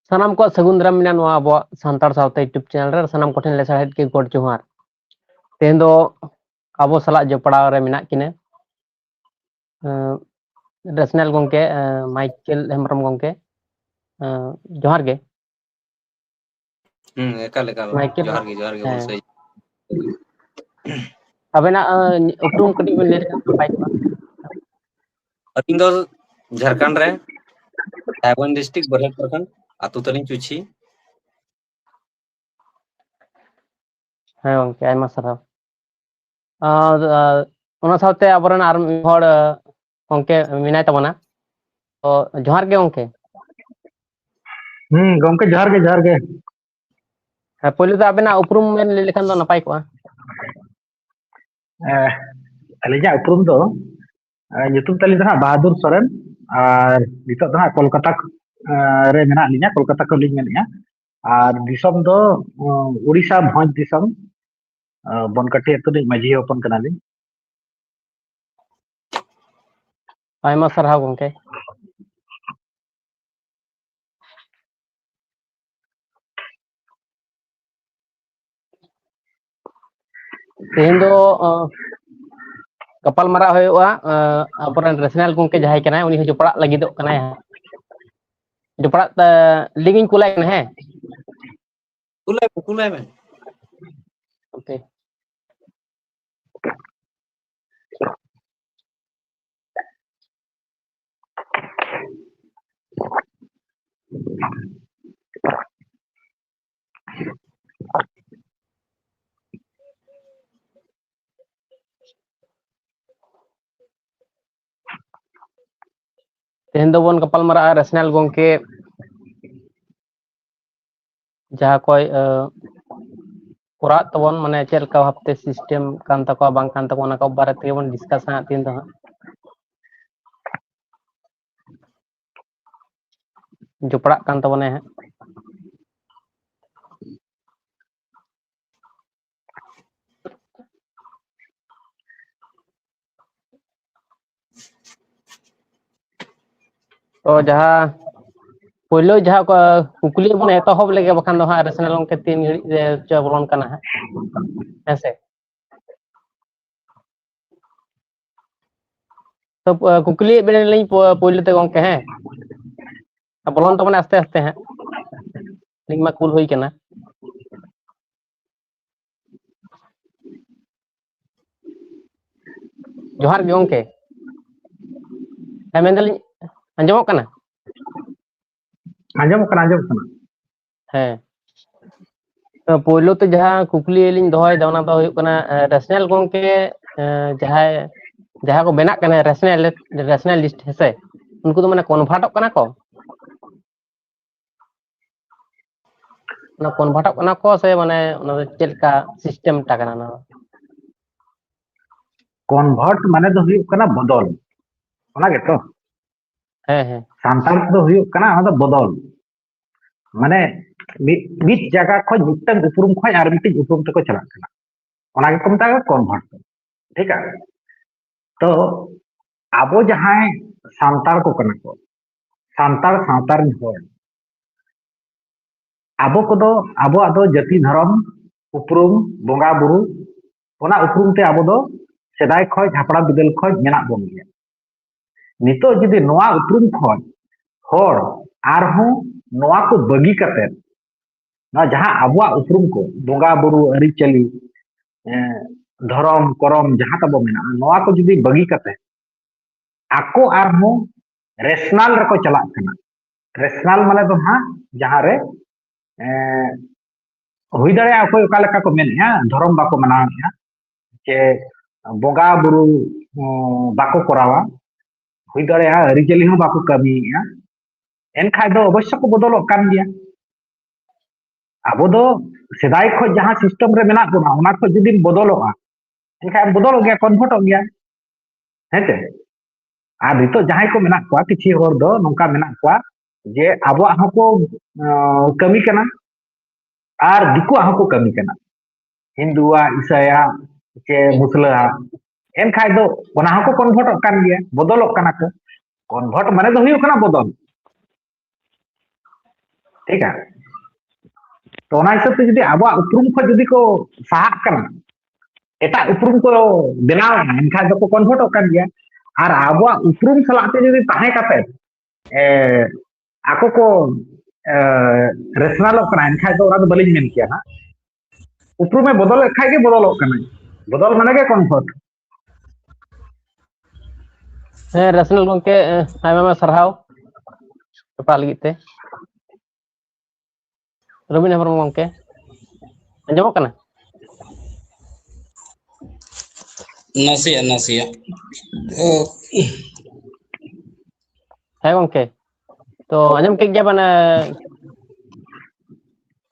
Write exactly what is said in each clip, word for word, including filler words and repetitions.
ᱥᱟᱱᱟᱢ ᱠᱚᱣᱟᱜ ᱥᱟᱹᱜᱩᱱ ᱫᱟᱨᱟᱢ ᱢᱮᱱᱟᱜᱼᱟ ᱱᱚᱣᱟ ᱟᱵᱚᱣᱟᱜ ᱥᱟᱱᱛᱟᱲ ᱥᱟᱶᱛᱟ YouTube channel ᱨᱮ᱾ ᱥᱟᱱᱟᱢ ᱠᱚᱴᱷᱮᱱ ᱞᱮᱥᱟᱲᱦᱮᱫ ᱜᱮ ᱜᱚᱰ ᱡᱚᱦᱟᱨ᱾ ᱛᱮᱦᱮᱧ ᱫᱚ ᱟᱵᱚ ᱥᱟᱞᱟᱜ ᱡᱚᱯᱲᱟᱣ ᱨᱮ ᱢᱮᱱᱟᱜ ᱠᱤᱱᱟᱹ, ᱮᱸ, ᱨᱮᱥᱱᱟᱞ ᱜᱚᱝᱠᱮ, ᱮᱸ, ᱢᱟᱭᱠᱮᱞ ᱦᱮᱢᱵᱨᱚᱢ ᱜᱚᱝᱠᱮ, ᱮᱸ, ᱡᱚᱦᱟᱨ ᱜᱮ᱾ ᱦᱩᱸ, ᱮᱠᱟᱞ, ᱮᱠᱟᱞ᱾ ᱢᱟᱭᱠᱮᱞ, ᱡᱚᱦᱟᱨ ᱜᱮ, ᱡᱚᱦᱟᱨ ᱜᱮ, ᱦᱮᱸ᱾ ᱚᱵᱚᱥᱥᱳᱭ᱾ ᱟᱵᱮᱱᱟᱜ, ᱮᱸ, ᱩᱯᱨᱩᱢ ᱠᱟᱹᱴᱤᱡ ᱵᱮᱱ ᱞᱟᱹᱭ ᱞᱮᱠᱷᱟᱱ ᱱᱟᱯᱟᱭ ᱠᱚᱜᱼᱟ᱾ ᱟᱹᱞᱤᱧ ᱫᱚ ᱡᱷᱟᱲᱠᱷᱚᱸᱰ ᱨᱮ, ᱥᱟᱦᱮᱵᱽᱜᱚᱸᱡᱽ district, ᱵᱟᱹᱨᱦᱟᱹᱴ ᱯᱨᱚᱠᱷᱚᱸᱰ, ᱟᱹᱛᱩ ᱛᱟᱹᱞᱤᱧ ᱪᱩᱪᱷᱤ᱾ ᱦᱮᱸ ᱜᱚᱝᱠᱮ, ᱟᱭᱢᱟ ᱥᱟᱨᱦᱟᱣ᱾ ᱟᱨ, ᱟᱨ ᱚᱱᱟ ᱥᱟᱶᱛᱮ ᱟᱵᱚᱨᱮᱱ ᱟᱨ ᱢᱤᱫ ᱦᱚᱲ, ᱜᱚᱝᱠᱮ ᱢᱮᱱᱟᱭ ᱛᱟᱵᱚᱱᱟ᱾ ᱛᱚ, ᱡᱚᱦᱟᱨ ᱜᱮ ᱜᱚᱝᱠᱮ᱾ ᱦᱩᱸ, ᱜᱚᱝᱠᱮ, ᱡᱚᱦᱟᱨ ᱜᱮ, ᱡᱚᱦᱟᱨ ᱜᱮ᱾ ᱦᱮᱸ, ᱯᱳᱭᱞᱳ ᱫᱚ ᱟᱵᱮᱱᱟᱜ ᱩᱯᱨᱩᱢ ᱵᱮᱱ ᱞᱟᱹᱭ ᱞᱮᱠᱷᱟᱱ ᱫᱚ ᱱᱟᱯᱟᱭ ᱠᱚᱜᱼᱟ᱾ ᱮ, ᱟᱹᱞᱤᱧᱟᱜ ᱩᱯᱨᱩᱢ ᱫᱚ, ᱮ, ᱧᱩᱛᱩᱢ ᱛᱟᱹᱞᱤᱧ ᱫᱚ ᱦᱟᱸᱜ ᱵᱟᱦᱟᱫᱩᱨ ᱥᱚᱨᱮᱱ, ᱟᱨ ᱱᱤᱛᱚᱜ ᱫᱚ ᱦᱟᱸᱜ ᱠᱳᱞᱠᱟᱛᱟ, ᱮ, ᱨᱮ ᱢᱮᱱᱟᱜ ᱞᱤᱧᱟ, ᱠᱳᱞᱠᱟᱛᱟ ᱠᱷᱚᱱ ᱞᱤᱧ ᱢᱮᱱᱮᱫᱼᱟ᱾ ᱟᱨ ᱫᱤᱥᱚᱢ ᱫᱚ, ᱚ, ᱩᱲᱤᱥᱥᱟ ᱵᱷᱚᱸᱡᱽ ᱫᱤᱥᱚᱢ, ᱚ, ᱵᱚᱱᱠᱟᱴᱤ ᱟᱹᱛᱩ ᱨᱤᱱᱤᱡ ᱢᱟᱹᱡᱷᱤ ᱦᱚᱯᱚᱱ ᱠᱟᱱᱟᱞᱤᱧ᱾ ᱟᱭᱢᱟ ᱥᱟᱨᱦᱟᱣ ᱜᱚᱝᱠᱮ᱾ ᱛᱮᱦᱮᱧ ᱫᱚ, ᱚ, ᱜᱟᱯᱟᱞ ᱢᱟᱨᱟᱣ ᱦᱩᱭᱩᱜᱼᱟ, ᱚ, ᱟᱵᱚᱨᱮᱱ ᱨᱮᱥᱱᱟᱞ ᱜᱚᱝᱠᱮ ᱡᱟᱦᱟᱸᱭ ᱠᱟᱱᱟᱭ, ᱩᱱᱤ ᱦᱚᱸ ᱡᱚᱯᱲᱟᱜ ᱞᱟᱹᱜᱤᱫᱚᱜ ᱠᱟᱱᱟᱭ ᱦᱟᱸᱜ᱾ ᱡᱚᱯᱲᱟᱜ, ᱮ, link ᱤᱧ ᱠᱩᱞᱟᱭ ᱠᱟᱱᱟ, ᱦᱮᱸ? ᱠᱩᱞᱟᱭ ᱢᱮ, ᱠᱩᱞᱟᱭ ᱢᱮ᱾ OK᱾ ᱛᱮᱦᱮᱧ ᱫᱚᱵᱚᱱ ᱜᱟᱯᱟᱞ ᱢᱟᱨᱟᱜᱼᱟ ᱨᱮᱥᱱᱟᱞ ᱜᱚᱝᱠᱮ ᱡᱟᱦᱟᱸ ᱠᱚᱭ, ᱟᱹ, ᱠᱚᱨᱟᱣᱮᱫ ᱛᱟᱵᱚᱱ, ᱢᱟᱱᱮ ᱪᱮᱫ ᱞᱮᱠᱟ ᱵᱷᱟᱵᱛᱮ system ᱠᱟᱱ ᱛᱟᱠᱚᱣᱟ, ᱵᱟᱝ ᱠᱟᱱ ᱛᱟᱠᱚᱣᱟ, ᱚᱱᱟ ᱠᱚ ᱵᱟᱨᱮ ᱛᱮᱜᱮ ᱵᱚᱱ discuss ᱦᱟᱸᱜ ᱛᱮᱦᱮᱧ ᱫᱚ ᱦᱟᱸᱜ᱾ ᱡᱚᱯᱲᱟᱜ ᱠᱟᱱ ᱛᱟᱵᱚᱱᱟᱭ ᱦᱟᱸᱜ᱾ ᱛᱚ ᱡᱟᱦᱟᱸ ᱯᱳᱭᱞᱳ ᱡᱟᱦᱟᱸ ᱠᱚ ᱠᱩᱠᱞᱤ ᱵᱚᱱ ᱮᱛᱚᱦᱚᱵ ᱞᱮᱜᱮ, ᱵᱟᱠᱷᱟᱱ ᱫᱚ ᱦᱟᱸᱜ ᱨᱮᱥᱱᱟᱞ ᱜᱚᱢᱠᱮ ᱛᱤᱱ ᱜᱷᱟᱹᱲᱤᱡ ᱨᱮ ᱪᱚ ᱵᱚᱞᱚᱱ ᱠᱟᱱᱟ ᱦᱟᱸᱜ, ᱦᱮᱸ ᱥᱮ? ᱛᱚ, ᱠᱩᱠᱞᱤᱭᱮᱫ ᱵᱮᱱᱟᱞᱤᱧ ᱯᱳᱭᱞᱳ ᱛᱮ ᱜᱚᱢᱠᱮ, ᱦᱮᱸ? ᱵᱚᱞᱚᱱ ᱛᱟᱵᱚᱱᱟ ᱟᱥᱛᱮ ᱟᱥᱛᱮ ᱦᱟᱸᱜ, ᱞᱤᱝᱠ ᱢᱟ ᱠᱩᱞ ᱦᱩᱭ ᱠᱟᱱᱟ᱾ ᱡᱚᱦᱟᱨ ᱜᱮ ᱜᱚᱢᱠᱮ᱾ ᱦᱮᱸ, ᱢᱮᱱᱫᱟᱞᱤᱧ, ᱟᱸᱡᱚᱢᱚᱜ ᱠᱟᱱᱟ? ᱟᱸᱡᱚᱢᱚᱜ ᱠᱟᱱᱟ, ᱟᱸᱡᱚᱢᱚᱜ ᱠᱟᱱᱟ᱾ ᱦᱮᱸ, ᱛᱚ, ᱯᱳᱭᱞᱳ ᱛᱮ ᱡᱟᱦᱟᱸ ᱠᱩᱠᱞᱤ ᱞᱤᱧ ᱫᱚᱦᱚᱭᱮᱫᱟ, ᱚᱱᱟ ᱫᱚ ᱦᱩᱭᱩᱜ ᱠᱟᱱᱟ, ᱮ, ᱨᱮᱥᱱᱟᱞ ᱜᱚᱢᱠᱮ, ᱮ, ᱡᱟᱦᱟᱸᱭ, ᱡᱟᱦᱟᱸ ᱠᱚ ᱵᱮᱱᱟᱜ ᱠᱟᱱᱟ ᱨᱮᱥᱱᱟᱞ, ᱨᱮᱥᱱᱟᱞᱤᱥᱴ, ᱦᱮᱸᱥᱮ, ᱩᱱᱠᱩ ᱫᱚ ᱢᱟᱱᱮ ᱠᱚᱱᱵᱷᱟᱨᱴᱚᱜ ᱠᱟᱱᱟ ᱠᱚ? ᱚᱱᱟ ᱠᱚᱱᱵᱷᱟᱨᱴᱚᱜ ᱠᱟᱱᱟ ᱠᱚ ᱥᱮ, ᱢᱟᱱᱮ, ᱚᱱᱟ ᱫᱚ ᱪᱮᱫ ᱞᱮᱠᱟ ᱥᱤᱥᱴᱮᱢ ᱴᱟ ᱠᱟᱱᱟ ᱚᱱᱟ ᱫᱚ? ᱠᱚᱱᱵᱷᱟᱨᱴ ᱢᱟᱱᱮ ᱫᱚ ᱦᱩᱭᱩᱜ ᱠᱟᱱᱟ ᱵᱚᱫᱚᱞ, ᱚᱱᱟ ᱜᱮᱛᱚ? ᱦᱮᱸ, ᱦᱮᱸ᱾ ᱥᱟᱱᱛᱟᱲ ᱛᱮᱫᱚ ᱦᱩᱭᱩᱜ ᱠᱟᱱᱟ ᱚᱱᱟ ᱫᱚ ᱵᱚᱫᱚᱞ᱾ ᱢᱟᱱᱮ ᱢᱤᱫ, ᱢᱤᱫ ᱡᱟᱭᱜᱟ ᱠᱷᱚᱱ, ᱢᱤᱫᱴᱟᱝ ᱩᱯᱨᱩᱢ ᱠᱷᱚᱱ ᱟᱨ ᱢᱤᱫᱴᱤᱡ ᱩᱯᱨᱩᱢ ᱛᱮᱠᱚ ᱪᱟᱞᱟᱜ ᱠᱟᱱᱟ, ᱚᱱᱟ ᱜᱮᱠᱚ ᱢᱮᱛᱟᱜ ᱠᱟᱱᱟ ᱠᱚᱱᱵᱷᱟᱨᱴ ᱫᱚ᱾ ᱴᱷᱤᱠ ᱟᱪᱷᱮ? ᱛᱚ ᱟᱵᱚ ᱡᱟᱦᱟᱸᱭ ᱥᱟᱱᱛᱟᱲ ᱠᱚ ᱠᱟᱱᱟ ᱠᱚ, ᱥᱟᱱᱛᱟᱲ ᱥᱟᱶᱛᱟ ᱨᱮᱱ ᱦᱚᱲ, ᱟᱵᱚ ᱠᱚᱫᱚ ᱟᱵᱚᱣᱟᱜ ᱫᱚ ᱡᱟᱹᱛᱤ, ᱫᱷᱚᱨᱚᱢ, ᱩᱯᱨᱩᱢ, ᱵᱚᱸᱜᱟ ᱵᱩᱨᱩ, ᱚᱱᱟ ᱩᱯᱨᱩᱢ ᱛᱮ ᱟᱵᱚ ᱫᱚ ᱥᱮᱫᱟᱭ ᱠᱷᱚᱱ, ᱦᱟᱯᱲᱟᱢ ᱵᱤᱫᱟᱹᱞ ᱠᱷᱚᱱ ᱢᱮᱱᱟᱜ ᱵᱚᱱ ᱜᱮᱭᱟ᱾ ᱱᱤᱛᱚᱜ ᱡᱩᱫᱤ ᱱᱚᱣᱟ ᱩᱯᱨᱩᱢ ᱠᱷᱚᱱ ᱦᱚᱲ ᱟᱨᱦᱚᱸ ᱱᱚᱣᱟ ᱠᱚ ᱵᱟᱹᱜᱤ ᱠᱟᱛᱮ, ᱱᱚᱣᱟ ᱡᱟᱦᱟᱸ ᱟᱵᱚᱣᱟᱜ ᱩᱯᱨᱩᱢ ᱠᱚ, ᱵᱚᱸᱜᱟ ᱵᱩᱨᱩ, ᱟᱹᱨᱤᱪᱟᱹᱞᱤ, ᱮᱸ, ᱫᱷᱚᱨᱚᱢ ᱠᱚᱨᱚᱢ ᱡᱟᱦᱟᱸ ᱛᱟᱵᱚ ᱢᱮᱱᱟᱜᱼᱟ, ᱱᱚᱣᱟ ᱠᱚ ᱡᱩᱫᱤ ᱵᱟᱹᱜᱤ ᱠᱟᱛᱮ ᱟᱠᱚ ᱟᱨᱦᱚᱸ ᱨᱮᱥᱱᱟᱞ ᱨᱮᱠᱚ ᱪᱟᱞᱟᱜ ᱠᱟᱱᱟ᱾ ᱨᱮᱥᱱᱟᱞ ᱢᱟᱱᱮ ᱫᱚ ᱦᱟᱸᱜ ᱡᱟᱦᱟᱸ ᱨᱮ, ᱮᱸ, ᱦᱩᱭ ᱫᱟᱲᱮᱭᱟᱜᱼᱟ ᱚᱠᱚᱭ ᱚᱠᱟ ᱞᱮᱠᱟ ᱠᱚ ᱢᱮᱱᱮᱫᱼᱟ, ᱫᱷᱚᱨᱚᱢ ᱵᱟᱠᱚ ᱢᱟᱱᱟᱣᱮᱫᱼᱟ, ᱪᱮ ᱵᱚᱸᱜᱟ ᱵᱩᱨᱩ, ᱩᱸ, ᱵᱟᱠᱚ ᱠᱚᱨᱟᱣᱟ, ᱦᱩᱭ ᱫᱟᱲᱮᱭᱟᱜᱼᱟ ᱟᱹᱨᱤᱪᱟᱹᱞᱤ ᱦᱚᱸ ᱵᱟᱠᱚ ᱠᱟᱹᱢᱤᱭᱮᱫᱼᱟ, ᱮᱱᱠᱷᱟᱡ ᱫᱚ ᱚᱵᱚᱥᱥᱚ ᱠᱚ ᱵᱚᱫᱚᱞᱚᱜ ᱠᱟᱱ ᱜᱮᱭᱟ᱾ ᱟᱵᱚ ᱫᱚ ᱥᱮᱫᱟᱭ ᱠᱷᱚᱱ ᱡᱟᱦᱟᱸ ᱥᱤᱥᱴᱮᱢ ᱨᱮ ᱢᱮᱱᱟᱜ ᱵᱚᱱᱟ, ᱚᱱᱟ ᱠᱷᱚᱱ ᱡᱩᱫᱤᱢ ᱵᱚᱫᱚᱞᱚᱜᱼᱟ, ᱮᱱᱠᱷᱟᱱ ᱵᱚᱫᱚᱞᱚᱜ ᱜᱮᱭᱟ, ᱠᱚᱱᱵᱷᱟᱨᱴᱚᱜ ᱜᱮᱭᱟ, ᱦᱮᱸ ᱥᱮ? ᱟᱨ ᱱᱤᱛᱚᱜ ᱡᱟᱦᱟᱸᱭ ᱠᱚ ᱢᱮᱱᱟᱜ ᱠᱚᱣᱟ, ᱠᱤᱪᱷᱩ ᱦᱚᱲ ᱫᱚ ᱱᱚᱝᱠᱟ ᱢᱮᱱᱟᱜ ᱠᱚᱣᱟ ᱡᱮ ᱟᱵᱚᱣᱟᱜ ᱦᱚᱸᱠᱚ, ᱟᱸ, ᱠᱟᱹᱢᱤ ᱠᱟᱱᱟ ᱟᱨ ᱫᱤᱠᱩᱣᱟᱜ ᱦᱚᱸᱠᱚ ᱠᱟᱹᱢᱤ ᱠᱟᱱᱟ, ᱦᱤᱱᱫᱩᱣᱟᱜ, ᱤᱥᱟᱭᱟᱜ, ᱪᱮ ᱢᱩᱥᱞᱟᱹᱣᱟᱜ᱾ ᱮᱱᱠᱷᱟᱡ ᱫᱚ ᱚᱱᱟ ᱦᱚᱸᱠᱚ ᱠᱚᱱᱵᱷᱟᱨᱴᱚᱜ ᱠᱟᱱ ᱜᱮᱭᱟ, ᱵᱚᱫᱚᱞᱚᱜ ᱠᱟᱱᱟ ᱠᱚ᱾ ᱠᱚᱱᱵᱷᱟᱨᱴ ᱢᱟᱱᱮ ᱫᱚ ᱦᱩᱭᱩᱜ ᱠᱟᱱᱟ ᱵᱚᱫᱚᱞ᱾ ᱴᱷᱤᱠᱟ? ᱛᱚ, ᱚᱱᱟ ᱦᱤᱥᱟᱹᱵ ᱛᱮ ᱡᱩᱫᱤ ᱟᱵᱚᱣᱟᱜ ᱩᱯᱨᱩᱢ ᱠᱷᱚᱱ ᱡᱩᱫᱤ ᱠᱚ ᱥᱟᱦᱟᱜ ᱠᱟᱱᱟ, ᱮᱴᱟᱜ ᱩᱯᱨᱩᱢ ᱠᱚ ᱵᱮᱱᱟᱣ ᱮᱫᱟ, ᱮᱱᱠᱷᱟᱱ ᱫᱚᱠᱚ ᱠᱚᱱᱵᱷᱟᱨᱴᱚᱜ ᱠᱟᱱ ᱜᱮᱭᱟ᱾ ᱟᱨ ᱟᱵᱚᱣᱟᱜ ᱩᱯᱨᱩᱢ ᱥᱟᱞᱟᱜ ᱛᱮ ᱡᱩᱫᱤ ᱛᱟᱦᱮᱸ ᱠᱟᱛᱮ, ᱮ, ᱟᱠᱚ ᱠᱚ, ᱮ, ᱨᱮᱥᱱᱟᱞᱚᱜ ᱠᱟᱱᱟ, ᱮᱱᱠᱷᱟᱱ ᱫᱚ ᱚᱱᱟ ᱫᱚ ᱵᱟᱹᱞᱤᱧ ᱢᱮᱱ ᱠᱮᱭᱟ ᱦᱟᱸᱜ᱾ ᱩᱯᱨᱩᱢᱮ ᱵᱚᱫᱚᱞᱮᱫ ᱠᱷᱟᱡ ᱜᱮ ᱵᱚᱫᱚᱞᱚᱜ ᱠᱟᱱᱟᱭ᱾ ᱵᱚᱫᱚᱞ ᱢᱟᱱᱮ ᱜᱮ ᱠᱚᱱᱵᱷᱟᱨᱴ᱾ ᱦᱮᱸ, ᱨᱮᱥᱱᱟᱞ ᱜᱚᱢᱠᱮ, ᱟᱭᱢᱟ ᱟᱭᱢᱟ ᱥᱟᱨᱦᱟᱣ ᱨᱟᱯᱟᱜ ᱞᱟᱹᱜᱤᱫ ᱛᱮ᱾ ᱨᱚᱵᱤᱱ ᱦᱮᱢᱵᱨᱚᱢ ᱜᱚᱢᱠᱮ, ᱟᱸᱡᱚᱢᱚᱜ ᱠᱟᱱᱟ? ᱱᱟᱥᱮᱭᱟᱜ ᱱᱟᱥᱮᱭᱟᱜ᱾ ᱚ, ᱦᱮᱸ ᱜᱚᱢᱠᱮ, ᱛᱚ ᱟᱸᱡᱚᱢ ᱠᱮᱫ ᱜᱮᱭᱟ ᱵᱮᱱ,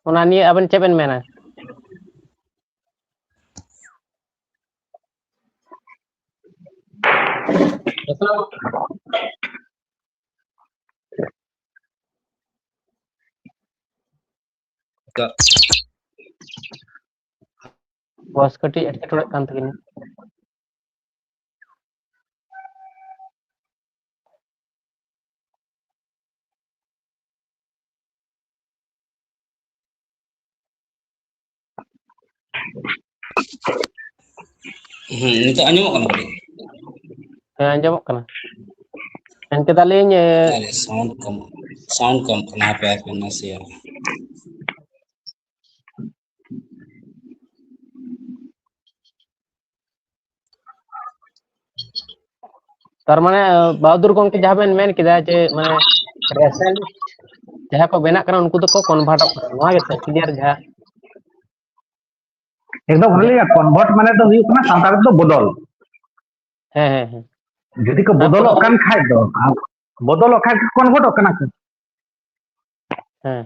ᱚᱱᱟ ᱱᱤᱭᱮ ᱟᱵᱮᱱ ᱪᱮᱫ ᱵᱮᱱ ᱢᱮᱱᱟ? ᱵᱚᱭᱮᱥ ᱠᱟᱹᱴᱤᱡ ᱮᱴᱠᱮᱴᱚᱬᱮᱜ ᱠᱟᱱ ᱛᱟᱹᱠᱤᱱᱟ᱾ ᱦᱩᱸ, ᱱᱤᱛᱚᱜ ᱟᱸᱡᱚᱢᱚᱜ ᱠᱟᱱᱟ ᱠᱟᱹᱴᱤᱡ? ᱦᱮᱸ, ᱟᱸᱡᱚᱢᱚᱜ ᱠᱟᱱᱟ᱾ ᱢᱮᱱ ᱠᱮᱫᱟᱞᱤᱧ, ᱮ, ᱟᱨᱮ, sound ᱠᱚᱢ, sound ᱠᱚᱢ ᱠᱟᱱᱟ, ᱦᱟᱯᱮ, ᱦᱟᱯᱮ, ᱱᱟᱥᱮᱭᱟᱜ᱾ ᱛᱟᱨ ᱢᱟᱱᱮ, ᱵᱟᱦᱟᱫᱩᱨ ᱜᱚᱢᱠᱮ ᱡᱟᱦᱟᱸ ᱵᱮᱱ ᱢᱮᱱ ᱠᱮᱫᱟ ᱡᱮ, ᱢᱟᱱᱮ, ᱨᱮᱥᱱᱟᱞᱤᱥᱴ ᱡᱟᱦᱟᱸ ᱠᱚ ᱵᱮᱱᱟᱜ ᱠᱟᱱᱟ, ᱩᱱᱠᱩ ᱫᱚᱠᱚ ᱠᱚᱱᱵᱷᱟᱨᱴᱚᱜ ᱠᱟᱱᱟ, ᱱᱚᱣᱟ ᱜᱮᱛᱚ ᱠᱞᱤᱭᱟᱨ ᱡᱟᱦᱟᱸ? ᱮᱠᱫᱚᱢ ᱚᱱᱟ ᱞᱟᱹᱭᱟ, ᱠᱚᱱᱵᱷᱟᱨᱴ ᱢᱟᱱᱮ ᱫᱚ ᱦᱩᱭᱩᱜ ᱠᱟᱱᱟ ᱥᱟᱱᱛᱟᱲ ᱛᱮᱫᱚ ᱵᱚᱫᱚᱞ᱾ ᱦᱮᱸ, ᱦᱮᱸ, ᱦᱮᱸ᱾ ᱡᱩᱫᱤ ᱠᱚ ᱵᱚᱫᱚᱞᱚᱜ ᱠᱟᱱ ᱠᱷᱟᱡ ᱫᱚ, ᱟᱨ ᱵᱚᱫᱚᱞᱚᱜ ᱠᱷᱟᱡ ᱠᱚ ᱠᱚᱱᱵᱷᱟᱨᱴᱚᱜ ᱠᱟᱱᱟ ᱠᱚ᱾ ᱦᱮᱸ᱾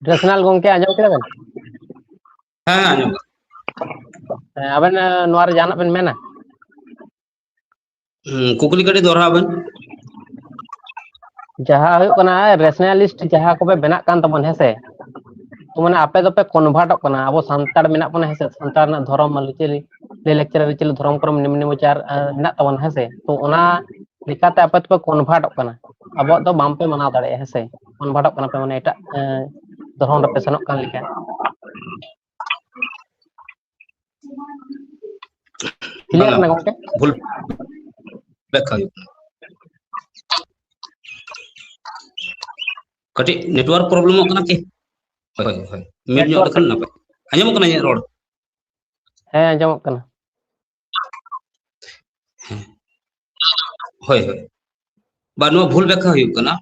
ᱨᱮᱥᱱᱟᱞ ᱜᱚᱢᱠᱮ, ᱟᱸᱡᱚᱢ ᱠᱮᱫᱟ ᱵᱮᱱ? ᱦᱮᱸ, ᱟᱸᱡᱚᱢ᱾ ᱦᱮᱸ, ᱟᱵᱮᱱ, ᱮ, ᱱᱚᱣᱟ ᱨᱮ ᱡᱟᱦᱟᱱᱟᱜ ᱵᱮᱱ ᱢᱮᱱᱟ? ᱦᱩᱸ, ᱠᱩᱠᱞᱤ ᱠᱟᱹᱴᱤᱡ ᱫᱚᱦᱲᱟ ᱵᱮᱱ᱾ ᱡᱟᱦᱟᱸ ᱦᱩᱭᱩᱜ ᱠᱟᱱᱟ, ᱨᱮᱥᱱᱟᱞᱤᱥᱴ ᱡᱟᱦᱟᱸ ᱠᱚᱯᱮ ᱵᱮᱱᱟᱜ ᱠᱟᱱ ᱛᱟᱵᱚᱱ, ᱦᱮᱸ ᱥᱮ? ᱛᱚ, ᱢᱟᱱᱮ, ᱟᱯᱮ ᱫᱚᱯᱮ ᱠᱚᱱᱵᱷᱟᱨᱴᱚᱜ ᱠᱟᱱᱟ, ᱟᱵᱚ ᱥᱟᱱᱛᱟᱲ ᱢᱮᱱᱟᱜ ᱵᱚᱱᱟ, ᱦᱮᱸ ᱥᱮ? ᱥᱟᱱᱛᱟᱲ ᱨᱮᱱᱟᱜ ᱫᱷᱚᱨᱚᱢ, ᱟᱹᱨᱤᱪᱟᱹᱞᱤ, ᱞᱟᱹᱭ ᱞᱟᱠᱪᱟᱨ, ᱟᱹᱨᱤᱪᱟᱹᱞᱤ, ᱫᱷᱚᱨᱚᱢ, ᱠᱚᱨᱚᱢ, ᱱᱤᱢᱱᱤᱢ ᱟᱪᱟᱨ, ᱮ, ᱢᱮᱱᱟᱜ ᱛᱟᱵᱚᱱᱟ, ᱦᱮᱸ ᱥᱮ? ᱛᱚ, ᱚᱱᱟ ᱞᱮᱠᱟᱛᱮ ᱟᱯᱮ ᱫᱚᱯᱮ ᱠᱚᱱᱵᱷᱟᱨᱴᱚᱜ ᱠᱟᱱᱟ᱾ ᱟᱵᱚᱣᱟᱜ ᱫᱚ ᱵᱟᱝᱯᱮ ᱢᱟᱱᱟᱣ ᱫᱟᱲᱮᱭᱟᱜᱼᱟ, ᱦᱮᱸ ᱥᱮ? ᱠᱚᱱᱵᱷᱟᱨᱴᱚᱜ ᱠᱟᱱᱟ ᱯᱮ, ᱢᱟᱱᱮ ᱮᱴᱟᱜ, ᱮᱸ, ᱫᱷᱚᱨᱚᱢ ᱨᱮᱯᱮ ᱥᱮᱱᱚᱜ ᱠᱟᱱ ᱞᱮᱠᱟ᱾ ᱠᱞᱤᱭᱟᱨ ᱵᱟᱝᱟ, ᱠᱟᱱᱟ ᱜᱚᱝᱠᱮ? ᱵᱷᱩᱞ ᱵᱮᱠᱠᱷᱟ ᱦᱩᱭᱩᱜ ᱠᱟᱱᱟ᱾ ᱠᱟᱹᱴᱤᱡ ᱱᱮᱴᱣᱟᱨᱠ ᱯᱨᱚᱵᱞᱮᱢᱚᱜ ᱠᱟᱱᱟ ᱠᱤ? ᱦᱳᱭ, ᱦᱳᱭ, ᱢᱤᱫ ᱧᱚᱜ ᱞᱮᱠᱷᱟᱱ ᱱᱟᱯᱟᱭ᱾ ᱟᱸᱡᱚᱢᱚᱜ ᱠᱟᱱᱟ ᱤᱧᱟᱹᱜ ᱨᱚᱲ? ᱦᱮᱸ, ᱟᱸᱡᱚᱢᱚᱜ ᱠᱟᱱᱟ᱾ ᱦᱮᱸ᱾ ᱦᱳᱭ, ᱦᱳᱭ᱾ ᱵᱟ, ᱱᱚᱣᱟ ᱵᱷᱩᱞ ᱵᱮᱠᱠᱷᱟ ᱦᱩᱭᱩᱜ ᱠᱟᱱᱟ᱾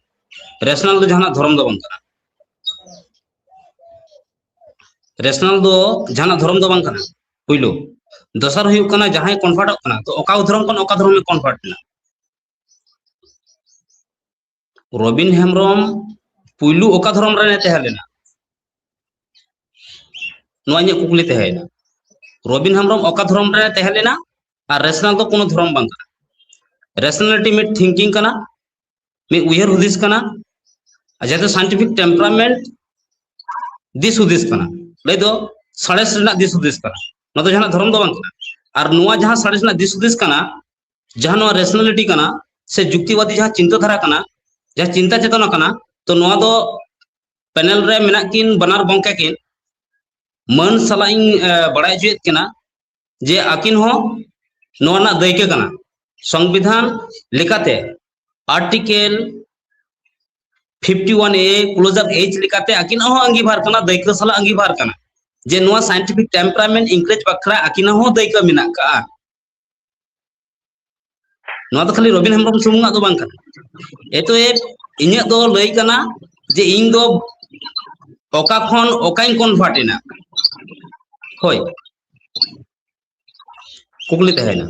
ᱨᱮᱥᱱᱟᱞ ᱫᱚ ᱡᱟᱦᱟᱱᱟᱜ ᱫᱷᱚᱨᱚᱢ ᱫᱚ ᱵᱟᱝ ᱠᱟᱱᱟ᱾ ᱨᱮᱥᱱᱟᱞ ᱫᱚ ᱡᱟᱦᱟᱱᱟᱜ ᱫᱷᱚᱨᱚᱢ ᱫᱚ ᱵᱟᱝ ᱠᱟᱱᱟ, ᱯᱩᱭᱞᱩ᱾ ᱫᱚᱥᱟᱨ ᱦᱩᱭᱩᱜ ᱠᱟᱱᱟ, ᱡᱟᱦᱟᱸᱭ ᱠᱚᱱᱵᱷᱟᱨᱴᱚᱜ ᱠᱟᱱᱟ, ᱛᱚ ᱚᱠᱟ ᱫᱷᱚᱨᱚᱢ ᱠᱷᱚᱱ ᱚᱠᱟ ᱫᱷᱚᱨᱚᱢ ᱮ ᱠᱚᱱᱵᱷᱟᱨᱴ ᱮᱱᱟ? ᱨᱚᱵᱤᱱ ᱦᱮᱢᱵᱨᱚᱢ ᱯᱩᱭᱞᱩ ᱚᱠᱟ ᱫᱷᱚᱨᱚᱢ ᱨᱮ ᱛᱟᱦᱮᱸ ᱞᱮᱱᱟ? ᱱᱚᱣᱟ ᱤᱧᱟᱹᱜ ᱠᱩᱠᱞᱤ ᱛᱟᱦᱮᱸᱭᱮᱱᱟ᱾ ᱨᱚᱵᱤᱱ ᱦᱮᱢᱵᱨᱚᱢ ᱚᱠᱟ ᱫᱷᱚᱨᱚᱢ ᱨᱮ ᱛᱟᱦᱮᱸ ᱞᱮᱱᱟ? ᱟᱨ ᱨᱮᱥᱱᱟᱞ ᱫᱚ ᱠᱳᱱᱳ ᱫᱷᱚᱨᱚᱢ ᱵᱟᱝ ᱠᱟᱱᱟ᱾ ᱨᱮᱥᱱᱟᱞᱤᱴᱤ ᱢᱤᱫ ᱛᱷᱤᱝᱠᱤᱝ ᱠᱟᱱᱟ, ᱢᱤᱫ ᱩᱭᱦᱟᱹᱨ ᱦᱩᱫᱤᱥ ᱠᱟᱱᱟ, ᱟᱨ ᱡᱟᱦᱟᱸ ᱫᱚ ᱥᱟᱭᱮᱱᱴᱤᱯᱷᱤᱠ ᱴᱮᱢᱯᱟᱨᱟᱢᱮᱱᱴ ᱫᱤᱥ ᱦᱩᱫᱤᱥ ᱠᱟᱱᱟ, ᱞᱟᱹᱭ ᱫᱚ ᱥᱟᱬᱮᱥ ᱨᱮᱱᱟᱜ ᱫᱤᱥ ᱦᱩᱫᱤᱥ ᱠᱟᱱᱟ᱾ ᱱᱚᱣᱟ ᱫᱚ ᱡᱟᱦᱟᱱᱟᱜ ᱫᱷᱚᱨᱚᱢ ᱫᱚ ᱵᱟᱝ ᱠᱟᱱᱟ᱾ ᱟᱨ ᱱᱚᱣᱟ ᱡᱟᱦᱟᱸ ᱥᱟᱬᱮᱥ ᱨᱮᱱᱟᱜ ᱫᱤᱥ ᱦᱩᱫᱤᱥ ᱠᱟᱱᱟ, ᱡᱟᱦᱟᱸ ᱱᱚᱣᱟ ᱨᱮᱥᱱᱟᱞᱤᱴᱤ ᱠᱟᱱᱟ ᱥᱮ ᱡᱩᱠᱛᱤᱵᱟᱫᱤ ᱡᱟᱦᱟᱸ ᱪᱤᱱᱛᱟᱹ ᱫᱷᱟᱨᱟ ᱠᱟᱱᱟ, ᱡᱟᱦᱟᱸ ᱪᱤᱱᱛᱟ ᱪᱮᱛᱚᱱᱟ ᱠᱟᱱᱟ, ᱛᱚ ᱱᱚᱣᱟ ᱫᱚ ᱯᱮᱱᱮᱞ ᱨᱮ ᱢᱮᱱᱟᱜ ᱠᱤᱱ ᱵᱟᱱᱟᱨ ᱜᱚᱢᱠᱮ ᱠᱤᱱ, ᱢᱟᱹᱱ ᱥᱟᱞᱟᱜ ᱤᱧ, ᱮ, ᱵᱟᱲᱟᱭ ᱦᱚᱪᱚᱭᱮᱫ ᱠᱤᱱᱟ ᱡᱮ ᱟᱹᱠᱤᱱ ᱦᱚᱸ ᱱᱚᱣᱟ ᱨᱮᱱᱟᱜ ᱫᱟᱹᱭᱠᱟᱹ ᱠᱟᱱᱟ᱾ ᱥᱚᱝᱵᱤᱫᱷᱟᱱ ᱞᱮᱠᱟᱛᱮ ᱟᱨᱴᱤᱠᱮᱞ ᱯᱷᱤᱯᱴᱤ ᱳᱣᱟᱱ ᱮ ᱠᱞᱳᱡᱟᱨ ᱮᱭᱤᱪ ᱞᱮᱠᱟᱛᱮ ᱟᱹᱠᱤᱱᱟᱜ ᱦᱚᱸ ᱟᱸᱜᱤᱵᱷᱟᱨ ᱠᱟᱱᱟ, ᱫᱟᱹᱭᱠᱟᱹ ᱥᱟᱞᱟᱜ ᱟᱸᱜᱤᱵᱷᱟᱨ ᱠᱟᱱᱟ ᱡᱮ ᱱᱚᱣᱟ ᱥᱟᱭᱮᱱᱴᱤᱯᱷᱤᱠ ᱴᱮᱢᱯᱟᱨᱟᱢᱮᱱᱴ ᱤᱝᱨᱮᱡᱽ ᱵᱟᱠᱷᱨᱟ ᱟᱹᱠᱤᱱᱟᱜ ᱦᱚᱸ ᱫᱟᱹᱭᱠᱟᱹ ᱢᱮᱱᱟᱜ ᱠᱟᱜᱼᱟ᱾ ᱱᱚᱣᱟ ᱫᱚ ᱠᱷᱟᱹᱞᱤ ᱨᱚᱵᱤᱱ ᱦᱮᱢᱵᱨᱚᱢ ᱥᱩᱢᱩᱝᱟᱜ ᱫᱚ ᱵᱟᱝ ᱠᱟᱱᱟ᱾ ᱮᱛᱚ ᱮ ᱤᱧᱟᱹᱜ ᱫᱚ ᱞᱟᱹᱭ ᱠᱟᱱᱟ ᱡᱮ ᱤᱧ ᱫᱚ ᱚᱠᱟ ᱠᱷᱚᱱ ᱚᱠᱟᱧ ᱠᱚᱱᱵᱷᱟᱨᱴ ᱮᱱᱟ᱾ ᱦᱳᱭ, ᱠᱩᱠᱞᱤ ᱛᱟᱦᱮᱸᱭᱮᱱᱟ᱾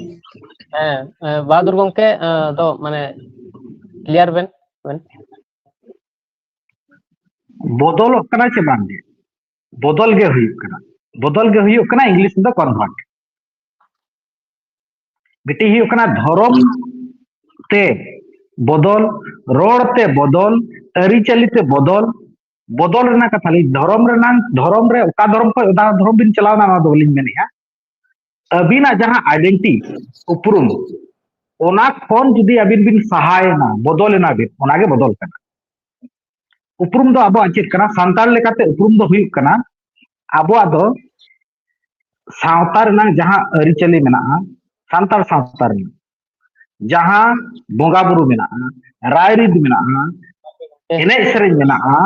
ᱦᱮᱸ, ᱮ, ᱵᱟᱦᱟᱫᱩᱨ ᱜᱚᱝᱠᱮ, ᱮ, ᱫᱚ ᱢᱟᱱᱮ ᱠᱞᱤᱭᱟᱨ ᱵᱮᱱ, ᱵᱮᱱ᱾ ᱵᱚᱫᱚᱞᱚᱜ ᱠᱟᱱᱟ ᱪᱮ ᱵᱟᱝ ᱜᱮ? ᱵᱚᱫᱚᱞ ᱜᱮ ᱦᱩᱭᱩᱜ ᱠᱟᱱᱟ᱾ ᱵᱚᱫᱚᱞ ᱜᱮ ᱦᱩᱭᱩᱜ ᱠᱟᱱᱟ, ᱤᱝᱞᱤᱥ ᱛᱮᱫᱚ ᱠᱚᱱᱵᱷᱟᱨᱴ᱾ ᱢᱤᱫᱴᱤᱡ ᱦᱩᱭᱩᱜ ᱠᱟᱱᱟ ᱫᱷᱚᱨᱚᱢ ᱛᱮ ᱵᱚᱫᱚᱞ, ᱨᱚᱲ ᱛᱮ ᱵᱚᱫᱚᱞ, ᱟᱹᱨᱤᱪᱟᱹᱞᱤ ᱛᱮ ᱵᱚᱫᱚᱞ᱾ ᱵᱚᱫᱚᱞ ᱨᱮᱱᱟᱜ ᱠᱟᱛᱷᱟ ᱞᱤᱧ, ᱫᱷᱚᱨᱚᱢ ᱨᱮᱱᱟᱜ, ᱫᱷᱚᱨᱚᱢ ᱨᱮ ᱚᱠᱟ ᱫᱷᱚᱨᱚᱢ ᱠᱷᱚᱱ ᱚᱠᱟ ᱫᱷᱚᱨᱚᱢ ᱵᱤᱱ ᱪᱟᱞᱟᱣᱱᱟ, ᱱᱚᱣᱟ ᱫᱚ ᱵᱟᱹᱞᱤᱧ ᱢᱮᱱᱮᱫᱼᱟ᱾ ᱟᱹᱵᱤᱱᱟᱜ ᱡᱟᱦᱟᱸ ᱟᱭᱰᱮᱱᱴᱤ, ᱩᱯᱨᱩᱢ, ᱚᱱᱟ ᱠᱷᱚᱱ ᱡᱩᱫᱤ ᱟᱹᱵᱤᱱ ᱵᱤᱱ ᱥᱟᱦᱟᱭᱮᱱᱟ, ᱵᱚᱫᱚᱞᱮᱱᱟ ᱵᱤᱱ, ᱚᱱᱟᱜᱮ ᱵᱚᱫᱚᱞ ᱠᱟᱱᱟ᱾ ᱩᱯᱨᱩᱢ ᱫᱚ ᱟᱵᱚᱣᱟᱜ ᱪᱮᱫ ᱠᱟᱱᱟ? ᱥᱟᱱᱛᱟᱲ ᱞᱮᱠᱟᱛᱮ ᱩᱯᱨᱩᱢ ᱫᱚ ᱦᱩᱭᱩᱜ ᱠᱟᱱᱟ, ᱟᱵᱚᱣᱟᱜ ᱫᱚ ᱥᱟᱶᱛᱟ ᱨᱮᱱᱟᱜ ᱡᱟᱦᱟᱸ ᱟᱹᱨᱤᱪᱟᱹᱞᱤ ᱢᱮᱱᱟᱜᱼᱟ, ᱥᱟᱱᱛᱟᱲ ᱥᱟᱶᱛᱟ ᱨᱮᱱᱟᱜ ᱡᱟᱦᱟᱸ ᱵᱚᱸᱜᱟ ᱵᱩᱨᱩ ᱢᱮᱱᱟᱜᱼᱟ, ᱨᱟᱭᱨᱤᱛ ᱢᱮᱱᱟᱜᱼᱟ, ᱮᱱᱮᱡ ᱥᱮᱨᱮᱧ ᱢᱮᱱᱟᱜᱼᱟ,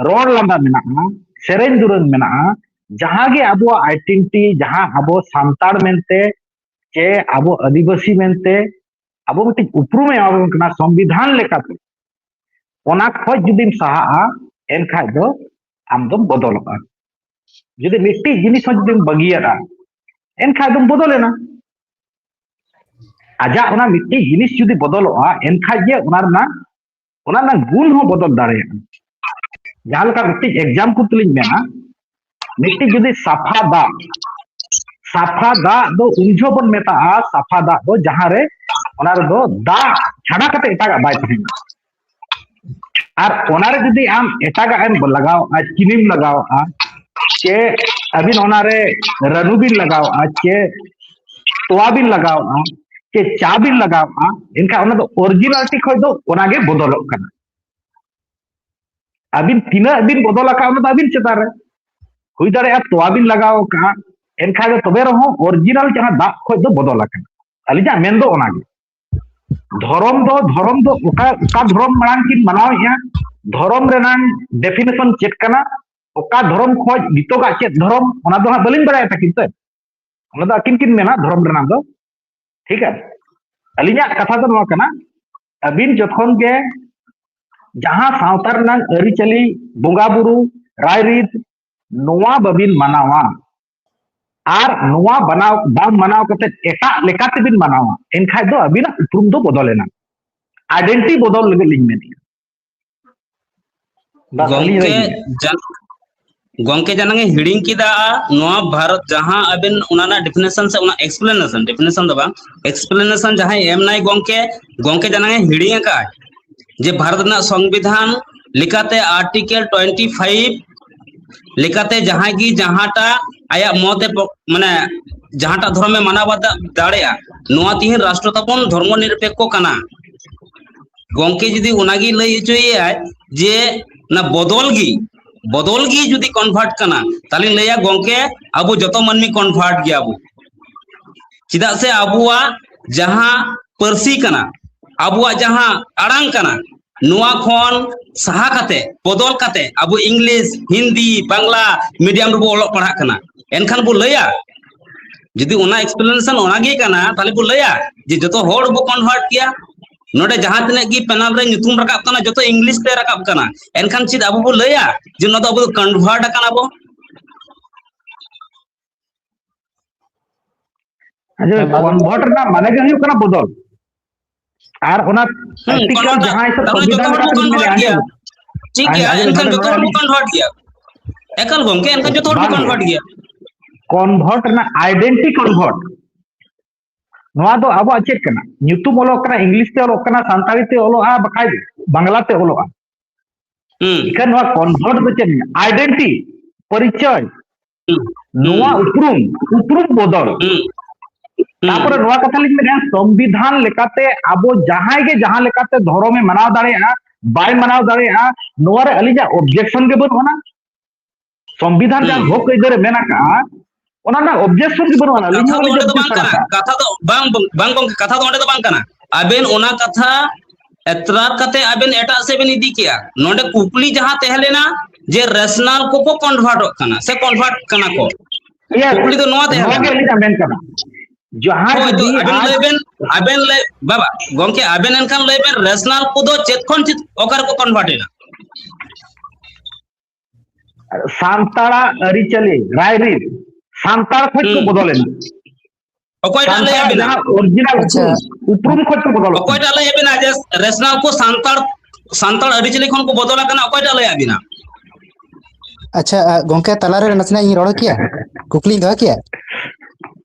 ᱨᱚᱲ ᱞᱟᱸᱫᱟ ᱢᱮᱱᱟᱜᱼᱟ, ᱥᱮᱨᱮᱧ ᱫᱩᱨᱟᱹᱝ ᱢᱮᱱᱟᱜᱼᱟ, ᱡᱟᱦᱟᱸ ᱜᱮ ᱟᱵᱚᱣᱟᱜ ᱟᱭᱰᱮᱱᱴᱤᱴᱤ, ᱡᱟᱦᱟᱸ ᱟᱵᱚ ᱥᱟᱱᱛᱟᱲ ᱢᱮᱱᱛᱮ ᱪᱮ ᱟᱵᱚ ᱟᱹᱫᱤᱵᱟᱹᱥᱤ ᱢᱮᱱᱛᱮ ᱟᱵᱚ ᱢᱤᱫᱴᱤᱡ ᱩᱯᱨᱩᱢᱮ ᱮᱢᱟᱵᱚᱱ ᱠᱟᱱᱟ ᱥᱚᱝᱵᱤᱫᱷᱟᱱ ᱞᱮᱠᱟᱛᱮ, ᱚᱱᱟ ᱠᱷᱚᱡ ᱡᱩᱫᱤᱢ ᱥᱟᱦᱟᱜᱼᱟ, ᱮᱱᱠᱷᱟᱡ ᱫᱚ ᱟᱢ ᱫᱚᱢ ᱵᱚᱫᱚᱞᱚᱜᱼᱟ᱾ ᱡᱩᱫᱤ ᱢᱤᱫᱴᱤᱡ ᱡᱤᱱᱤᱥ ᱦᱚᱸ ᱡᱩᱫᱤᱢ ᱵᱟᱹᱜᱤᱭᱟᱫᱼᱟ, ᱮᱱᱠᱷᱟᱡ ᱫᱚᱢ ᱵᱚᱫᱚᱞᱮᱱᱟ᱾ ᱟᱡᱟᱜ ᱚᱱᱟ ᱢᱤᱫᱴᱤᱡ ᱡᱤᱱᱤᱥ ᱡᱩᱫᱤ ᱵᱚᱫᱚᱞᱚᱜᱼᱟ, ᱮᱱᱠᱷᱟᱡ ᱜᱮ ᱚᱱᱟ ᱨᱮᱱᱟᱜ, ᱚᱱᱟ ᱨᱮᱱᱟᱜ ᱜᱩᱱ ᱦᱚᱸ ᱵᱚᱫᱚᱞ ᱫᱟᱲᱮᱭᱟᱜᱼᱟ᱾ ᱡᱟᱦᱟᱸ ᱞᱮᱠᱟ ᱢᱤᱫᱴᱤᱡ ᱮᱠᱡᱟᱢᱯᱚᱞ ᱛᱮᱞᱤᱧ ᱢᱮᱱᱟ, ᱢᱤᱫᱴᱤᱡ ᱡᱩᱫᱤ ᱥᱟᱯᱷᱟ ᱫᱟᱜ, ᱥᱟᱯᱷᱟ ᱫᱟᱜ ᱫᱚ ᱩᱱ ᱡᱚᱦᱚᱜ ᱵᱚᱱ ᱢᱮᱛᱟᱜᱼᱟ ᱥᱟᱯᱷᱟ ᱫᱟᱜ ᱫᱚ, ᱡᱟᱦᱟᱸ ᱨᱮ ᱚᱱᱟ ᱨᱮᱫᱚ ᱫᱟᱜ ᱪᱷᱟᱰᱟ ᱠᱟᱛᱮ ᱮᱴᱟᱜᱟᱜ ᱵᱟᱭ ᱛᱟᱦᱮᱱᱟ᱾ ᱟᱨ ᱚᱱᱟᱨᱮ ᱡᱩᱫᱤ ᱟᱢ ᱮᱴᱟᱜᱟᱜ ᱮᱢ ᱞᱟᱜᱟᱣᱟᱜᱼᱟ, ᱪᱤᱱᱤᱢ ᱞᱟᱜᱟᱣᱟᱜᱼᱟ, ᱪᱮ ᱟᱹᱵᱤᱱ ᱚᱱᱟᱨᱮ ᱨᱟᱹᱱᱩ ᱵᱤᱱ ᱞᱟᱜᱟᱣᱟᱜᱼᱟ, ᱪᱮ ᱛᱚᱣᱟ ᱵᱤᱱ ᱞᱟᱜᱟᱣᱟᱜᱼᱟ, ᱪᱮ ᱪᱟ ᱵᱤᱱ ᱞᱟᱜᱟᱣᱟᱜᱼᱟ, ᱮᱱᱠᱷᱟᱱ ᱚᱱᱟ ᱫᱚ ᱚᱨᱤᱡᱤᱱᱟᱞᱤᱴᱤ ᱠᱷᱚᱡ ᱫᱚ ᱚᱱᱟᱜᱮ ᱵᱚᱫᱚᱞᱚᱜ ᱠᱟᱱᱟ᱾ ᱟᱹᱵᱤᱱ ᱛᱤᱱᱟᱹᱜ ᱵᱤᱱ ᱵᱚᱫᱚᱞ ᱟᱠᱟᱫ, ᱚᱱᱟ ᱫᱚ ᱟᱹᱵᱤᱱ ᱪᱮᱛᱟᱱ ᱨᱮ᱾ ᱦᱩᱭ ᱫᱟᱲᱮᱭᱟᱜᱼᱟ ᱛᱚᱣᱟ ᱵᱤᱱ ᱞᱟᱜᱟᱣ ᱟᱠᱟᱫᱼᱟ, ᱮᱱᱠᱷᱟᱱ ᱫᱚ ᱛᱚᱵᱮ ᱨᱮᱦᱚᱸ ᱚᱨᱤᱡᱤᱱᱟᱞ ᱡᱟᱦᱟᱸ ᱫᱟᱜ ᱠᱷᱚᱡ ᱫᱚ ᱵᱚᱫᱚᱞ ᱟᱠᱟᱱᱟ᱾ ᱟᱹᱞᱤᱧᱟᱜ ᱢᱮᱱ ᱫᱚ ᱚᱱᱟᱜᱮ᱾ ᱫᱷᱚᱨᱚᱢ ᱫᱚ, ᱫᱷᱚᱨᱚᱢ ᱫᱚ ᱚᱠᱟ, ᱚᱠᱟ ᱫᱷᱚᱨᱚᱢ ᱢᱟᱲᱟᱝ ᱠᱤᱱ ᱢᱟᱱᱟᱣᱮᱫᱼᱟ, ᱫᱷᱚᱨᱚᱢ ᱨᱮᱱᱟᱝ ᱰᱮᱯᱷᱤᱱᱮᱥᱚᱱ ᱪᱮᱫ ᱠᱟᱱᱟ, ᱚᱠᱟ ᱫᱷᱚᱨᱚᱢ ᱠᱷᱚᱡ ᱱᱤᱛᱚᱜᱟᱜ ᱪᱮᱫ ᱫᱷᱚᱨᱚᱢ, ᱚᱱᱟ ᱫᱚ ᱦᱟᱸᱜ ᱵᱟᱹᱞᱤᱧ ᱵᱟᱲᱟᱭᱟ ᱛᱟᱹᱠᱤᱱ ᱥᱮ᱾ ᱚᱱᱟ ᱫᱚ ᱟᱹᱠᱤᱱ ᱠᱤᱱ ᱢᱮᱱᱟ ᱫᱷᱚᱨᱚᱢ ᱨᱮᱱᱟᱜ ᱫᱚ᱾ ᱴᱷᱤᱠ ᱟᱪᱷᱮ? ᱟᱹᱞᱤᱧᱟᱜ ᱠᱟᱛᱷᱟ ᱫᱚ ᱱᱚᱣᱟ ᱠᱟᱱᱟ, ᱟᱹᱵᱤᱱ ᱡᱚᱠᱷᱚᱱ ᱜᱮ ᱡᱟᱦᱟᱸ ᱥᱟᱶᱛᱟ ᱨᱮᱱᱟᱜ ᱟᱹᱨᱤᱪᱟᱹᱞᱤ, ᱵᱚᱸᱜᱟ ᱵᱩᱨᱩ, ᱨᱟᱭᱨᱤᱛ, ᱱᱚᱣᱟ ᱵᱟᱹᱵᱤᱱ ᱢᱟᱱᱟᱣᱟ ᱟᱨ ᱱᱚᱣᱟ ᱵᱟᱱᱟᱣ, ᱵᱟᱝ ᱢᱟᱱᱟᱣ ᱠᱟᱛᱮ ᱮᱴᱟᱜ ᱞᱮᱠᱟ ᱛᱮᱵᱤᱱ ᱢᱟᱱᱟᱣᱟ, ᱮᱱᱠᱷᱟᱡ ᱫᱚ ᱟᱹᱵᱤᱱᱟᱜ ᱩᱯᱨᱩᱢ ᱫᱚ ᱵᱚᱫᱚᱞᱮᱱᱟ᱾ ᱟᱭᱰᱮᱱᱴᱤᱴᱤ ᱵᱚᱫᱚᱞ ᱞᱟᱹᱜᱤᱫ ᱞᱤᱧ ᱢᱮᱱᱮᱫᱼᱟ᱾ ᱵᱟᱥ, ᱟᱹᱞᱤᱧ ᱜᱚᱝᱠᱮ, ᱨᱮᱸᱜᱮᱡ᱾ ᱡᱟᱱ-, ᱜᱚᱝᱠᱮ, ᱡᱟᱱᱟᱝ ᱮ ᱦᱤᱲᱤᱧ ᱠᱮᱫᱟ, ᱱᱚᱣᱟ ᱵᱷᱟᱨᱚᱛ ᱡᱟᱦᱟᱸ ᱟᱵᱮᱱ ᱚᱱᱟ ᱨᱮᱱᱟᱜ ᱰᱮᱯᱷᱤᱱᱮᱥᱚᱱ ᱥᱮ ᱚᱱᱟ ᱮᱠᱥᱯᱞᱮᱱᱮᱥᱚᱱ, ᱰᱮᱯᱷᱤᱱᱮᱥᱚᱱ ᱫᱚ ᱵᱟᱝ, ᱮᱠᱥᱯᱞᱮᱱᱮᱥᱚᱱ ᱡᱟᱦᱟᱸᱭ ᱮᱢ ᱱᱟᱭ ᱜᱚᱝᱠᱮ, ᱜᱚᱝᱠᱮ ᱡᱟᱱᱟᱝ ᱮ ᱦᱤᱲᱤᱧ ᱟᱠᱟᱫ ᱡᱮ ᱵᱷᱟᱨᱚᱛ ᱨᱮᱱᱟᱜ ᱥᱚᱝᱵᱤᱫᱷᱟᱱ ᱞᱮᱠᱟᱛᱮ ᱟᱨᱴᱤᱠᱮᱞ ᱴᱩᱭᱮᱱᱴᱤ ᱯᱷᱟᱭᱤᱵᱷ ᱞᱮᱠᱟᱛᱮ ᱡᱟᱦᱟᱸᱭ ᱜᱮ ᱡᱟᱦᱟᱸᱴᱟᱜ ᱟᱭᱟᱜ ᱢᱚᱛ ᱮ ᱯᱚ-, ᱢᱟᱱᱮ ᱡᱟᱦᱟᱸᱴᱟᱜ ᱫᱷᱚᱨᱚᱢᱮ ᱢᱟᱱᱟᱣ ᱵᱟᱛᱟᱣ ᱫᱟᱲᱮᱭᱟᱜᱼᱟ᱾ ᱱᱚᱣᱟ ᱛᱤᱦᱤᱧ ᱨᱟᱥᱴᱨᱚ ᱛᱟᱵᱚᱱ ᱫᱷᱚᱨᱢᱚ ᱱᱤᱨᱚᱯᱮᱠᱠᱷᱚ ᱠᱟᱱᱟ᱾ ᱜᱚᱝᱠᱮ ᱡᱩᱫᱤ ᱚᱱᱟᱜᱮ ᱞᱟᱹᱭ ᱦᱚᱪᱚᱭᱮᱭᱟᱭ ᱡᱮ ᱚᱱᱟ ᱵᱚᱫᱚᱞ ᱜᱮ, ᱵᱚᱫᱚᱞ ᱜᱮ ᱡᱩᱫᱤ ᱠᱚᱱᱵᱷᱟᱨᱴ ᱠᱟᱱᱟ, ᱛᱟᱦᱞᱮᱧ ᱞᱟᱹᱭᱟ, ᱜᱚᱝᱠᱮ, ᱟᱵᱚ ᱡᱚᱛᱚ ᱢᱟᱹᱱᱢᱤ ᱠᱚᱱᱵᱷᱟᱨᱴ ᱜᱮᱭᱟᱵᱚ᱾ ᱪᱮᱫᱟᱜ ᱥᱮ ᱟᱵᱚᱣᱟᱜ ᱡᱟᱦᱟᱸ ᱯᱟᱹᱨᱥᱤ ᱠᱟᱱᱟ, ᱟᱵᱚᱣᱟᱜ ᱡᱟᱦᱟᱸ ᱟᱲᱟᱝ ᱠᱟᱱᱟ, ᱱᱚᱣᱟ ᱠᱷᱚᱱ ᱥᱟᱦᱟ ᱠᱟᱛᱮ, ᱵᱚᱫᱚᱞ ᱠᱟᱛᱮ ᱟᱵᱚ ᱤᱝᱞᱤᱥ, ᱦᱤᱱᱫᱤ, ᱵᱟᱝᱞᱟ ᱢᱤᱰᱤᱭᱟᱢ ᱨᱮᱵᱚ ᱚᱞᱚᱜ ᱯᱟᱲᱦᱟᱜ ᱠᱟᱱᱟ᱾ ᱮᱱᱠᱷᱟᱱ ᱵᱚ ᱞᱟᱹᱭᱟ, ᱡᱩᱫᱤ ᱚᱱᱟ ᱮᱠᱥᱯᱞᱮᱱᱮᱥᱚᱱ ᱚᱱᱟᱜᱮ ᱠᱟᱱᱟ, ᱛᱟᱦᱞᱮ ᱵᱚ ᱞᱟᱹᱭᱟ ᱡᱮ ᱡᱚᱛᱚ ᱦᱚᱲ ᱵᱚ ᱠᱚᱱᱵᱷᱟᱨᱴ ᱜᱮᱭᱟ᱾ ᱱᱚᱰᱮ ᱡᱟᱦᱟᱸ ᱛᱤᱱᱟᱹᱜ ᱜᱮ ᱯᱮᱱᱟᱞ ᱨᱮ ᱧᱩᱛᱩᱢ ᱨᱟᱠᱟᱵ ᱠᱟᱱᱟ, ᱡᱚᱛᱚ ᱤᱝᱞᱤᱥ ᱛᱮ ᱨᱟᱠᱟᱵ ᱠᱟᱱᱟ᱾ ᱮᱱᱠᱷᱟᱱ ᱪᱮᱫ ᱟᱵᱚ ᱵᱚ ᱞᱟᱹᱭᱟ ᱡᱮ ᱱᱚᱣᱟ ᱫᱚ ᱟᱵᱚ ᱫᱚ ᱠᱚᱱᱵᱷᱟᱨᱴ ᱟᱠᱟᱱᱟ ᱵᱚ? ᱟᱪᱪᱷᱟ, ᱠᱚᱱᱵᱷᱟᱨᱴ ᱨᱮᱱᱟᱜ ᱢᱟᱱᱮ ᱜᱮ ᱦᱩᱭᱩᱜ ᱠᱟᱱᱟ ᱵᱚᱫᱚᱞ᱾ ᱟᱨ ᱚᱱᱟ ᱦᱩᱸ, ᱟᱨᱴᱤᱠᱮᱞ ᱠᱚᱱᱵᱷᱟᱨᱴ, ᱡᱟᱦᱟᱸ ᱦᱤᱥᱟᱹᱵ ᱛᱟᱨ ᱢᱟᱱᱮ ᱥᱚᱝᱵᱤᱫᱷᱟᱱ ᱡᱚᱛᱚ ᱦᱚᱲ ᱞᱮᱠᱟᱛᱮ ᱵᱚ ᱵᱤᱱ ᱢᱮᱱᱮᱫᱼᱟ, ᱠᱚᱱᱵᱷᱟᱨᱴ ᱟᱸᱡᱚᱢ ᱜᱮᱭᱟ᱾ ᱴᱷᱤᱠ ᱜᱮᱭᱟ, ᱟᱸᱡᱚᱢ ᱮᱱᱠᱷᱟᱱ ᱱᱚᱰᱮ ᱡᱚᱛᱚ ᱦᱚᱲ ᱵᱚ ᱱᱚᱰᱮ ᱠᱚᱱᱵᱷᱟᱨᱴ ᱜᱮᱭᱟ᱾ ᱮᱠᱟᱞ ᱜᱚᱝᱠᱮ, ᱮᱱᱠᱷᱟᱱ ᱡᱚᱛᱚ ᱦᱚᱲ ᱵᱚ ᱵᱟᱝ ᱜᱮ᱾ ᱠᱚᱱᱵᱷᱟᱨᱴ ᱜᱮᱭᱟ᱾ ᱠᱚᱱᱵᱷᱟᱨᱴ ᱨᱮᱱᱟᱜ ᱟᱭᱰᱮᱱᱴᱤ ᱠᱚᱱᱵᱷᱟᱨᱴ, ᱱᱚᱣᱟ ᱫᱚ ᱟᱵᱚᱣᱟᱜ ᱪᱮᱫ ᱠᱟᱱᱟ? ᱧᱩᱛᱩᱢ ᱚᱞᱚᱜ ᱠᱟᱱᱟ, ᱤᱝᱞᱤᱥ ᱛᱮ ᱚᱞᱚᱜ ᱠᱟᱱᱟ, ᱥᱟᱱᱛᱟᱲᱤ ᱛᱮ ᱚᱞᱚᱜᱼᱟ, ᱵᱟᱠᱷᱟᱡ ᱵᱟᱝᱞᱟ ᱛᱮ ᱚᱞᱚᱜᱼᱟ᱾ ᱦᱩᱸ᱾ ᱮᱱᱠᱷᱟᱱ ᱱᱚᱣᱟ ᱠᱚᱱᱵᱷᱟᱨᱴ ᱫᱚ ᱪᱮᱫ? ᱟᱭᱰᱮᱱᱴᱤ, ᱯᱚᱨᱤᱪᱚᱭ, ᱦᱩᱸ᱾ ᱱᱚᱣᱟ ᱩᱯᱨᱩᱢ, ᱩᱯᱨᱩᱢ ᱵᱚᱫᱚᱞ᱾ ᱦᱩᱸ᱾ ᱦᱩᱸ᱾ ᱛᱟᱯᱚᱨᱮ ᱱᱚᱣᱟ ᱠᱟᱛᱷᱟ ᱞᱤᱧ ᱢᱮᱱᱟ, ᱥᱚᱝᱵᱤᱫᱷᱟᱱ ᱞᱮᱠᱟᱛᱮ ᱟᱵᱚ ᱡᱟᱦᱟᱸᱭ ᱜᱮ ᱡᱟᱦᱟᱸ ᱞᱮᱠᱟᱛᱮ ᱫᱷᱚᱨᱚᱢᱮ ᱢᱟᱱᱟᱣ ᱫᱟᱲᱮᱭᱟᱜᱼᱟ, ᱵᱟᱭ ᱢᱟᱱᱟᱣ ᱫᱟᱲᱮᱭᱟᱜᱼᱟ, ᱱᱚᱣᱟ ᱨᱮ ᱟᱹᱞᱤᱧᱟᱜ ᱚᱵᱡᱮᱠᱥᱚᱱ ᱜᱮ ᱵᱟᱹᱱᱩᱜ ᱟᱱᱟ᱾ ᱥᱚᱝᱵᱤᱫᱷᱟᱱ ᱡᱟᱦᱟᱸ ᱦᱩᱸ᱾ ᱦᱚᱠ ᱟᱹᱭᱫᱟᱹᱨ ᱮ ᱢᱮᱱ ᱟᱠᱟᱫᱼᱟ, ᱚᱱᱟ ᱨᱮᱱᱟᱜ ᱚᱵᱡᱮᱠᱥᱚᱱ ᱜᱮ ᱵᱟᱹᱱᱩᱜ ᱟᱱᱟ᱾ ᱟᱹᱞᱤᱧ ᱠᱟᱛᱷᱟ ᱦᱚᱸ ᱫᱚ ᱵᱟᱹᱞᱤᱧ ᱚᱸᱰᱮ ᱫᱚ ᱵᱟᱝ ᱚᱵᱡᱮᱠᱥᱚᱱ ᱠᱟᱱᱟ᱾ ᱟᱠᱟᱫᱼᱟ᱾ ᱠᱟᱛᱷᱟ ᱫᱚ ᱵᱟᱝ, ᱵᱟᱝ, ᱵᱟᱝ ᱜᱚᱝᱠᱮ, ᱠᱟᱛᱷᱟ ᱫᱚ ᱚᱸᱰᱮ ᱫᱚ ᱵᱟᱝ ᱠᱟᱱᱟ᱾ ᱟᱵᱮᱱ ᱚᱱᱟ ᱠᱟᱛᱷᱟ ᱮᱛᱨᱟᱨ ᱠᱟᱛᱮ ᱟᱵᱮᱱ ᱮᱴᱟᱜ ᱥᱮᱫ ᱵᱮᱱ ᱤᱫᱤ ᱠᱮᱜᱼᱟ᱾ ᱱᱚᱰᱮ ᱠᱩᱠᱞᱤ ᱡᱟᱦᱟᱸ ᱛᱟᱦᱮᱸ ᱞᱮᱱᱟ ᱡᱮ ᱨᱮᱥᱱᱟᱞ ᱠᱚᱠᱚ ᱠᱚᱱᱵᱷᱟᱨᱴᱚᱜ ᱠᱟᱱᱟ ᱥᱮ ᱠᱚᱱᱵᱷᱟᱨᱴ ᱠᱟᱱᱟ ᱠᱚ, Yes, ᱠᱩᱠᱞᱤ ᱫᱚ ᱱᱚᱣᱟ ᱛᱟᱦᱮᱸ ᱱᱚᱣᱟ ᱞᱮᱱᱟ᱾ ᱜᱮ ᱟᱹᱞᱤᱧᱟᱜ ᱢᱮᱱ ᱠᱟᱱᱟ᱾ ᱡᱟᱦᱟᱸᱭ ᱦᱳᱭ, ᱛᱚ ᱡᱩᱫᱤ ᱟᱵᱮᱱ ᱟᱡ ᱞᱟᱹᱭ ᱵᱮᱱ, ᱟᱵᱮᱱ ᱞᱟᱹᱭ, ᱵᱟᱵᱟ, ᱜᱚᱝᱠᱮ, ᱟᱵᱮᱱ ᱮᱱᱠᱷᱟᱱ ᱞᱟᱹᱭ ᱵᱮᱱ, ᱨᱮᱥᱱᱟᱞ ᱠᱚᱫᱚ ᱪᱮᱫ ᱠᱷᱚᱱ ᱪᱮᱫ, ᱚᱠᱟ ᱨᱮᱠᱚ ᱠᱚᱱᱵᱷᱟᱨᱴ ᱮᱱᱟ? ᱥᱟᱱᱛᱟᱲᱟᱜ ᱟᱹᱨᱤᱪᱟᱹᱞᱤ, ᱨᱟᱭᱨᱤᱛ, ᱥᱟᱱᱛᱟᱲ ᱠᱷᱚᱡ ᱠᱚ ᱦᱩᱸ᱾ ᱵᱚᱫᱚᱞ ᱮᱱᱟ᱾ ᱚᱠᱚᱭᱴᱟᱜ ᱞᱟᱹᱭ ᱥᱟᱱᱛᱟᱲᱟᱜ ᱟᱵᱤᱱᱟ? ᱡᱟᱦᱟᱸ original ᱟᱪᱪᱷᱟ᱾ ᱩᱯᱨᱩᱢ, ᱩᱯᱨᱩᱢ ᱠᱷᱚᱡ ᱠᱚ ᱵᱚᱫᱚᱞᱚᱜ ᱠᱟᱱᱟ᱾ ᱚᱠᱚᱭᱴᱟᱜ ᱞᱟᱹᱭ ᱟᱵᱤᱱᱟ ᱡᱮ ᱨᱮᱥᱱᱟᱞ ᱠᱚ ᱥᱟᱱᱛᱟᱲ, ᱥᱟᱱᱛᱟᱲ ᱟᱹᱨᱤᱪᱟᱹᱞᱤ ᱠᱷᱚᱱ ᱠᱚ ᱵᱚᱫᱚᱞ ᱟᱠᱟᱱᱟ? ᱚᱠᱚᱭᱴᱟᱜ ᱞᱟᱹᱭ ᱟᱵᱤᱱᱟ? ᱟᱪᱪᱷᱟ, ᱟ, ᱜᱚᱝᱠᱮ, ᱛᱟᱞᱟᱨᱮ ᱱᱟᱥᱮᱱᱟᱜ ᱤᱧ ᱨᱚᱲ ᱠᱮᱭᱟ? ᱠᱩᱠᱞᱤᱧ ᱫᱚᱦᱚ ᱠᱮᱭᱟ?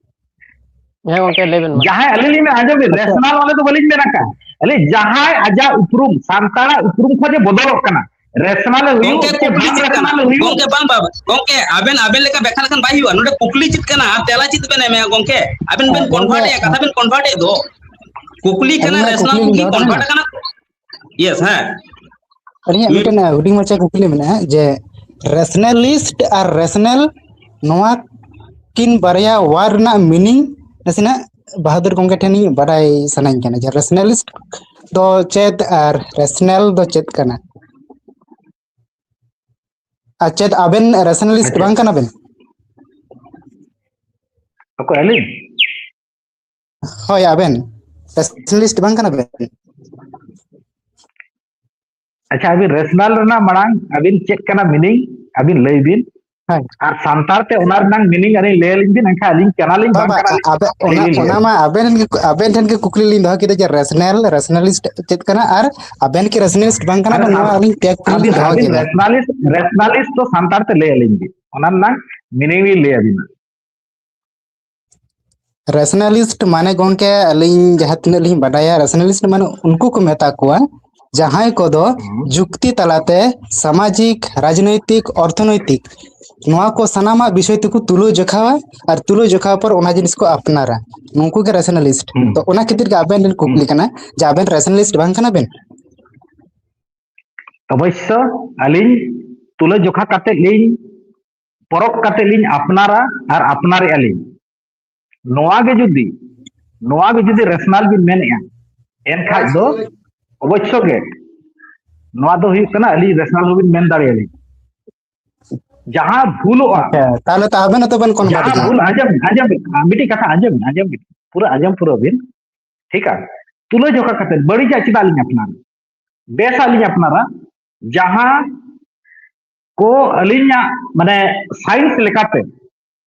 ᱦᱮᱸ ᱜᱚᱝᱠᱮ, ᱞᱟᱹᱭ ᱵᱮᱱ ᱢᱟ᱾ ᱡᱟᱦᱟᱸᱭ, ᱟᱹᱞᱤᱧ ᱞᱤᱧ ᱢᱮᱱᱟ, ᱟᱸᱡᱚᱢ ᱵᱤᱱ, ᱟᱪᱪᱷᱟ᱾ ᱨᱮᱥᱱᱟᱞ ᱚᱸᱰᱮ ᱫᱚ ᱵᱟᱹᱞᱤᱧ ᱢᱮᱱ ᱟᱠᱟᱫᱼᱟ᱾ ᱟᱹᱞᱤᱧ ᱡᱟᱦᱟᱸᱭ ᱟᱡᱟᱜ ᱩᱯᱨᱩᱢ, ᱥᱟᱱᱛᱟᱲᱟᱜ ᱩᱯᱨᱩᱢ ᱠᱷᱚᱡ ᱮ ᱵᱚᱫᱚᱞᱚᱜ ᱠᱟᱱᱟ, ᱨᱮᱥᱱᱟᱞ ᱮ ᱦᱩᱭᱩᱜ ᱜᱚᱝᱠᱮ, ᱥᱮ ᱠᱩᱠᱞᱤ ᱵᱟᱝ ᱪᱮᱫ ᱠᱟᱱᱟ? ᱨᱮᱥᱱᱟᱞ ᱮ ᱦᱩᱭᱩᱜ? ᱜᱚᱝᱠᱮ, ᱵᱟᱝ, ᱵᱟᱝ, ᱜᱚᱝᱠᱮ, ᱟᱵᱮᱱ, ᱟᱵᱮᱱ ᱞᱮᱠᱟ ᱵᱮᱠᱷᱟ ᱞᱮᱠᱷᱟᱱ ᱵᱟᱭ ᱦᱩᱭᱩᱜᱼᱟ᱾ ᱱᱚᱰᱮ ᱠᱩᱠᱞᱤ ᱪᱮᱫ ᱠᱟᱱᱟ ᱟᱨ ᱛᱮᱞᱟ ᱪᱮᱫ ᱵᱮᱱ ᱮᱢᱮᱜᱼᱟ? ᱜᱚᱝᱠᱮ, ᱟᱵᱮᱱ ᱵᱮᱱ ᱦᱮᱸ, ᱜᱚᱝᱠᱮ, ᱠᱚᱱᱵᱷᱟᱨᱴ ᱮᱜᱼᱟ, ᱠᱟᱛᱷᱟ ᱵᱮᱱ ᱠᱚᱱᱵᱷᱟᱨᱴ ᱮᱫ ᱫᱚ᱾ ᱠᱩᱠᱞᱤ ᱠᱟᱱᱟ, ᱟᱹᱞᱤᱧᱟᱜ ᱨᱮᱥᱱᱟᱞ ᱠᱩᱠᱞᱤ ᱠᱚ ᱞᱤᱧ ᱠᱤ ᱫᱚᱦᱚ ᱠᱟᱱᱟ᱾ ᱠᱚᱱᱵᱷᱟᱨᱴ ᱠᱟᱱᱟ? ᱭᱮᱥ, ᱦᱮᱸ᱾ ᱟᱹᱞᱤᱧᱟᱜ ᱢᱤᱫᱴᱮᱱ, ᱟᱸ, ᱦᱩᱰᱤᱧ ᱢᱟᱪᱷᱟ ᱠᱩᱠᱞᱤ ᱢᱮᱱᱟᱜᱼᱟ ᱡᱮ, ᱨᱮᱥᱱᱟᱞᱤᱥᱴ ᱟᱨ ᱨᱮᱥᱱᱟᱞ ᱱᱚᱣᱟ ᱠᱤᱱ ᱵᱟᱨᱭᱟ ᱣᱟᱨ ᱨᱮᱱᱟᱜ ᱢᱤᱱᱤᱝ ᱱᱟᱥᱮᱱᱟᱜ ᱵᱟᱦᱟᱫᱩᱨ ᱜᱚᱝᱠᱮ ᱴᱷᱮᱱ ᱤᱧ ᱵᱟᱰᱟᱭ ᱥᱟᱱᱟᱧ ᱠᱟᱱᱟ ᱡᱮ, ᱨᱮᱥᱱᱟᱞᱤᱥᱴ ᱫᱚ ᱪᱮᱫ ᱟᱨ ᱨᱮᱥᱱᱟᱞ ᱫᱚ ᱪᱮᱫ ᱠᱟᱱᱟ? ᱟᱨ ᱪᱮᱫ ᱟᱵᱮᱱ ᱨᱮᱥᱱᱟᱞᱤᱥᱴ ᱟᱪᱪᱷᱟ᱾ ᱵᱟᱝ ᱠᱟᱱᱟ ᱵᱮᱱ? ᱚᱠᱚᱭ, ᱟᱹᱞᱤᱧ? ᱦᱳᱭ, ᱟᱵᱮᱱ ᱨᱮᱥᱱᱟᱞᱤᱥᱴ ᱵᱟᱝ ᱠᱟᱱᱟ ᱵᱮᱱ? ᱟᱪᱪᱷᱟ, ᱟᱹᱵᱤᱱ ᱨᱮᱥᱱᱟᱞ ᱨᱮᱱᱟᱜ ᱢᱟᱲᱟᱝ ᱟᱹᱵᱤᱱ ᱪᱮᱫ ᱠᱟᱱᱟ ᱢᱤᱱᱤᱝ ᱟᱹᱵᱤᱱ ᱞᱟᱹᱭ ᱵᱤᱱ, ᱦᱳᱭ᱾ ᱟᱨ ᱥᱟᱱᱛᱟᱲ ᱛᱮ ᱚᱱᱟ ᱨᱮᱱᱟᱜ ᱢᱤᱱᱤᱝ ᱟᱹᱞᱤᱧ ᱞᱟᱹᱭ ᱟᱹᱞᱤᱧ ᱵᱤᱱ, ᱮᱱᱠᱷᱟᱱ ᱟᱹᱞᱤᱧ ᱠᱟᱱᱟᱞᱤᱧ ᱵᱟᱝ ᱵᱟᱵᱟ, ᱠᱟᱱᱟᱞᱤᱧ ᱟᱵᱮ-, ᱞᱟᱹᱭ ᱚᱱᱟ, ᱞᱤᱧ ᱞᱟᱹᱭᱟ᱾ ᱚᱱᱟ ᱢᱟ ᱟᱵᱮᱱ ᱜᱮ, ᱟᱵᱮᱱ ᱴᱷᱮᱱ ᱜᱮ ᱠᱩᱠᱞᱤ ᱞᱤᱧ ᱫᱚᱦᱚ ᱠᱮᱫᱟ ᱡᱮ ᱨᱮᱥᱱᱟᱞ, ᱨᱮᱥᱱᱟᱞᱤᱥᱴ ᱪᱮᱫ ᱠᱟᱱᱟ? ᱟᱨ ᱟᱵᱮᱱ ᱠᱤ ᱨᱮᱥᱱᱟᱞᱤᱥᱴ ᱵᱟᱝ ᱠᱟᱱᱟ ᱟᱫᱚ ᱵᱮᱱ? ᱱᱚᱣᱟ ᱥᱟᱱ-, ᱟᱹᱞᱤᱧ ᱯᱮ ᱠᱩᱠᱞᱤ ᱞᱤᱧ ᱟᱹᱵᱤᱱ, ᱫᱚᱦᱚ ᱟᱹᱵᱤᱱ ᱠᱮᱫᱟ᱾ ᱨᱮᱥᱱᱟᱞᱤᱥᱴ, ᱨᱮᱥᱱᱟᱞᱤᱥᱴ ᱫᱚ ᱥᱟᱱᱛᱟᱲ ᱛᱮ ᱞᱟᱹᱭ ᱟᱹᱞᱤᱧ ᱵᱤᱱ, ᱚᱱᱟ ᱨᱮᱱᱟᱜ ᱢᱤᱱᱤᱝ ᱞᱤᱧ ᱞᱟᱹᱭ ᱟᱹᱵᱤᱱᱟ᱾ ᱨᱮᱥᱱᱟᱞᱤᱥᱴ ᱢᱟᱱᱮ ᱜᱚᱝᱠᱮ, ᱟᱹᱞᱤᱧ ᱡᱟᱦᱟᱸ ᱛᱤᱱᱟᱹᱜ ᱞᱤᱧ ᱵᱟᱰᱟᱭᱟ, ᱨᱮᱥᱱᱟᱞᱤᱥᱴ ᱢᱟᱱᱮ ᱩᱱᱠᱩ ᱠᱚ ᱢᱮᱛᱟ ᱠᱚᱣᱟ ᱡᱟᱦᱟᱸᱭ ᱠᱚᱫᱚ ᱦᱩᱸ᱾ ᱡᱩᱠᱛᱤ ᱛᱟᱞᱟᱛᱮ ᱥᱟᱢᱟᱡᱤᱠ, ᱨᱟᱡᱽᱱᱳᱭᱛᱤᱠ, ᱚᱨᱛᱷᱚᱱᱳᱭᱛᱤᱠ ᱱᱚᱣᱟ ᱠᱚ ᱥᱟᱱᱟᱢᱟᱜ ᱵᱤᱥᱚᱭ ᱛᱮᱠᱚ ᱛᱩᱞᱟᱹ ᱡᱚᱠᱷᱟᱣᱟ ᱟᱨ ᱛᱩᱞᱟᱹ ᱡᱚᱠᱷᱟᱣ ᱯᱚᱨ ᱚᱱᱟ ᱡᱤᱱᱤᱥ ᱠᱚ ᱟᱯᱱᱟᱨᱟ᱾ ᱱᱩᱠᱩ ᱜᱮ ᱨᱮᱥᱱᱟᱞᱤᱥᱴ᱾ ᱦᱩᱸ᱾ ᱛᱚ ᱚᱱᱟ ᱠᱷᱟᱹᱛᱤᱨ ᱜᱮ ᱟᱵᱮᱱ ᱴᱷᱮᱱ ᱦᱩᱸ᱾ ᱠᱩᱠᱞᱤ ᱠᱟᱱᱟ ᱡᱮ ᱟᱵᱮᱱ ᱨᱮᱥᱱᱟᱞᱤᱥᱴ ᱵᱟᱝ ᱠᱟᱱᱟ ᱵᱮᱱ? ᱚᱵᱚᱥᱥᱚ ᱟᱹᱞᱤᱧ ᱛᱩᱞᱟᱹ ᱡᱚᱠᱷᱟ ᱠᱟᱛᱮ ᱞᱤᱧ, ᱯᱚᱨᱚᱠᱷ ᱠᱟᱛᱮ ᱞᱤᱧ ᱟᱯᱱᱟᱨᱟ ᱟᱨ ᱟᱯᱱᱟᱨᱮᱜᱼᱟ ᱞᱤᱧ᱾ ᱱᱚᱣᱟ ᱜᱮ ᱡᱩᱫᱤ, ᱱᱚᱣᱟ ᱜᱮ ᱡᱩᱫᱤ ᱨᱮᱥᱱᱟᱞ ᱵᱤᱱ ᱢᱮᱱᱮᱜᱼᱟ, ᱮᱱᱠᱷᱟᱡ ᱫᱚ ᱚᱵᱚᱥᱥᱚ ᱜᱮ ᱱᱚᱣᱟ ᱫᱚ ᱦᱩᱭᱩᱜ ᱠᱟᱱᱟ ᱟᱹᱞᱤᱧ ᱨᱮᱥᱱᱟᱞ ᱦᱚᱸᱵᱤᱱ ᱢᱮᱱ ᱫᱟᱲᱮᱭᱟᱞᱤᱧ᱾ ᱡᱟᱦᱟᱸ ᱵᱷᱩᱞᱚᱜᱼᱟ, ᱟᱪᱪᱷᱟ, ᱛᱟᱦᱞᱮ ᱛᱚ ᱟᱵᱮᱱ ᱦᱚᱸᱛᱚ ᱵᱮᱱ ᱠᱚᱱᱵᱷᱟᱨᱴ ᱡᱟᱦᱟᱸ ᱜᱮᱭᱟ᱾ ᱵᱷᱩᱞ, ᱟᱸᱡᱚᱢ ᱵᱤᱱ, ᱟᱸᱡᱚᱢ ᱵᱤᱱ, ᱢᱤᱫᱴᱤᱡ ᱠᱟᱛᱷᱟ ᱟᱸᱡᱚᱢ ᱵᱤᱱ, ᱟᱸᱡᱚᱢ ᱵᱤᱱ, ᱯᱩᱨᱟᱹ ᱟᱸᱡᱚᱢ ᱯᱩᱨᱟᱹᱣ ᱵᱤᱱ, ᱴᱷᱤᱠᱟ? ᱛᱩᱞᱟᱹ ᱡᱚᱠᱷᱟ ᱠᱟᱛᱮ ᱵᱟᱹᱲᱤᱡᱟᱜ ᱪᱮᱫᱟᱜ ᱞᱤᱧ ᱟᱯᱱᱟᱨᱟ? ᱵᱮᱥᱟᱜ ᱞᱤᱧ ᱟᱯᱱᱟᱨᱟ᱾ ᱡᱟᱦᱟᱸ ᱠᱚ ᱟᱹᱞᱤᱧᱟᱜ, ᱢᱟᱱᱮ, ᱥᱟᱭᱮᱱᱥ ᱞᱮᱠᱟᱛᱮ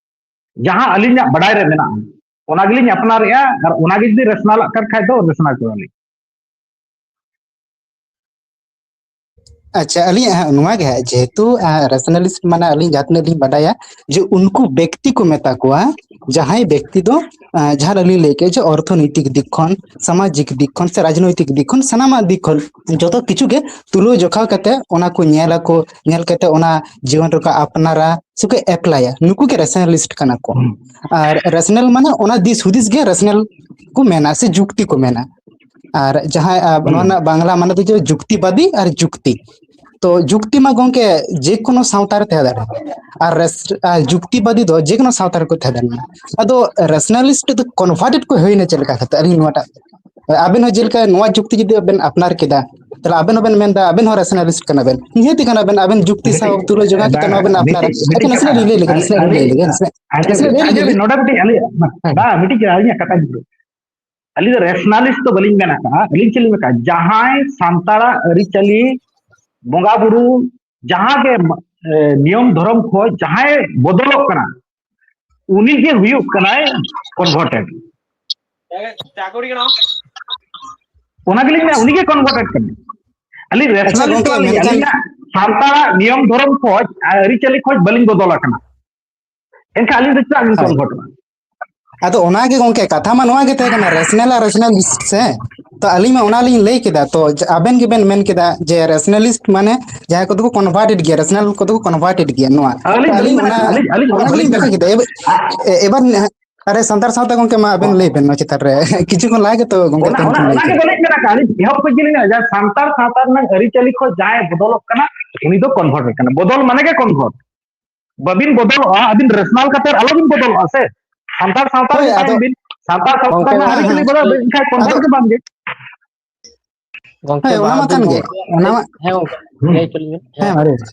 ᱡᱟᱦᱟᱸ ᱟᱹᱞᱤᱧᱟᱜ ᱵᱟᱰᱟᱭ ᱨᱮ ᱢᱮᱱᱟᱜᱼᱟ, ᱚᱱᱟ ᱜᱮᱞᱤᱧ ᱟᱯᱱᱟᱨᱮᱜᱼᱟ᱾ ᱟᱨ ᱚᱱᱟ ᱜᱮ ᱡᱩᱫᱤ ᱨᱮᱥᱱᱟᱞᱟᱜ ᱠᱟᱱ ᱠᱷᱟᱡ ᱫᱚ ᱨᱮᱥᱱᱟᱞ ᱠᱚᱣᱟᱞᱤᱧ᱾ ᱟᱪᱪᱷᱟ, ᱟᱹᱞᱤᱧᱟᱜ ᱦᱟᱸᱜ ᱱᱚᱣᱟ ᱜᱮ ᱦᱟᱸᱜ, ᱡᱮᱦᱮᱛᱩ, ᱟᱸ, ᱨᱮᱥᱱᱟᱞᱤᱥᱴ ᱢᱟᱱᱮ ᱟᱹᱞᱤᱧ ᱡᱟᱦᱟᱸ ᱛᱤᱱᱟᱹᱜ ᱞᱤᱧ ᱵᱟᱰᱟᱭᱟ ᱡᱮ ᱩᱱᱠᱩ ᱵᱮᱠᱛᱤ ᱠᱚ ᱢᱮᱛᱟ ᱠᱚᱣᱟ ᱡᱟᱦᱟᱸᱭ ᱵᱮᱠᱛᱤ ᱫᱚ ᱡᱟᱦᱟᱸ ᱟᱹᱞᱤᱧ ᱞᱟᱹᱭ ᱠᱮᱫ ᱡᱮ ᱚᱨᱛᱷᱚᱱᱳᱭᱛᱤᱠ ᱫᱤᱠ ᱠᱷᱚᱱ, ᱥᱟᱢᱟᱡᱤᱠ ᱫᱤᱠ ᱠᱷᱚᱱ ᱥᱮ ᱨᱟᱡᱽᱱᱳᱭᱛᱤᱠ ᱫᱤᱠ ᱠᱷᱚᱱ, ᱥᱟᱱᱟᱢᱟᱜ ᱫᱤᱠ ᱠᱷᱚᱱ ᱡᱚᱛᱚ ᱠᱤᱪᱷᱩ ᱜᱮ ᱛᱩᱞᱟᱹᱣ ᱡᱚᱠᱷᱟ ᱠᱟᱛᱮ ᱚᱱᱟ ᱠᱚ ᱧᱮᱞ ᱟᱠᱚ, ᱧᱮᱞ ᱠᱟᱛᱮ ᱚᱱᱟ ᱡᱤᱭᱚᱱ ᱨᱮᱠᱚ ᱟᱯᱱᱟᱨᱟ ᱥᱮᱠᱚ ᱮᱯᱞᱟᱭᱟ, ᱱᱩᱠᱩ ᱜᱮ ᱨᱮᱥᱱᱟᱞᱤᱥᱴ ᱠᱟᱱᱟ ᱠᱚ᱾ ᱟᱨ ᱨᱮᱥᱱᱟᱞ ᱢᱟᱱᱮ ᱚᱱᱟ ᱫᱤᱥ ᱦᱩᱫᱤᱥ ᱜᱮ ᱨᱮᱥᱱᱟᱞ ᱠᱚ ᱢᱮᱱᱟ ᱥᱮ ᱡᱩᱠᱛᱤ ᱠᱚ ᱢᱮᱱᱟ᱾ ᱟᱨ ᱡᱟᱦᱟᱸᱭ ᱱᱚᱣᱟ ᱨᱮᱱᱟᱜ ᱵᱟᱝᱞᱟ ᱢᱟᱱᱮ ᱫᱚ ᱡᱩᱠᱛᱤᱵᱟᱫᱤ ᱟᱨ ᱡᱩᱠᱛᱤ᱾ ᱛᱚ ᱡᱩᱠᱛᱤ ᱢᱟ ᱜᱚᱝᱠᱮ ᱡᱮᱠᱳᱱᱳ ᱥᱟᱶᱛᱟ ᱨᱮ ᱛᱟᱦᱮᱸ ᱫᱟᱲᱮᱭᱟᱜᱼᱟ, ᱟᱨ ᱡᱩᱠᱛᱤᱵᱟᱫᱤ ᱫᱚ ᱡᱮᱠᱳᱱᱳ ᱥᱟᱶᱛᱟ ᱨᱮᱠᱚ ᱛᱟᱦᱮᱸ ᱫᱟᱲᱮᱭᱟᱜᱼᱟ᱾ ᱟᱫᱚ ᱨᱮᱥᱱᱟᱞᱤᱥᱴ ᱫᱚ ᱠᱚᱱᱵᱷᱟᱨᱴᱮᱰ ᱠᱚ ᱦᱩᱭᱱᱟ ᱪᱮᱫ ᱞᱮᱠᱟ ᱠᱟᱛᱮ? ᱟᱹᱞᱤᱧ ᱱᱚᱣᱟᱴᱟᱜ, ᱟᱵᱮᱱ ᱦᱚᱸ ᱡᱮᱞᱮᱠᱟ ᱱᱚᱣᱟ ᱡᱩᱠᱛᱤ ᱡᱩᱫᱤ ᱵᱮᱱ ᱟᱯᱱᱟᱨ ᱠᱮᱫᱟ, ᱛᱟᱦᱞᱮ ᱟᱵᱮᱱ ᱦᱚᱸᱵᱮᱱ ᱢᱮᱱᱫᱟ ᱟᱵᱮᱱ ᱦᱚᱸ ᱨᱮᱥᱱᱟᱞᱤᱥᱴ ᱠᱟᱱᱟ ᱵᱮᱱ, ᱱᱤᱦᱟᱹᱛ ᱠᱟᱱᱟ ᱵᱮᱱ, ᱟᱵᱮᱱ ᱡᱩᱠᱛᱤ ᱥᱟᱶ ᱛᱩᱞᱟᱹ ᱡᱚᱜᱟ ᱠᱟᱛᱮ ᱱᱚᱣᱟ ᱵᱮᱱ ᱟᱯᱱᱟᱨᱟ᱾ ᱟᱪᱪᱷᱟ, ᱱᱟᱥᱮᱱᱟᱜ ᱞᱤᱧ ᱞᱟᱹᱭ ᱞᱮᱜᱮ, ᱱᱟᱥᱮᱱᱟᱜ ᱞᱤᱧ ᱞᱟᱹᱭ ᱞᱮᱜᱮ, ᱱᱟᱥᱮᱱᱟᱜ ᱞᱤᱧ ᱞᱟᱹᱭ ᱞᱮᱜᱮ᱾ ᱱᱚᱰᱮ ᱢᱤᱫᱴᱤᱡ ᱟᱹᱞᱤᱧ, ᱵᱟᱝ, ᱟᱹᱞᱤᱧ ᱫᱚ ᱨᱮᱥᱱᱟᱞᱤᱥᱴ ᱫᱚ ᱵᱟᱹᱞᱤᱧ ᱢᱮᱱ ᱟᱠᱟᱫᱼᱟ᱾ ᱟᱹᱞᱤᱧ ᱪᱮᱫ ᱞᱤᱧ ᱢᱮᱱ ᱟᱠᱟᱫᱼᱟ, ᱡᱟᱦᱟᱸᱭ ᱥᱟᱱᱛᱟᱲᱟᱜ ᱟᱹᱨᱤᱪᱟᱹᱞᱤ, ᱵᱚᱸᱜᱟ ᱵᱩᱨᱩ, ᱡᱟᱦᱟᱸ ᱜᱮ ᱱᱤᱭᱚᱢ ᱫᱷᱚᱨᱚᱢ ᱠᱷᱚᱱ ᱡᱟᱦᱟᱸᱭ ᱵᱚᱫᱚᱞᱚᱜ ᱠᱟᱱᱟ, ᱩᱱᱤ ᱜᱮ ᱦᱩᱭᱩᱜ ᱠᱟᱱᱟᱭ ᱠᱚᱱᱵᱷᱟᱨᱴᱮᱰ᱾ ᱚᱱᱟ ᱜᱮᱞᱤᱧ ᱢᱮᱱᱟ, ᱩᱱᱤ ᱜᱮ ᱠᱚᱱᱵᱷᱟᱨᱴᱮᱰ ᱠᱟᱱᱟᱭ᱾ ᱟᱹᱞᱤᱧ ᱨᱮᱥᱱᱟᱞᱤᱥᱴ ᱫᱚ ᱵᱟᱝ, ᱟᱹᱞᱤᱧᱟᱜ ᱥᱟᱱᱛᱟᱲᱟᱜ ᱱᱤᱭᱚᱢ ᱫᱷᱚᱨᱚᱢ ᱠᱷᱚᱱ, ᱟᱹᱨᱤᱪᱟᱹᱞᱤ ᱠᱷᱚᱱ ᱵᱟᱹᱞᱤᱧ ᱵᱚᱫᱚᱞ ᱟᱠᱟᱱᱟ᱾ ᱮᱱᱠᱷᱟᱱ ᱟᱹᱞᱤᱧ ᱫᱚ ᱪᱮᱫᱟᱜ ᱞᱤᱧ ᱦᱳᱭ᱾ ᱠᱚᱱᱵᱷᱟᱨᱴᱚᱜᱼᱟ? ᱟᱫᱚ ᱚᱱᱟᱜᱮ ᱜᱚᱝᱠᱮ, ᱠᱟᱛᱷᱟ ᱢᱟ ᱱᱚᱣᱟ ᱜᱮ ᱛᱟᱦᱮᱸ ᱠᱟᱱᱟ, ᱨᱮᱥᱱᱟᱞ ᱟᱨ ᱨᱮᱥᱱᱟᱞᱤᱥᱴ ᱥᱮ᱾ ᱛᱚ ᱟᱹᱞᱤᱧ ᱢᱟ ᱚᱱᱟᱞᱤᱧ ᱞᱟᱹᱭ ᱠᱮᱫᱟ, ᱛᱚ ᱟᱵᱮᱱ ᱜᱮᱵᱮᱱ ᱢᱮᱱ ᱠᱮᱫᱟ ᱡᱮ ᱨᱮᱥᱱᱟᱞᱤᱥᱴ ᱢᱟᱱᱮ ᱡᱟᱦᱟᱸᱭ ᱠᱚᱫᱚ ᱠᱚ ᱠᱚᱱᱵᱷᱟᱨᱴᱮᱰ ᱜᱮᱭᱟ, ᱨᱮᱥᱱᱟᱞ ᱠᱚᱫᱚ ᱠᱚ ᱠᱚᱱᱵᱷᱟᱨᱴᱮᱰ ᱜᱮᱭᱟ᱾ ᱱᱚᱣᱟ ᱟᱹᱞᱤᱧ ᱛᱚ ᱵᱟᱹᱞᱤᱧ ᱟᱹᱞᱤᱧ ᱢᱮᱱ ᱚᱱᱟ ᱟᱠᱟᱫᱼᱟ, ᱟᱹᱞᱤᱧ ᱟᱹᱞᱤᱧ ᱚᱱᱟ ᱚᱱᱟ ᱵᱟᱹᱞᱤᱧ ᱜᱮᱞᱤᱧ ᱢᱮᱱ ᱢᱮᱱ ᱟᱠᱟᱫᱼᱟ᱾ ᱠᱮᱫᱟ᱾ ᱮᱵ- ᱮ- ᱮᱵᱟᱨ ᱟᱨᱮ ᱥᱟᱱᱛᱟᱲ ᱥᱟᱶᱛᱟ ᱜᱚᱝᱠᱮ ᱢᱟ ᱟᱵᱮᱱ ᱞᱟᱹᱭ ᱵᱮᱱ ᱱᱚᱣᱟ ᱪᱮᱛᱟᱱ ᱨᱮ ᱠᱤᱪᱷᱩ ᱠᱷᱚᱱ ᱞᱟᱦᱟ ᱜᱮᱛᱚ ᱜᱚᱝᱠᱮ ᱚᱱᱟ ᱛᱟᱹᱨᱤᱧ ᱚᱱᱟ ᱠᱷᱚᱱ ᱞᱟᱹᱭ ᱚᱱᱟ ᱜᱮ ᱠᱮᱫᱟ᱾ ᱵᱟᱹᱞᱤᱧ ᱢᱮᱱ ᱟᱠᱟᱫᱼᱟ᱾ ᱟᱹᱞᱤᱧ ᱮᱦᱚᱵ ᱠᱷᱚᱱ ᱜᱮᱞᱤᱧ ᱢᱮᱱᱟ, ᱡᱟᱦᱟᱸ ᱥᱟᱱᱛᱟᱲ ᱥᱟᱶᱛᱟ ᱨᱮᱱᱟᱜ ᱟᱹᱨᱤᱪᱟᱹᱞᱤ ᱠᱷᱚᱱ ᱡᱟᱦᱟᱸᱭ ᱵᱚᱫᱚᱞᱚᱜ ᱠᱟᱱᱟ, ᱩᱱᱤ ᱫᱚ ᱠᱚᱱᱵᱷᱟᱨᱴᱮᱰ ᱠᱟᱱᱟ᱾ ᱵᱚᱫᱚᱞ ᱢᱟᱱᱮ ᱜᱮ ᱠᱚᱱᱵᱷᱟᱨᱴ᱾ ᱵᱟᱹᱵᱤᱱ ᱵᱚᱫᱚᱞᱚᱜᱼᱟ, ᱟᱹᱵᱤᱱ ᱨᱮᱥᱱᱟᱞ ᱠᱟᱛᱮ ᱟᱞᱚᱵᱤᱱ ᱵᱚᱫᱚᱞᱚᱜᱼᱟ ᱥᱮ᱾ ᱥᱟᱱᱛᱟᱲ ᱥᱟᱶᱛᱟ ᱦᱳᱭ, ᱨᱮ ᱟᱫᱚ ᱛᱟᱦᱮᱱ ᱵᱤᱱ, ᱥᱟᱱᱛᱟᱲ ᱥᱟᱶᱛᱟ ᱜᱚᱝᱠᱮ, ᱨᱮᱱᱟᱜ ᱚᱱᱟ ᱟᱹᱨᱤᱪᱟᱹᱞᱤ ᱦᱟᱸᱜ ᱵᱚᱫᱚᱞ ᱟᱫᱚ ᱵᱤᱱ, ᱮᱱᱠᱷᱟᱱ ᱟᱫᱚ ᱠᱚᱱᱵᱷᱟᱨᱴ ᱜᱮ ᱵᱟᱝ ᱜᱮ᱾ ᱜᱚᱝᱠᱮ ᱦᱮᱸ, ᱚᱱᱟ ᱢᱟ ᱵᱟᱦᱟᱫᱩᱨ ᱠᱟᱱ ᱜᱮ, ᱜᱚᱝᱠᱮ, ᱚᱱᱟ ᱢᱟ ᱦᱮᱸ ᱜᱚᱝᱠᱮ, ᱞᱟᱹᱭ ᱦᱚᱪᱚ ᱞᱤᱧ ᱵᱮᱱ᱾ ᱦᱮᱸ, ᱦᱮᱸ, ᱢᱟ ᱞᱟᱹᱭ ᱢᱮ᱾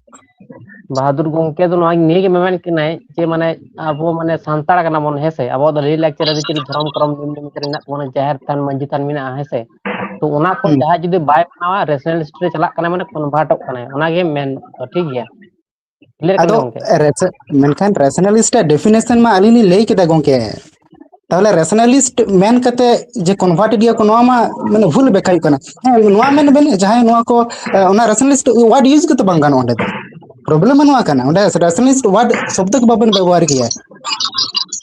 ᱵᱟᱦᱟᱫᱩᱨ ᱜᱚᱝᱠᱮ ᱫᱚ ᱱᱚᱣᱟ ᱱᱤᱭᱟᱹ ᱜᱮ ᱢᱮᱢᱮᱱ ᱠᱟᱱᱟᱭ ᱡᱮ ᱢᱟᱱᱮ ᱟᱵᱚ ᱢᱟᱱᱮ ᱥᱟᱱᱛᱟᱲ ᱠᱟᱱᱟ ᱵᱚᱱ, ᱦᱮᱸ ᱥᱮ? ᱟᱵᱚᱣᱟᱜ ᱫᱚ ᱞᱟᱹᱭ ᱞᱟᱠᱪᱟᱨ ᱟᱹᱨᱤᱪᱟᱹᱞᱤ, ᱫᱷᱚᱨᱚᱢ ᱠᱚᱨᱚᱢ ᱱᱤᱭᱚᱢ ᱱᱤᱭᱚᱢ ᱢᱮᱱᱟᱜ ᱛᱟᱵᱚᱱᱟ, ᱡᱟᱦᱮᱨ ᱛᱷᱟᱱ, ᱢᱟᱹᱡᱷᱤ ᱛᱷᱟᱱ ᱢᱮᱱᱟᱜᱼᱟ, ᱦᱮᱸ ᱥᱮ? ᱛᱚ ᱚᱱᱟ ᱠᱚ ᱦᱩᱸ᱾ ᱡᱟᱦᱟᱸᱭ ᱡᱩᱫᱤ ᱵᱟᱭ ᱢᱟᱱᱟᱣᱟ, ᱨᱮᱥᱱᱟᱞᱤᱥᱴ ᱨᱮ ᱪᱟᱞᱟᱜ ᱠᱟᱱᱟ, ᱢᱟᱱᱮ ᱠᱚᱱᱵᱷᱟᱨᱴᱚᱜ ᱠᱟᱱᱟᱭ, ᱚᱱᱟ ᱜᱮ ᱢᱮᱱ ᱫᱚ ᱴᱷᱤᱠ ᱜᱮᱭᱟ᱾ ᱠᱞᱤᱭᱟᱨ ᱠᱟᱱᱟ ᱟᱫᱚ ᱜᱚᱝᱠᱮ? ᱨᱮᱥ-, ᱢᱮᱱᱠᱷᱟᱱ ᱨᱮᱥᱱᱟᱞᱤᱥᱴ ᱟᱜ ᱰᱮᱯᱷᱤᱱᱮᱥᱚᱱ ᱢᱟ ᱟᱹᱞᱤᱧ ᱞᱤᱧ ᱞᱟᱹᱭ ᱠᱮᱫᱟ ᱜᱚᱝᱠᱮ᱾ ᱛᱟᱦᱚᱞᱮ ᱨᱮᱥᱱᱟᱞᱤᱥᱴ ᱢᱮᱱ ᱠᱟᱛᱮ ᱡᱮ ᱠᱚᱱᱵᱷᱟᱨᱴᱮᱰ ᱜᱮᱭᱟ ᱠᱚ, ᱱᱚᱣᱟ ᱢᱟ ᱢᱟᱱᱮ ᱵᱷᱩᱞ ᱵᱮᱠᱷᱟ ᱦᱩᱭᱩᱜ ᱠᱟᱱᱟ᱾ ᱦᱮᱸ, ᱱᱚᱣᱟ ᱢᱮᱱ ᱵᱮᱱ ᱡᱟᱦᱟᱸᱭ ᱱᱚᱣᱟ ᱠᱚ, ᱮ, ᱚᱱᱟ ᱨᱮᱥᱱᱟᱞᱤᱥᱴ ᱣᱟᱨᱰ ᱤᱭᱩᱡᱽ ᱜᱮᱛᱚ ᱵᱟᱝ ᱜᱟᱱᱚᱜᱼᱟ ᱚᱸᱰᱮ ᱫᱚ᱾ ᱯᱨᱚᱵᱞᱮᱢ ᱢᱟ ᱱᱚᱣᱟ ᱠᱟᱱᱟ, ᱚᱸᱰᱮ ᱨᱮᱥᱱᱟᱞᱤᱥᱴ ᱣᱟᱨᱰ ᱥᱚᱵᱫᱚ ᱜᱮ ᱵᱟᱵᱮᱱ ᱵᱮᱵᱚᱦᱟᱨ ᱜᱮᱭᱟ᱾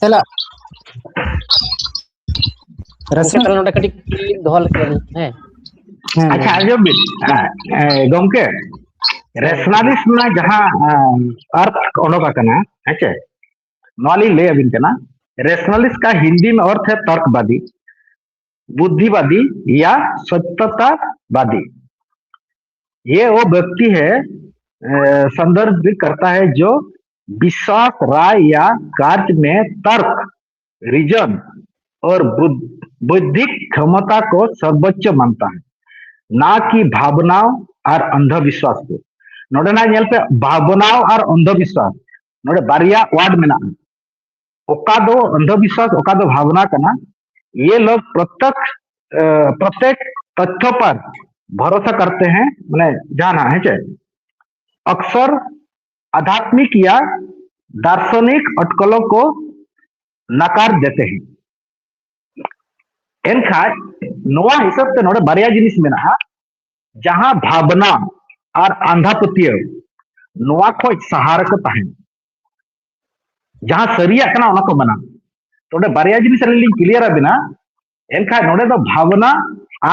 ᱪᱟᱞᱟᱜ᱾ ᱜᱚᱢᱠᱮ, ᱛᱟᱦᱞᱮ ᱱᱚᱰᱮ ᱠᱟᱹᱴᱤᱡ ᱠᱩᱠᱞᱤ ᱞᱤᱧ ᱫᱚᱦᱚ ᱞᱮᱜᱮ, ᱦᱮᱸ᱾ ᱦᱮᱸ, ᱟᱪᱪᱷᱟ, ᱞᱟᱹᱭ ᱢᱮ᱾ ᱟᱸᱡᱚᱢ ᱵᱤᱱ᱾ ᱦᱮᱸ, ᱦᱮᱸ, ᱜᱚᱢᱠᱮ, ᱨᱮᱥᱱᱟᱞᱤᱥᱴ ᱨᱮᱱᱟᱜ ᱡᱟᱦᱟᱸ, ᱟᱸ, ᱟᱨᱛᱷ ᱚᱰᱚᱠ ᱟᱠᱟᱱᱟ, ᱦᱮᱸ ᱪᱮ? ᱱᱚᱣᱟ ᱞᱤᱧ ᱞᱟᱹᱭ ᱟᱵᱤᱱ ᱠᱟᱱᱟ᱾ ᱨᱮᱥᱱᱟᱞᱤᱥᱴ ᱠᱟ ᱦᱤᱱᱫᱤ ᱢᱮ ᱚᱨᱛᱷ ᱦᱮ ᱛᱚᱨᱠᱵᱟᱫᱤ, ᱵᱩᱫᱽᱫᱷᱤᱵᱟᱫᱤ ᱭᱟ ᱥᱚᱛᱭᱚᱛᱟᱵᱟᱫᱤ। ये वो व्यक्ति है, अ, संदर्भित करता है जो विश्वास, राय या कार्य में तर्क, रीजन और बुद्ध-, बौद्धिक क्षमता को सर्वोच्च मानता है, ना कि भावनाओं और अंधविश्वास को। ᱱᱚᱰᱮ ᱱᱟᱜ ᱧᱮᱞ ᱯᱮ, ᱵᱷᱟᱵᱽᱱᱟᱣ ᱟᱨ ᱚᱱᱫᱷᱚᱵᱤᱥᱣᱟᱥ, ᱱᱚᱰᱮ ᱵᱟᱨᱭᱟ ᱣᱟᱨᱰ ᱢᱮᱱᱟᱜᱼᱟ᱾ ᱚᱠᱟ ᱫᱚ ᱚᱱᱫᱷᱚᱵᱤᱥᱣᱟᱥ, ᱚᱠᱟ ᱫᱚ ᱵᱷᱟᱵᱽᱱᱟ ᱠᱟᱱᱟ, ᱤᱭᱮ ᱞᱳᱜ ᱯᱨᱚᱛᱮᱠ, ᱮ, ᱯᱨᱚᱛᱮᱠ ᱛᱚᱛᱛᱷᱚ ᱯᱟᱨ ᱵᱷᱚᱨᱚᱥᱟ ᱠᱟᱨᱛᱮ ᱦᱮᱸ, ᱢᱟᱱᱮ ᱡᱟᱦᱟᱱᱟᱜ, ᱦᱮᱸ ᱪᱮ, ᱟᱠᱥᱚᱨ ᱟᱫᱷᱟᱛᱢᱤᱠ ᱭᱟ ᱫᱟᱨᱥᱚᱱᱤᱠ ᱚᱴᱠᱚᱞᱚ ᱠᱚ ᱱᱟᱠᱟᱨ ᱫᱮᱛᱮ ᱦᱮᱸ᱾ ᱮᱱᱠᱷᱟᱱ ᱱᱚᱣᱟ ᱦᱤᱥᱟᱹᱵ ᱛᱮ ᱱᱚᱰᱮ ᱵᱟᱨᱭᱟ ᱡᱤᱱᱤᱥ ᱢᱮᱱᱟᱜᱼᱟ, ᱡᱟᱦᱟᱸ ᱵᱷᱟᱵᱽᱱᱟ ᱟᱨ ᱟᱸᱫᱷᱟ ᱯᱟᱹᱛᱭᱟᱹᱣ, ᱱᱚᱣᱟ ᱠᱷᱚᱡ ᱥᱟᱦᱟ ᱨᱮᱠᱚ ᱛᱟᱦᱮᱱᱟ᱾ ᱡᱟᱦᱟᱸ ᱥᱟᱹᱨᱤᱭᱟᱜ ᱠᱟᱱᱟ ᱚᱱᱟ ᱠᱚ ᱢᱟᱱᱟ᱾ ᱱᱚᱰᱮ ᱵᱟᱨᱭᱟ ᱡᱤᱱᱤᱥ ᱟᱹᱞᱤᱧ ᱞᱤᱧ ᱠᱞᱤᱭᱟᱨ ᱟᱵᱤᱱᱟ᱾ ᱮᱱᱠᱷᱟᱱ ᱱᱚᱰᱮ ᱫᱚ ᱵᱷᱟᱵᱽᱱᱟ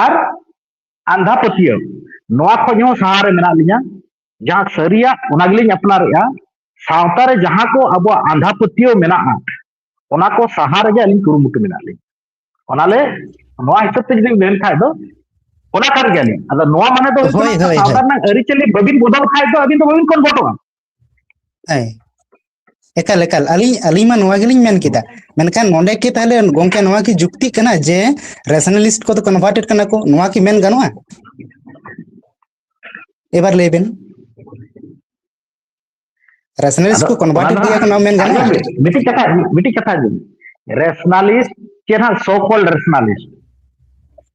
ᱟᱨ ᱟᱸᱫᱷᱟ ᱯᱟᱹᱛᱭᱟᱹᱣ, ᱱᱚᱣᱟ ᱠᱷᱚᱡ ᱦᱚᱸ ᱥᱟᱦᱟ ᱨᱮ ᱢᱮᱱᱟᱜ ᱞᱤᱧᱟ᱾ ᱡᱟᱦᱟᱸ ᱥᱟᱹᱨᱤᱭᱟᱜ ᱚᱱᱟ ᱜᱮᱞᱤᱧ ᱟᱯᱱᱟᱨᱮᱜᱼᱟ᱾ ᱥᱟᱶᱛᱟ ᱨᱮ ᱡᱟᱦᱟᱸ ᱠᱚ ᱟᱵᱚᱣᱟᱜ ᱟᱸᱫᱷᱟ ᱯᱟᱹᱛᱭᱟᱹᱣ ᱢᱮᱱᱟᱜᱼᱟ, ᱚᱱᱟ ᱠᱚ ᱥᱟᱦᱟ ᱨᱮᱜᱮ ᱟᱹᱞᱤᱧ ᱠᱩᱨᱩᱢᱩᱴᱩ ᱢᱮᱱᱟᱜ ᱞᱤᱧᱟ᱾ ᱚᱱᱟ ᱞᱮ, ᱱᱚᱣᱟ ᱦᱤᱥᱟᱹᱵ ᱛᱮ ᱡᱩᱫᱤ ᱢᱮᱱ ᱠᱷᱟᱡ ᱫᱚ ᱚᱱᱟ ᱠᱟᱱ ᱜᱮᱭᱟᱞᱤᱧ᱾ ᱟᱫᱚ ᱱᱚᱣᱟ ᱢᱟᱱᱮ ᱫᱚ ᱦᱩᱭᱩᱜ ᱦᱳᱭ, ᱠᱟᱱᱟ, ᱦᱳᱭ, ᱥᱟᱶᱛᱟ ᱦᱳᱭ᱾ ᱨᱮᱱᱟᱜ ᱟᱹᱨᱤᱪᱟᱹᱞᱤ ᱵᱟᱹᱵᱤᱱ ᱵᱚᱫᱚᱞ ᱠᱷᱟᱡ ᱫᱚ ᱟᱹᱵᱤᱱ ᱫᱚ ᱵᱟᱹᱵᱤᱱ ᱠᱚᱱᱵᱷᱟᱨᱴᱚᱜᱼᱟ᱾ ᱦᱮᱸ, ᱮᱠᱟᱞ, ᱮᱠᱟᱞ᱾ ᱟᱹᱞᱤᱧ, ᱟᱹᱞᱤᱧ ᱢᱟ ᱱᱚᱣᱟ ᱜᱮᱞᱤᱧ ᱢᱮᱱ ᱠᱮᱫᱟ᱾ ᱢᱮᱱᱠᱷᱟᱱ ᱱᱚᱰᱮ ᱠᱤ ᱛᱟᱦᱞᱮ ᱜᱚᱝᱠᱮ ᱱᱚᱣᱟ ᱠᱤ ᱡᱩᱠᱛᱤ ᱠᱟᱱᱟ ᱡᱮ ᱨᱮᱥᱱᱟᱞᱤᱥᱴ ᱠᱚᱫᱚ ᱠᱚᱱᱵᱷᱟᱨᱴᱮᱰ ᱠᱟᱱᱟ ᱠᱚ? ᱱᱚᱣᱟ ᱠᱤ ᱢᱮᱱ ᱜᱟᱱᱚᱜᱼᱟ? ᱮᱵᱟᱨ ᱞᱟᱹᱭ ᱵᱮᱱ᱾ ᱨᱮᱥᱱᱟᱞᱤᱥᱴ ᱟᱫᱚ ᱠᱚ ᱚᱱᱟ ᱠᱚᱱᱵᱷᱟᱨᱴᱮᱰ ᱫᱚ ᱜᱮᱭᱟ ᱠᱚ, ᱦᱟᱸᱜ ᱱᱚᱣᱟ ᱢᱮᱱ ᱜᱟᱱᱚᱜᱼᱟ? ᱟᱸᱡᱚᱢ ᱵᱤᱱ, ᱢᱤᱫᱴᱤᱡ ᱠᱟᱛᱷᱟ, ᱢᱤᱫᱴᱤᱡ ᱠᱟᱛᱷᱟ ᱟᱸᱡᱚᱢ ᱵᱤᱱ᱾ ᱨᱮᱥᱱᱟᱞᱤᱥᱴ ᱪᱮ ᱱᱟᱦᱟᱜ so called ᱨᱮᱥᱱᱟᱞᱤᱥᱴ?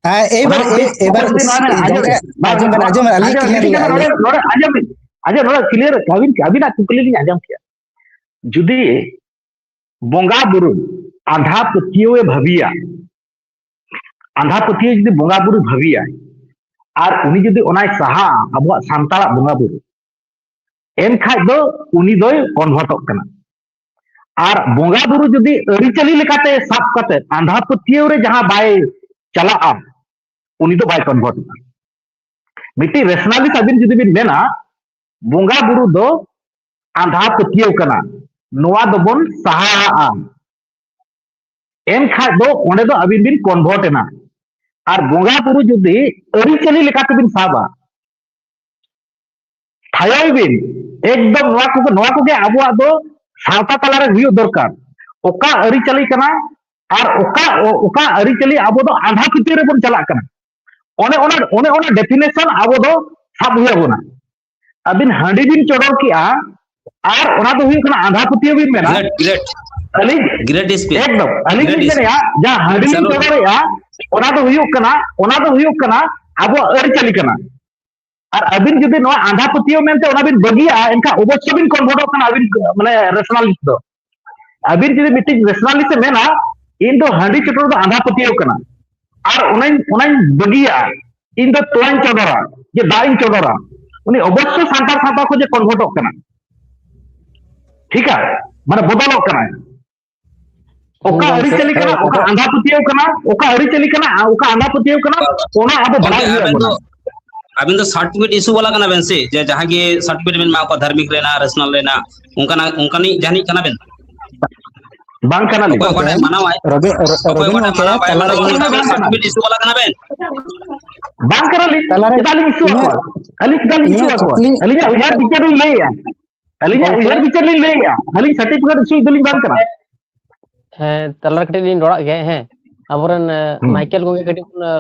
ᱦᱮᱸ, ᱮᱵᱟᱨ, ᱚᱱᱟ ᱮ-, ᱮᱵᱟᱨ ᱢᱤᱫᱴᱤᱡ ᱠᱟᱛᱷᱟ ᱱᱚᱣᱟ ᱢᱮᱱᱟᱜᱼᱟ, ᱟᱸᱡᱚᱢ ᱜᱚᱝᱠᱮ, ᱵᱤᱱ᱾ ᱵᱟᱝ, ᱟᱸᱡᱚᱢ ᱵᱮᱱ, ᱵᱟᱝ, ᱟᱸᱡᱚᱢ ᱵᱮᱱ, ᱟᱹᱞᱤᱧ ᱟᱸᱡᱚᱢ ᱵᱤᱱ, ᱠᱞᱤᱭᱟᱨ ᱢᱤᱫᱴᱤᱡ ᱞᱤᱧ ᱠᱟᱛᱷᱟ ᱞᱟᱹᱭᱟ, ᱱᱚᱰᱮ, ᱟᱹᱞᱤᱧ᱾ ᱱᱚᱰᱮ ᱟᱸᱡᱚᱢ ᱵᱤᱱ, ᱟᱸᱡᱚᱢ, ᱱᱚᱰᱮ ᱠᱞᱤᱭᱟᱨ, ᱟᱹᱵᱤᱱ, ᱟᱹᱵᱤᱱᱟᱜ ᱠᱩᱠᱞᱤ ᱞᱤᱧ ᱟᱸᱡᱚᱢ ᱠᱮᱜᱼᱟ᱾ ᱡᱩᱫᱤ ᱵᱚᱸᱜᱟ ᱵᱩᱨᱩ ᱟᱸᱫᱷᱟ ᱯᱟᱹᱛᱭᱟᱹᱣ ᱮ ᱵᱷᱟᱹᱵᱤᱭᱟ, ᱟᱸᱫᱷᱟ ᱯᱟᱹᱛᱭᱟᱹᱣ ᱡᱩᱫᱤ ᱵᱚᱸᱜᱟ ᱵᱩᱨᱩ ᱵᱷᱟᱹᱵᱤᱭᱟᱭ, ᱟᱨ ᱩᱱᱤ ᱡᱩᱫᱤ ᱚᱱᱟᱭ ᱥᱟᱦᱟᱜᱼᱟ, ᱟᱵᱚᱣᱟᱜ ᱥᱟᱱᱛᱟᱲᱟᱜ ᱵᱚᱸᱜᱟ ᱵᱩᱨᱩ, ᱮᱱᱠᱷᱟᱡ ᱫᱚ ᱩᱱᱤ ᱫᱚᱭ ᱠᱚᱱᱵᱷᱟᱨᱴᱚᱜ ᱠᱟᱱᱟ᱾ ᱟᱨ ᱵᱚᱸᱜᱟ ᱵᱩᱨᱩ ᱡᱩᱫᱤ ᱟᱹᱨᱤᱪᱟᱹᱞᱤ ᱞᱮᱠᱟᱛᱮ ᱥᱟᱵ ᱠᱟᱛᱮ ᱟᱸᱫᱷᱟ ᱯᱟᱹᱛᱭᱟᱹᱣ ᱨᱮ ᱡᱟᱦᱟᱸ ᱵᱟᱭ ᱪᱟᱞᱟᱜᱼᱟ, ᱩᱱᱤ ᱫᱚ ᱵᱟᱭ ᱠᱚᱱᱵᱷᱟᱨᱴᱚᱜᱼᱟ᱾ ᱢᱤᱫᱴᱤᱡ ᱨᱮᱥᱱᱟᱞᱤᱥᱴ ᱟᱹᱵᱤᱱ ᱡᱩᱫᱤ ᱵᱤᱱ ᱢᱮᱱᱟ ᱵᱚᱸᱜᱟ ᱵᱩᱨᱩ ᱫᱚ ᱟᱸᱫᱷᱟ ᱯᱟᱹᱛᱭᱟᱹᱣ ᱠᱟᱱᱟ, ᱱᱚᱣᱟ ᱫᱚᱵᱚᱱ ᱥᱟᱦᱟᱣᱟᱜᱼᱟ, ᱮᱱᱠᱷᱟᱡ ᱫᱚ ᱚᱸᱰᱮ ᱫᱚ ᱟᱹᱵᱤᱱ ᱵᱤᱱ ᱠᱚᱱᱵᱷᱟᱨᱴ ᱮᱱᱟ᱾ ᱟᱨ ᱵᱚᱸᱜᱟ ᱵᱩᱨᱩ ᱡᱩᱫᱤ ᱟᱹᱨᱤᱪᱟᱹᱞᱤ ᱞᱮᱠᱟᱛᱮᱵᱤᱱ ᱥᱟᱵᱟ, ᱛᱷᱟᱭᱚᱭ ᱵᱤᱱ, ᱮᱠᱫᱚᱢ ᱱᱚᱣᱟ ᱠᱚᱜᱮ, ᱱᱚᱣᱟ ᱠᱚᱜᱮ ᱟᱵᱚᱣᱟᱜ ᱫᱚ ᱥᱟᱶᱛᱟ ᱛᱟᱞᱟᱨᱮ ᱦᱩᱭᱩᱜ ᱫᱚᱨᱠᱟᱨ᱾ ᱚᱠᱟ ᱟᱹᱨᱤᱪᱟᱹᱞᱤ ᱠᱟᱱᱟ ᱟᱨ ᱚᱠᱟ, ᱚᱠᱟ ᱟᱹᱨᱤᱪᱟᱹᱞᱤ ᱟᱵᱚ ᱫᱚ ᱟᱸᱫᱷᱟ ᱯᱟᱹᱛᱭᱟᱹᱣ ᱨᱮᱵᱚᱱ ᱪᱟᱞᱟᱜ ᱠᱟᱱᱟ, ᱚᱱᱮ ᱚᱱᱟ, ᱚᱱᱮ ᱚᱱᱟ ᱰᱮᱯᱷᱤᱱᱮᱥᱚᱱ ᱟᱵᱚ ᱫᱚ ᱥᱟᱵ ᱦᱩᱭ ᱟᱵᱚᱱᱟ᱾ ᱟᱹᱵᱤᱱ ᱦᱟᱺᱰᱤ ᱵᱤᱱ ᱪᱚᱰᱚᱨ ᱠᱮᱜᱼᱟ, ᱟᱨ ᱚᱱᱟ ᱫᱚ ᱦᱩᱭᱩᱜ ᱠᱟᱱᱟ ᱟᱸᱫᱷᱟ ᱯᱟᱹᱛᱭᱟᱹᱣ ᱵᱤᱱ ᱢᱮᱱᱟ᱾ Great, great, ᱟᱹᱞᱤᱧ great speech. ᱮᱠᱫᱚᱢ ᱟᱹᱞᱤᱧ ᱞᱤᱧ Great speech. ᱢᱮᱱᱮᱫᱼᱟ, ᱡᱟᱦᱟᱸ ᱦᱟᱺᱰᱤ ᱞᱤᱧ ᱪᱚᱞᱚ᱾ ᱪᱚᱰᱚᱨᱮᱜᱼᱟ, ᱚᱱᱟ ᱫᱚ ᱦᱩᱭᱩᱜ ᱠᱟᱱᱟ, ᱚᱱᱟ ᱫᱚ ᱦᱩᱭᱩᱜ ᱠᱟᱱᱟ ᱟᱵᱚᱣᱟᱜ ᱟᱹᱨᱤᱪᱟᱹᱞᱤ ᱠᱟᱱᱟ᱾ ᱟᱨ ᱟᱹᱵᱤᱱ ᱡᱩᱫᱤ ᱱᱚᱣᱟ ᱟᱸᱫᱷᱟ ᱯᱟᱹᱛᱭᱟᱹᱣ ᱢᱮᱱᱛᱮ ᱚᱱᱟ ᱵᱤᱱ ᱵᱟᱹᱜᱤᱭᱟᱜᱼᱟ, ᱮᱱᱠᱷᱟᱱ ᱚᱵᱚᱥᱥᱳᱭ ᱵᱤᱱ ᱠᱚᱱᱵᱷᱟᱨᱴᱚᱜ ᱠᱟᱱᱟ ᱟᱹᱵᱤᱱ, ᱢᱟᱱᱮ, ᱨᱮᱥᱱᱟᱞᱤᱥᱴ ᱫᱚ᱾ ᱟᱹᱵᱤᱱ ᱡᱩᱫᱤ ᱢᱤᱫᱴᱤᱡ ᱨᱮᱥᱱᱟᱞᱤᱥᱴ ᱮ ᱢᱮᱱᱟ, "ᱤᱧ ᱫᱚ ᱦᱟᱺᱰᱤ ᱪᱚᱰᱚᱨ ᱫᱚ ᱟᱸᱫᱷᱟ ᱯᱟᱹᱛᱭᱟᱹᱣ ᱠᱟᱱᱟ, ᱟᱨ ᱚᱱᱟᱧ, ᱚᱱᱟᱧ ᱵᱟᱹᱜᱤᱭᱟᱜᱼᱟ, ᱤᱧ ᱫᱚ ᱛᱚᱣᱟᱧ ᱪᱚᱰᱚᱨᱟ, ᱡᱮ ᱫᱟᱜ ᱤᱧ ᱪᱚᱰᱚᱨᱟ", ᱩᱱᱤ ᱚᱵᱚᱥᱥᱳᱭ ᱥᱟᱱᱛᱟᱲ ᱥᱟᱶᱛᱟ ᱠᱷᱚᱱ ᱮ ᱠᱚᱱᱵᱷᱟᱨᱴᱚᱜ ᱠᱟᱱᱟ᱾ ᱴᱷᱤᱠᱟ? ᱢᱟᱱᱮ ᱵᱚᱫᱚᱞᱚᱜ ᱠᱟᱱᱟᱭ᱾ ᱚᱠᱟ ᱦᱮᱸ, ᱟᱹᱨᱤᱪᱟᱹᱞᱤ ᱠᱟᱱᱟ, ᱦᱮᱸ, ᱚᱠᱟ ᱟᱫᱚ ᱟᱸᱫᱷᱟ ᱯᱟᱹᱛᱭᱟᱹᱣ ᱠᱟᱱᱟ, ᱚᱠᱟ ᱟᱹᱨᱤᱪᱟᱹᱞᱤ ᱠᱟᱱᱟ, ᱚᱠᱟ ᱟᱸᱫᱷᱟ ᱯᱟᱹᱛᱭᱟᱹᱣ ᱠᱟᱱᱟ, ᱚᱱᱟ ᱟᱵᱚ ᱵᱟᱲᱟᱭ ᱜᱚᱝᱠᱮ, ᱦᱩᱭᱩᱜ ᱟᱵᱮᱱ ᱫᱚ ᱟᱵᱚᱱᱟ᱾ ᱟᱵᱮᱱ ᱫᱚ ᱥᱟᱨᱴᱤᱯᱷᱤᱠᱮᱴ ᱤᱥᱩ ᱵᱟᱞᱟ ᱠᱟᱱᱟ ᱵᱮᱱ ᱥᱮ? ᱡᱮ ᱡᱟᱦᱟᱸ ᱜᱮ ᱥᱟᱨᱴᱤᱯᱷᱤᱠᱮᱴ ᱵᱮᱱ ᱮᱢᱟ ᱠᱚᱣᱟ ᱫᱷᱟᱨᱢᱤᱠ ᱨᱮᱱᱟᱜ, ᱨᱮᱥᱱᱟᱞ ᱨᱮᱱᱟᱜ, ᱚᱱᱠᱟᱱᱟᱜ, ᱚᱱᱠᱟᱱᱤᱡ ᱡᱟᱦᱟᱱᱤᱡ ᱠᱟᱱᱟ ᱵᱮᱱ? ᱵᱟᱝ ᱠᱟᱱᱟᱞᱤᱧ᱾ ᱚᱠᱚᱭ ᱚᱠᱟᱴᱟᱜ ᱢᱟᱱᱟᱣᱟᱭ? ᱨᱚᱵᱤ, ᱚᱠᱚᱭ ᱨᱚᱵᱤᱱ ᱚᱠᱟᱴᱟᱜ ᱜᱚᱢᱠᱮ, ᱛᱟᱞᱟᱨᱮ ᱚᱱᱟ ᱫᱚ ᱤᱧᱟᱹᱜ, ᱟᱵᱮᱱ ᱥᱟᱨᱴᱤᱯᱷᱤᱠᱮᱴ ᱤᱥᱩ ᱵᱟᱞᱟ ᱠᱟᱱᱟ ᱵᱮᱱ? ᱵᱟᱝ ᱠᱟᱱᱟᱞᱤᱧ᱾ ᱛᱟᱞᱟᱨᱮ ᱪᱮᱫᱟᱜ ᱞᱤᱧ ᱤᱥᱩ ᱟᱠᱚᱣᱟ? ᱤᱧᱟᱹᱜ, ᱟᱹᱞᱤᱧ ᱪᱮᱫᱟᱜ ᱞᱤᱧ ᱤᱥᱩ ᱤᱧᱟᱹᱜ ᱟᱠᱚᱣᱟ? ᱠᱩᱠᱞᱤ ᱟᱹᱞᱤᱧᱟᱜ ᱩᱭᱦᱟᱹᱨ ᱵᱤᱪᱟᱹᱨ ᱞᱤᱧ ᱞᱟᱹᱭᱮᱜᱼᱟ᱾ ᱟᱹᱞᱤᱧᱟᱜ ᱜᱚᱢᱠᱮ, ᱩᱭᱦᱟᱹᱨ ᱵᱤᱪᱟᱹᱨ ᱞᱤᱧ ᱞᱟᱹᱭᱮᱜᱼᱟ᱾ ᱟᱹᱞᱤᱧ ᱥᱟᱨᱴᱤᱯᱷᱤᱠᱮᱴ ᱤᱥᱩ ᱫᱚᱞᱤᱧ ᱵᱟᱝ ᱠᱟᱱᱟ᱾ ᱦᱮᱸ, ᱛᱟᱞᱟ ᱨᱮ ᱠᱟᱹᱴᱤᱡ ᱞᱤᱧ ᱨᱚᱲᱟᱜ ᱜᱮ, ᱦᱮᱸ᱾ ᱟᱵᱚᱨᱮᱱ, ᱮ, ᱦᱩᱸ᱾ ᱢᱟᱭᱠᱮᱞ ᱜᱚᱢᱠᱮ ᱠᱟᱹᱴᱤᱡ ᱵᱚᱱ, ᱮ,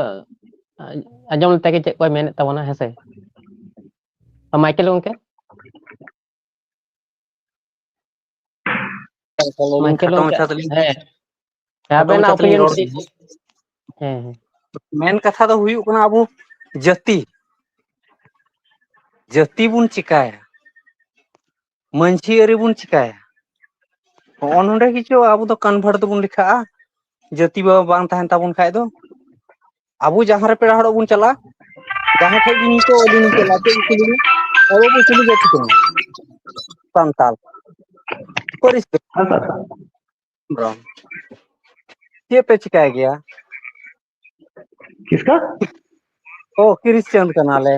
ᱟᱸᱡᱚᱢ ᱞᱮᱛᱟᱭ ᱜᱮ ᱪᱮᱫ ᱠᱚᱭ ᱢᱮᱱᱮᱫ ᱛᱟᱵᱚᱱᱟ, ᱦᱮᱸ ᱥᱮ? ᱢᱟᱭᱠᱮᱞ ᱜᱚᱢᱠᱮ? ᱛᱟᱦᱚᱞᱮ ᱟᱹᱞᱤᱧ ᱢᱟᱭᱠᱮᱞ ᱠᱷᱟᱴᱚ ᱜᱚᱢᱠᱮ, ᱢᱟᱪᱷᱟ ᱛᱮᱞᱤᱧ, ᱦᱮᱸ, ᱦᱮᱸ, ᱠᱷᱟᱴᱚ ᱟᱵᱮᱱᱟᱜ ᱢᱟᱪᱷᱟ ᱛᱮᱞᱤᱧ ᱚᱯᱤᱱᱤᱭᱚᱱ ᱨᱚᱲ ᱠᱟᱹᱴᱤᱡ᱾ ᱞᱮᱜᱮ᱾ ᱦᱮᱸ, ᱦᱮᱸ᱾ ᱢᱮᱱ ᱠᱟᱛᱷᱟ ᱫᱚ ᱦᱩᱭᱩᱜ ᱠᱟᱱᱟ, ᱟᱵᱚ ᱡᱟᱹᱛᱤ, ᱡᱟᱹᱛᱤ ᱵᱚᱱ ᱪᱤᱠᱟᱭᱟ, ᱢᱟᱹᱡᱷᱤ ᱟᱹᱨᱤ ᱵᱚᱱ ᱪᱤᱠᱟᱭᱟ, ᱦᱚᱸᱜᱼᱚ ᱱᱚᱰᱮ ᱜᱮᱪᱚ ᱟᱵᱚ ᱫᱚ ᱠᱚᱱᱵᱷᱟᱨᱴ ᱫᱚᱵᱚᱱ ᱞᱮᱠᱷᱟᱜᱼᱟ᱾ ᱡᱟᱹᱛᱤ ᱵᱟᱵᱟ ᱵᱟᱝ ᱛᱟᱦᱮᱱ ᱛᱟᱵᱚᱱ ᱠᱷᱟᱡ ᱫᱚ, ᱟᱵᱚ ᱡᱟᱦᱟᱸ ᱨᱮ ᱯᱮᱲᱟ ᱦᱚᱲᱚᱜ ᱵᱚᱱ ᱪᱟᱞᱟᱜᱼᱟ, ᱡᱟᱦᱟᱸ ᱴᱷᱮᱡ ᱜᱮ ᱱᱤᱛᱚᱜ ᱟᱹᱞᱤᱧ ᱞᱤᱧ ᱪᱟᱞᱟᱜᱼᱟ, ᱪᱮᱫ ᱠᱚ ᱠᱩᱞᱤᱧᱟ? ᱟᱵᱚ ᱵᱚ ᱠᱩᱞᱤ ᱡᱟᱹᱛᱤ ᱠᱟᱱᱟ, ᱥᱟᱱᱛᱟᱲ᱾ ᱦᱮᱸ ᱥᱟᱨ᱾ ᱦᱮᱢᱵᱨᱚᱢ, ᱪᱮᱫ ᱯᱮ ᱪᱤᱠᱟᱭ ᱜᱮᱭᱟ? ᱠᱤᱥᱠᱟ? ᱚ, ᱠᱷᱨᱤᱥᱪᱟᱱ ᱠᱟᱱᱟᱞᱮ,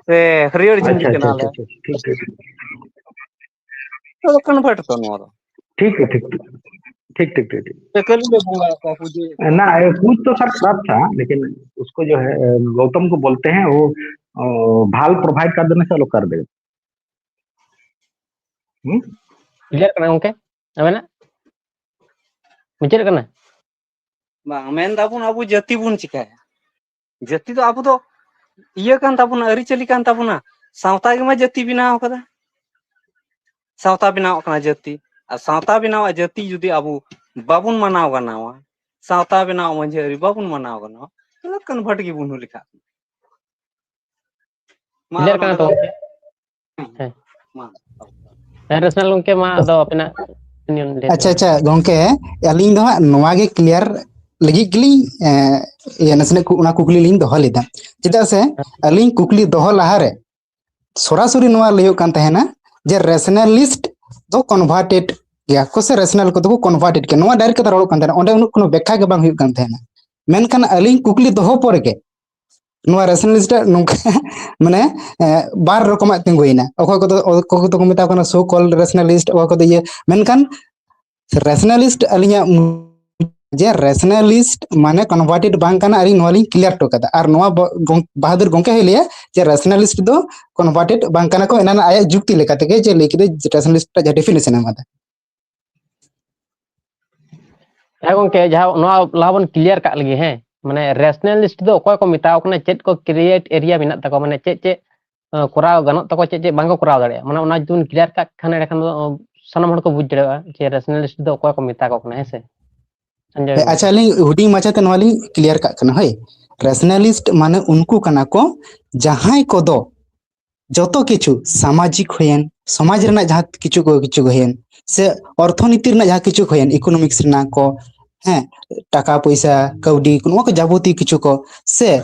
ᱥᱮ ᱦᱟᱹᱨᱭᱟᱹᱲ ᱡᱤᱱᱫᱤ ᱟᱪᱪᱷᱟ, ᱟᱪᱪᱷᱟ, ᱠᱟᱱᱟᱞᱮ᱾ ᱟᱪᱪᱷᱟ, ᱟᱪᱪᱷᱟ, ᱴᱷᱤᱠ, ᱴᱷᱤᱠ, ᱴᱷᱤᱠ᱾ ᱛᱚ, convert ᱛᱚ ᱱᱚᱣᱟ ᱫᱚ᱾ ᱴᱷᱤᱠ, ᱴᱷᱤᱠ, ᱴᱷᱤᱠ, ᱴᱷᱤᱠ, ᱴᱷᱤᱠ, ᱴᱷᱤᱠ, ᱴᱷᱤᱠ᱾ ᱥᱮ ᱠᱷᱟᱹᱞᱤ ᱞᱮ ᱵᱚᱸᱜᱟ ᱟᱠᱚᱣᱟ, ᱯᱩᱡᱟᱹ? ᱮ, ᱱᱟ, ᱮ, ᱠᱩᱪ ᱛᱚ ᱥᱟᱨ ᱠᱷᱟᱨᱟᱯ ᱛᱷᱟ, ᱞᱮᱠᱤᱱ ᱩᱥᱠᱳ ᱡᱳ ᱦᱮ, ᱮ, ᱜᱳᱛᱚᱢ ᱠᱳ ᱵᱳᱞᱛᱮ ᱦᱮ, ᱣᱳ, ᱚ, ᱵᱷᱟᱞ ᱯᱨᱳᱵᱷᱟᱭᱤᱰ ᱠᱟᱨ ᱫᱮᱱᱮ ᱥᱮ ᱞᱳᱜ ᱠᱟᱨ ᱫᱮ᱾ ᱦᱩᱸ? ᱵᱩᱡᱷᱟᱹᱜ ᱠᱟᱱᱟ ᱜᱚᱝᱠᱮ? ᱟᱵᱮᱱᱟᱜ? ᱵᱩᱡᱷᱟᱹᱜ ᱠᱟᱱᱟ? ᱵᱟᱝ, ᱢᱮᱱ ᱫᱟᱵᱚᱱ ᱟᱵᱚ ᱡᱟᱹᱛᱤ ᱵᱚᱱ ᱪᱤᱠᱟᱹᱭᱟ? ᱡᱟᱹᱛᱤ ᱫᱚ ᱟᱵᱚ ᱫᱚ ᱤᱭᱟᱹ ᱠᱟᱱ ᱛᱟᱵᱚᱱᱟ, ᱟᱹᱨᱤᱪᱟᱹᱞᱤ ᱠᱟᱱ ᱛᱟᱵᱚᱱᱟ᱾ ᱥᱟᱶᱛᱟ ᱜᱮᱢᱟ ᱡᱟᱹᱛᱤ ᱵᱮᱱᱟᱣ ᱠᱟᱫᱟ᱾ ᱥᱟᱶᱛᱟ ᱵᱮᱱᱟᱣ ᱠᱟᱱᱟ ᱡᱟᱹᱛᱤ᱾ ᱟᱨ ᱥᱟᱶᱛᱟ ᱵᱮᱱᱟᱣᱟᱜ ᱡᱟᱹᱛᱤ ᱡᱩᱫᱤ ᱟᱵᱚ ᱵᱟᱵᱚᱱ ᱢᱟᱱᱟᱣ ᱜᱟᱱᱟᱣᱟ, ᱥᱟᱶᱛᱟ ᱵᱮᱱᱟᱣ ᱢᱟᱹᱡᱷᱤ ᱟᱹᱨᱤ ᱵᱟᱵᱚᱱ ᱢᱟᱱᱟᱣ ᱜᱟᱱᱟᱣᱟ, ᱛᱟᱦᱚᱞᱮ convert ᱜᱮᱵᱚᱱ ᱞᱮᱠᱷᱟᱜ ᱠᱟᱱᱟ᱾ ᱢᱟ ᱠᱞᱤᱭᱟᱨ ᱟᱨᱚ ᱠᱟᱱᱟ ᱱᱚᱰᱮ ᱛᱚ ᱫᱚ ᱜᱚᱝᱠᱮ? ᱦᱮᱸ᱾ ᱢᱟ᱾ ᱦᱮᱸ, ᱨᱮᱥᱱᱟᱞ ᱜᱚᱝᱠᱮ, ᱢᱟ ᱟᱫᱚ ᱟᱵᱮᱱᱟᱜ opinion ᱞᱟᱹᱭ ᱟᱪᱪᱷᱟ, ᱛᱟᱵᱮᱱ᱾ ᱟᱪᱪᱷᱟ, ᱜᱚᱝᱠᱮ, ᱟᱹᱞᱤᱧ ᱫᱚ ᱦᱟᱸᱜ ᱱᱚᱣᱟ ᱜᱮ ᱠᱞᱤᱭᱟᱨ ᱞᱟᱹᱜᱤᱫ ᱜᱮᱞᱤᱧ, ᱮ, ᱤᱭᱟᱹ, ᱱᱟᱥᱮᱱᱟᱜ ᱠᱩ-, ᱚᱱᱟ ᱠᱩᱠᱞᱤ ᱞᱤᱧ ᱫᱚᱦᱚ ᱞᱮᱫᱟ᱾ ᱪᱮᱫᱟᱜ ᱥᱮ ᱟᱹᱞᱤᱧ ᱠᱩᱠᱞᱤ ᱫᱚᱦᱚ ᱞᱟᱦᱟᱨᱮ ᱥᱚᱨᱟᱥᱚᱨᱤ ᱱᱚᱣᱟ ᱞᱟᱹᱭᱚᱜ ᱠᱟᱱ ᱛᱟᱦᱮᱱᱟ ᱡᱮ rationalist ᱫᱚ converted ᱜᱮᱭᱟ ᱠᱚ ᱥᱮ rational ᱠᱚᱫᱚ ᱠᱚ converted ᱜᱮᱭᱟ, ᱱᱚᱣᱟ direct ᱠᱟᱛᱷᱟ ᱨᱚᱲᱚᱜ ᱠᱟᱱ ᱛᱟᱦᱮᱱᱟ, ᱚᱸᱰᱮ ᱩᱱᱟᱹᱜ ᱠᱳᱱᱳ ᱵᱮᱠᱠᱷᱟ ᱜᱮ ᱵᱟᱝ ᱦᱩᱭᱩᱜ ᱠᱟᱱ ᱛᱟᱦᱮᱱᱟ᱾ ᱢᱮᱱᱠᱷᱟᱱ ᱟᱹᱞᱤᱧ ᱠᱩᱠᱞᱤ ᱫᱚᱦᱚ ᱯᱚᱨᱮ ᱜᱮ ᱱᱚᱣᱟ rationalist ᱟᱜ ᱱᱚᱝᱠᱟ, ᱢᱟᱱᱮ, ᱮ, ᱵᱟᱨ ᱨᱚᱠᱚᱢᱟᱜ ᱛᱤᱸᱜᱩᱭᱮᱱᱟ᱾ ᱚᱠᱚᱭ ᱠᱚᱫᱚ, ᱚᱠᱚᱭ ᱠᱚᱫᱚ ᱠᱚ ᱢᱮᱛᱟ ᱠᱚ ᱠᱟᱱᱟ so called rationalist, ᱚᱠᱚᱭ ᱠᱚᱫᱚ ᱤᱭᱟᱹ, ᱢᱮᱱᱠᱷᱟᱱ rationalist ᱟᱹᱞᱤᱧᱟᱜ ᱢᱩ-, ᱡᱮ rationalist ᱢᱟᱱᱮ converted ᱵᱟᱝ ᱠᱟᱱᱟ, ᱟᱹᱞᱤᱧ ᱱᱚᱣᱟ ᱞᱤᱧ clear ᱦᱚᱴᱚ ᱠᱟᱫᱟ᱾ ᱟᱨ ᱱᱚᱣᱟ ᱵᱚ-, ᱜᱚᱝ-, ᱵᱟᱦᱟᱫᱩᱨ ᱜᱚᱝᱠᱮ ᱦᱚᱸᱭ ᱞᱟᱹᱭᱟ ᱡᱮ rationalist ᱫᱚ converted ᱵᱟᱝ ᱠᱟᱱᱟ ᱠᱚ, ᱮᱱᱟᱱ ᱟᱭᱟᱜ ᱡᱩᱠᱛᱤ ᱞᱮᱠᱟ ᱛᱮᱜᱮ ᱡᱮ ᱞᱟᱹᱭ ᱠᱮᱫᱟᱭ rationalist ᱨᱮᱭᱟᱜ ᱡᱟᱦᱟᱸ definition ᱮ ᱮᱢ ᱠᱟᱫᱟ᱾ ᱦᱮᱸ ᱜᱚᱝᱠᱮ, ᱡᱟᱦᱟᱸ ᱱᱚᱣᱟ ᱞᱟᱦᱟ ᱵᱚᱱ clear ᱠᱟᱜ ᱞᱮᱜᱮ, ᱦᱮᱸ, ᱢᱟᱱᱮ rationalist ᱫᱚ ᱚᱠᱚᱭ ᱠᱚ ᱢᱮᱛᱟᱣ ᱠᱟᱱᱟ, ᱪᱮᱫ ᱠᱚ ᱠᱨᱤᱭᱮᱴ ᱮᱨᱤᱭᱟ ᱢᱮᱱᱟᱜ ᱛᱟᱠᱚᱣᱟ, ᱢᱟᱱᱮ ᱪᱮᱫ ᱪᱮᱫ, ᱮ, ᱠᱚᱨᱟᱣ ᱜᱟᱱᱚᱜ ᱛᱟᱠᱚᱣᱟ, ᱪᱮᱫ ᱪᱮᱫ ᱵᱟᱝ ᱠᱚ ᱠᱚᱨᱟᱣ ᱫᱟᱲᱮᱭᱟᱜᱼᱟ, ᱢᱟᱱᱮ ᱚᱱᱟ ᱡᱩᱫᱤ ᱵᱚᱱ clear ᱠᱟᱜ ᱠᱷᱟᱱ ᱮᱸᱰᱮᱠᱷᱟᱱ ᱫᱚ, ᱚ, ᱥᱟᱱᱟᱢ ᱦᱚᱲ ᱠᱚ ᱵᱩᱡᱽ ᱫᱟᱲᱮᱭᱟᱜᱼᱟ ᱡᱮ rationalist ᱫᱚ ᱚᱠᱚᱭ ᱠᱚ ᱢᱮᱛᱟ ᱠᱚ ᱠᱟᱱᱟ, ᱦᱮᱸ ᱥᱮ? ᱥᱚᱧᱡᱚᱭ ᱦᱮᱸ, ᱟᱪᱪᱷᱟ, ᱜᱚᱝᱠᱮ᱾ ᱟᱹᱞᱤᱧ ᱦᱩᱰᱤᱧ ᱢᱟᱪᱷᱟᱛᱮ ᱱᱚᱣᱟ ᱞᱤᱧ clear ᱠᱟᱜ ᱠᱟᱱᱟ, ᱦᱳᱭ᱾ Rationalist ᱢᱟᱱᱮ ᱩᱱᱠᱩ ᱠᱟᱱᱟ ᱠᱚ ᱡᱟᱦᱟᱸᱭ ᱠᱚᱫᱚ ᱡᱚᱛᱚ ᱠᱤᱪᱷᱩ ᱥᱟᱢᱟᱡᱤᱠ ᱦᱩᱭᱮᱱ, ᱥᱚᱢᱟᱡᱽ ᱨᱮᱱᱟᱜ ᱡᱟᱦᱟᱸ ᱠᱤᱪᱷᱩ ᱠᱚ, ᱠᱤᱪᱷᱩ ᱦᱩᱭᱮᱱ, ᱥᱮ ᱚᱨᱛᱷᱚᱱᱤᱛᱤ ᱨᱮᱱᱟᱜ ᱡᱟᱦᱟᱸ ᱠᱤᱪᱷᱩ ᱦᱩᱭᱮᱱ, economics ᱨᱮᱱᱟᱜ ᱠᱚ, ᱦᱮᱸ, ᱴᱟᱠᱟ ᱯᱚᱭᱥᱟ, ᱠᱟᱹᱣᱰᱤ, ᱱᱚᱣᱟ ᱠᱚ ᱡᱟᱵᱚᱛᱤᱭᱚ ᱠᱤᱪᱷᱩ ᱠᱚ, ᱥᱮ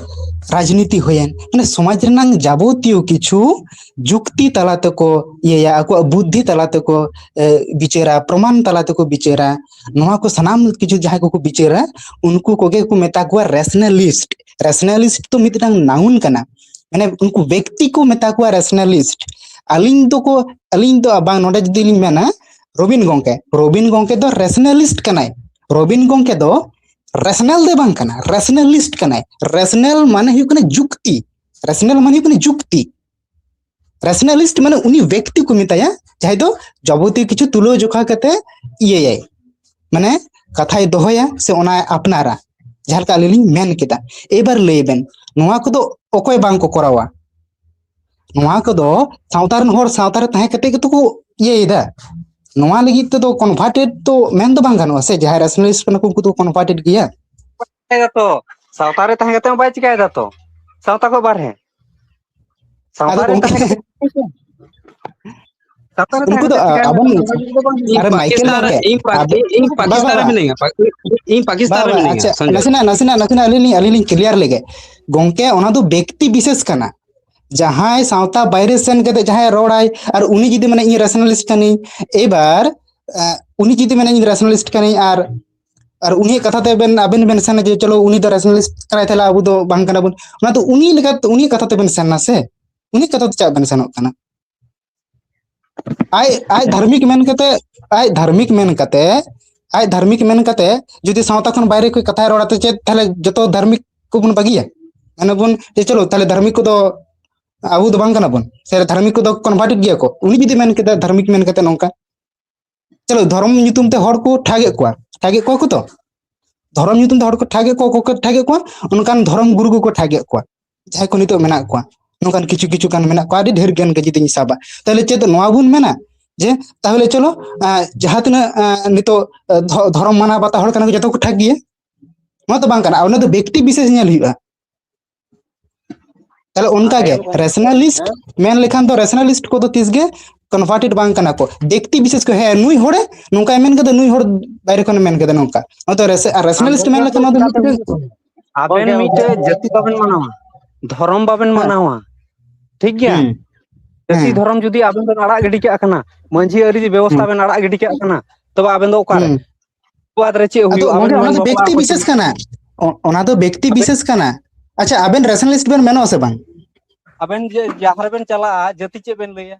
ᱨᱟᱡᱽᱱᱤᱛᱤ ᱦᱩᱭᱮᱱ, ᱢᱟᱱᱮ ᱥᱚᱢᱟᱡᱽ ᱨᱮᱱᱟᱜ ᱡᱟᱵᱚᱛᱤᱭᱚ ᱠᱤᱪᱷᱩ ᱡᱩᱠᱛᱤ ᱛᱟᱞᱟ ᱛᱮᱠᱚ ᱤᱭᱟᱹᱭᱟ, ᱟᱠᱚᱣᱟᱜ ᱵᱩᱫᱽᱫᱷᱤ ᱛᱟᱞᱟ ᱛᱮᱠᱚ, ᱮ, ᱵᱤᱪᱟᱹᱨᱟ, ᱯᱨᱚᱢᱟᱱ ᱛᱟᱞᱟ ᱛᱮᱠᱚ ᱵᱤᱪᱟᱹᱨᱟ᱾ ᱱᱚᱣᱟ ᱠᱚ ᱥᱟᱱᱟᱢ ᱠᱤᱪᱷᱩ ᱡᱟᱦᱟᱸᱭ ᱠᱚᱠᱚ ᱵᱤᱪᱟᱹᱨᱟ, ᱩᱱᱠᱩ ᱠᱚᱜᱮ ᱠᱚ ᱢᱮᱛᱟ ᱠᱚᱣᱟ ᱨᱮᱥᱱᱟᱞᱤᱥᱴ᱾ ᱨᱮᱥᱱᱟᱞᱤᱥᱴ ᱫᱚ ᱢᱤᱫᱴᱟᱝ ᱱᱟᱣᱩᱱ ᱠᱟᱱᱟ, ᱢᱟᱱᱮ ᱩᱱᱠᱩ ᱵᱮᱠᱛᱤ ᱠᱚ ᱢᱮᱛᱟ ᱠᱚᱣᱟ ᱨᱮᱥᱱᱟᱞᱤᱥᱴ᱾ ᱟᱹᱞᱤᱧ ᱫᱚᱠᱚ, ᱟᱹᱞᱤᱧ ᱫᱚ ᱵᱟᱝ, ᱱᱚᱰᱮ ᱡᱩᱫᱤ ᱞᱤᱧ ᱢᱮᱱᱟ ᱨᱚᱵᱤᱱ ᱜᱚᱝᱠᱮ, ᱨᱚᱵᱤᱱ ᱜᱚᱝᱠᱮ ᱫᱚ ᱨᱮᱥᱱᱟᱞᱤᱥᱴ ᱠᱟᱱᱟᱭ᱾ ᱨᱚᱵᱤᱱ ᱜᱚᱝᱠᱮ ᱫᱚ ᱨᱮᱥᱱᱟᱞ ᱫᱚ ᱵᱟᱝ ᱠᱟᱱᱟ, ᱨᱮᱥᱱᱟᱞᱤᱥᱴ ᱠᱟᱱᱟᱭ᱾ ᱨᱮᱥᱱᱟᱞ ᱢᱟᱱᱮ ᱦᱩᱭᱩᱜ ᱠᱟᱱᱟ ᱡᱩᱠᱛᱤ, ᱨᱮᱥᱱᱟᱞ ᱢᱟᱱᱮ ᱦᱩᱭᱩᱜ ᱠᱟᱱᱟ ᱡᱩᱠᱛᱤ᱾ ᱨᱮᱥᱱᱟᱞᱤᱥᱴ ᱢᱟᱱᱮ ᱩᱱᱤ ᱵᱮᱠᱛᱤ ᱠᱚ ᱢᱮᱛᱟᱭᱟ, ᱡᱟᱦᱟᱸᱭ ᱫᱚ ᱡᱟᱵᱚᱛᱤᱭᱚ ᱠᱤᱪᱷᱩ ᱛᱩᱞᱟᱹᱣ ᱡᱚᱠᱷᱟ ᱠᱟᱛᱮ ᱤᱭᱟᱹᱭᱟᱭ, ᱢᱟᱱᱮ ᱠᱟᱛᱷᱟᱭ ᱫᱚᱦᱚᱭᱟ ᱥᱮ ᱚᱱᱟᱭ ᱟᱯᱱᱟᱨᱟ, ᱡᱟᱦᱟᱸ ᱞᱮᱠᱟ ᱟᱹᱞᱤᱧ ᱞᱤᱧ ᱢᱮᱱ ᱠᱮᱫᱟ᱾ ᱮᱵᱟᱨ ᱞᱟᱹᱭ ᱵᱮᱱ, ᱱᱚᱣᱟ ᱠᱚᱫᱚ ᱚᱠᱚᱭ ᱵᱟᱝ ᱠᱚ ᱠᱚᱨᱟᱣᱟ? ᱱᱚᱣᱟ ᱠᱚᱫᱚ ᱥᱟᱶᱛᱟ ᱨᱮᱱ ᱦᱚᱲ ᱥᱟᱶᱛᱟ ᱨᱮ ᱛᱟᱦᱮᱸ ᱠᱟᱛᱮ ᱜᱮᱛᱚ ᱠᱚ ᱤᱭᱟᱹᱭᱮᱫᱟ᱾ ᱱᱚᱣᱟ ᱞᱟᱹᱜᱤᱫ ᱛᱮᱫᱚ ᱠᱚᱱᱵᱷᱟᱨᱴᱮᱰ ᱫᱚ ᱢᱮᱱ ᱫᱚ ᱵᱟᱝ ᱜᱟᱱᱚᱜᱼᱟ ᱥᱮ, ᱡᱟᱦᱟᱸᱭ ᱨᱮᱥᱱᱟᱞᱤᱥᱴ ᱠᱟᱱᱟ ᱠᱚ, ᱩᱱᱠᱩ ᱫᱚ ᱠᱚᱱᱵᱷᱟᱨᱴᱮᱰ ᱜᱮᱭᱟ᱾ ᱪᱤᱠᱟᱭ ᱫᱟ ᱛᱚ? ᱥᱟᱶᱛᱟ ᱨᱮ ᱛᱟᱦᱮᱸ ᱠᱟᱛᱮ ᱦᱚᱸ ᱵᱟᱭ ᱪᱤᱠᱟᱭ ᱫᱟ ᱛᱚ, ᱥᱟᱶᱛᱟ ᱠᱷᱚᱱ ᱵᱟᱨᱦᱮ᱾ ᱥᱟᱶᱛᱟ ᱟᱫᱚ ᱨᱮ ᱜᱚᱝᱠᱮ, ᱛᱟᱦᱮᱸ ᱠᱟᱛᱮ, ᱥᱟᱶᱛᱟ ᱨᱮ ᱛᱟᱦᱮᱸ ᱩᱱᱠᱩ ᱫᱚ, ᱠᱟᱛᱮ ᱪᱤᱠᱟᱹᱭ ᱫᱟ ᱟᱵᱚ, ᱛᱚ? ᱥᱟᱶᱛᱟ ᱡᱩᱫᱤ ᱫᱚ ᱵᱟᱝ ᱤᱧ ᱟᱨᱮ ᱢᱟᱭᱠᱮᱞ ᱯᱟᱠᱤᱥᱛᱟᱱ ᱨᱮ, ᱜᱚᱝᱠᱮ, ᱤᱧ ᱯᱟᱠ-, ᱟᱵᱚ, ᱤᱧ, ᱤᱧ ᱵᱟ, ᱵᱟ, ᱯᱟᱠᱤᱥᱛᱟᱱ ᱨᱮ ᱵᱟ, ᱢᱤᱱᱟᱹᱧᱟ, ᱯᱟᱠ-, ᱤᱧ ᱵᱟ, ᱯᱟᱠᱤᱥᱛᱟᱱ ᱵᱟ, ᱨᱮ ᱱᱟᱥᱮᱱᱟᱜ, ᱢᱤᱱᱟᱹᱧᱟ᱾ ᱱᱟᱥᱮᱱᱟᱜ, ᱱᱟᱥᱮᱱᱟᱜ ᱟᱹᱞᱤᱧ ᱞᱤᱧ, ᱟᱹᱞᱤᱧ ᱞᱤᱧ ᱠᱞᱤᱭᱟᱨ ᱞᱮᱜᱮ᱾ ᱜᱚᱝᱠᱮ, ᱚᱱᱟ ᱫᱚ ᱵᱮᱠᱛᱤ ᱵᱤᱥᱮᱥ ᱠᱟᱱᱟ᱾ ᱡᱟᱦᱟᱸᱭ ᱥᱟᱶᱛᱟ ᱵᱟᱭᱨᱮ ᱥᱮᱱ ᱠᱟᱛᱮ ᱡᱟᱦᱟᱸᱭ ᱨᱚᱲᱟᱭ ᱟᱨ ᱩᱱᱤ ᱡᱩᱫᱤ ᱢᱮᱱᱟ, "ᱤᱧ ᱨᱮᱥᱱᱟᱞᱤᱥᱴ ᱠᱟᱹᱱᱟᱹᱧ", ᱮᱵᱟᱨ, ᱮ, ᱩᱱᱤ ᱡᱩᱫᱤ ᱢᱮᱱᱟ, "ᱤᱧ ᱨᱮᱥᱱᱟᱞᱤᱥᱴ ᱠᱟᱹᱱᱟᱹᱧ", ᱟᱨ, ᱟᱨ ᱩᱱᱤᱭᱟᱜ ᱠᱟᱛᱷᱟ ᱛᱮ ᱵᱮᱱ, ᱟᱵᱮᱱ ᱵᱮᱱ ᱥᱮᱱᱟ ᱡᱮ, "ᱪᱚᱞᱚ, ᱩᱱᱤ ᱫᱚ ᱨᱮᱥᱱᱟᱞᱤᱥᱴ ᱠᱟᱱᱟᱭ, ᱛᱟᱦᱞᱮ ᱟᱵᱚ ᱫᱚ ᱵᱟᱝ ᱠᱟᱱᱟ ᱵᱚᱱ", ᱚᱱᱟ ᱫᱚ ᱩᱱᱤ ᱞᱮᱠᱟ, ᱩᱱᱤᱭᱟᱜ ᱠᱟᱛᱷᱟ ᱛᱮᱵᱮᱱ ᱥᱮᱱᱟ ᱥᱮ, ᱩᱱᱤᱭᱟᱜ ᱠᱟᱛᱷᱟ ᱛᱮ ᱪᱟᱜ ᱵᱮᱱ ᱥᱮᱱᱚᱜ ᱠᱟᱱᱟ? ᱟᱡ, ᱟᱡ ᱫᱷᱟᱨᱢᱤᱠ ᱢᱮᱱ ᱠᱟᱛᱮ, ᱟᱡ ᱫᱷᱟᱨᱢᱤᱠ ᱢᱮᱱ ᱠᱟᱛᱮ, ᱟᱡ ᱫᱷᱟᱨᱢᱤᱠ ᱢᱮᱱ ᱠᱟᱛᱮ ᱡᱩᱫᱤ ᱥᱟᱶᱛᱟ ᱠᱷᱚᱱ ᱵᱟᱭᱨᱮ ᱠᱚ ᱠᱟᱛᱷᱟᱭ ᱨᱚᱲᱟ, ᱛᱚ ᱪᱮᱫ ᱛᱟᱦᱞᱮ ᱡᱚᱛᱚ ᱫᱷᱟᱨᱢᱤᱠ ᱠᱚᱵᱚᱱ ᱵᱟᱹᱜᱤᱭᱟ? ᱢᱟᱱᱮ ᱵᱚᱱ ᱡᱮ, "ᱪᱚᱞᱚ, ᱛᱟᱦᱞᱮ ᱫᱷᱟᱨᱢᱤᱠ ᱠᱚᱫᱚ ᱟᱵᱚ ᱫᱚ ᱵᱟᱝ ᱠᱟᱱᱟ ᱵᱚᱱ", ᱥᱮ ᱫᱷᱟᱨᱢᱤᱠ ᱠᱚᱫᱚ ᱠᱚᱱᱵᱷᱟᱨᱴᱮᱰ ᱜᱮᱭᱟ ᱠᱚ, ᱩᱱᱤ ᱡᱩᱫᱤ ᱢᱮᱱ ᱠᱮᱫᱟ ᱫᱷᱟᱨᱢᱤᱠ ᱢᱮᱱ ᱠᱟᱛᱮ ᱱᱚᱝᱠᱟ, ᱪᱚᱞᱚ, ᱫᱷᱚᱨᱚᱢ ᱧᱩᱛᱩᱢ ᱛᱮ ᱦᱚᱲ ᱠᱚ ᱴᱷᱟᱜᱮᱫ ᱠᱚᱣᱟ, ᱴᱷᱟᱜᱮᱫ ᱠᱚᱣᱟ ᱠᱚ ᱛᱚ, ᱫᱷᱚᱨᱚᱢ ᱧᱩᱛᱩᱢ ᱛᱮ ᱦᱚᱲ ᱠᱚ ᱴᱷᱟᱜᱮᱫ ᱠᱚᱣᱟ, ᱚᱠᱚᱭ ᱠᱚ ᱴᱷᱟᱜᱮᱫ ᱠᱚᱣᱟ? ᱚᱱᱠᱟᱱ ᱫᱷᱚᱨᱚᱢ ᱜᱩᱨᱩ ᱠᱚᱠᱚ ᱴᱷᱟᱜᱮᱫ ᱠᱚᱣᱟ, ᱡᱟᱦᱟᱸᱭ ᱠᱚ ᱱᱤᱛᱚᱜ ᱢᱮᱱᱟᱜ ᱠᱚᱣᱟ᱾ ᱱᱚᱝᱠᱟᱱ ᱠᱤᱪᱷᱩ ᱠᱤᱪᱷᱩ ᱜᱟᱱ ᱢᱮᱱᱟᱜ ᱠᱚᱣᱟ, ᱟᱹᱰᱤ ᱰᱷᱮᱨ ᱜᱟᱱ ᱜᱮ ᱡᱩᱫᱤᱧ ᱥᱟᱵᱟ᱾ ᱛᱟᱦᱞᱮ ᱪᱮᱫ ᱱᱚᱣᱟ ᱵᱚᱱ ᱢᱮᱱᱟ ᱡᱮ, ᱛᱟᱦᱞᱮ ᱪᱚᱞᱚ, ᱟᱸ, ᱡᱟᱦᱟᱸ ᱛᱤᱱᱟᱹᱜ, ᱟᱸ, ᱱᱤᱛᱚᱜ, ᱟᱸ, ᱫᱷᱚ-, ᱫᱷᱚᱨᱚᱢ ᱢᱟᱱᱟᱣ ᱵᱟᱛᱟᱣ ᱦᱚᱲ ᱠᱟᱱᱟ ᱠᱚ, ᱡᱚᱛᱚ ᱠᱚ ᱴᱷᱟᱜ ᱜᱮᱭᱟ? ᱱᱚᱣᱟ ᱫᱚ ᱵᱟᱝ ᱠᱟᱱᱟ, ᱚᱱᱟ ᱫᱚ ᱵᱮᱠᱛᱤ ᱵᱤᱥᱮᱥ ᱧᱮᱞ ᱦᱩᱭᱩᱜᱼᱟ᱾ ᱛᱟᱦᱞᱮ ᱚᱱᱠᱟ ᱜᱮ ᱨᱮᱥᱱᱟᱞᱤᱥᱴ ᱢᱮᱱ ᱞᱮᱠᱷᱟᱱ ᱫᱚ, ᱨᱮᱥᱱᱟᱞᱤᱥᱴ ᱠᱚᱫᱚ ᱛᱤᱥ ᱜᱮ ᱠᱚᱱᱵᱷᱟᱨᱴᱮᱰ ᱵᱟᱝ ᱠᱟᱱᱟ ᱠᱚ᱾ ᱵᱮᱠᱛᱤ ᱵᱤᱥᱮᱥ ᱠᱚ, ᱦᱮᱸ, ᱱᱩᱭ ᱦᱚᱲᱮ ᱱᱚᱝᱠᱟᱭ ᱢᱮᱱ ᱠᱮᱫᱟ, ᱱᱩᱭ ᱦᱚᱲ ᱵᱟᱭᱨᱮ ᱠᱷᱚᱱᱮ ᱢᱮᱱ ᱠᱮᱫᱟ ᱱᱚᱝᱠᱟ᱾ ᱚᱱᱟᱛᱮ ᱨᱮᱥ-, ᱨᱮᱥᱱᱟᱞᱤᱥᱴ ᱢᱮᱱ ᱞᱮᱠᱷᱟᱱ ᱱᱚᱣᱟ ᱫᱚ ᱢᱤᱫᱴᱮᱱ ᱟᱵᱮᱱ ᱢᱤᱫᱴᱮᱡ ᱡᱟᱹᱛᱤ ᱵᱟᱵᱮᱱ ᱢᱟᱱᱟᱣᱟ, ᱫᱷᱚᱨᱚᱢ ᱵᱟᱵᱮᱱ ᱦᱮᱸ᱾ ᱢᱟᱱᱟᱣᱟ, ᱴᱷᱤᱠ ᱜᱮᱭᱟ? ᱦᱩᱸ᱾ ᱡᱟᱹᱛᱤ ᱦᱮᱸ᱾ ᱫᱷᱚᱨᱚᱢ ᱡᱩᱫᱤ ᱟᱵᱮᱱ ᱵᱮᱱ ᱟᱲᱟᱜ ᱜᱤᱰᱤ ᱠᱟᱜ ᱠᱟᱱᱟ, ᱢᱟᱹᱡᱷᱤ ᱟᱹᱨᱤ ᱵᱮᱵᱚᱥᱛᱷᱟ ᱦᱩᱸ᱾ ᱵᱮᱱ ᱟᱲᱟᱜ ᱜᱤᱰᱤ ᱠᱟᱜ ᱠᱟᱱᱟ, ᱛᱚᱵᱮ ᱟᱵᱮᱱ ᱫᱚ ᱚᱠᱟᱨᱮ? ᱦᱩᱸ᱾ ᱟᱫᱚ ᱦᱩᱭᱩᱜᱼᱟ? ᱟᱵᱮᱱ ᱜᱚᱝᱠᱮ, ᱚᱱᱟ ᱵᱮᱱ ᱫᱚ ᱵᱟᱯᱞᱟ ᱵᱮᱠᱛᱤ ᱠᱚ ᱵᱤᱥᱮᱥ ᱠᱟᱱᱟ᱾ ᱚ-, ᱚᱱᱟ ᱫᱚ ᱵᱮᱠᱛᱤ ᱟᱵᱮᱱ ᱵᱤᱥᱮᱥ ᱠᱟᱱᱟ᱾ ᱟᱪᱪᱷᱟ, ᱟᱵᱮᱱ ᱨᱮᱥᱱᱟᱞᱤᱥᱴ ᱵᱮᱱ ᱢᱮᱱᱚᱜᱼᱟ ᱥᱮ ᱵᱟᱝ? ᱟᱵᱮᱱ ᱡᱮ ᱡᱟᱦᱟᱸ ᱨᱮᱵᱮᱱ ᱪᱟᱞᱟᱜᱼᱟ, ᱡᱟᱹᱛᱤ ᱪᱮᱫ ᱵᱮᱱ ᱞᱟᱹᱭᱟ?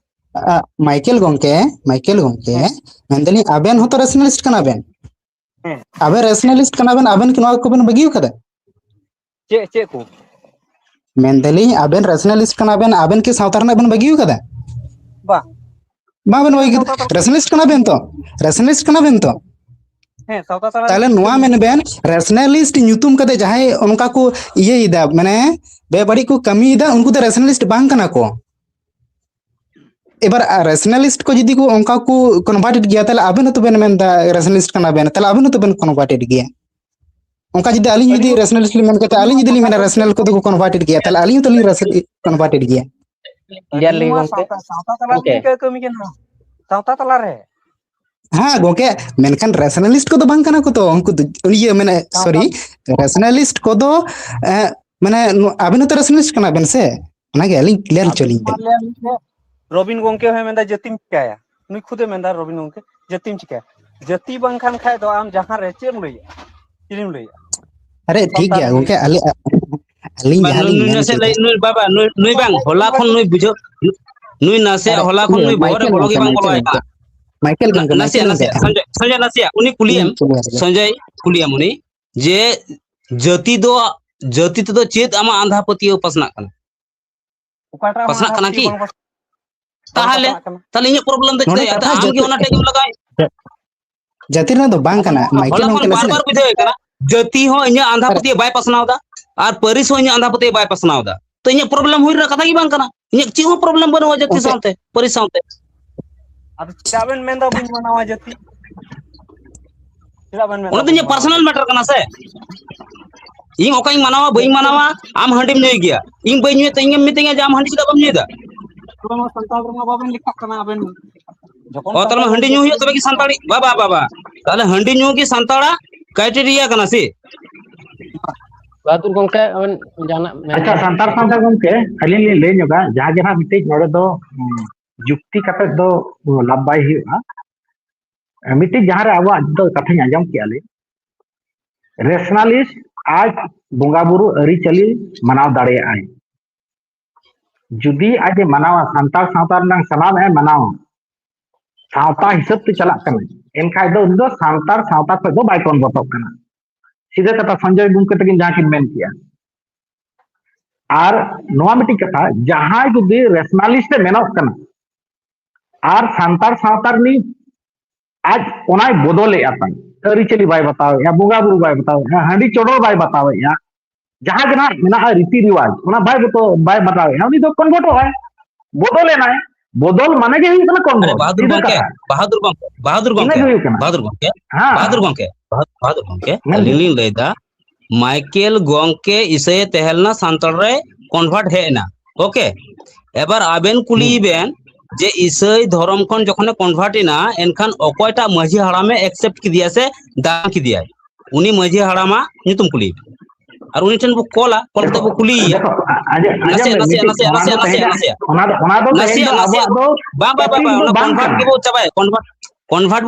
ᱟ, ᱢᱟᱭᱠᱮᱞ ᱜᱚᱝᱠᱮ, ᱢᱟᱭᱠᱮᱞ ᱜᱚᱝᱠᱮ, ᱦᱮᱸ᱾ ᱢᱮᱱᱫᱟᱞᱤᱧ ᱟᱵᱮᱱ ᱦᱚᱸᱛᱚ ᱨᱮᱥᱱᱟᱞᱤᱥᱴ ᱠᱟᱱᱟ ᱵᱮᱱ᱾ ᱦᱮᱸ᱾ ᱟᱵᱮᱱ ᱨᱮᱥᱱᱟᱞᱤᱥᱴ ᱠᱟᱱᱟ ᱵᱮᱱ, ᱟᱵᱮᱱ ᱠᱤ ᱱᱚᱣᱟ ᱠᱚᱵᱮᱱ ᱵᱟᱹᱜᱤ ᱟᱠᱟᱫᱟ? ᱪᱮᱫ, ᱪᱮᱫ ᱠᱚ? ᱢᱮᱱᱫᱟᱞᱤᱧ ᱟᱵᱮᱱ ᱨᱮᱥᱱᱟᱞᱤᱥᱴ ᱠᱟᱱᱟ ᱵᱮᱱ, ᱟᱵᱮᱱ ᱠᱤ ᱥᱟᱶᱛᱟ ᱨᱮᱱᱟᱜ ᱵᱮᱱ ᱵᱟᱹᱜᱤ ᱟᱠᱟᱫᱟ? ᱵᱟ᱾ ᱵᱟᱵᱮᱱ ᱵᱟᱹᱜᱤ ᱟᱠᱟᱫᱟ᱾ ᱥᱟᱶᱛᱟ ᱛᱟᱞᱟ ᱨᱮᱥᱱᱟᱞᱤᱥᱴ ᱠᱟᱱᱟ ᱵᱮᱱ ᱛᱚ? ᱨᱮᱥᱱᱟᱞᱤᱥᱴ ᱠᱟᱱᱟ ᱵᱮᱱ ᱛᱚ? ᱦᱮᱸ, ᱥᱟᱶᱛᱟ ᱛᱟᱞᱟ ᱨᱮ᱾ ᱛᱟᱦᱞᱮ ᱱᱚᱣᱟ ᱢᱮᱱ ᱵᱮᱱ, ᱨᱮᱥᱱᱟᱞᱤᱥᱴ ᱧᱩᱛᱩᱢ ᱠᱟᱛᱮ ᱡᱟᱦᱟᱸᱭ ᱚᱱᱠᱟ ᱠᱚ ᱤᱭᱟᱹᱭᱮᱫᱟ, ᱢᱟᱱᱮ ᱵᱮᱵᱟᱹᱲᱤᱡ ᱠᱚ ᱠᱟᱹᱢᱤᱭᱮᱫᱟ, ᱩᱱᱠᱩ ᱫᱚ ᱨᱮᱥᱱᱟᱞᱤᱥᱴ ᱵᱟᱝ ᱠᱟᱱᱟ ᱠᱚ᱾ ᱮᱵᱟᱨ, ᱟ, ᱨᱮᱥᱱᱟᱞᱤᱥᱴ ᱠᱚ ᱡᱩᱫᱤ ᱠᱚ ᱚᱱᱠᱟ ᱠᱚ ᱠᱚᱱᱵᱷᱟᱨᱴᱮᱰ ᱜᱮᱭᱟ, ᱛᱟᱦᱞᱮ ᱟᱵᱮᱱ ᱦᱚᱸᱛᱚ ᱵᱮᱱ ᱢᱮᱱᱫᱟ ᱨᱮᱥᱱᱟᱞᱤᱥᱴ ᱠᱟᱱᱟ ᱵᱮᱱ, ᱛᱟᱦᱞᱮ ᱟᱵᱮᱱ ᱦᱚᱸᱛᱚ ᱵᱮᱱ ᱠᱚᱱᱵᱷᱟᱨᱴᱮᱰ ᱜᱮᱭᱟ᱾ ᱚᱱᱠᱟ ᱡᱩᱫᱤ ᱟᱹᱞᱤᱧ ᱡᱩᱫᱤ ᱟᱹᱞᱤᱧ ᱨᱮᱥᱱᱟᱞᱤᱥᱴ ᱞᱤᱧ ᱢᱮᱱ ᱠᱟᱛᱮ, ᱟᱹᱞᱤᱧ ᱡᱩᱫᱤ ᱞᱤᱧ ᱢᱮᱱᱟ ᱨᱮᱥᱱᱟᱞ ᱠᱚᱫᱚ ᱠᱚ ᱠᱚᱱᱵᱷᱟᱨᱴᱮᱰ ᱜᱮᱭᱟ, ᱛᱟᱦᱞᱮ ᱟᱹᱞᱤᱧ ᱦᱚᱸᱛᱚ ᱞᱤᱧ ᱨᱮᱥᱱᱟᱞ ᱠᱚᱱᱵᱷᱟᱨᱴᱮᱰ ᱜᱮᱭᱟ᱾ ᱡᱟᱦᱟᱸ ᱞᱟᱹᱭ ᱟᱹᱞᱤᱧ ᱢᱟ ᱜᱚᱝᱠᱮ᱾ ᱥᱟᱶᱛᱟ, ᱥᱟᱶᱛᱟ ᱛᱟᱞᱟ ᱨᱮ ᱜᱚᱝᱠᱮ᱾ ᱪᱤᱠᱟᱹ ᱠᱟᱹᱢᱤ ᱠᱟᱱᱟ? ᱥᱟᱶᱛᱟ ᱛᱟᱞᱟ ᱨᱮ᱾ ᱦᱮᱸ ᱜᱚᱝᱠᱮ, ᱢᱮᱱᱠᱷᱟᱱ ᱨᱮᱥᱱᱟᱞᱤᱥᱴ ᱠᱚᱫᱚ ᱵᱟᱝ ᱠᱟᱱᱟ ᱠᱚ ᱛᱚ, ᱩᱱᱠᱩ ᱫᱚ, ᱤᱭᱟᱹ, ᱢᱟᱱᱮ, ᱥᱟᱶᱛᱟ ᱥᱚᱨᱤ, ᱨᱮᱥᱱᱟᱞᱤᱥᱴ ᱠᱚᱫᱚ, ᱮ, ᱢᱟᱱᱮ, ᱱᱚ-, ᱟᱵᱮᱱ ᱦᱚᱸᱛᱚ ᱨᱮᱥᱱᱟᱞᱤᱥᱴ ᱠᱟᱱᱟ ᱵᱮᱱ ᱥᱮ? ᱚᱱᱟᱜᱮ ᱟᱹᱞᱤᱧ ᱠᱞᱤᱭᱟᱨ ᱦᱚᱪᱚ ᱟᱵᱮᱱ ᱞᱤᱧ ᱢᱟ ᱵᱮᱱ᱾ ᱞᱟᱹᱭ ᱟᱹᱞᱤᱧ ᱢᱮ, ᱨᱚᱵᱤᱱ ᱜᱚᱝᱠᱮ ᱦᱚᱸᱭ ᱢᱮᱱᱫᱟ ᱡᱟᱹᱛᱤᱢ ᱪᱤᱠᱟᱹᱭᱟ? ᱱᱩᱭ ᱠᱷᱩᱫᱮ ᱢᱮᱱᱫᱟ, ᱨᱚᱵᱤᱱ ᱜᱚᱝᱠᱮ, ᱡᱟᱹᱛᱤᱢ ᱪᱤᱠᱟᱹᱭᱟ? ᱡᱟᱹᱛᱤ ᱵᱟᱝ ᱠᱷᱟᱱ ᱠᱷᱟᱡ ᱫᱚ ᱟᱢ ᱡᱟᱦᱟᱸ ᱨᱮ ᱪᱮᱫ ᱮᱢ ᱞᱟᱹᱭᱟ? ᱪᱮᱫ ᱮᱢ ᱞᱟᱹᱭᱟ? ᱟᱨᱮ, ᱴᱷᱤᱠ ᱥᱟᱶᱛᱟ ᱜᱮᱭᱟ ᱨᱮᱱ ᱦᱩᱭ ᱜᱚᱝᱠᱮ, ᱠᱟᱛᱮ᱾ ᱟᱞᱮ, ᱟᱹᱞᱤᱧ ᱵᱟ, ᱡᱟᱦᱟᱸ ᱱᱩᱭ, ᱞᱤᱧ ᱱᱩᱭ ᱢᱮᱱ ᱱᱟᱥᱮ ᱦᱚᱪᱚᱭᱮᱫᱟ᱾ ᱞᱟᱹᱭ, ᱱᱩᱭ ᱵᱟᱵᱟ, ᱱᱩᱭ, ᱱᱩᱭ ᱵᱟᱝ, ᱦᱚᱞᱟ ᱠᱷᱚᱱ ᱱᱩᱭ ᱵᱩᱡᱷᱟᱹᱣ, ᱱᱩᱭ ᱱᱟᱥᱮᱭᱟᱜ ᱟᱨᱮ, ᱦᱚᱞᱟ ᱠᱷᱚᱱ ᱤᱭᱟᱹ, ᱱᱩᱭ ᱵᱚᱦᱚᱜ ᱨᱮ ᱢᱟᱭᱠᱮᱞ ᱵᱚᱞᱚ ᱜᱮ ᱜᱚᱝᱠᱮ, ᱵᱟᱝ ᱢᱟᱭᱠᱮᱞ ᱵᱚᱞᱚ ᱟᱭ ᱜᱚᱝᱠᱮ, ᱠᱟᱱᱟ᱾ ᱢᱟᱭᱠᱮᱞ ᱱᱟ-, ᱜᱚᱝᱠᱮ, ᱱᱟᱥᱮᱭᱟᱜ, ᱢᱟᱭᱠᱮᱞ ᱱᱟᱥᱮᱭᱟᱜ, ᱜᱚᱝᱠᱮ, ᱥᱚᱧᱡᱚᱭ, ᱥᱚᱧᱡᱚᱭ, ᱱᱟᱥᱮᱭᱟᱜ, ᱩᱱᱤ ᱠᱩᱞᱤᱭᱮᱢ, ᱤᱧ ᱠᱩᱞᱤᱭᱟ ᱟᱨᱮ᱾ ᱥᱚᱧᱡᱚᱭ, ᱠᱩᱞᱤᱭᱮᱢ ᱩᱱᱤ ᱡᱮ ᱡᱟᱹᱛᱤ ᱫᱚ, ᱡᱟᱹᱛᱤ ᱛᱮᱫᱚ ᱪᱮᱫ ᱟᱢᱟᱜ ᱟᱸᱫᱷᱟ ᱯᱟᱹᱛᱭᱟᱹᱣ ᱯᱟᱥᱱᱟᱜ ᱠᱟᱱᱟ? ᱚᱠᱟᱴᱟᱜ ᱯᱟᱥᱱᱟᱜ ᱟᱸᱫᱷᱟ ᱠᱟᱱᱟ ᱯᱟᱹᱛᱭᱟᱹᱣ ᱠᱤ? ᱵᱟᱝ ᱯᱟᱥ-, ᱵᱟᱝ ᱛᱟᱦᱞᱮ, ᱯᱟᱥᱱᱟᱜ ᱠᱟᱱᱟ᱾ ᱛᱟᱦᱞᱮ ᱤᱧᱟᱹᱜ ᱯᱨᱚᱵᱞᱮᱢ ᱫᱚ ᱱᱚᱰᱮ ᱪᱮᱫ ᱠᱟᱛᱷᱟ ᱟᱢ ᱜᱮ ᱡᱟᱹᱛᱤ, ᱚᱱᱟ ᱴᱷᱮᱡ ᱜᱮᱢ ᱞᱟᱜᱟᱣ ᱡᱟ-, ᱡᱟᱹᱛᱤ ᱨᱮᱱᱟᱜ ᱫᱚ ᱵᱟᱝ ᱟᱫᱚ ᱠᱟᱱᱟ, ᱢᱟᱭᱠᱮᱞ ᱦᱚᱞᱟ ᱠᱷᱚᱱ ᱜᱚᱝᱠᱮ ᱵᱟᱨ ᱱᱟᱥᱮᱱᱟᱜ᱾ ᱵᱟᱨ ᱵᱩᱡᱷᱟᱹᱣ ᱠᱟᱱᱟ, ᱡᱟᱹᱛᱤ ᱦᱚᱸ ᱤᱧᱟᱹᱜ ᱟᱸᱫᱷᱟ ᱟᱨ ᱯᱟᱹᱛᱭᱟᱹᱣ ᱵᱟᱭ ᱯᱟᱥᱱᱟᱣ ᱮᱫᱟ, ᱟᱨ ᱯᱟᱹᱨᱤᱥ ᱦᱚᱸ ᱤᱧᱟᱹᱜ ᱟᱸᱫᱷᱟ ᱯᱟᱹᱛᱭᱟᱹᱣ ᱵᱟᱭ ᱯᱟᱥᱱᱟᱣ ᱮᱫᱟ᱾ ᱛᱚ ᱤᱧᱟᱹᱜ ᱯᱨᱚᱵᱞᱮᱢ ᱦᱩᱭ ᱨᱮᱱᱟᱜ ᱠᱟᱛᱷᱟ ᱜᱮ ᱵᱟᱝ ᱠᱟᱱᱟ, ᱤᱧᱟᱹᱜ ᱪᱮᱫ ᱦᱚᱸ ᱯᱨᱚᱵᱞᱮᱢ ᱵᱟᱹᱱᱩᱜᱼᱟ ᱡᱟᱹᱛᱤ ᱜᱚᱝᱠᱮ, ᱥᱟᱶᱛᱮ, ᱯᱟᱹᱨᱤᱥ ᱥᱟᱶᱛᱮ᱾ ᱟᱫᱚ ᱪᱮᱫᱟᱜ ᱵᱮᱱ ᱢᱮᱱᱫᱟ ᱵᱟᱹᱧ ᱢᱟᱱᱟᱣᱟ ᱡᱟᱹᱛᱤ? ᱪᱮᱫᱟᱜ ᱵᱮᱱ ᱢᱮᱱᱫᱟ ᱚᱱᱟ ᱫᱚ ᱵᱟᱹᱧ ᱤᱧᱟᱹᱜ ᱢᱟᱱᱟᱣᱟ ᱯᱟᱨᱥᱚᱱᱟᱞ ᱡᱟᱹᱛᱤ? ᱢᱮᱴᱟᱨ ᱠᱟᱱᱟ ᱥᱮ᱾ ᱤᱧ ᱚᱠᱟᱧ ᱢᱟᱱᱟᱣᱟ ᱵᱟᱹᱧ ᱡᱟᱹᱛᱤ ᱢᱟᱱᱟᱣᱟ, ᱟᱢ ᱦᱟᱺᱰᱤᱢ ᱧᱩᱭ ᱜᱮᱭᱟ, ᱤᱧ ᱵᱟᱹᱧ ᱧᱩᱭᱟ ᱛᱚ ᱤᱧᱮᱢ ᱢᱤᱛᱟᱹᱧᱟ ᱡᱮ ᱟᱢ ᱦᱟᱺᱰᱤ ᱪᱮᱫᱟᱜ ᱵᱟᱢ ᱧᱩᱭᱮᱫᱟ? ᱟᱵᱮᱱ ᱢᱟ ᱥᱟᱱᱛᱟᱲ ᱨᱮᱢᱟ ᱵᱟᱵᱮᱱ ᱞᱮᱠᱷᱟᱜ ᱠᱟᱱᱟ ᱟᱵᱮᱱ᱾ ᱡᱚᱠᱷᱚᱱ ᱚ, ᱛᱟᱦᱞᱮ ᱢᱟ ᱥᱟᱱᱛᱟᱲ ᱦᱟᱺᱰᱤ ᱧᱩ ᱦᱩᱭᱩᱜ ᱛᱚᱵᱮ ᱠᱤ ᱥᱟᱱᱛᱟᱲᱤ? ᱵᱟ, ᱵᱟ, ᱵᱟ, ᱵᱟ᱾ ᱛᱟᱦᱞᱮ ᱦᱟᱺᱰᱤ ᱧᱩ ᱜᱮ ᱥᱟᱱᱛᱟᱲᱟᱜ criteria ᱠᱟᱱᱟ ᱥᱮ? ᱵᱟᱦᱟᱫᱩᱨ ᱜᱚᱢᱠᱮ, ᱟᱵᱮᱱ ᱡᱟᱦᱟᱱᱟᱜ ᱢᱮᱱ ᱟᱪᱪᱷᱟ, ᱥᱟᱱᱛᱟᱲ, ᱥᱟᱱᱛᱟᱲ ᱜᱚᱢᱠᱮ, ᱟᱹᱞᱤᱧ ᱞᱤᱧ ᱞᱟᱹᱭ ᱧᱚᱜᱟ, ᱡᱟᱦᱟᱸ ᱜᱮ ᱱᱟᱦᱟᱜ ᱢᱤᱫᱴᱤᱡ ᱱᱚᱰᱮ ᱫᱚ, ᱩᱸ, ᱡᱩᱠᱛᱤ ᱠᱟᱛᱮ ᱫᱚ ᱞᱟᱵᱷ ᱵᱟᱭ ᱦᱩᱭᱩᱜᱼᱟ᱾ ᱢᱤᱫᱴᱤᱡ ᱡᱟᱦᱟᱸ ᱨᱮ ᱟᱵᱚᱣᱟᱜ ᱡᱚᱛᱚ ᱠᱟᱛᱷᱟᱧ ᱟᱸᱡᱚᱢ ᱠᱮᱜᱼᱟ ᱞᱤᱧ, rationalist ᱟᱡ ᱵᱚᱸᱜᱟ ᱵᱩᱨᱩ ᱟᱹᱨᱤᱪᱟᱹᱞᱤ ᱢᱟᱱᱟᱣ ᱫᱟᱲᱮᱭᱟᱜᱼᱟᱭ᱾ ᱡᱩᱫᱤ ᱟᱡ ᱮ ᱢᱟᱱᱟᱣᱟ, ᱥᱟᱱᱛᱟᱲ ᱥᱟᱶᱛᱟ ᱨᱮᱱᱟᱜ ᱥᱟᱱᱟᱢ ᱮ ᱢᱟᱱᱟᱣᱟ, ᱥᱟᱶᱛᱟ ᱦᱤᱥᱟᱹᱵ ᱛᱮ ᱪᱟᱞᱟᱜ ᱠᱟᱱᱟ, ᱮᱱᱠᱷᱟᱡ ᱫᱚ ᱩᱱᱤ ᱫᱚ ᱥᱟᱱᱛᱟᱲ ᱥᱟᱶᱛᱟ ᱠᱷᱚᱡ ᱫᱚ ᱵᱟᱭ convert ᱚᱜ ᱠᱟᱱᱟ᱾ ᱥᱤᱫᱷᱟᱹ ᱠᱟᱛᱷᱟ ᱥᱚᱧᱡᱚᱭ ᱜᱚᱢᱠᱮ ᱛᱟᱹᱠᱤᱱ ᱡᱟᱦᱟᱸ ᱠᱤᱱ ᱢᱮᱱ ᱠᱮᱜᱼᱟ᱾ ᱟᱨ ᱱᱚᱣᱟ ᱢᱤᱫᱴᱤᱡ ᱠᱟᱛᱷᱟ, ᱡᱟᱦᱟᱸᱭ ᱡᱩᱫᱤ rationalist ᱮ ᱢᱮᱱᱚᱜ ᱠᱟᱱᱟ ᱟᱨ ᱥᱟᱱᱛᱟᱲ ᱥᱟᱶᱛᱟ ᱨᱤᱱᱤᱡ ᱟᱡ ᱚᱱᱟᱭ ᱵᱚᱫᱚᱞᱮᱜᱼᱟ, ᱛᱟᱭ ᱟᱹᱨᱤᱪᱟᱹᱞᱤ ᱵᱟᱭ ᱵᱟᱛᱟᱣᱮᱜᱼᱟ, ᱵᱚᱸᱜᱟ ᱵᱩᱨᱩ ᱵᱟᱭ ᱵᱟᱛᱟᱣᱮᱜᱼᱟ, ᱦᱟᱺᱰᱤ ᱪᱚᱰᱚᱨ ᱵᱟᱭ ᱵᱟᱛᱟᱣᱮᱜᱼᱟ, ᱡᱟᱦᱟᱸ ᱜᱮ ᱱᱟᱦᱟᱜ ᱢᱮᱱᱟᱜᱼᱟ ᱨᱤᱛᱤ ᱨᱮᱣᱟᱡᱽ, ᱚᱱᱟ ᱵᱟᱭ ᱵᱚᱛᱚ-, ᱵᱟᱭ ᱵᱟᱛᱟᱣᱮᱜᱼᱟ, ᱩᱱᱤ ᱫᱚ convert ᱚᱜᱼᱟᱭ, ᱵᱚᱫᱚᱞᱮᱱᱟᱭ᱾ ᱵᱚᱫᱚᱞ ᱢᱟᱱᱮ ᱜᱮ ᱦᱩᱭᱩᱜ ᱠᱟᱱᱟ convert᱾ ᱟᱨᱮ ᱵᱟᱦᱟᱫᱩᱨ ᱥᱤᱫᱷᱟᱹ ᱜᱚᱢᱠᱮ, ᱠᱟᱛᱷᱟ᱾ ᱵᱟᱦᱟᱫᱩᱨ ᱜᱚᱢᱠᱮ, ᱵᱟᱦᱟᱫᱩᱨ ᱤᱱᱟᱹ ᱜᱚᱢᱠᱮ, ᱜᱮ ᱦᱩᱭᱩᱜ ᱠᱟᱱᱟ᱾ ᱵᱟᱦᱟᱫᱩᱨ ᱜᱚᱢᱠᱮ, ᱦᱮᱸ᱾ ᱵᱟᱦᱟᱫᱩᱨ ᱜᱚᱢᱠᱮ, ᱵᱟᱦᱟᱫᱩᱨ, ᱵᱟᱦᱟᱫᱩᱨ ᱜᱚᱢᱠᱮ, ᱢᱮᱱ ᱟᱹᱞᱤᱧ ᱵᱤᱱ᱾ ᱞᱤᱧ ᱞᱟᱹᱭᱫᱟ, ᱢᱟᱭᱠᱮᱞ ᱜᱚᱢᱠᱮ ᱤᱥᱟᱹᱭᱮ ᱛᱟᱦᱮᱸ ᱞᱮᱱᱟ, ᱥᱟᱱᱛᱟᱲ ᱨᱮ convert ᱦᱮᱡ ᱮᱱᱟ᱾ OK, ᱮᱵᱟᱨ ᱟᱵᱮᱱ ᱠᱩᱞᱤᱭᱮ ᱦᱩᱸ᱾ ᱵᱮᱱ ᱡᱮ ᱤᱥᱟᱹᱭ ᱫᱷᱚᱨᱚᱢ ᱠᱷᱚᱱ ᱡᱚᱠᱷᱚᱱᱮ convert ᱮᱱᱟ, ᱮᱱᱠᱷᱟᱱ ᱚᱠᱚᱭᱴᱟᱜ ᱢᱟᱹᱡᱷᱤ ᱦᱟᱲᱟᱢᱮ accept ᱠᱮᱫᱮᱭᱟ ᱥᱮ ᱫᱟᱱ ᱠᱮᱫᱮᱭᱟᱭ? ᱩᱱᱤ ᱢᱟᱹᱡᱷᱤ ᱦᱟᱲᱟᱢᱟᱜ ᱧᱩᱛᱩᱢ ᱠᱩᱞᱤᱭᱮ ᱵᱮᱱ᱾ ᱟᱨ ᱩᱱᱤ ᱴᱷᱮᱱ ᱵᱚ ᱠᱚᱞᱟ, ᱠᱚᱞ ᱠᱟᱛᱮ ᱵᱚ ᱠᱩᱞᱤᱭᱮᱭᱟ᱾ ᱫᱮᱠᱷᱚ, ᱟ-, ᱟᱸᱡᱚᱢ, ᱟᱸᱡᱚᱢ ᱱᱟᱥᱮᱭᱟᱜ, ᱵᱮᱱ, ᱱᱟᱥᱮᱭᱟᱜ, ᱢᱤᱫᱴᱤᱡ ᱱᱟᱥᱮᱭᱟᱜ, ᱚᱱᱟ ᱫᱚ ᱱᱟᱥᱮᱭᱟᱜ, ᱛᱟᱦᱮᱸ ᱱᱟᱥᱮᱭᱟᱜ, ᱠᱟᱱᱟ, ᱱᱟᱥᱮᱭᱟᱜ᱾ ᱚᱱᱟ ᱫᱚ, ᱚᱱᱟ ᱫᱚ ᱛᱮᱦᱮᱧ ᱱᱟᱥᱮᱭᱟᱜ, ᱫᱚ ᱱᱟᱥᱮᱭᱟᱜ᱾ ᱟᱵᱚᱣᱟᱜ ᱫᱚ ᱵᱟᱝ, ᱵᱟᱝ, ᱵᱟᱝ, topic ᱵᱟᱝ, ᱫᱚ ᱚᱱᱟ ᱵᱟᱝ convert ᱠᱟᱱᱟ᱾ ᱜᱮᱵᱚ ᱪᱟᱵᱟᱭᱟ, convert᱾ Convert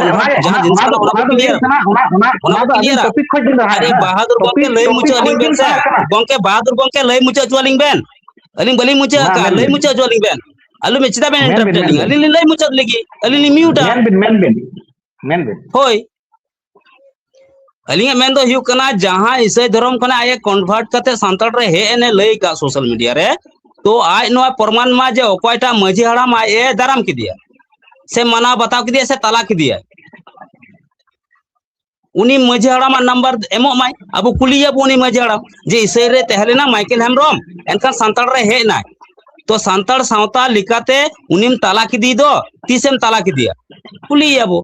ᱟᱨᱮ, ᱚᱱᱟ, ᱡᱟᱦᱟᱸ ᱡᱤᱱᱤᱥ ᱚᱱᱟ ᱠᱟᱱᱟ, ᱫᱚ, ᱚᱱᱟ ᱚᱱᱟ ᱵᱚ ᱫᱚ ᱤᱭᱟᱹ clear᱾ ᱠᱟᱱᱟ, ᱚᱱᱟ, ᱚᱱᱟ, ᱚᱱᱟ ᱚᱱᱟ ᱵᱚ ᱫᱚ ᱟᱹᱵᱤᱱ clear-ᱟ᱾ Topic ᱠᱷᱚᱡ ᱵᱤᱱ ᱞᱟᱦᱟᱭᱮᱱᱟ᱾ ᱟᱨᱮ ᱵᱟᱦᱟᱫᱩᱨ ᱜᱚᱢᱠᱮ, Topic, ᱞᱟᱹᱭ topic ᱢᱩᱪᱟᱹᱫ ᱠᱷᱚᱡ ᱟᱹᱞᱤᱧ ᱵᱤᱱ ᱵᱮᱱ ᱥᱮ᱾ ᱞᱟᱦᱟᱜ ᱠᱟᱱᱟ᱾ ᱜᱚᱢᱠᱮ, ᱵᱟᱦᱟᱫᱩᱨ ᱜᱚᱢᱠᱮ, ᱞᱟᱹᱭ ᱢᱩᱪᱟᱹᱫ ᱦᱚᱪᱚ ᱟᱹᱞᱤᱧ ᱵᱮᱱ᱾ ᱟᱹᱞᱤᱧ ᱵᱟᱹᱞᱤᱧ ᱢᱩᱪᱟᱹᱫ ᱢᱟ ᱟᱠᱟᱫᱼᱟ, ᱢᱮᱱ ᱞᱟᱹᱭ ᱵᱤᱱ᱾ ᱢᱩᱪᱟᱹᱫ ᱦᱚᱪᱚ ᱟᱹᱞᱤᱧ ᱵᱮᱱ᱾ ᱟᱞᱚ ᱵᱤᱱ ᱪᱮᱫᱟᱜ ᱵᱮᱱ ᱢᱮᱱ interrupt ᱵᱤᱱ, ᱮᱫ ᱞᱤᱧᱟ? ᱢᱮᱱ ᱵᱤᱱ᱾ ᱟᱹᱞᱤᱧ ᱞᱤᱧ mute-ᱟ᱾ ᱢᱮᱱ ᱵᱤᱱ, ᱢᱮᱱ ᱵᱤᱱ᱾ ᱢᱮᱱ ᱵᱤᱱ᱾ ᱦᱳᱭ᱾ ᱟᱹᱞᱤᱧᱟᱜ ᱢᱮᱱ ᱫᱚ ᱦᱩᱭᱩᱜ ᱠᱟᱱᱟ, ᱡᱟᱦᱟᱸ ᱤᱥᱟᱹᱭ ᱫᱷᱚᱨᱚᱢ ᱠᱷᱚᱱᱟᱜ ᱟᱡ ᱮ convert ᱠᱟᱛᱮ ᱥᱟᱱᱛᱟᱲ ᱨᱮ ᱦᱮᱡ ᱮᱱᱮ ᱞᱟᱹᱭ ᱟᱠᱟᱫ social media ᱨᱮ, ᱛᱚ ᱟᱡ ᱱᱚᱣᱟ ᱯᱨᱚᱢᱟᱱ ᱢᱟ ᱡᱮ ᱚᱠᱚᱭᱴᱟᱜ ᱢᱟᱹᱡᱷᱤ ᱦᱟᱲᱟᱢ ᱟᱡ ᱮ ᱫᱟᱨᱟᱢ ᱠᱮᱫᱮᱭᱟ, ᱥᱮ ᱢᱟᱱᱟᱣ ᱵᱟᱛᱟᱣ ᱠᱮᱫᱮᱭᱟ, ᱥᱮ ᱛᱟᱞᱟ ᱠᱮᱫᱮᱭᱟ᱾ ᱩᱱᱤ ᱢᱟᱹᱡᱷᱤ ᱦᱟᱲᱟᱢᱟᱜ number ᱮᱢᱚᱜ ᱢᱟᱭ, ᱟᱵᱚ ᱠᱩᱞᱤᱭᱮᱭᱟᱵᱚ ᱩᱱᱤ ᱢᱟᱹᱡᱷᱤ ᱦᱟᱲᱟᱢ ᱡᱮ ᱤᱥᱟᱹᱭ ᱨᱮ ᱛᱟᱦᱮᱸ ᱞᱮᱱᱟ ᱢᱟᱭᱠᱮᱞ ᱦᱮᱢᱵᱨᱚᱢ, ᱮᱱᱠᱷᱟᱱ ᱥᱟᱱᱛᱟᱲ ᱨᱮ ᱦᱮᱡ ᱮᱱᱟᱭ, ᱛᱚ ᱥᱟᱱᱛᱟᱲ ᱥᱟᱶᱛᱟ ᱞᱮᱠᱟᱛᱮ ᱩᱱᱤᱢ ᱛᱟᱞᱟ ᱠᱮᱫᱮ ᱫᱚ, ᱛᱤᱥᱮᱢ ᱛᱟᱞᱟ ᱠᱮᱫᱮᱭᱟ? ᱠᱩᱞᱤᱭᱮᱭᱟᱵᱚ᱾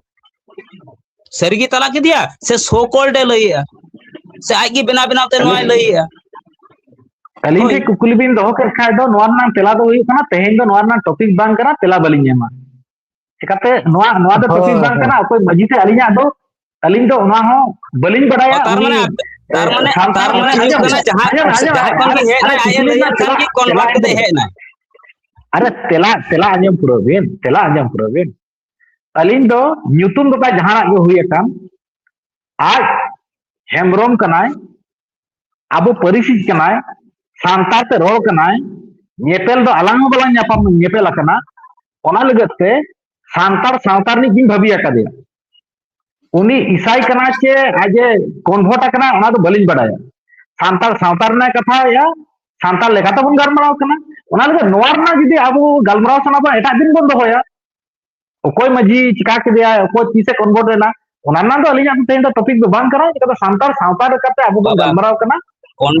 ᱥᱟᱹᱨᱤᱜᱮ ᱛᱟᱞᱟ ᱠᱮᱫᱮᱭᱟ ᱥᱮ so called ᱮ ᱞᱟᱹᱭᱮᱜᱼᱟ, ᱥᱮ ᱟᱡ ᱜᱮ ᱵᱮᱱᱟᱣ ᱵᱮᱱᱟᱣ ᱛᱮ ᱱᱚᱣᱟᱭ ᱞᱟᱹᱭᱮᱜᱼᱟ? ᱟᱹᱞᱤᱧ ᱦᱳᱭ᱾ ᱴᱷᱮᱱ ᱠᱩᱠᱞᱤ ᱵᱤᱱ ᱫᱚᱦᱚ ᱠᱮᱫ ᱠᱷᱟᱡ ᱫᱚ, ᱱᱚᱣᱟ ᱨᱮᱱᱟᱜ ᱛᱮᱞᱟ ᱫᱚ ᱦᱩᱭᱩᱜ ᱠᱟᱱᱟ, ᱛᱮᱦᱮᱧ ᱫᱚ ᱱᱚᱣᱟ ᱨᱮᱱᱟᱜ ᱴᱚᱯᱤᱠ ᱵᱟᱝ ᱠᱟᱱᱟ, ᱛᱮᱞᱟ ᱵᱟᱹᱞᱤᱧ ᱮᱢᱟ᱾ ᱪᱮᱠᱟᱛᱮ ᱱᱚᱣᱟ, ᱱᱚᱣᱟ ᱫᱚ ᱴᱚᱯᱤᱠ ᱦᱳᱭ, ᱵᱟᱝ ᱦᱳᱭ᱾ ᱠᱟᱱᱟ, ᱚᱠᱚᱭ ᱢᱟᱹᱡᱷᱤ ᱛᱮ ᱟᱹᱞᱤᱧᱟᱜ ᱫᱚ, ᱟᱹᱞᱤᱧ ᱫᱚ ᱚᱱᱟ ᱦᱚᱸ ᱵᱟᱹᱞᱤᱧ ᱵᱟᱰᱟᱭᱟ᱾ ᱚ, ᱛᱟᱨ ᱩᱱᱤ, ᱢᱟᱱᱮ, ᱛᱟᱨ ᱮ, ᱢᱟᱱᱮ, ᱥᱟᱱᱛᱟᱲ, ᱛᱟᱨ ᱢᱟᱱᱮ ᱦᱩᱭᱩᱜ ᱟᱸᱡᱚᱢ, ᱠᱟᱱᱟ, ᱡᱟᱦᱟᱸ ᱟᱸᱡᱚᱢ, ᱠᱷᱚᱱ, ᱟᱸᱡᱚᱢ, ᱡᱟᱦᱟᱸ ᱠᱷᱚᱱ ᱜᱮ ᱦᱮᱡ ᱟᱨᱮ ᱮᱱᱟᱭ, ᱟᱡ ᱮ ᱠᱩᱠᱞᱤ ᱞᱟᱹᱭᱮᱫ ᱨᱮᱱᱟᱜ ᱠᱷᱟᱱ ᱛᱮᱞᱟ, ᱜᱮ ᱛᱮᱞᱟ ᱠᱚᱱᱵᱷᱟᱨᱴ ᱮᱢ ᱠᱟᱛᱮ ᱯᱩᱨᱟᱹ, ᱦᱮᱡ ᱮᱱᱟᱭ᱾ ᱟᱨᱮ ᱛᱮᱞᱟ, ᱛᱮᱞᱟ ᱟᱸᱡᱚᱢ ᱯᱩᱨᱟᱹᱣ ᱵᱤᱱ, ᱛᱮᱞᱟ ᱟᱸᱡᱚᱢ ᱯᱩᱨᱟᱹᱣ ᱵᱤᱱ᱾ ᱟᱹᱞᱤᱧ ᱫᱚ ᱧᱩᱛᱩᱢ ᱫᱚ ᱛᱟᱭ ᱡᱟᱦᱟᱱᱟᱜ ᱜᱮ ᱦᱩᱭ ᱟᱠᱟᱱ, ᱟᱡ ᱦᱮᱢᱵᱨᱚᱢ ᱠᱟᱱᱟᱭ, ᱟᱵᱚ ᱯᱟᱹᱨᱤᱥᱤᱡ ᱠᱟᱱᱟᱭ, ᱥᱟᱱᱛᱟᱲ ᱛᱮ ᱨᱚᱲ ᱠᱟᱱᱟᱭ, ᱧᱮᱯᱮᱞ ᱫᱚ ᱟᱞᱟᱝ ᱦᱚᱸ ᱵᱟᱞᱟᱝ ᱧᱟᱯᱟᱢ, ᱧᱮᱯᱮᱞ ᱟᱠᱟᱱᱟ᱾ ᱚᱱᱟ ᱞᱟᱹᱜᱤᱫ ᱛᱮ ᱥᱟᱱᱛᱟᱲ ᱥᱟᱶᱛᱟ ᱨᱤᱱᱤᱡ ᱜᱤᱧ ᱵᱷᱟᱹᱵᱤ ᱟᱠᱟᱫᱮᱭᱟ᱾ ᱩᱱᱤ ᱤᱥᱟᱭ ᱠᱟᱱᱟ ᱪᱮ ᱟᱡ ᱮ ᱠᱚᱱᱵᱷᱟᱨᱴ ᱟᱠᱟᱱᱟ, ᱚᱱᱟ ᱫᱚ ᱵᱟᱹᱞᱤᱧ ᱵᱟᱰᱟᱭᱟ᱾ ᱥᱟᱱᱛᱟᱲ ᱥᱟᱶᱛᱟ ᱨᱮᱱᱟᱜ ᱠᱟᱛᱷᱟᱭᱟ, ᱥᱟᱱᱛᱟᱲ ᱞᱮᱠᱟᱛᱮ ᱵᱚᱱ ᱜᱟᱞᱢᱟᱨᱟᱣ ᱠᱟᱱᱟ᱾ ᱚᱱᱟ ᱞᱟᱹᱜᱤᱫ ᱱᱚᱣᱟ ᱨᱮᱱᱟᱜ ᱡᱩᱫᱤ ᱟᱵᱚ ᱜᱟᱞᱢᱟᱨᱟᱣ ᱥᱟᱱᱟ ᱵᱚᱱᱟ, ᱮᱴᱟᱜ ᱫᱤᱱ ᱵᱚᱱ ᱫᱚᱦᱚᱭᱟ᱾ ᱚᱠᱚᱭ ᱢᱟᱹᱡᱷᱤ ᱪᱤᱠᱟ ᱠᱮᱫᱮᱭᱟ, ᱚᱠᱚᱭ ᱛᱤᱥᱮ ᱠᱚᱱᱵᱷᱟᱨᱴ ᱮᱱᱟ, ᱚᱱᱟ ᱨᱮᱱᱟᱜ ᱫᱚ ᱟᱹᱞᱤᱧᱟᱜ ᱫᱚ ᱛᱮᱦᱮᱧ ᱫᱚ ᱴᱚᱯᱤᱠ ᱫᱚ ᱵᱟᱝ ᱠᱟᱱᱟ᱾ ᱪᱤᱠᱟᱹᱛᱮ ᱥᱟᱱᱛᱟᱲ ᱥᱟᱶᱛᱟ ᱞᱮᱠᱟᱛᱮ ᱟᱵᱚ ᱵᱚᱱ ᱵᱟᱵᱟ, ᱜᱟᱞᱢᱟᱨᱟᱣ ᱠᱟᱱᱟ᱾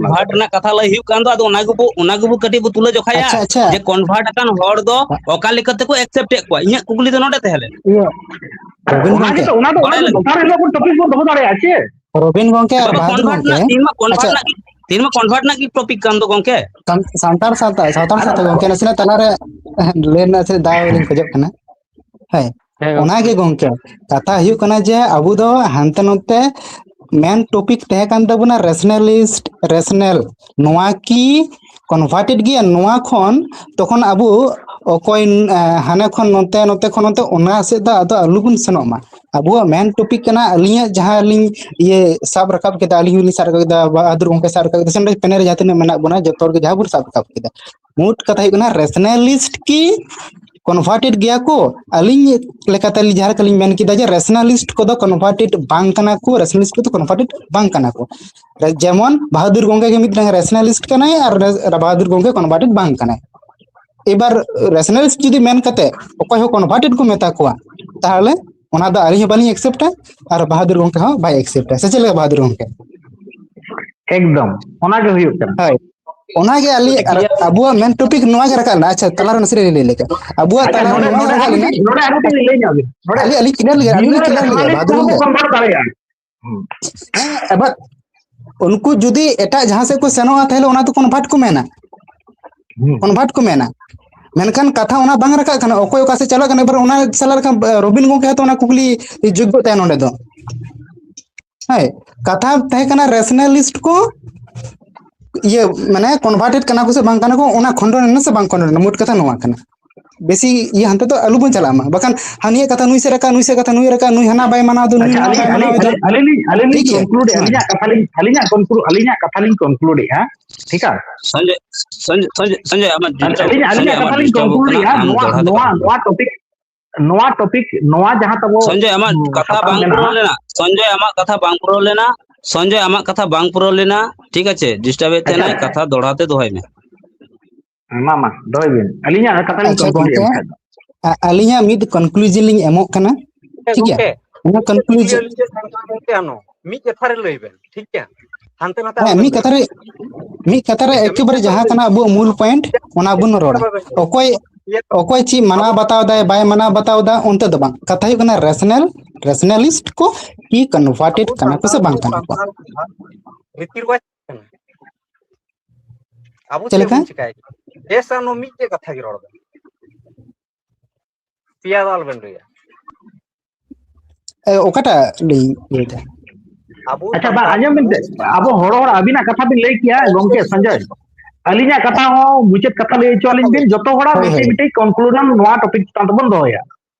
ᱚᱱᱟ ᱠᱚᱱᱵᱷᱟᱨᱴ ᱞᱮᱠᱟᱛᱮ᱾ ᱨᱮᱱᱟᱜ ᱠᱟᱛᱷᱟ ᱞᱟᱹᱭ ᱦᱩᱭᱩᱜ ᱠᱟᱱ ᱫᱚ, ᱟᱫᱚ ᱚᱱᱟ ᱜᱮᱵᱚ, ᱚᱱᱟ ᱜᱮᱵᱚ ᱠᱟᱹᱴᱤᱡ ᱵᱚ ᱛᱩᱞᱟᱹ ᱡᱚᱠᱷᱟᱭᱟ, ᱟᱪᱪᱷᱟ, ᱟᱪᱪᱷᱟ᱾ ᱡᱮ ᱠᱚᱱᱵᱷᱟᱨᱴ ᱟᱠᱟᱱ ᱦᱚᱲ ᱫᱚ ᱚᱠᱟ ᱞᱮᱠᱟ ᱛᱮᱠᱚ ᱮᱠᱥᱮᱯᱴ ᱮᱫ ᱠᱚᱣᱟ᱾ ᱤᱧᱟᱹᱜ ᱠᱩᱠᱞᱤ ᱫᱚ ᱱᱚᱰᱮ ᱛᱟᱦᱮᱸ ᱞᱮᱱᱟ᱾ ᱤᱭᱟᱹ, ᱨᱚᱵᱤᱱ ᱚᱱᱟ ᱜᱚᱢᱠᱮ᱾ ᱜᱮᱛᱚ, ᱚᱱᱟ ᱫᱚ, ᱚᱱᱟ ᱵᱟᱲᱟᱭ ᱫᱚ ᱞᱟᱹᱜᱤᱫ᱾ ᱫᱚᱥᱟᱨ ᱦᱤᱞᱳᱜ ᱵᱚᱱ ᱴᱚᱯᱤᱠ ᱵᱚᱱ ᱫᱚᱦᱚ ᱫᱟᱲᱮᱭᱟᱜᱼᱟ ᱪᱮ? ᱨᱚᱵᱤᱱ ᱜᱚᱢᱠᱮ ᱟᱨ ᱵᱟᱵᱟ, ᱵᱟᱦᱟᱫᱩᱨ ᱠᱚᱱᱵᱷᱟᱨᱴ ᱜᱚᱢᱠᱮ᱾ ᱨᱮᱱᱟᱜ, ᱛᱤᱦᱤᱧ ᱢᱟ ᱠᱚᱱᱵᱷᱟᱨᱴ ᱟᱪᱪᱷᱟ᱾ ᱨᱮᱱᱟᱜ ᱜᱮ, ᱛᱤᱦᱤᱧ ᱢᱟ ᱠᱚᱱᱵᱷᱟᱨᱴ ᱨᱮᱱᱟᱜ ᱜᱮ ᱴᱚᱯᱤᱠ ᱠᱟᱱ ᱫᱚ ᱜᱚᱢᱠᱮ᱾ ᱥᱟᱱ-, ᱥᱟᱱᱛᱟᱲ ᱥᱟᱶᱛᱟ, ᱥᱟᱶᱛᱟ ᱥᱟᱶᱛᱟ ᱜᱚᱢᱠᱮ, ᱱᱟᱥᱮᱱᱟᱜ ᱛᱟᱞᱟᱨᱮ ᱞᱟᱹᱭ ᱨᱮᱱᱟᱜ ᱱᱟᱥᱮᱱᱟᱜ ᱫᱟᱣ ᱞᱤᱧ ᱠᱷᱚᱡᱚᱜ ᱠᱟᱱᱟ᱾ ᱦᱳᱭ᱾ ᱦᱮᱸ, ᱜᱚᱢᱠᱮ᱾ ᱚᱱᱟᱜᱮ ᱜᱚᱢᱠᱮ, ᱠᱟᱛᱷᱟ ᱦᱩᱭᱩᱜ ᱠᱟᱱᱟ ᱡᱮ ᱟᱵᱚ ᱫᱚ ᱦᱟᱱᱛᱮ ᱱᱚᱛᱮ ᱢᱮᱱ ᱴᱚᱯᱤᱠ ᱛᱟᱦᱮᱸ ᱠᱟᱱ ᱛᱟᱵᱚᱱᱟ ᱨᱮᱥᱱᱟᱞᱤᱥᱴ, ᱨᱮᱥᱱᱟᱞ᱾ ᱱᱚᱣᱟ ᱠᱤ ᱠᱚᱱᱵᱷᱟᱨᱴᱮᱰ ᱜᱮᱭᱟ? ᱱᱚᱣᱟ ᱠᱷᱚᱱ ᱛᱚᱠᱷᱚᱱ ᱟᱵᱚ ᱚᱠᱚᱭ, ᱮ, ᱦᱟᱱᱮ ᱠᱷᱚᱱ ᱱᱚᱛᱮ, ᱱᱚᱛᱮ ᱠᱷᱚᱱ ᱱᱚᱛᱮ, ᱚᱱᱟ ᱥᱮᱫ ᱫᱚ ᱟᱫᱚ ᱟᱞᱚ ᱵᱚᱱ ᱥᱮᱱᱚᱜ ᱢᱟ᱾ ᱟᱵᱚᱣᱟᱜ ᱢᱮᱱ ᱴᱚᱯᱤᱠ ᱠᱟᱱᱟ, ᱟᱹᱞᱤᱧᱟᱜ ᱡᱟᱦᱟᱸ ᱞᱤᱧ ᱤᱭᱟᱹ ᱥᱟᱵ ᱨᱟᱠᱟᱵ ᱠᱮᱫᱟ, ᱟᱹᱞᱤᱧ ᱦᱚᱸᱞᱤᱧ ᱥᱟᱵ ᱨᱟᱠᱟᱵ ᱠᱮᱫᱟ, ᱵᱟᱦᱟᱫᱩᱨ ᱜᱚᱢᱠᱮ ᱥᱟᱵ ᱨᱟᱠᱟᱵ ᱠᱮᱫᱟ, ᱥᱮ ᱱᱚᱰᱮ ᱯᱮᱱᱮᱞ ᱨᱮ ᱡᱟᱦᱟᱸ ᱛᱤᱱᱟᱹᱜ ᱢᱮᱱᱟᱜ ᱵᱚᱱᱟ, ᱡᱚᱛᱚ ᱦᱚᱲ ᱜᱮ ᱡᱟᱦᱟᱸ ᱵᱚᱱ ᱥᱟᱵ ᱨᱟᱠᱟᱵ ᱠᱮᱫᱟ, ᱢᱳᱴ ᱠᱟᱛᱷᱟ ᱦᱩᱭᱩᱜ ᱠᱟᱱᱟ ᱨᱮᱥᱱᱟᱞᱤᱥᱴ ᱠᱤ ᱠᱚᱱᱵᱷᱟᱨᱴᱮᱰ ᱜᱮᱭᱟ ᱠᱚ? ᱟᱹᱞᱤᱧ ᱞᱮᱠᱟᱛᱮ ᱟᱹᱞᱤᱧ ᱡᱟᱦᱟᱸ ᱞᱮᱠᱟ ᱞᱤᱧ ᱢᱮᱱ ᱠᱮᱫᱟ ᱡᱮ ᱨᱮᱥᱱᱟᱞᱤᱥᱴ ᱠᱚᱫᱚ ᱠᱚᱱᱵᱷᱟᱨᱴᱮᱰ ᱵᱟᱝ ᱠᱟᱱᱟ ᱠᱚ, ᱨᱮᱥᱱᱟᱞᱤᱥᱴ ᱠᱚᱫᱚ ᱠᱚᱱᱵᱷᱟᱨᱴᱮᱰ ᱵᱟᱝ ᱠᱟᱱᱟ ᱠᱚ᱾ ᱨᱮ-, ᱡᱮᱢᱚᱱ ᱵᱟᱦᱟᱫᱩᱨ ᱜᱚᱢᱠᱮ ᱜᱮ ᱢᱤᱫᱴᱟᱝ ᱨᱮᱥᱱᱟᱞᱤᱥᱴ ᱠᱟᱱᱟᱭ ᱟᱨ ᱨᱮ-, ᱵᱟᱦᱟᱫᱩᱨ ᱜᱚᱢᱠᱮ ᱠᱚᱱᱵᱷᱟᱨᱴᱮᱰ ᱵᱟᱝ ᱠᱟᱱᱟᱭ᱾ ᱮᱵᱟᱨ ᱨᱮᱥᱱᱟᱞᱤᱥᱴ ᱡᱩᱫᱤ ᱢᱮᱱ ᱠᱟᱛᱮ ᱚᱠᱚᱭ ᱦᱚᱸ ᱠᱚᱱᱵᱷᱟᱨᱴᱮᱰ ᱠᱚ ᱢᱮᱛᱟ ᱠᱚᱣᱟ, ᱛᱟᱦᱚᱞᱮ ᱚᱱᱟ ᱫᱚ ᱟᱹᱞᱤᱧ ᱦᱚᱸ ᱵᱟᱹᱞᱤᱧ ᱮᱠᱥᱮᱯᱴᱟ ᱟᱨ ᱵᱟᱦᱟᱫᱩᱨ ᱜᱚᱢᱠᱮ ᱦᱚᱸ ᱵᱟᱭ ᱮᱠᱥᱮᱯᱴᱟ᱾ ᱥᱮ ᱪᱮᱫ ᱞᱮᱠᱟ ᱵᱟᱦᱟᱫᱩᱨ ᱜᱚᱢᱠᱮ? ᱮᱠᱫᱚᱢ, ᱚᱱᱟ ᱜᱮ ᱦᱩᱭᱩᱜ ᱠᱟᱱᱟ᱾ ᱦᱳᱭ, ᱚᱱᱟ ᱜᱮ ᱟᱹᱞᱤᱧ ᱟᱨ ᱟᱵᱚᱣᱟᱜ ᱢᱮᱱ ᱴᱚᱯᱤᱠ ᱱᱚᱣᱟ ᱜᱮ ᱨᱟᱠᱟᱵ ᱞᱮᱱᱟ᱾ ᱟᱪᱪᱷᱟ, ᱛᱟᱞᱟᱨᱮ ᱱᱟᱥᱮ ᱞᱟᱹᱭ ᱞᱮᱜᱮ᱾ ᱟᱵᱚᱣᱟᱜ ᱟᱪᱪᱷᱟ, ᱛᱟᱞᱟᱨᱮ ᱱᱚᱰᱮ, ᱱᱚᱣᱟ ᱱᱚᱰᱮ ᱜᱮ ᱨᱟᱠᱟᱵ ᱟᱨ ᱞᱮᱱᱟ᱾ ᱢᱤᱫᱴᱤᱡ, ᱱᱚᱰᱮ ᱟᱨ ᱢᱤᱫᱴᱤᱡ ᱞᱤᱧ ᱞᱟᱹᱭ ᱧᱚᱜ ᱟᱵᱤᱱ᱾ ᱱᱚᱰᱮ ᱟᱹᱞᱤᱧ, ᱟᱹᱞᱤᱧ clear ᱞᱮᱜᱮ, ᱟᱹᱞᱤᱧ ᱵᱤᱱ ᱞᱤᱧ clear ᱞᱮᱜᱮ, ᱨᱮᱥᱱᱟᱞᱤᱥᱴ ᱵᱟᱦᱟᱫᱩᱨ ᱠᱚᱦᱚᱸ ᱠᱚ ᱜᱚᱢᱠᱮ᱾ ᱠᱚᱱᱵᱷᱟᱨᱴ ᱫᱟᱲᱮᱭᱟᱜᱼᱟ᱾ ᱦᱮᱸ, ᱮᱵᱟᱨ ᱩᱱᱠᱩ ᱡᱩᱫᱤ ᱮᱴᱟᱜ ᱡᱟᱦᱟᱸ ᱥᱮᱫ ᱠᱚ ᱥᱮᱱᱚᱜᱼᱟ, ᱛᱟᱦᱚᱞᱮ ᱚᱱᱟ ᱫᱚ ᱠᱚᱱᱵᱷᱟᱨᱴ ᱠᱚ ᱢᱮᱱᱟ᱾ ᱦᱩᱸ᱾ ᱠᱚᱱᱵᱷᱟᱨᱴ ᱠᱚ ᱢᱮᱱᱟ᱾ ᱢᱮᱱᱠᱷᱟᱱ ᱠᱟᱛᱷᱟ ᱚᱱᱟ ᱵᱟᱝ ᱨᱟᱠᱟᱵ ᱠᱟᱱᱟ, ᱚᱠᱚᱭ ᱚᱠᱟ ᱥᱮᱫ ᱪᱟᱞᱟᱜ ᱠᱟᱱᱟ᱾ ᱮᱵᱟᱨ ᱚᱱᱟ ᱥᱟᱞᱟᱜ ᱨᱮᱠᱷᱟᱱ ᱨᱚᱵᱤᱱ ᱜᱚᱝᱠᱮ ᱦᱚᱸᱛᱚ ᱚᱱᱟ ᱠᱩᱠᱞᱤ ᱡᱳᱜᱽᱜᱚ ᱛᱟᱭᱟ ᱱᱚᱰᱮ ᱫᱚ᱾ ᱦᱳᱭ, ᱠᱟᱛᱷᱟ ᱛᱟᱦᱮᱸ ᱠᱟᱱᱟ ᱨᱮᱥᱱᱟᱞᱤᱥᱴ ᱠᱚ ᱤᱭᱟᱹ, ᱢᱟᱱᱮ ᱠᱚᱱᱵᱷᱟᱨᱴᱮᱰ ᱠᱟᱱᱟ ᱠᱚ ᱥᱮ ᱵᱟᱝ ᱠᱟᱱᱟ ᱠᱚ, ᱚᱱᱟ ᱠᱷᱚᱸᱰᱚᱱ ᱮᱱᱟ ᱥᱮ ᱵᱟᱝ ᱠᱷᱚᱸᱰᱚᱱ ᱮᱱᱟ, ᱢᱳᱴ ᱠᱟᱛᱷᱟ ᱱᱚᱣᱟ ᱠᱟᱱᱟ᱾ ᱵᱮᱥᱤ ᱤᱭᱟᱹ ᱦᱟᱱᱛᱮ ᱫᱚ ᱟᱞᱚ ᱵᱚᱱ ᱪᱟᱞᱟᱜ ᱢᱟ, ᱵᱟᱠᱷᱟᱱ ᱦᱟᱹᱱᱤᱭᱟᱜ ᱠᱟᱛᱷᱟ ᱱᱩᱭ ᱥᱮᱫ ᱨᱟᱠᱟᱵ, ᱱᱩᱭ ᱥᱮᱫ ᱠᱟᱛᱷᱟ ᱱᱩᱭ ᱨᱟᱠᱟᱵ, ᱱᱩᱭ ᱦᱟᱱᱟ ᱵᱟᱭ ᱢᱟᱱᱟᱣ ᱫᱟ, ᱱᱩᱭ ᱟᱪᱪᱷᱟ, ᱦᱟᱱᱟ ᱟᱹᱞᱤᱧ ᱵᱟᱭ ᱢᱟᱱᱟᱣ ᱟᱹᱞᱤᱧ ᱮᱫᱟ᱾ ᱟᱹᱞᱤᱧ ᱞᱤᱧ ᱟᱹᱞᱤᱧ ᱞᱤᱧ ᱴᱷᱤᱠ ᱜᱮᱭᱟ? ᱠᱚᱱᱠᱞᱩᱰ ᱮᱫᱼᱟ, ᱦᱮᱸ᱾ ᱟᱹᱞᱤᱧᱟᱜ ᱠᱟᱛᱷᱟ ᱞᱤᱧ ᱟᱹᱞᱤᱧᱟᱜ ᱠᱟᱛᱷᱟ ᱞᱤᱧ ᱟᱹᱞᱤᱧᱟᱜ ᱠᱟᱛᱷᱟ ᱞᱤᱧ ᱠᱚᱱᱠᱞᱩᱰ ᱮᱫᱼᱟ, ᱴᱷᱤᱠ ᱟ? ᱥᱚᱧᱡᱚᱭ, ᱥᱚᱧᱡᱚᱭ, ᱥᱚᱧᱡᱚᱭ, ᱥᱚᱧᱡᱚᱭ, ᱟᱢᱟᱜ ᱟᱹᱞᱤᱧ ᱰᱤᱥᱴᱟᱨᱵ, ᱟᱹᱞᱤᱧᱟᱜ ᱥᱚᱧᱡᱚᱭ, ᱠᱟᱛᱷᱟ ᱟᱢᱟᱜ ᱞᱤᱧ ᱰᱤᱥᱴᱟᱨᱵᱚᱜ ᱠᱚᱱᱠᱞᱩᱰ ᱠᱟᱱᱟ, ᱮᱫᱼᱟ, ᱟᱢ ᱱᱚᱣᱟ ᱫᱚᱦᱲᱟ ᱛᱮ ᱱᱚᱣᱟ ᱫᱚᱦᱲᱟ ᱢᱮ᱾ ᱱᱚᱣᱟ ᱴᱚᱯᱤᱠ ᱱᱚᱣᱟ ᱴᱚᱯᱤᱠ ᱱᱚᱣᱟ ᱡᱟᱦᱟᱸ ᱛᱟᱵᱚ ᱥᱚᱧᱡᱚᱭ, ᱟᱢᱟᱜ ᱩᱸ, ᱠᱟᱛᱷᱟ ᱥᱟᱛᱟᱢ ᱵᱟᱝ ᱢᱮᱱᱟᱜᱼᱟ᱾ ᱯᱩᱨᱟᱹᱣ ᱞᱮᱱᱟ᱾ ᱥᱚᱧᱡᱚᱭ, ᱟᱢᱟᱜ ᱠᱟᱛᱷᱟ ᱵᱟᱝ ᱯᱩᱨᱟᱹᱣ ᱞᱮᱱᱟ᱾ ᱥᱚᱧᱡᱚᱭ, ᱟᱢᱟᱜ ᱠᱟᱛᱷᱟ ᱵᱟᱝ ᱯᱩᱨᱟᱹᱣ ᱞᱮᱱᱟ, ᱴᱷᱤᱠ ᱟᱪᱷᱮ? ᱰᱤᱥᱴᱟᱨᱵ ᱮᱫ ᱟᱪᱪᱷᱟ, ᱛᱟᱦᱮᱱᱟᱭ, ᱠᱟᱛᱷᱟ ᱫᱚᱦᱲᱟ ᱛᱮ ᱫᱚᱦᱚᱭ ᱢᱮ᱾ ᱢᱟ ᱢᱟ ᱫᱚᱦᱚᱭ ᱵᱤᱱ, ᱟᱹᱞᱤᱧᱟᱜ ᱠᱟᱛᱷᱟ ᱞᱤᱧ ᱟᱪᱪᱷᱟ ᱠᱚᱱᱠᱞᱩᱰ ᱮᱫᱼᱟ ᱜᱚᱝᱠᱮ, ᱵᱟᱠᱷᱟᱡ ᱫᱚ᱾ ᱟ- ᱟᱹᱞᱤᱧᱟᱜ ᱢᱤᱫ ᱠᱚᱱᱠᱞᱩᱡᱤᱱ ᱞᱤᱧ ᱮᱢᱚᱜ ᱠᱟᱱᱟ, ᱴᱷᱤᱠ ᱜᱮᱭᱟ? ᱜᱚᱝᱠᱮ, ᱚᱱᱟ ᱠᱩᱠᱞᱤ ᱠᱚᱱᱠᱞᱩᱡᱤᱱ ᱟᱹᱞᱤᱧ ᱴᱷᱮᱱ ᱥᱟᱱᱛᱟᱲ ᱜᱚᱝᱠᱮ ᱟᱱᱚ ᱢᱤᱫ ᱠᱟᱛᱷᱟ ᱨᱮ ᱞᱟᱹᱭ ᱵᱮᱱ, ᱴᱷᱤᱠ ᱜᱮᱭᱟ? ᱦᱟᱱᱛᱮ ᱱᱟᱛᱮ ᱦᱮᱸ, ᱟᱞᱚᱵᱮᱱ ᱢᱤᱫ ᱠᱟᱛᱷᱟ ᱫᱟᱹᱲᱟ᱾ ᱨᱮ ᱢᱤᱫ ᱠᱟᱛᱷᱟ ᱨᱮ ᱴᱷᱤᱠ ᱜᱮᱭᱟ, ᱢᱤᱫ ᱮᱠᱮᱵᱟᱨᱮ ᱠᱟᱛᱷᱟ ᱡᱟᱦᱟᱸ ᱞᱟᱹᱭ ᱠᱟᱱᱟ ᱵᱮᱱ᱾ ᱟᱵᱚᱣᱟᱜ ᱢᱩᱞ ᱯᱚᱭᱮᱱᱴ, ᱚᱱᱟ ᱵᱚᱱ ᱨᱚᱲᱟ᱾ ᱵᱟᱵᱮᱱ ᱚᱠᱚᱭ ᱚᱠᱚᱭ ᱪᱮᱫ ᱢᱟᱱᱟᱣ ᱵᱟᱛᱟᱣ ᱫᱟᱭ, ᱵᱟᱭ ᱢᱟᱱᱟᱣ ᱵᱟᱛᱟᱣ ᱫᱟ, ᱚᱱᱛᱮ ᱫᱚ ᱵᱟᱝ᱾ ᱠᱟᱛᱷᱟ ᱦᱩᱭᱩᱜ ᱠᱟᱱᱟ ᱨᱮᱥᱱᱟᱞ, ᱨᱮᱥᱱᱟᱞᱤᱥᱴ ᱠᱚ ᱠᱤ ᱠᱚᱱᱵᱷᱟᱨᱴᱮᱰ ᱟᱵᱚ ᱠᱟᱱᱟ ᱠᱚ ᱥᱮ ᱥᱟᱱᱛᱟᱲ ᱵᱟᱝ ᱫᱚ ᱠᱟᱱᱟ ᱠᱚ᱾ ᱥᱟᱱᱛᱟᱲ ᱨᱤᱛᱤ ᱨᱮᱣᱟᱡᱽ ᱠᱟᱱᱟ᱾ ᱟᱵᱚ ᱪᱮᱫ ᱪᱮᱫ ᱞᱮᱠᱟ? ᱵᱚᱱ ᱪᱤᱠᱟᱭᱟ? ᱵᱮᱥ ᱟᱱᱚ ᱢᱤᱫᱴᱮᱡ ᱠᱟᱛᱷᱟ ᱜᱮ ᱨᱚᱲ ᱵᱮᱱ᱾ ᱯᱮᱭᱟ ᱫᱚ ᱟᱞᱚᱵᱮᱱ ᱞᱟᱹᱭᱟ᱾ ᱮ, ᱚᱠᱟᱴᱟᱜ ᱞᱤᱧ ᱞᱟᱹᱭ ᱫᱟ? ᱟᱵᱚ ᱟᱪᱪᱷᱟ, ᱵᱟᱝ, ᱥᱟᱱᱛᱟᱲ ᱟᱸᱡᱚᱢ ᱵᱤᱱ ᱠᱚ ᱥᱮ, ᱟᱵᱚ ᱦᱚᱲ ᱦᱚᱲ ᱟᱹᱵᱤᱱᱟᱜ ᱠᱟᱛᱷᱟ ᱵᱤᱱ ᱞᱟᱹᱭ ᱠᱮᱭᱟ, ᱜᱚᱝᱠᱮ ᱥᱚᱧᱡᱚᱭ, ᱟᱹᱞᱤᱧᱟᱜ ᱠᱟᱛᱷᱟ ᱦᱚᱸ ᱢᱩᱪᱟᱹᱫ ᱠᱟᱛᱷᱟ ᱞᱟᱹᱭ ᱦᱚᱪᱚ ᱟᱹᱞᱤᱧ ᱵᱤᱱ, ᱡᱚᱛᱚ ᱦᱚᱲᱟᱜ ᱦᱳᱭ, ᱢᱤᱫᱴᱤᱡ ᱦᱳᱭ᱾ ᱢᱤᱫᱴᱤᱡ ᱠᱚᱱᱠᱞᱩᱰ ᱱᱚᱣᱟ ᱴᱚᱯᱤᱠ ᱪᱮᱛᱟᱱ ᱛᱮᱵᱚᱱ ᱫᱚᱦᱚᱭᱟ,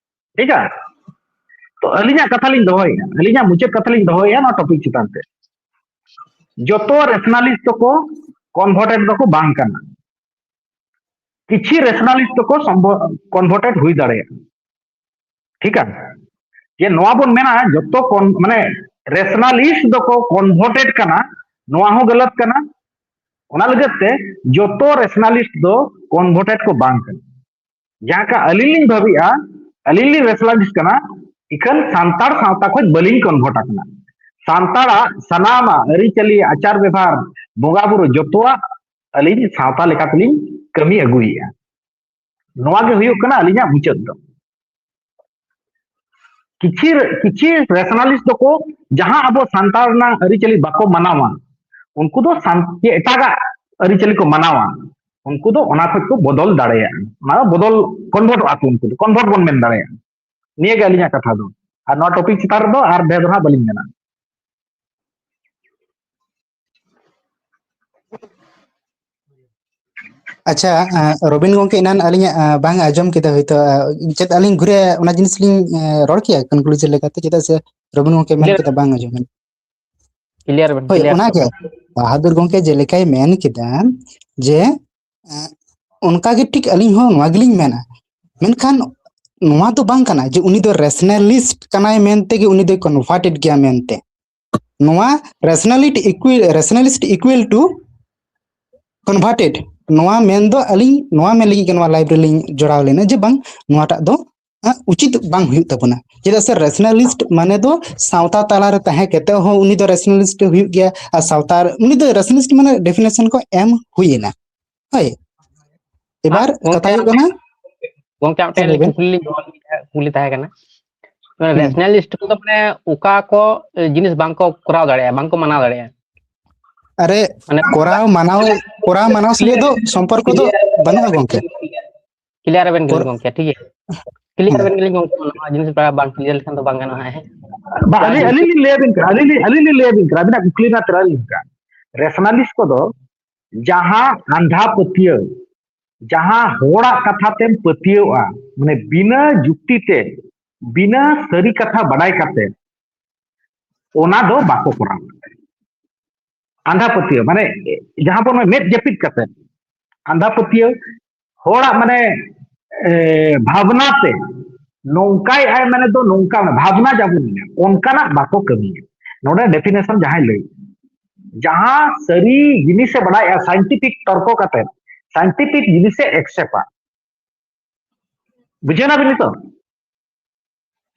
ᱴᱷᱤᱠ ᱟ? ᱛᱚ ᱟᱹᱞᱤᱧᱟᱜ ᱠᱟᱛᱷᱟ ᱞᱤᱧ ᱫᱚᱦᱚᱭᱮᱫᱼᱟ, ᱟᱹᱞᱤᱧᱟᱜ ᱢᱩᱪᱟᱹᱫ ᱠᱟᱛᱷᱟ ᱞᱤᱧ ᱫᱚᱦᱚᱭᱮᱫᱼᱟ ᱱᱚᱣᱟ ᱴᱚᱯᱤᱠ ᱪᱮᱛᱟᱱ ᱛᱮ᱾ ᱡᱚᱛᱚ ᱨᱮᱥᱱᱟᱞᱤᱥᱴ ᱫᱚᱠᱚ ᱠᱚᱱᱵᱷᱟᱨᱴᱮᱰ ᱫᱚᱠᱚ ᱵᱟᱝ ᱠᱟᱱᱟ, ᱠᱤᱪᱷᱤ ᱨᱮᱥᱱᱟᱞᱤᱥᱴ ᱫᱚᱠᱚ ᱠᱚᱱᱵᱷᱟᱨᱴᱮᱰ ᱦᱩᱭ ᱫᱟᱲᱮᱭᱟᱜᱼᱟ, ᱴᱷᱤᱠ ᱟ? ᱡᱮ ᱱᱚᱣᱟ ᱵᱚᱱ ᱢᱮᱱᱟ ᱡᱚᱛᱚ ᱠᱚᱱ ᱢᱟᱱᱮ ᱨᱮᱥᱱᱟᱞᱤᱥᱴ ᱫᱚᱠᱚ ᱠᱚᱱᱵᱷᱟᱨᱴᱮᱰ ᱠᱟᱱᱟ, ᱱᱚᱣᱟ ᱦᱚᱸ ᱜᱟᱞᱟᱛ ᱠᱟᱱᱟ᱾ ᱚᱱᱟ ᱞᱟᱹᱜᱤᱫ ᱛᱮ ᱡᱚᱛᱚ ᱨᱮᱥᱱᱟᱞᱤᱥᱴ ᱫᱚ ᱠᱚᱱᱵᱷᱟᱨᱴᱮᱰ ᱠᱚ ᱵᱟᱝ ᱠᱟᱱᱟ᱾ ᱡᱟᱦᱟᱸ ᱠᱟ ᱟᱹᱞᱤᱧ ᱞᱤᱧ ᱵᱷᱟᱹᱵᱤᱜᱼᱟ, ᱟᱹᱞᱤᱧ ᱞᱤᱧ ᱨᱮᱥᱱᱟᱞᱤᱥᱴ ᱠᱟᱱᱟ, ᱤᱠᱷᱟᱹᱱ ᱥᱟᱱᱛᱟᱲ ᱥᱟᱶᱛᱟ ᱠᱷᱚᱱ ᱵᱟᱹᱞᱤᱧ ᱠᱚᱱᱵᱷᱟᱨᱴ ᱟᱠᱟᱱᱟ᱾ ᱥᱟᱱᱛᱟᱲᱟᱜ ᱥᱟᱱᱟᱢᱟᱜ ᱟᱹᱨᱤᱪᱟᱹᱞᱤ, ᱟᱪᱟᱨ ᱵᱮᱵᱷᱟᱨ, ᱵᱚᱸᱜᱟ ᱵᱩᱨᱩ ᱡᱚᱛᱚᱣᱟᱜ ᱟᱹᱞᱤᱧ ᱥᱟᱶᱛᱟ ᱞᱮᱠᱟ ᱛᱮᱞᱤᱧ ᱠᱟᱹᱢᱤ ᱟᱹᱜᱩᱭᱮᱫᱼᱟ᱾ ᱱᱚᱣᱟ ᱜᱮ ᱦᱩᱭᱩᱜ ᱠᱟᱱᱟ ᱟᱹᱞᱤᱧᱟᱜ ᱢᱩᱪᱟᱹᱫ ᱫᱚ᱾ ᱠᱤᱪᱷᱤ ᱠᱤᱪᱷᱤ ᱨᱮᱥᱱᱟᱞᱤᱥᱴ ᱫᱚᱠᱚ ᱡᱟᱦᱟᱸ ᱟᱵᱚ ᱥᱟᱱᱛᱟᱲ ᱨᱮᱱᱟᱜ ᱟᱹᱨᱤᱪᱟᱹᱞᱤ ᱵᱟᱠᱚ ᱢᱟᱱᱟᱣᱟ, ᱩᱱᱠᱩ ᱫᱚ ᱥᱟᱱ-, ᱪᱮᱫ ᱮᱴᱟᱜᱟᱜ ᱟᱹᱨᱤᱪᱟᱹᱞᱤ ᱠᱚ ᱢᱟᱱᱟᱣᱟ, ᱩᱱᱠᱩ ᱫᱚ ᱚᱱᱟ ᱠᱷᱚᱡ ᱠᱚ ᱵᱚᱫᱚᱞ ᱫᱟᱲᱮᱭᱟᱜᱼᱟ᱾ ᱚᱱᱟ ᱫᱚ ᱵᱚᱫᱚᱞ, ᱠᱚᱱᱵᱷᱟᱨᱴᱚᱜᱼᱟ ᱠᱚ, ᱩᱱᱠᱩ ᱫᱚ ᱠᱚᱱᱵᱷᱟᱨᱴ ᱵᱚᱱ ᱢᱮᱱ ᱫᱟᱲᱮᱭᱟᱜᱼᱟ᱾ ᱱᱤᱭᱟᱹ ᱜᱮ ᱟᱹᱞᱤᱧᱟᱜ ᱠᱟᱛᱷᱟ ᱫᱚ᱾ ᱟᱨ ᱱᱚᱣᱟ ᱴᱚᱯᱤᱠ ᱪᱮᱛᱟᱱ ᱨᱮᱫᱚ ᱟᱨ ᱰᱷᱮᱨ ᱫᱚ ᱦᱟᱸᱜ ᱵᱟᱹᱞᱤᱧ ᱢᱮᱱᱟ᱾ ᱟᱪᱪᱷᱟ, ᱟᱸ, ᱨᱚᱵᱤᱱ ᱜᱚᱢᱠᱮ, ᱮᱱᱟᱱ ᱟᱹᱞᱤᱧᱟᱜ, ᱟᱸ, ᱵᱟᱝ ᱟᱸᱡᱚᱢ ᱠᱮᱫᱟ ᱦᱚᱭᱛᱳ, ᱟᱸ, ᱪᱮᱫ ᱟᱹᱞᱤᱧ ᱜᱷᱩᱨᱮ ᱚᱱᱟ ᱡᱤᱱᱤᱥ ᱞᱤᱧ, ᱟᱸ, ᱨᱚᱲ ᱠᱮᱭᱟ ᱠᱚᱱᱠᱞᱩᱡᱚᱱ ᱞᱮᱠᱟᱛᱮ? ᱪᱮᱫᱟᱜ ᱥᱮ ᱨᱚᱵᱤᱱ ᱜᱚᱢᱠᱮ ᱢᱮᱱ ᱠᱮᱫᱟ ᱵᱟᱝ ᱟᱸᱡᱚᱢ ᱮᱱᱟ᱾ ᱠᱞᱤᱭᱟᱨ ᱵᱮᱱ, ᱦᱳᱭ, ᱠᱞᱤᱭᱟᱨ᱾ ᱚᱱᱟᱜᱮ ᱵᱟᱦᱟᱫᱩᱨ ᱜᱚᱢᱠᱮ ᱡᱮᱞᱮᱠᱟᱭ ᱢᱮᱱ ᱠᱮᱫᱟ ᱡᱮ, ᱮᱸ, ᱚᱱᱠᱟᱜᱮ ᱴᱷᱤᱠ ᱟᱹᱞᱤᱧ ᱦᱚᱸ ᱱᱚᱣᱟ ᱜᱮᱞᱤᱧ ᱢᱮᱱᱟ᱾ ᱢᱮᱱᱠᱷᱟᱱ ᱱᱚᱣᱟ ᱫᱚ ᱵᱟᱝ ᱠᱟᱱᱟ ᱡᱮ ᱩᱱᱤ ᱫᱚ ᱨᱮᱥᱱᱟᱞᱤᱥᱴ ᱠᱟᱱᱟᱭ ᱢᱮᱱᱛᱮ ᱜᱮ ᱩᱱᱤ ᱫᱚᱭ ᱠᱚᱱᱵᱷᱟᱨᱴᱮᱰ ᱜᱮᱭᱟ ᱢᱮᱱᱛᱮ᱾ ᱱᱚᱣᱟ ᱨᱮᱥᱱᱟᱞᱤᱴ ᱤᱠᱩᱭ-, ᱨᱮᱥᱱᱟᱞᱤᱥᱴ ᱤᱠᱩᱭᱮᱞ ᱴᱩ ᱠᱚᱱᱵᱷᱟᱨᱴᱮᱰ, ᱱᱚᱣᱟ ᱢᱮᱱ ᱫᱚ ᱟᱹᱞᱤᱧ ᱱᱚᱣᱟ ᱢᱮᱱ ᱞᱟᱹᱜᱤᱫ ᱜᱮ ᱱᱚᱣᱟ ᱞᱟᱭᱤᱵᱷ ᱨᱮᱞᱤᱧ ᱡᱚᱲᱟᱣ ᱞᱮᱱᱟ ᱡᱮ ᱵᱟᱝ, ᱱᱚᱣᱟᱴᱟᱜ ᱫᱚ, ᱦᱮᱸ, ᱩᱪᱤᱛ ᱵᱟᱝ ᱦᱩᱭᱩᱜ ᱛᱟᱵᱚᱱᱟ᱾ ᱪᱮᱫᱟᱜ ᱥᱮ ᱨᱮᱥᱱᱟᱞᱤᱥᱴ ᱢᱟᱱᱮ ᱫᱚ ᱥᱟᱶᱛᱟ ᱛᱟᱞᱟ ᱨᱮ ᱛᱟᱦᱮᱸ ᱠᱟᱛᱮ ᱦᱚᱸ ᱩᱱᱤ ᱫᱚ ᱨᱮᱥᱱᱟᱞᱤᱥᱴ ᱦᱩᱭᱩᱜ ᱜᱮᱭᱟ, ᱟᱨ ᱥᱟᱶᱛᱟ ᱩᱱᱤ ᱫᱚ ᱨᱮᱥᱱᱟᱞᱤᱥᱴ ᱢᱟᱱᱮ ᱰᱮᱯᱷᱤᱱᱮᱥᱚᱱ ᱠᱚ ᱮᱢ ᱦᱩᱭ ᱮᱱᱟ᱾ ᱦᱳᱭ, ᱮᱵᱟᱨ ᱜᱚᱝᱠᱮ, ᱠᱟᱛᱷᱟ ᱦᱩᱭᱩᱜ ᱠᱟᱱᱟ, ᱜᱚᱝᱠᱮ, ᱟᱢ ᱦᱮᱸ, ᱴᱷᱮᱱ ᱞᱟᱹᱭ ᱵᱮᱱ᱾ ᱠᱩᱠᱞᱤ ᱞᱤᱧ ᱫᱚᱦᱚ ᱞᱮᱫᱟ, ᱠᱩᱠᱞᱤ ᱛᱟᱦᱮᱸ ᱠᱟᱱᱟ᱾ ᱦᱩᱸ᱾ ᱨᱮᱥᱱᱟᱞᱤᱥᱴ ᱫᱚ ᱢᱟᱱᱮ ᱚᱠᱟ ᱠᱚ ᱡᱤᱱᱤᱥ ᱵᱟᱝ ᱠᱚ ᱠᱚᱨᱟᱣ ᱫᱟᱲᱮᱭᱟᱜᱼᱟ, ᱵᱟᱝ ᱠᱚ ᱢᱟᱱᱟᱣ ᱫᱟᱲᱮᱭᱟᱜᱼᱟ? ᱟᱨᱮ, ᱢᱟᱱᱮ ᱠᱚᱨᱟᱣ ᱢᱟᱱᱟᱣ, ᱠᱚᱨᱟᱣ ᱢᱟᱱᱟᱣ ᱥᱚᱸᱜᱮ ᱫᱚ ᱥᱚᱢᱯᱚᱨᱠᱚ ᱫᱚ ᱵᱟᱹᱱᱩᱜᱼᱟ ᱜᱚᱝᱠᱮ᱾ ᱠᱞᱤᱭᱟᱨ ᱟᱵᱮᱱ ᱜᱮᱞᱤᱧ ᱠᱚᱨ- ᱜᱚᱝᱠᱮ, ᱴᱷᱤᱠ ᱜᱮᱭᱟ? ᱠᱞᱤᱭᱟᱨ ᱟᱵᱮᱱ ᱜᱮᱞᱤᱧ ᱜᱚᱝᱠᱮ, ᱱᱚᱣᱟ ᱡᱤᱱᱤᱥ ᱵᱟᱝ ᱠᱞᱤᱭᱟᱨ ᱞᱮᱠᱷᱟᱱ ᱫᱚ ᱵᱟᱝ ᱜᱟᱱᱚᱜᱼᱟ, ᱦᱮᱸ? ᱵᱟ, ᱡᱟᱦᱟᱸ ᱟᱹᱞᱤᱧ, ᱡᱤᱱᱤᱥ ᱟᱹᱞᱤᱧ ᱞᱤᱧ ᱞᱟᱹᱭ ᱟᱵᱤᱱ ᱠᱟᱱᱟ, ᱟᱹᱞᱤᱧ ᱞᱤᱧ, ᱟᱹᱞᱤᱧ ᱞᱤᱧ ᱞᱟᱹᱭ ᱟᱵᱤᱱ ᱠᱟᱱᱟ, ᱟᱹᱵᱤᱱᱟᱜ ᱠᱩᱠᱞᱤ ᱨᱮᱱᱟᱜ ᱛᱮᱞᱟ ᱞᱤᱧ ᱮᱢ ᱠᱟᱱᱟ᱾ ᱨᱮᱥᱱᱟᱞᱤᱥᱴ ᱠᱚᱫᱚ ᱡᱟᱦᱟᱸ ᱟᱸᱫᱷᱟ ᱯᱟᱹᱛᱭᱟᱹᱣ, ᱡᱟᱦᱟᱸ ᱦᱚᱲᱟᱜ ᱠᱟᱛᱷᱟ ᱛᱮᱢ ᱯᱟᱹᱛᱭᱟᱹᱣᱼᱟ, ᱢᱟᱱᱮ ᱵᱤᱱᱟᱹ ᱡᱩᱠᱛᱤ ᱛᱮ, ᱵᱤᱱᱟᱹ ᱥᱟᱹᱨᱤ ᱠᱟᱛᱷᱟ ᱵᱟᱰᱟᱭ ᱠᱟᱛᱮ, ᱚᱱᱟ ᱫᱚ ᱵᱟᱠᱚ ᱠᱚᱨᱟᱣᱟ᱾ ᱟᱸᱫᱷᱟ ᱯᱟᱹᱛᱭᱟᱹᱣ, ᱢᱟᱱᱮ ᱡᱟᱦᱟᱸ ᱵᱚᱱ ᱢᱮᱫ ᱡᱟᱹᱯᱤᱫ ᱠᱟᱛᱮ, ᱟᱸᱫᱷᱟ ᱯᱟᱹᱛᱭᱟᱹᱣ, ᱦᱚᱲᱟᱜ ᱢᱟᱱᱮ, ᱮ, ᱵᱷᱟᱵᱽᱱᱟ ᱛᱮ ᱱᱚᱝᱠᱟᱭ ᱟᱭ ᱢᱟᱱᱮ ᱫᱚ ᱱᱚᱝᱠᱟ, ᱵᱷᱟᱵᱽᱱᱟ ᱡᱟᱵᱚᱱ ᱢᱮᱱᱟ, ᱚᱱᱠᱟᱱᱟᱜ ᱵᱟᱠᱚ ᱠᱟᱹᱢᱤᱭᱟ᱾ ᱱᱚᱰᱮ ᱰᱮᱯᱷᱤᱱᱮᱥᱚᱱ ᱡᱟᱦᱟᱸᱭ ᱞᱟᱹᱭ, ᱡᱟᱦᱟᱸ ᱥᱟᱹᱨᱤ ᱡᱤᱱᱤᱥᱮ ᱵᱟᱲᱟᱭᱟ ᱥᱟᱭᱮᱱᱴᱤᱯᱷᱤᱠ ᱛᱚᱨᱠᱚ ᱠᱟᱛᱮ, ᱥᱟᱭᱮᱱᱴᱤᱯᱷᱤᱠ ᱡᱤᱱᱤᱥᱮ ᱮᱠᱥᱮᱯᱴᱟ᱾ ᱵᱩᱡᱷᱟᱹᱣ ᱱᱟᱵᱤᱱ ᱱᱤᱛᱚᱜ?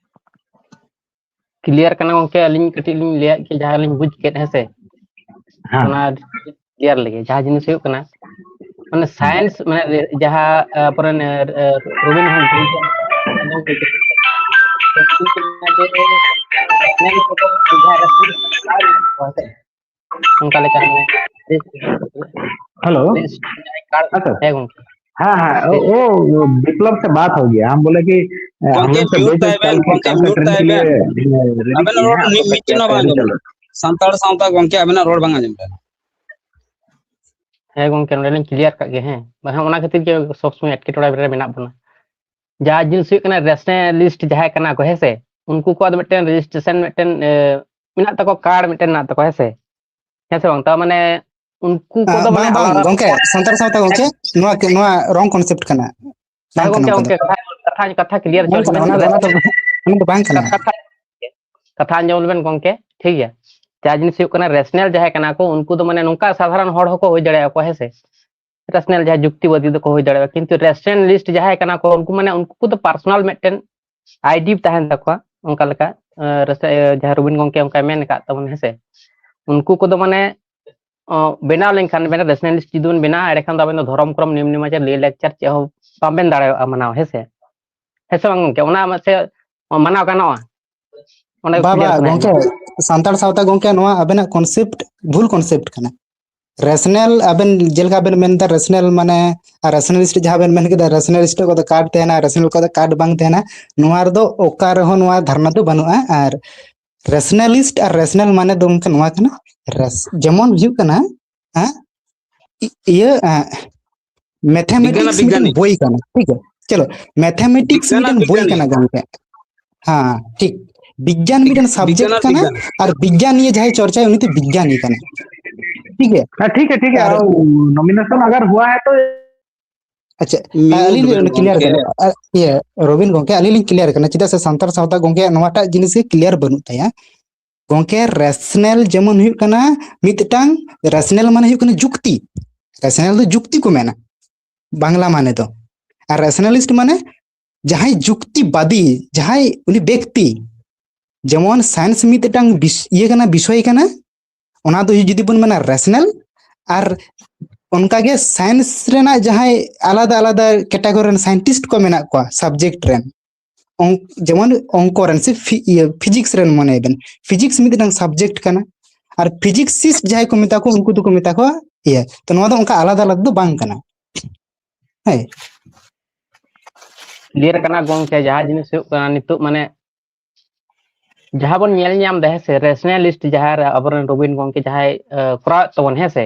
ᱠᱞᱤᱭᱟᱨ ᱠᱟᱱᱟ ᱜᱚᱝᱠᱮ, ᱟᱹᱞᱤᱧ ᱠᱟᱹᱴᱤᱡ ᱞᱤᱧ ᱞᱟᱹᱭᱟᱫ ᱜᱮ ᱡᱟᱦᱟᱸ ᱞᱤᱧ ᱵᱩᱡᱽ ᱠᱮᱫ, ᱦᱮᱸ ᱥᱮ? ᱦᱮᱸ᱾ ᱚᱱᱟ ᱠᱞᱤᱭᱟᱨ ᱞᱮᱜᱮ, ᱡᱟᱦᱟᱸ ᱡᱤᱱᱤᱥ ᱦᱩᱭᱩᱜ ᱠᱟᱱᱟ, ᱢᱟᱱᱮ ᱥᱟᱭᱮᱱᱥ, ᱢᱟᱱᱮ ᱡᱟᱦᱟᱸ, ᱟᱸ, ᱯᱚᱨᱮ, ᱟᱸ, ᱨᱚᱵᱤᱱ ᱦᱚᱸ ᱡᱟᱦᱟᱸ ᱚᱱᱠᱟ ᱞᱮᱠᱟ ᱢᱟᱱᱮ ᱦᱮᱞᱳ ᱟᱪᱪᱷᱟ ᱦᱮᱸ ᱦᱮᱸ ᱳ ᱳ, ᱵᱤᱯᱞᱚᱵ ᱥᱮ ᱵᱟᱛ ᱦᱳ ᱜᱮᱭᱟ ᱦᱟᱢ ᱵᱚᱞᱮ ᱠᱤ ᱜᱚᱝᱠᱮ ᱢᱤᱭᱩᱴ ᱛᱟᱭ ᱵᱮᱱ, ᱜᱚᱝᱠᱮ ᱢᱤᱭᱩᱴ ᱛᱟᱭ ᱵᱮᱱ᱾ ᱟᱵᱮᱱᱟᱜ ᱨᱚᱲ ᱢᱤᱫ ᱪᱮᱫ ᱦᱚᱸ ᱵᱟᱝ ᱟᱸᱡᱚᱢᱚᱜ ᱠᱟᱱᱟ᱾ ᱥᱟᱱᱛᱟᱲ ᱥᱟᱶᱛᱟ ᱜᱚᱝᱠᱮ ᱟᱵᱮᱱᱟᱜ ᱨᱚᱲ ᱵᱟᱝ ᱟᱸᱡᱚᱢ ᱠᱟᱱᱟ᱾ ᱦᱮᱸ ᱜᱚᱝᱠᱮ, ᱱᱚᱰᱮ ᱞᱤᱧ ᱠᱞᱤᱭᱟᱨ ᱠᱟᱜ ᱜᱮ᱾ ᱦᱮᱸ, ᱵᱟᱠᱷᱟᱱ ᱚᱱᱟ ᱠᱷᱟᱹᱛᱤᱨ ᱜᱮ ᱥᱚᱵ ᱥᱚᱢᱚᱭ ᱮᱴᱠᱮᱴᱚᱬᱮ ᱨᱮ ᱢᱮᱱᱟᱜ ᱵᱚᱱᱟ᱾ ᱡᱟᱦᱟᱸ ᱡᱤᱱᱤᱥ ᱦᱩᱭᱩᱜ ᱠᱟᱱᱟ, ᱨᱮᱥᱱᱟᱞᱤᱥᱴ ᱡᱟᱦᱟᱸᱭ ᱠᱟᱱᱟ ᱠᱚ, ᱦᱮᱸ ᱥᱮ, ᱩᱱᱠᱩ ᱠᱚᱣᱟᱜ ᱫᱚ ᱢᱤᱫᱴᱮᱱ ᱨᱮᱡᱤᱥᱴᱨᱮᱥᱚᱱ ᱢᱤᱫᱴᱮᱱ ᱮ, ᱢᱮᱱᱟᱜ ᱛᱟᱠᱚᱣᱟ, ᱠᱟᱨᱰ ᱢᱤᱫᱴᱮᱱ ᱢᱮᱱᱟᱜ ᱛᱟᱠᱚᱣᱟ, ᱦᱮᱸ ᱥᱮ᱾ ᱦᱮᱸ ᱥᱮ ᱵᱟᱝ? ᱛᱟᱨ ᱢᱟᱱᱮ ᱩᱱᱠᱩ ᱠᱚᱫᱚ ᱢᱟᱱᱮ ᱵᱟᱝ ᱵᱟᱝ ᱟᱞᱟᱫᱟ ᱜᱚᱝᱠᱮ, ᱥᱟᱱᱛᱟᱲ ᱥᱟᱶᱛᱟ ᱜᱚᱝᱠᱮ, ᱱᱚᱣᱟ ᱱᱚᱣᱟ ᱨᱚᱝ ᱠᱚᱱᱥᱮᱯᱴ ᱠᱟᱱᱟ᱾ ᱦᱮᱸ ᱵᱟᱝ ᱠᱟᱱᱟ ᱜᱚᱝᱠᱮ, ᱚᱱᱠᱟ ᱫᱚ᱾ ᱜᱚᱝᱠᱮ, ᱠᱟᱛᱷᱟ ᱠᱟᱛᱷᱟ ᱠᱞᱤᱭᱟᱨ ᱵᱟᱝ ᱦᱚᱪᱚ ᱠᱟᱱᱟ, ᱞᱤᱧ ᱚᱱᱟ ᱵᱮᱱ᱾ ᱫᱚ ᱚᱱᱟ ᱫᱚ ᱚᱱᱟ ᱫᱚ ᱵᱟᱝ ᱠᱟᱱᱟ᱾ ᱠᱟᱛᱷᱟ ᱠᱟᱛᱷᱟ ᱟᱸᱡᱚᱢ ᱞᱮᱵᱮᱱ ᱜᱚᱝᱠᱮ, ᱴᱷᱤᱠ ᱜᱮᱭᱟ? ᱡᱟᱦᱟᱸ ᱡᱤᱱᱤᱥ ᱦᱩᱭᱩᱜ ᱠᱟᱱᱟ, ᱨᱮᱥᱱᱟᱞ ᱡᱟᱦᱟᱸᱭ ᱠᱟᱱᱟ ᱠᱚ, ᱩᱱᱠᱩ ᱫᱚ ᱢᱟᱱᱮ ᱱᱚᱝᱠᱟ ᱥᱟᱫᱷᱟᱨᱚᱱ ᱦᱚᱲ ᱦᱚᱸᱠᱚ ᱦᱩᱭ ᱫᱟᱲᱮᱭᱟᱜᱼᱟ ᱠᱚ, ᱦᱮᱸ ᱥᱮ? ᱨᱮᱥᱱᱟᱞ ᱡᱟᱦᱟᱸᱭ ᱡᱩᱠᱛᱤᱵᱟᱫᱤ ᱫᱚᱠᱚ ᱦᱩᱭ ᱫᱟᱲᱮᱭᱟᱜᱼᱟ, ᱠᱤᱱᱛᱩ ᱨᱮᱥᱱᱟᱞᱤᱥᱴ ᱡᱟᱦᱟᱸᱭ ᱠᱟᱱᱟ ᱠᱚ, ᱩᱱᱠᱩ ᱢᱟᱱᱮ ᱩᱱᱠᱩ ᱫᱚ ᱯᱟᱨᱥᱚᱱᱟᱞ ᱢᱤᱫᱴᱮᱱ ᱟᱭᱰᱤ ᱛᱟᱦᱮᱱ ᱛᱟᱠᱚᱣᱟ, ᱚᱱᱠᱟ ᱞᱮᱠᱟ ᱮ, ᱨᱮᱥ-, ᱮ, ᱡᱟᱦᱟᱸ ᱨᱚᱵᱤᱱ ᱜᱚᱝᱠᱮ ᱚᱱᱠᱟᱭ ᱢᱮᱱ ᱟᱠᱟᱫ ᱛᱟᱵᱚᱱᱟ, ᱦᱮᱸ ᱥᱮ? ᱩᱱᱠᱩ ᱠᱚᱫᱚ ᱢᱟᱱᱮ ᱚ, ᱵᱮᱱᱟᱣ ᱞᱮᱱᱠᱷᱟᱱ ᱵᱮᱱ, ᱨᱮᱥᱱᱟᱞᱤᱥᱴ ᱡᱩᱫᱤ ᱵᱚᱱ ᱵᱮᱱᱟᱣᱟ, ᱮᱸᱰᱮᱠᱷᱟᱱ ᱫᱚ ᱟᱵᱮᱱ ᱫᱚ ᱫᱷᱚᱨᱚᱢ ᱠᱚᱨᱚᱢ, ᱱᱤᱭᱚᱢ ᱱᱮᱢᱟᱪᱟᱨ, ᱞᱟᱹᱭ ᱞᱟᱠᱪᱟᱨ ᱪᱮᱫ ᱦᱚᱸ ᱵᱟᱵᱮᱱ ᱫᱟᱲᱮᱭᱟᱜᱼᱟ ᱢᱟᱱᱟᱣ, ᱦᱮᱸ ᱥᱮ? ᱦᱮᱸ ᱥᱮ ᱵᱟᱝ ᱜᱚᱝᱠᱮ? ᱚᱱᱟ ᱢᱟᱥᱮ ᱢᱟᱱᱟᱣ ᱜᱟᱱᱚᱜᱼᱟ? ᱚᱸᱰᱮ ᱵᱟᱵᱟ clear ᱠᱟᱱᱟ᱾ ᱜᱚᱝᱠᱮ, ᱥᱟᱱᱛᱟᱲ ᱥᱟᱶᱛᱟ ᱜᱚᱝᱠᱮ, ᱱᱚᱣᱟ ᱟᱵᱮᱱᱟᱜ ᱠᱚᱱᱥᱮᱯᱴ ᱵᱷᱩᱞ ᱠᱚᱱᱥᱮᱯᱴ ᱠᱟᱱᱟ᱾ ᱨᱮᱥᱱᱟᱞ ᱟᱵᱮᱱ ᱡᱮᱞᱮᱠᱟ ᱵᱮᱱ ᱢᱮᱱᱫᱟ, ᱨᱮᱥᱱᱟᱞ ᱢᱟᱱᱮ ᱟᱨ ᱨᱮᱥᱱᱟᱞᱤᱥᱴ ᱡᱟᱦᱟᱸ ᱵᱮᱱ ᱢᱮᱱ ᱠᱮᱫᱟ, ᱨᱮᱥᱱᱟᱞᱤᱥᱴ ᱠᱚᱫᱚ ᱠᱟᱨᱰ ᱛᱟᱦᱮᱱᱟ, ᱨᱮᱥᱱᱟᱞ ᱠᱚᱫᱚ ᱠᱟᱨᱰ ᱵᱟᱝ ᱛᱟᱦᱮᱱᱟ, ᱱᱚᱣᱟ ᱨᱮᱫᱚ ᱚᱠᱟ ᱨᱮᱦᱚᱸ ᱱᱚᱣᱟ ᱫᱷᱟᱨᱱᱟ ᱫᱚ ᱵᱟᱹᱱᱩᱜᱼᱟ᱾ ᱟᱨ ᱨᱮᱥᱱᱟᱞᱤᱥᱴ ᱟᱨ ᱨᱮᱥᱱᱟᱞ ᱢᱟᱱᱮ ᱫᱚ ᱜᱚᱝᱠᱮ ᱱᱚᱣᱟ ᱠᱟᱱᱟ, ᱨᱮᱥ-, ᱡᱮᱢᱚᱱ ᱦᱩᱭᱩᱜ ᱠᱟᱱᱟ, ᱦᱮᱸ, ᱤ-, ᱤᱭᱟᱹ, ᱮᱸ, ᱢᱮᱛᱷᱮᱢᱮᱴᱤᱠᱥ ᱵᱤᱜᱽᱜᱟᱱ, ᱢᱤᱫᱴᱮᱱ ᱵᱳᱭ ᱠᱟᱱᱟ, ᱴᱷᱤᱠ ᱜᱮᱭᱟ? ᱪᱚᱞᱚ, ᱢᱮᱛᱷᱮᱢᱮᱴᱤᱠᱥ ᱵᱤᱜᱽᱜᱟᱱ, ᱢᱤᱫᱴᱮᱱ ᱵᱳᱭ ᱵᱤᱜᱽᱜᱟᱱ᱾ ᱠᱟᱱᱟ ᱜᱚᱝᱠᱮ᱾ ᱦᱮᱸ, ᱴᱷᱤᱠ᱾ ᱵᱤᱜᱽᱜᱟᱱ ᱢᱤᱫᱴᱮᱱ ᱵᱤᱜᱽᱜᱟᱱ ᱥᱟᱵᱡᱮᱠᱴ ᱟᱨ ᱠᱟᱱᱟ, ᱵᱤᱜᱽᱜᱟᱱ᱾ ᱟᱨ ᱵᱤᱜᱽᱜᱟᱱ ᱱᱤᱭᱮ ᱡᱟᱦᱟᱸᱭ ᱪᱚᱨᱪᱟᱭᱟ, ᱩᱱᱤ ᱫᱚ ᱵᱤᱜᱽᱜᱟᱱᱤ ᱠᱟᱱᱟ, ᱴᱷᱤᱠ ᱜᱮᱭᱟ? ᱦᱮᱸ, ᱴᱷᱤᱠ ᱜᱮᱭᱟ, ᱴᱷᱤᱠ ᱜᱮᱭᱟ᱾ ᱟᱨ ᱱᱚᱢᱤᱱᱮᱥᱚᱱ ᱟᱜᱟᱨ ᱦᱩᱣᱟ ᱦᱟᱭ ᱛᱚ ᱟᱪᱪᱷᱟ, ᱢᱤᱭᱩᱴ ᱟᱹᱞᱤᱧ ᱵᱮᱱ ᱞᱤᱧ ᱠᱞᱤᱭᱟᱨ ᱜᱚᱝᱠᱮ᱾ ᱠᱟᱱᱟ᱾ ᱟᱨ ᱤᱭᱟᱹ, ᱨᱚᱵᱤᱱ ᱜᱚᱝᱠᱮ, ᱟᱹᱞᱤᱧ ᱞᱤᱧ ᱠᱞᱤᱭᱟᱨ ᱠᱟᱱᱟ, ᱪᱮᱫᱟᱜ ᱥᱮ ᱥᱟᱱᱛᱟᱲ ᱥᱟᱶᱛᱟ ᱜᱚᱝᱠᱮᱭᱟᱜ ᱱᱚᱣᱟᱴᱟᱜ ᱡᱤᱱᱤᱥ ᱜᱮ ᱠᱞᱤᱭᱟᱨ ᱵᱟᱹᱱᱩᱜ ᱛᱟᱭᱟ᱾ ᱜᱚᱝᱠᱮ, ᱨᱮᱥᱱᱟᱞ ᱡᱮᱢᱚᱱ ᱦᱩᱭᱩᱜ ᱠᱟᱱᱟ ᱢᱤᱫᱴᱟᱝ, ᱨᱮᱥᱱᱟᱞ ᱢᱟᱱᱮ ᱦᱩᱭᱩᱜ ᱠᱟᱱᱟ ᱡᱩᱠᱛᱤ, ᱨᱮᱥᱱᱟᱞ ᱫᱚ ᱡᱩᱠᱛᱤ ᱠᱚ ᱢᱮᱱᱟ ᱵᱟᱝᱞᱟ ᱢᱟᱱᱮ ᱫᱚ, ᱟᱨ ᱨᱮᱥᱱᱟᱞᱤᱥᱴ ᱢᱟᱱᱮ ᱡᱟᱦᱟᱸᱭ ᱡᱩᱠᱛᱤᱵᱟᱫᱤ, ᱡᱟᱦᱟᱸᱭ ᱩᱱᱤ ᱵᱮᱠᱛᱤ, ᱡᱮᱢᱚᱱ ᱥᱟᱭᱮᱱᱥ ᱢᱤᱫᱴᱟᱝ ᱵᱤᱥ-, ᱤᱭᱟᱹ ᱠᱟᱱᱟ, ᱵᱤᱥᱚᱭ ᱠᱟᱱᱟ, ᱚᱱᱟ ᱫᱚ ᱡᱩᱫᱤ ᱵᱚᱱ ᱢᱮᱱᱟ ᱨᱮᱥᱱᱟᱞ, ᱟᱨ ᱚᱱᱠᱟᱜᱮ ᱥᱟᱭᱮᱱᱥ ᱨᱮᱱᱟᱜ ᱡᱟᱦᱟᱸᱭ ᱟᱞᱟᱫᱟ ᱟᱞᱟᱫᱟ ᱠᱮᱴᱟᱜᱚᱨᱤ ᱨᱮᱱ ᱥᱟᱭᱮᱱᱴᱤᱥᱴ ᱠᱚ ᱢᱮᱱᱟᱜ ᱠᱚᱣᱟ ᱥᱟᱵᱡᱮᱠᱴ ᱨᱮᱱ, ᱚᱝ-, ᱡᱮᱢᱚᱱ ᱚᱝᱠᱚ ᱨᱮᱱ ᱥᱮ ᱯᱷᱤ-, ᱤᱭᱟᱹ, ᱯᱷᱤᱡᱤᱠᱥ ᱨᱮᱱ ᱢᱚᱱᱮᱭ ᱵᱮᱱ, ᱯᱷᱤᱡᱤᱠᱥ ᱢᱤᱫᱴᱟᱝ ᱥᱟᱵᱡᱮᱠᱴ ᱠᱟᱱᱟ᱾ ᱟᱨ ᱯᱷᱤᱡᱤᱠᱥᱤᱥᱴ ᱡᱟᱦᱟᱸᱭ ᱠᱚ ᱢᱮᱛᱟ ᱠᱚᱣᱟ, ᱩᱱᱠᱩ ᱫᱚᱠᱚ ᱢᱮᱛᱟ ᱠᱚᱣᱟ ᱤᱭᱟᱹ᱾ ᱛᱚ ᱱᱚᱣᱟ ᱫᱚ ᱚᱱᱠᱟ ᱟᱞᱟᱫᱟ ᱟᱞᱟᱫᱟ ᱫᱚ ᱵᱟᱝ ᱠᱟᱱᱟ᱾ ᱦᱮᱸ᱾ ᱠᱞᱤᱭᱟᱨ ᱠᱟᱱᱟ ᱜᱚᱝᱠᱮ, ᱡᱟᱦᱟᱸ ᱡᱤᱱᱤᱥ ᱦᱩᱭᱩᱜ ᱠᱟᱱᱟ ᱱᱤᱛᱚᱜ, ᱢᱟᱱᱮ ᱡᱟᱦᱟᱸ ᱵᱚᱱ ᱧᱮᱞ ᱧᱟᱢ ᱮᱫᱟ, ᱦᱮᱸ ᱥᱮ, ᱨᱮᱥᱱᱟᱞᱤᱥᱴ ᱡᱟᱦᱟᱸ ᱨᱮ ᱟᱵᱚᱨᱮᱱ ᱨᱚᱵᱤᱱ ᱜᱚᱝᱠᱮ ᱡᱟᱦᱟᱸᱭ ᱟᱸ, ᱠᱚᱨᱟᱣᱮᱫ ᱛᱟᱵᱚᱱ, ᱦᱮᱸ ᱥᱮ,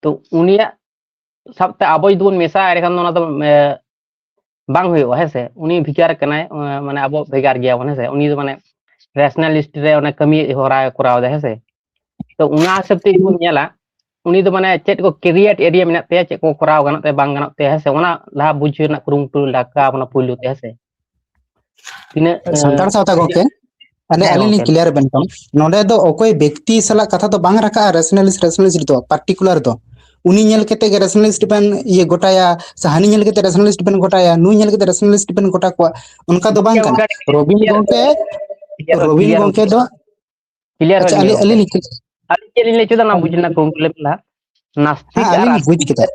ᱛᱚ ᱩᱱᱤᱭᱟᱜ ᱥᱟᱶᱛᱮ ᱟᱵᱚ ᱡᱩᱫᱤ ᱵᱚᱱ ᱢᱮᱥᱟᱜᱼᱟ, ᱮᱸᱰᱮᱠᱷᱟᱱ ᱫᱚ ᱚᱱᱟ ᱫᱚ ᱟᱸ, ᱵᱟᱝ ᱦᱩᱭᱩᱜᱼᱟ, ᱦᱮᱸ ᱥᱮ᱾ ᱩᱱᱤ ᱵᱷᱮᱜᱟᱨ ᱠᱟᱱᱟᱭ, ᱟᱸ, ᱢᱟᱱᱮ ᱟᱵᱚ ᱵᱷᱮᱜᱟᱨ ᱜᱮᱭᱟᱵᱚᱱ, ᱦᱮᱸ ᱥᱮ᱾ ᱩᱱᱤ ᱫᱚ ᱢᱟᱱᱮ ᱨᱮᱥᱱᱟᱞᱤᱥᱴ ᱨᱮ ᱚᱱᱟ ᱠᱟᱹᱢᱤ ᱦᱚᱨᱟ ᱠᱚᱨᱟᱣ ᱮᱫᱟ, ᱦᱮᱸ ᱥᱮ᱾ ᱛᱚ ᱚᱱᱟ ᱦᱤᱥᱟᱹᱵ ᱛᱮ ᱡᱩᱫᱤ ᱵᱚᱱ ᱧᱮᱞᱟ, ᱩᱱᱤ ᱫᱚ ᱢᱟᱱᱮ ᱪᱮᱫ ᱠᱚ ᱠᱨᱤᱭᱮᱴ ᱮᱨᱤᱭᱟ ᱢᱮᱱᱟᱜ ᱛᱟᱭᱟ, ᱪᱮᱫ ᱠᱚ ᱠᱚᱨᱟᱣ ᱜᱟᱱᱚᱜ ᱛᱟᱭᱟ, ᱵᱟᱝ ᱜᱟᱱᱚᱜ ᱛᱟᱭᱟ, ᱦᱮᱸ ᱥᱮ, ᱚᱱᱟ ᱞᱟᱦᱟ ᱵᱩᱡᱽ ᱨᱮᱱᱟᱜ ᱠᱩᱨᱩᱢᱩᱴᱩ ᱞᱟᱜᱟᱣ ᱵᱚᱱᱟ ᱯᱩᱭᱞᱩ ᱛᱮ, ᱦᱮᱸ ᱥᱮ᱾ ᱛᱤᱱᱟᱹᱜ, ᱮᱸ, ᱥᱟᱱᱛᱟᱲ ᱥᱟᱶᱛᱟ ᱜᱚᱝᱠᱮ, ᱟᱹᱞᱤᱧ, ᱦᱮᱸ ᱟᱹᱞᱤᱧ ᱞᱤᱧ ᱜᱚᱝᱠᱮ᱾ ᱠᱞᱤᱭᱟᱨ ᱟᱵᱮᱱ ᱠᱟᱱᱟ, ᱱᱚᱰᱮ ᱫᱚ ᱚᱠᱚᱭ ᱵᱮᱠᱛᱤ ᱥᱟᱞᱟᱜ ᱠᱟᱛᱷᱟ ᱫᱚ ᱵᱟᱝ ᱨᱟᱠᱟᱵᱼᱟ, ᱨᱮᱥᱱᱟᱞᱤᱥᱴ, ᱨᱮᱥᱱᱟᱞᱤᱥᱴ ᱫᱚ ᱯᱟᱨᱴᱤᱠᱩᱞᱟᱨ ᱫᱚ ᱩᱱᱤ ᱧᱮᱞ ᱠᱟᱛᱮ ᱜᱮ ᱨᱮᱥᱱᱟᱞᱤᱥᱴ ᱵᱮᱱ ᱤᱭᱟᱹ ᱜᱚᱴᱟᱭᱟ, ᱥᱮ ᱦᱟᱹᱱᱤ ᱧᱮᱞ ᱠᱟᱛᱮ ᱨᱮᱥᱱᱟᱞᱤᱥᱴ ᱵᱮᱱ ᱜᱚᱴᱟᱭᱟ, ᱱᱩᱭ ᱧᱮᱞ ᱠᱟᱛᱮ ᱨᱮᱥᱱᱟᱞᱤᱥᱴ ᱵᱮᱱ ᱜᱚᱴᱟ ᱠᱚᱣᱟ, ᱚᱱᱠᱟ ᱫᱚ ᱵᱟᱝ ᱠᱟᱱᱟ᱾ ᱨᱚᱵᱤᱱ ᱜᱚᱝᱠᱮ, ᱨᱚᱵᱤᱱ ᱜᱚᱝᱠᱮ ᱫᱚ, ᱠᱞᱤᱭᱟᱨ ᱟᱪᱪᱷᱟ, ᱦᱩᱭ ᱟᱹᱞᱤᱧ, ᱞᱮᱱ ᱜᱮ ᱟᱹᱞᱤᱧ ᱜᱚᱝᱠᱮ᱾ ᱞᱤᱧ ᱠᱩᱞᱤ-, ᱟᱹᱞᱤᱧ ᱪᱮᱫ ᱞᱤᱧ ᱞᱟᱹᱭ ᱦᱚᱪᱚᱭᱮᱫᱟ, ᱚᱱᱟ ᱵᱩᱡᱽ ᱨᱮᱱᱟᱜ ᱠᱩᱨᱩᱢᱩᱴᱩ ᱞᱮ ᱢᱮᱱᱫᱟ᱾ ᱦᱮᱸ, ᱱᱟᱥᱛᱤᱠ ᱟᱨ ᱟᱹᱞᱤᱧ ᱞᱤᱧ ᱵᱩᱡᱽ ᱟᱥᱛᱤᱠ ᱠᱮᱫᱟ᱾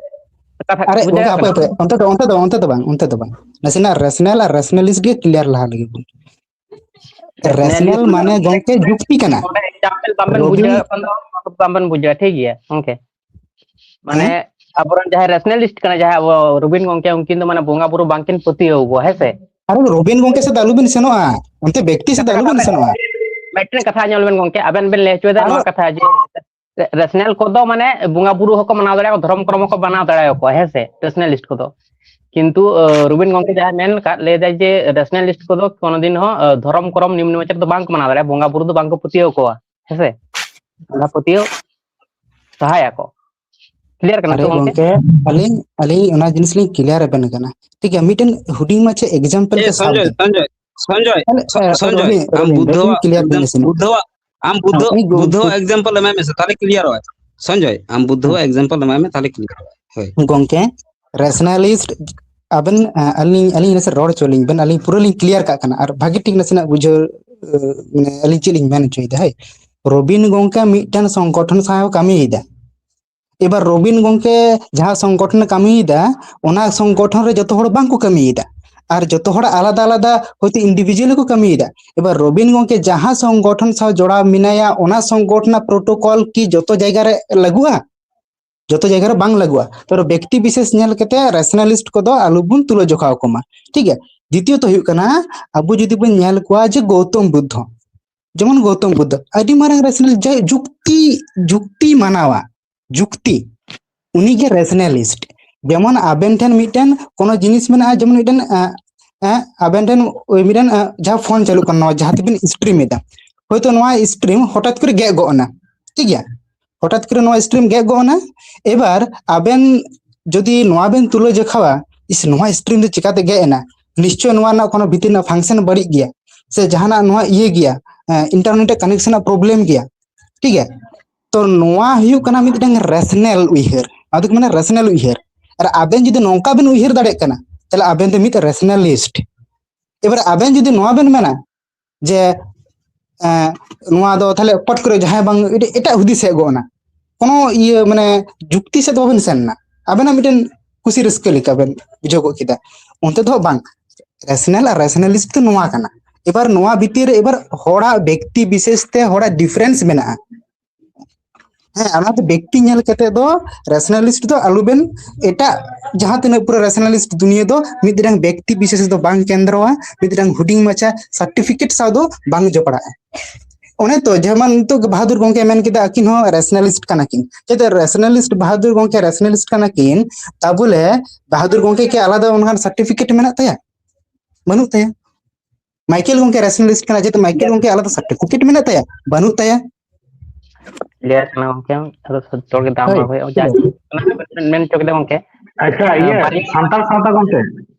ᱠᱟᱛᱷᱟ ᱟᱨᱮ, ᱵᱩᱡᱽ ᱜᱚᱝᱠᱮ, ᱫᱟᱲᱮᱭᱟᱜ ᱦᱟᱯᱳᱭ, ᱠᱟᱱᱟ? ᱦᱟᱯᱳᱭ, ᱚᱱᱛᱮ ᱫᱚ, ᱚᱱᱛᱮ ᱫᱚ ᱵᱟᱝ, ᱚᱱᱛᱮ ᱫᱚ ᱵᱟᱝ, ᱱᱟᱥᱮᱱᱟᱜ ᱨᱮᱥᱱᱟᱞ ᱟᱨ ᱨᱮᱥᱱᱟᱞᱤᱥᱴ ᱜᱮ ᱠᱞᱤᱭᱟᱨ ᱞᱟᱦᱟ ᱞᱟᱹᱜᱤᱫ ᱵᱚᱱ᱾ ᱨᱮᱥᱱᱟᱞ ᱢᱟᱱᱮ ᱜᱚᱝᱠᱮ ᱡᱩᱠᱛᱤ ᱠᱟᱱᱟ᱾ ᱚᱸᱰᱮ example ᱵᱟᱝᱵᱮᱱ ᱨᱚᱵᱤᱱ ᱵᱩᱡᱷᱟᱹᱣ ᱠᱷᱟᱱ ᱫᱚ ᱵᱟᱝᱵᱮᱱ ᱵᱩᱡᱷᱟᱹᱣᱟ, ᱴᱷᱤᱠ ᱜᱮᱭᱟ ᱜᱚᱝᱠᱮ᱾ ᱢᱟᱱᱮ ᱦᱮᱸ? ᱟᱵᱚᱨᱮᱱ ᱡᱟᱦᱟᱸᱭ ᱨᱮᱥᱱᱟᱞᱤᱥᱴ ᱠᱟᱱᱟ, ᱡᱟᱦᱟᱸᱭ ᱟᱵᱚ ᱨᱚᱵᱤᱱ ᱜᱚᱝᱠᱮ, ᱩᱱᱠᱤᱱ ᱫᱚ ᱢᱟᱱᱮ ᱵᱚᱸᱜᱟ ᱵᱩᱨᱩ ᱵᱟᱝᱠᱤᱱ ᱯᱟᱹᱛᱭᱟᱹᱣ ᱟᱠᱚᱣᱟ, ᱦᱮᱸ ᱥᱮ? ᱢᱤᱫᱴᱮᱱ ᱠᱟᱛᱷᱟ ᱧᱮᱞ ᱵᱮᱱ ᱜᱚᱝᱠᱮ, ᱟᱵᱮᱱ ᱵᱮᱱ ᱞᱟᱹᱭ ᱦᱚᱪᱚᱭᱮᱫᱟ ᱟᱨᱚ ᱱᱚᱣᱟ ᱠᱟᱛᱷᱟ ᱡᱮ ᱨᱮᱥᱱᱟᱞ ᱠᱚᱫᱚ ᱢᱟᱱᱮ ᱵᱚᱸᱜᱟ ᱵᱩᱨᱩ ᱦᱚᱸᱠᱚ ᱢᱟᱱᱟᱣ ᱫᱟᱲᱮᱭᱟᱜᱼᱟ, ᱫᱷᱚᱨᱚᱢ ᱠᱚᱨᱚᱢ ᱦᱚᱸᱠᱚ ᱢᱟᱱᱟᱣ ᱫᱟᱲᱮᱭᱟᱠᱚᱣᱟ, ᱦᱮᱸ ᱥᱮ, ᱨᱮᱥᱱᱟᱞᱤᱥᱴ ᱠᱚᱫᱚ᱾ ᱠᱤᱱᱛᱩ ᱟᱸ, ᱨᱚᱵᱤᱱ ᱜᱚᱝᱠᱮ ᱡᱟᱦᱟᱸᱭ ᱢᱮᱱ ᱠᱟᱫ, ᱞᱟᱹᱭ ᱫᱟᱭ ᱡᱮ ᱨᱮᱥᱱᱟᱞᱤᱥᱴ ᱠᱚᱫᱚ ᱠᱳᱱᱳ ᱫᱤᱱ ᱦᱚᱸ ᱟᱸ, ᱫᱷᱚᱨᱚᱢ ᱠᱚᱨᱚᱢ ᱱᱤᱢᱱᱚ ᱵᱟᱪᱟᱨ ᱫᱚ ᱵᱟᱝ ᱠᱚ ᱢᱟᱱᱟᱣ ᱫᱟᱲᱮᱭᱟᱜᱼᱟ, ᱵᱚᱸᱜᱟ ᱵᱩᱨᱩ ᱫᱚ ᱵᱟᱝ ᱠᱚ ᱯᱟᱹᱛᱭᱟᱹᱣ ᱠᱚᱣᱟ, ᱦᱮᱸ ᱥᱮ, ᱵᱚᱸᱜᱟ ᱯᱟᱹᱛᱭᱟᱹᱣ ᱥᱟᱦᱟᱭᱟᱠᱚ᱾ ᱠᱞᱤᱭᱟᱨ ᱠᱟᱱᱟ ᱟᱨᱮ ᱛᱚ ᱜᱚᱝᱠᱮ? ᱜᱚᱝᱠᱮ, ᱟᱹᱞᱤᱧ, ᱟᱹᱞᱤᱧ ᱚᱱᱟ ᱡᱤᱱᱤᱥ ᱞᱤᱧ ᱠᱞᱤᱭᱟᱨ ᱟᱵᱮᱱ ᱠᱟᱱᱟ, ᱴᱷᱤᱠ ᱜᱮᱭᱟ? ᱢᱤᱫᱴᱮᱱ ᱦᱩᱰᱤᱧ ᱢᱟᱪᱷᱟ ᱮᱠᱡᱟᱢᱯᱮᱞ ᱮ ᱠᱚ ᱥᱟᱵ ᱥᱚᱧᱡᱚᱭ, ᱵᱮᱱ᱾ ᱥᱚᱧᱡᱚᱭ, ᱥᱚᱧᱡᱚᱭ, ᱟᱞᱮ, ᱮ, ᱥᱚᱧᱡᱚᱭ, ᱨᱚᱵᱤᱱ, ᱟᱢ ᱨᱚᱵᱤᱱ, ᱵᱩᱫᱽᱫᱷᱚᱣᱟᱜ, ᱨᱚᱵᱤᱱ ᱠᱞᱤᱭᱟᱨ ᱟᱢ ᱵᱮᱱ ᱵᱩᱫᱽᱫᱷᱚᱣᱟᱜ, ᱱᱟᱥᱮᱱᱟᱜ᱾ ᱟᱢ ᱵᱩᱫᱽᱫᱷᱚ, ᱦᱮᱸ, ᱜᱚᱝᱠᱮ᱾ ᱵᱩᱫᱽᱫᱷᱚᱣᱟᱜ ᱮᱠᱡᱟᱢᱯᱮᱞ ᱮᱢᱟᱭ ᱢᱮᱥᱮ, ᱛᱟᱦᱞᱮ ᱠᱞᱤᱭᱟᱨᱚᱜᱼᱟᱭ᱾ ᱥᱚᱧᱡᱚᱭ, ᱟᱢ ᱵᱩᱫᱽᱫᱷᱚᱣᱟᱜ ᱮᱠᱡᱟᱢᱯᱮᱞ ᱮᱢᱟᱭ ᱢᱮ, ᱛᱟᱦᱞᱮ ᱠᱞᱤᱭᱟᱨᱚᱜᱼᱟᱭ᱾ ᱦᱳᱭ᱾ ᱜᱚᱝᱠᱮ, ᱨᱮᱥᱱᱟᱞᱤᱥᱴ ᱟᱵᱮᱱ, ᱟ, ᱟᱹᱞᱤᱧ, ᱟᱹᱞᱤᱧ ᱱᱟᱥᱮ ᱨᱚᱲ ᱦᱚᱪᱚ ᱞᱤᱧ ᱵᱮᱱ, ᱟᱹᱞᱤᱧ ᱯᱩᱨᱟᱹ ᱞᱤᱧ ᱠᱞᱤᱭᱟᱨ ᱠᱟᱜ ᱠᱟᱱᱟ, ᱟᱨ ᱵᱷᱟᱜᱤ ᱴᱷᱤᱠ ᱱᱟᱥᱮᱱᱟᱜ ᱵᱩᱡᱷᱟᱹᱣ, ᱟ, ᱢᱟᱱᱮ ᱟᱹᱞᱤᱧ ᱪᱮᱫ ᱞᱤᱧ ᱢᱮᱱ ᱦᱚᱪᱚᱭᱮᱫᱟ, ᱦᱳᱭ᱾ ᱨᱚᱵᱤᱱ ᱜᱚᱝᱠᱮ ᱢᱤᱫᱴᱮᱱ ᱥᱚᱝᱜᱚᱴᱷᱚᱱ ᱥᱟᱶ ᱠᱟᱹᱢᱤᱭᱮᱫᱟ᱾ ᱮᱵᱟᱨ ᱨᱚᱵᱤᱱ ᱜᱚᱝᱠᱮ ᱡᱟᱦᱟᱸ ᱥᱚᱝᱜᱚᱴᱷᱚᱱᱮ ᱠᱟᱹᱢᱤᱭᱮᱫᱟ, ᱚᱱᱟ ᱥᱚᱝᱜᱚᱴᱷᱚᱱ ᱨᱮ ᱡᱚᱛᱚ ᱦᱚᱲ ᱵᱟᱝᱠᱚ ᱠᱟᱹᱢᱤᱭᱮᱫᱟ᱾ ᱟᱨ ᱡᱚᱛᱚ ᱦᱚᱲᱟᱜ ᱟᱞᱟᱫᱟ ᱟᱞᱟᱫᱟ ᱦᱚᱭᱛᱳ individual ᱠᱚ ᱠᱟᱹᱢᱤᱭᱮᱫᱟ᱾ ᱮᱵᱟᱨ ᱨᱚᱵᱤᱱ ᱜᱚᱝᱠᱮ ᱡᱟᱦᱟᱸ ᱥᱚᱝᱜᱚᱴᱷᱚᱱ ᱥᱟᱶ ᱡᱚᱲᱟᱣ ᱢᱮᱱᱟᱭᱟ, ᱚᱱᱟ ᱥᱚᱝᱜᱚᱴᱷᱚᱱᱟᱜ protocol ᱠᱤ ᱡᱚᱛᱚ ᱡᱟᱭᱜᱟ ᱨᱮ ᱞᱟᱹᱜᱩᱜᱼᱟ? ᱡᱚᱛᱚ ᱡᱟᱭᱜᱟ ᱨᱮ ᱵᱟᱝ ᱞᱟᱹᱜᱩᱜᱼᱟ᱾ ᱛᱚ ᱵᱮᱠᱛᱤ ᱵᱤᱥᱮᱥ ᱧᱮᱞ ᱠᱟᱛᱮ rationalist ᱠᱚᱫᱚ ᱟᱞᱚᱵᱚᱱ ᱛᱩᱞᱟᱹ ᱡᱚᱠᱷᱟ ᱠᱚᱢᱟ, ᱴᱷᱤᱠ ᱜᱮᱭᱟ? ᱫᱤᱛᱤᱭᱚᱛᱚ ᱦᱩᱭᱩᱜ ᱠᱟᱱᱟ, ᱟᱵᱚ ᱡᱩᱫᱤ ᱵᱚᱱ ᱧᱮᱞ ᱠᱚᱣᱟ ᱡᱮ ᱜᱳᱛᱚᱢ ᱵᱩᱫᱽᱫᱷᱚ, ᱡᱮᱢᱚᱱ ᱜᱳᱛᱚᱢ ᱵᱩᱫᱽᱫᱷᱚ ᱟᱹᱰᱤ ᱢᱟᱨᱟᱝ rational, ᱡᱟᱦᱟᱸᱭ ᱡᱩᱠᱛᱤ, ᱡᱩᱠᱛᱤ ᱢᱟᱱᱟᱣᱟ, ᱡᱩᱠᱛᱤ, ᱩᱱᱤᱜᱮ rationalist᱾ ᱡᱮᱢᱚᱱ ᱟᱵᱮᱱ ᱴᱷᱮᱱ ᱢᱤᱫᱴᱮᱱ ᱠᱳᱱᱳ ᱡᱤᱱᱤᱥ ᱢᱮᱱᱟᱜᱼᱟ, ᱡᱮᱢᱚᱱ ᱢᱤᱫᱴᱮᱱ, ᱮᱸ, ᱮᱸ, ᱟᱵᱮᱱ ᱴᱷᱮᱱ ᱳᱭ ᱢᱤᱫᱴᱮᱱ, ᱮᱸ, ᱡᱟᱦᱟᱸ ᱯᱷᱳᱱ ᱪᱟᱹᱞᱩᱜ ᱠᱟᱱᱟ, ᱱᱚᱣᱟ ᱡᱟᱦᱟᱸ ᱛᱮᱵᱮᱱ stream ᱮᱫᱟ, ᱦᱳᱭᱛᱳ ᱱᱚᱣᱟ stream ᱦᱚᱴᱟᱛ ᱠᱚᱨᱮ ᱜᱮᱫ ᱜᱚᱫ ᱮᱱᱟ, ᱴᱷᱤᱠ ᱜᱮᱭᱟ? ᱦᱚᱴᱟᱛ ᱠᱚᱨᱮ ᱱᱚᱣᱟ stream ᱜᱮᱫ ᱜᱚᱫ ᱮᱱᱟ᱾ ᱮᱵᱟᱨ ᱟᱵᱮᱱ ᱡᱩᱫᱤ ᱱᱚᱣᱟ ᱵᱮᱱ ᱛᱩᱞᱟᱹ ᱡᱚᱠᱷᱟᱣᱟ, ᱤᱥ, ᱱᱚᱣᱟ stream ᱫᱚ ᱪᱤᱠᱟᱛᱮ ᱜᱮᱫ ᱮᱱᱟ, ᱱᱤᱥᱪᱚᱭ ᱱᱚᱣᱟ ᱨᱮᱱᱟᱜ ᱠᱳᱱᱳ ᱵᱷᱤᱛᱤᱨ ᱨᱮᱱᱟᱜ function ᱵᱟᱹᱲᱤᱡ ᱜᱮᱭᱟ, ᱥᱮ ᱡᱟᱦᱟᱱᱟᱜ ᱱᱚᱣᱟ ᱤᱭᱟᱹ ᱜᱮᱭᱟ, ᱮᱸ, internet connection ᱨᱮᱱᱟᱜ problem ᱜᱮᱭᱟ, ᱴᱷᱤᱠ ᱜᱮᱭᱟ? ᱛᱚ ᱱᱚᱣᱟ ᱦᱩᱭᱩᱜ ᱠᱟᱱᱟ ᱢᱤᱫᱴᱟᱝ rational ᱩᱭᱦᱟᱹᱨ, ᱟᱫᱚ ᱠᱚ ᱢᱮᱱᱟ rational ᱩᱭᱦᱟᱹᱨ᱾ ᱟᱨ ᱟᱵᱮᱱ ᱡᱩᱫᱤ ᱱᱚᱝᱠᱟ ᱵᱮᱱ ᱩᱭᱦᱟᱹᱨ ᱫᱟᱲᱮᱭᱟᱜ ᱠᱟᱱᱟ, ᱛᱟᱦᱞᱮ ᱟᱵᱮᱱ ᱫᱚ ᱢᱤᱫ rationalist᱾ ᱮᱵᱟᱨ ᱟᱵᱮᱱ ᱡᱩᱫᱤ ᱱᱚᱣᱟ ᱵᱮᱱ ᱢᱮᱱᱟ ᱡᱮ, ᱮᱸ, ᱱᱚᱣᱟ ᱫᱚ ᱛᱟᱦᱞᱮ ᱯᱚᱴ ᱠᱚᱨᱮ ᱡᱟᱦᱟᱸᱭ ᱵᱟᱝ ᱮᱴ-, ᱮᱴᱟᱜ ᱦᱩᱫᱤᱥ ᱦᱮᱡ ᱜᱚᱫ ᱮᱱᱟ, ᱠᱳᱱᱳ ᱤᱭᱟᱹ ᱢᱟᱱᱮ ᱡᱩᱠᱛᱤ ᱥᱮᱫ ᱫᱚ ᱵᱟᱵᱮᱱ ᱥᱮᱱ ᱮᱱᱟ, ᱟᱵᱮᱱᱟᱜ ᱢᱤᱫᱴᱮᱱ ᱠᱩᱥᱤ ᱨᱟᱹᱥᱠᱟᱹ ᱞᱮᱠᱟ ᱵᱮᱱ ᱵᱩᱡᱷᱟᱹᱣ ᱜᱚᱫ ᱠᱮᱫᱟ, ᱚᱱᱛᱮ ᱫᱚ ᱵᱟᱝ᱾ Rational ᱟᱨ rationalist ᱫᱚ ᱱᱚᱣᱟ ᱠᱟᱱᱟ᱾ ᱮᱵᱟᱨ ᱱᱚᱣᱟ ᱵᱷᱤᱛᱤᱨ ᱨᱮ ᱮᱵᱟᱨ ᱦᱚᱲᱟᱜ ᱵᱮᱠᱛᱤ ᱵᱤᱥᱮᱥ ᱛᱮ ᱦᱚᱲᱟᱜ difference ᱢᱮᱱᱟᱜᱼᱟ᱾ ᱦᱮᱸ, ᱚᱱᱟᱛᱮ ᱵᱮᱠᱛᱤ ᱧᱮᱞ ᱠᱟᱛᱮ ᱫᱚ rationalist ᱫᱚ ᱟᱞᱚᱵᱮᱱ, ᱮᱴᱟᱜ ᱡᱟᱦᱟᱸ ᱛᱤᱱᱟᱹᱜ ᱯᱩᱨᱟᱹ rationalist ᱫᱩᱱᱤᱭᱟᱹ ᱫᱚ ᱢᱤᱫᱴᱟᱝ ᱵᱮᱠᱛᱤ ᱵᱤᱥᱮᱥ ᱫᱚ ᱵᱟᱝ ᱠᱮᱱᱫᱨᱚᱜᱼᱟ, ᱢᱤᱫᱴᱟᱝ ᱦᱩᱰᱤᱧ ᱢᱟᱪᱷᱟ certificate ᱥᱟᱶ ᱫᱚ ᱵᱟᱝ ᱡᱚᱯᱲᱟᱜᱼᱟ᱾ ᱚᱱᱮ ᱛᱚ, ᱡᱮᱢᱚᱱ ᱱᱤᱛᱚᱜ ᱵᱟᱦᱟᱫᱩᱨ ᱜᱚᱝᱠᱮ ᱢᱮᱱ ᱠᱮᱫᱟ, ᱟᱹᱠᱤᱱ ᱦᱚᱸ rationalist ᱠᱟᱱᱟ ᱠᱤᱱ᱾ ᱪᱮᱫᱟᱜ rationalist ᱵᱟᱦᱟᱫᱩᱨ ᱜᱚᱝᱠᱮ rationalist ᱠᱟᱱᱟ ᱠᱤᱱ, ᱛᱟ ᱵᱚᱞᱮ ᱵᱟᱦᱟᱫᱩᱨ ᱜᱚᱝᱠᱮ ᱠᱤ ᱟᱞᱟᱫᱟ ᱚᱱᱠᱟᱱ certificate ᱢᱮᱱᱟᱜ ᱛᱟᱭᱟ? ᱵᱟᱹᱱᱩᱜ ᱛᱟᱭᱟ᱾ ᱢᱟᱭᱠᱮᱞ ᱜᱚᱝᱠᱮ rationalist ᱠᱟᱱᱟ, ᱡᱮᱦᱮᱛᱩ ᱢᱟᱭᱠᱮᱞ ᱜᱚᱝᱠᱮ ᱟᱞᱟᱫᱟ certificate ᱢᱮᱱᱟᱜ ᱛᱟᱭᱟ? ᱵᱟᱹᱱᱩᱜ ᱛᱟᱭᱟ᱾ ᱞᱟᱹᱭᱟᱜ ᱠᱟᱱᱟ ᱜᱚᱝᱠᱮ, ᱟᱫᱚ ᱥᱚᱛᱭᱚ ᱜᱮ ᱫᱟᱢ ᱦᱳᱭ, ᱢᱟ ᱦᱩᱭᱩᱜᱼᱟ᱾ ᱡᱟ ᱦᱳᱭ᱾ ᱚᱱᱟ ᱠᱚ ᱢᱮᱱ ᱦᱚᱪᱚ ᱠᱮᱫᱟ ᱜᱚᱝᱠᱮ᱾ ᱟᱪᱪᱷᱟ, ᱤᱭᱟᱹ ᱵᱟᱨᱭᱟ ᱥᱟᱱᱛᱟᱲ ᱥᱟᱶᱛᱟ ᱜᱚᱝᱠᱮ,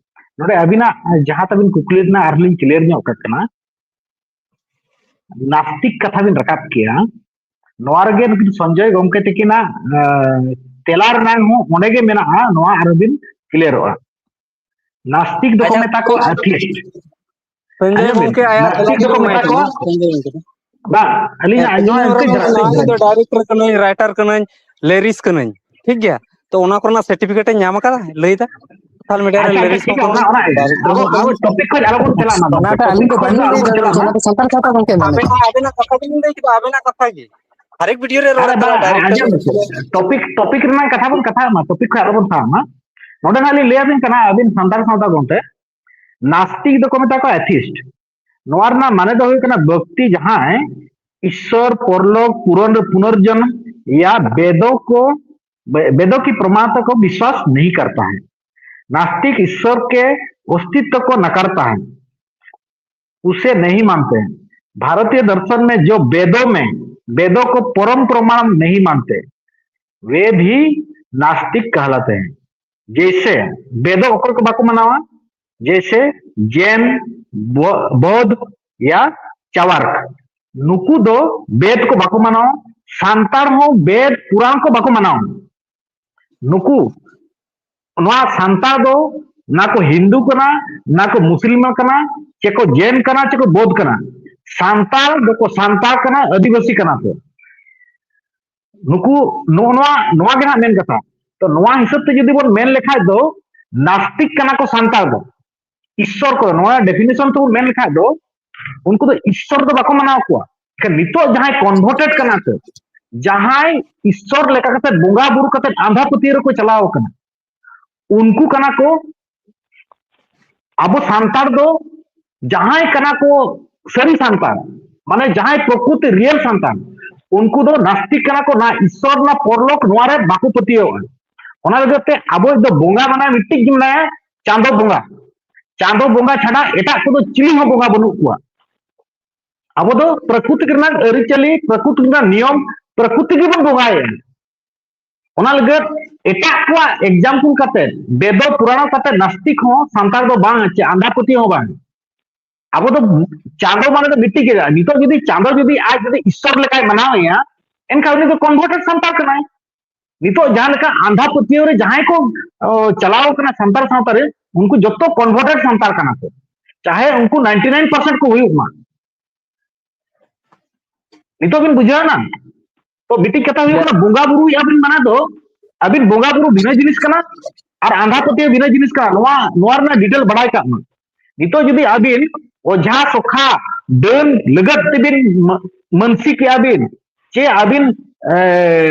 ᱱᱚᱰᱮ ᱟᱹᱵᱤᱱᱟᱜ ᱡᱟᱦᱟᱸ ᱛᱟᱵᱤᱱ ᱠᱩᱠᱞᱤ ᱨᱮᱱᱟᱜ ᱟᱨᱞᱤᱧ clear ᱧᱚᱜ ᱠᱟᱜ ᱠᱟᱱᱟ, ᱱᱟᱥᱛᱤᱠ ᱠᱟᱛᱷᱟ ᱵᱤᱱ ᱨᱟᱠᱟᱵ ᱠᱮᱜᱼᱟ, ᱱᱚᱣᱟ ᱨᱮᱜᱮ ᱱᱩᱠᱤᱱ ᱥᱚᱧᱡᱚᱭ ᱜᱚᱢᱠᱮ ᱛᱤᱠᱤᱱᱟᱜ ᱟᱸ, ᱛᱮᱞᱟ ᱨᱮᱱᱟᱜ ᱦᱚᱸ ᱚᱸᱰᱮ ᱜᱮ ᱢᱮᱱᱟᱜᱼᱟ, ᱱᱚᱣᱟ ᱟᱨᱚ ᱵᱤᱱ clearᱚᱜᱼᱟ᱾ ᱱᱟᱥᱛᱤᱠ ᱫᱚᱠᱚ ᱟᱪᱪᱷᱟ, ᱢᱮᱛᱟ ᱠᱚᱣᱟ atheist᱾ ᱥᱚᱧᱡᱚᱭ ᱟᱸᱡᱚᱢ ᱵᱤᱱ, ᱜᱚᱢᱠᱮ ᱟᱭᱟᱜ ᱱᱟᱥᱛᱤᱠ ᱫᱚᱠᱚ ᱢᱮᱛᱟ ᱠᱚᱣᱟ, ᱵᱟᱝ, ᱟᱹᱞᱤᱧᱟᱜ ᱟᱸᱡᱚᱢ ᱮᱱᱛᱮ ᱡᱟᱹᱥᱛᱤ ᱤᱧ ᱫᱚ director ᱠᱟᱹᱱᱟᱹᱧ, writer ᱠᱟᱹᱱᱟᱹᱧ, lyricist ᱠᱟᱹᱱᱟᱹᱧ, ᱴᱷᱤᱠ ᱜᱮᱭᱟ? ᱛᱚ ᱚᱱᱟ ᱠᱚᱨᱮᱱᱟᱜ certificate ᱮ ᱧᱟᱢ ᱟᱠᱟᱫᱟ, ᱞᱟᱹᱭ ᱫᱟ? ᱥᱳᱥᱟᱞ ᱢᱤᱰᱤᱭᱟ ᱨᱮ ᱟᱪᱪᱷᱟ, ᱟᱪᱪᱷᱟ, ᱞᱤᱨᱤᱠᱥ ᱴᱷᱤᱠ ᱠᱚ ᱜᱮᱭᱟ, ᱚᱱᱟ, ᱚᱱᱟ, ᱟᱵᱚ, ᱟᱵᱚ ᱴᱚᱯᱤᱠ ᱠᱷᱚᱱ ᱟᱞᱚᱵᱚᱱ ᱪᱟᱞᱟᱜ ᱢᱟ, ᱚᱱᱟᱴᱟᱜ ᱴᱚᱯᱤᱠ ᱟᱹᱞᱤᱧ ᱫᱚ ᱠᱷᱚᱱ ᱫᱚ ᱵᱟᱹᱞᱤᱧ ᱞᱟᱹᱭ ᱟᱞᱚᱵᱚᱱ ᱫᱟᱲᱮᱭᱟᱜ ᱪᱟᱞᱟᱜ ᱠᱟᱱᱟ, ᱢᱟ᱾ ᱚᱱᱟ ᱫᱚ ᱥᱟᱱᱛᱟᱲ ᱥᱟᱶᱛᱟ ᱜᱚᱝᱠᱮ ᱢᱮᱱ ᱟᱵᱮᱱᱟᱜ, ᱟᱵᱮᱱᱟᱜ ᱠᱟᱛᱷᱟ ᱜᱮᱞᱤᱧ ᱞᱟᱹᱭ ᱠᱮᱫᱟ, ᱟᱵᱮᱱᱟᱜ ᱠᱟᱛᱷᱟ ᱜᱮ᱾ ᱦᱟᱨᱮᱠ ᱵᱷᱤᱰᱤᱭᱳ ᱨᱮ ᱨᱚᱲ ᱟᱨᱮ ᱵᱟᱝ, ᱠᱟᱱᱟ, ᱟᱸᱡᱚᱢ, ᱰᱟᱭᱨᱮᱠᱴ ᱟᱸᱡᱚᱢ ᱯᱮᱥᱮ᱾ ᱴᱚᱯᱤᱠ, ᱴᱚᱯᱤᱠ ᱨᱮᱱᱟᱜ ᱠᱟᱛᱷᱟ ᱵᱚᱱ ᱠᱟᱛᱷᱟᱜ ᱢᱟ, ᱴᱚᱯᱤᱠ ᱠᱷᱚᱱ ᱟᱞᱚᱵᱚᱱ ᱥᱟᱦᱟᱜ ᱢᱟ᱾ ᱱᱚᱰᱮ ᱱᱟᱜ ᱞᱤᱧ ᱞᱟᱹᱭ ᱟᱵᱤᱱ ᱠᱟᱱᱟ, ᱟᱹᱵᱤᱱ ᱥᱟᱱᱛᱟᱲ ᱥᱟᱶᱛᱟ ᱜᱚᱝᱠᱮ, ᱱᱟᱥᱛᱤᱠ ᱫᱚᱠᱚ ᱢᱮᱛᱟ ᱠᱚᱣᱟ ᱮᱛᱷᱤᱥᱴ᱾ ᱱᱚᱣᱟ ᱨᱮᱱᱟᱜ ᱢᱟᱱᱮ ᱫᱚ ᱦᱩᱭᱩᱜ ᱠᱟᱱᱟ ᱵᱷᱚᱠᱛᱤ, ᱡᱟᱦᱟᱸᱭ ᱤᱥᱥᱚᱨ, ᱯᱚᱨᱞᱳᱠ, ᱯᱩᱨᱚᱱ, ᱯᱩᱱᱚᱨᱡᱚᱱᱢ ᱭᱟ ᱵᱮᱫᱚ ᱠᱚ, ᱵᱮ-, ᱵᱮᱫᱚ ᱠᱤ ᱯᱨᱚᱢᱟᱛᱟ ᱠᱚ ᱵᱤᱥᱣᱟᱥ ᱱᱟᱦᱤ ᱠᱟᱨᱛᱟ ᱦᱟᱭ᱾ नास्तिक ईश्वर के अस्तित्व को नकारता है, उसे नहीं मानते हैं। भारतीय दर्शन में जो वेदों में, वेदों को परम प्रमाण नहीं मानते, वे भी नास्तिक कहलाते हैं। जैसे वेदों को बाको मनावा, जैसे जैन, बौ-, बौद्ध या चावार्क, ᱱᱩᱠᱩ ᱫᱚ ᱵᱮᱫ ᱠᱚ ᱵᱟᱠᱚ ᱢᱟᱱᱟᱣᱟ᱾ ᱥᱟᱱᱛᱟᱲ ᱦᱚᱸ ᱵᱮᱫ ᱯᱩᱨᱟᱱ ᱠᱚ ᱵᱟᱠᱚ ᱢᱟᱱᱟᱣᱟ᱾ ᱱᱩᱠᱩ, ᱱᱚᱣᱟ ᱥᱟᱱᱛᱟᱲ ᱫᱚ ᱱᱟ ᱠᱚ ᱦᱤᱱᱫᱩ ᱠᱟᱱᱟ, ᱱᱟ ᱠᱚ ᱢᱩᱥᱞᱤᱢ ᱠᱟᱱᱟ, ᱪᱮ ᱠᱚ ᱡᱮᱱ ᱠᱟᱱᱟ, ᱪᱮ ᱠᱚ ᱵᱳᱫᱷ ᱠᱟᱱᱟ᱾ ᱥᱟᱱᱛᱟᱲ ᱫᱚᱠᱚ ᱥᱟᱱᱛᱟᱲ ᱠᱟᱱᱟ, ᱟᱹᱫᱤᱵᱟᱹᱥᱤ ᱠᱟᱱᱟ ᱠᱚ᱾ ᱱᱩᱠᱩ, ᱱᱚᱜᱼᱚ ᱱᱚᱣᱟ, ᱱᱚᱣᱟ ᱜᱮ ᱦᱟᱸᱜ ᱢᱮᱱ ᱠᱟᱛᱷᱟ᱾ ᱛᱚ ᱱᱚᱣᱟ ᱦᱤᱥᱟᱹᱵ ᱛᱮ ᱡᱩᱫᱤ ᱵᱚᱱ ᱢᱮᱱ ᱞᱮᱠᱷᱟᱡ ᱫᱚ ᱱᱟᱥᱛᱤᱠ ᱠᱟᱱᱟ ᱠᱚ ᱥᱟᱱᱛᱟᱲ ᱫᱚ᱾ ᱤᱥᱥᱚᱨ ᱠᱚ, ᱱᱚᱣᱟ ᱰᱮᱯᱷᱤᱱᱮᱥᱚᱱ ᱛᱮᱵᱚᱱ ᱢᱮᱱ ᱞᱮᱠᱷᱟᱡ ᱫᱚ ᱩᱱᱠᱩ ᱫᱚ ᱤᱥᱥᱚᱨ ᱫᱚ ᱵᱟᱠᱚ ᱢᱟᱱᱟᱣ ᱠᱚᱣᱟ᱾ ᱮᱱᱠᱷᱟᱱ ᱱᱤᱛᱚᱜ ᱡᱟᱦᱟᱸᱭ ᱠᱚᱱᱵᱷᱟᱨᱴᱮᱰ ᱠᱟᱱᱟ ᱠᱚ, ᱡᱟᱦᱟᱸᱭ ᱤᱥᱥᱚᱨ ᱞᱮᱠᱟ ᱠᱟᱛᱮ ᱵᱚᱸᱜᱟ ᱵᱩᱨᱩ ᱠᱟᱛᱮ ᱟᱸᱫᱷᱟ ᱯᱟᱹᱛᱭᱟᱹᱣ ᱨᱮᱠᱚ ᱪᱟᱞᱟᱣ ᱠᱟᱱᱟ, ᱩᱱᱠᱩ ᱠᱟᱱᱟ ᱠᱚ ᱟᱵᱚ ᱥᱟᱱᱛᱟᱲ ᱫᱚ ᱡᱟᱦᱟᱸᱭ ᱠᱟᱱᱟ ᱠᱚ ᱥᱟᱹᱨᱤ ᱥᱟᱱᱛᱟᱲ, ᱢᱟᱱᱮ ᱡᱟᱦᱟᱸᱭ ᱯᱨᱚᱠᱨᱤᱛᱤ ᱨᱤᱭᱮᱞ ᱥᱟᱱᱛᱟᱲ, ᱩᱱᱠᱩ ᱫᱚ ᱱᱟᱥᱛᱤᱠ ᱠᱟᱱᱟ ᱠᱚ, ᱱᱟ ᱤᱥᱥᱚᱨ, ᱱᱟ ᱯᱚᱨᱞᱳᱠ, ᱱᱚᱣᱟ ᱨᱮ ᱵᱟᱠᱚ ᱯᱟᱹᱛᱭᱟᱹᱣᱟᱜᱼᱟ᱾ ᱚᱱᱟ ᱞᱟᱹᱜᱤᱫ ᱛᱮ ᱟᱵᱚ ᱫᱚ ᱵᱚᱸᱜᱟ ᱢᱟᱱᱮ ᱢᱤᱫᱴᱤᱡ ᱜᱮ ᱢᱮᱱᱟᱭᱟ, ᱪᱟᱸᱫᱚ ᱵᱚᱸᱜᱟ᱾ ᱪᱟᱸᱫᱚ ᱵᱚᱸᱜᱟ ᱪᱷᱟᱰᱟ ᱮᱴᱟᱜ ᱠᱚᱫᱚ ᱪᱤᱞᱤ ᱦᱚᱸ ᱵᱚᱸᱜᱟ ᱵᱟᱹᱱᱩᱜ ᱠᱚᱣᱟ᱾ ᱟᱵᱚ ᱫᱚ ᱯᱨᱟᱠᱨᱤᱛᱤᱠ ᱨᱮᱱᱟᱜ ᱟᱹᱨᱤᱪᱟᱹᱞᱤ, ᱯᱨᱟᱠᱨᱤᱛᱤᱠ ᱨᱮᱱᱟᱜ ᱱᱤᱭᱚᱢ, ᱯᱨᱟᱠᱨᱤᱛᱤᱠ ᱜᱮᱵᱚᱱ ᱵᱚᱸᱜᱟᱭᱟ᱾ ᱚᱱᱟ ᱞᱟᱹᱜᱤᱫ ᱮᱴᱟᱜ ᱠᱚᱣᱟᱜ ᱮᱠᱡᱟᱢᱯᱚᱞ ᱠᱟᱛᱮ, ᱵᱮᱫᱚ ᱯᱩᱨᱟᱬᱚ ᱠᱟᱛᱮ ᱱᱟᱥᱛᱤᱠ ᱦᱚᱸ ᱥᱟᱱᱛᱟᱲ ᱫᱚ ᱵᱟᱝ, ᱪᱮ ᱟᱸᱫᱷᱟ ᱯᱟᱹᱛᱭᱟᱹᱣ ᱦᱚᱸ ᱵᱟᱝ᱾ ᱟᱵᱚ ᱫᱚ ᱪᱟᱸᱫᱚ ᱢᱟᱱᱮ ᱫᱚ ᱢᱤᱫᱴᱤᱡ ᱜᱮ᱾ ᱱᱤᱛᱚᱜ ᱡᱩᱫᱤ ᱪᱟᱸᱫᱚ ᱡᱩᱫᱤ ᱟᱡ ᱡᱩᱫᱤ ᱤᱥᱥᱚᱨ ᱞᱮᱠᱟᱭ ᱢᱟᱱᱟᱣᱮᱭᱟ, ᱮᱱᱠᱷᱟᱱ ᱩᱱᱤ ᱫᱚ ᱠᱚᱱᱵᱷᱟᱨᱴᱮᱰ ᱥᱟᱱᱛᱟᱲ ᱠᱟᱱᱟᱭ᱾ ᱱᱤᱛᱚᱜ ᱡᱟᱦᱟᱸ ᱞᱮᱠᱟ ᱟᱸᱫᱷᱟ ᱯᱟᱹᱛᱭᱟᱹᱣ ᱨᱮ ᱡᱟᱦᱟᱸᱭ ᱠᱚ, ᱚ, ᱪᱟᱞᱟᱣ ᱠᱟᱱᱟ ᱥᱟᱱᱛᱟᱲ ᱥᱟᱶᱛᱟ ᱨᱮ, ᱩᱱᱠᱩ ᱡᱚᱛᱚ ᱠᱚᱱᱵᱷᱟᱨᱴᱮᱰ ᱥᱟᱱᱛᱟᱲ ᱠᱟᱱᱟ ᱠᱚ, ᱪᱟᱦᱮ ᱩᱱᱠᱩ ᱱᱟᱭᱤᱱᱴᱤ ᱱᱟᱭᱤᱱ ᱯᱟᱨᱥᱮᱱᱴ ᱠᱚ ᱦᱩᱭᱩᱜ ᱢᱟ᱾ ᱱᱤᱛᱚᱜ ᱵᱤᱱ ᱵᱩᱡᱷᱟᱹᱣ ᱮᱱᱟ? ᱛᱚ ᱢᱤᱫᱴᱤᱡ ᱠᱟᱛᱷᱟ ᱦᱩᱭᱩᱜ ᱠᱟᱱᱟ, ᱵᱚᱸᱜᱟ ᱵᱩᱨᱩᱭᱮᱫ ᱟᱵᱤᱱ ᱢᱟᱱᱮ ᱫᱚ ᱟᱹᱵᱤᱱ ᱵᱚᱸᱜᱟ ᱵᱩᱨᱩ ᱵᱷᱤᱱᱟᱹ ᱡᱤᱱᱤᱥ ᱠᱟᱱᱟ, ᱟᱨ ᱟᱸᱫᱷᱟ ᱯᱟᱹᱛᱭᱟᱹᱣ ᱵᱤᱱᱟᱹ ᱡᱤᱱᱤᱥ ᱠᱟᱱᱟ᱾ ᱱᱚᱣᱟ, ᱱᱚᱣᱟ ᱨᱮᱱᱟᱜ ᱰᱤᱴᱮᱞ ᱵᱟᱲᱟᱭ ᱠᱟᱜ ᱢᱟ᱾ ᱱᱤᱛᱚᱜ ᱡᱩᱫᱤ ᱟᱹᱵᱤᱱ ᱚᱡᱷᱟ ᱥᱚᱠᱷᱟ ᱰᱟᱹᱱ ᱞᱟᱹᱜᱤᱫ ᱛᱮᱵᱤᱱ ᱢᱟ-, ᱢᱟᱹᱱᱥᱤᱠᱮᱜᱼᱟ ᱵᱤᱱ, ᱪᱮ ᱟᱹᱵᱤᱱ, ᱮ,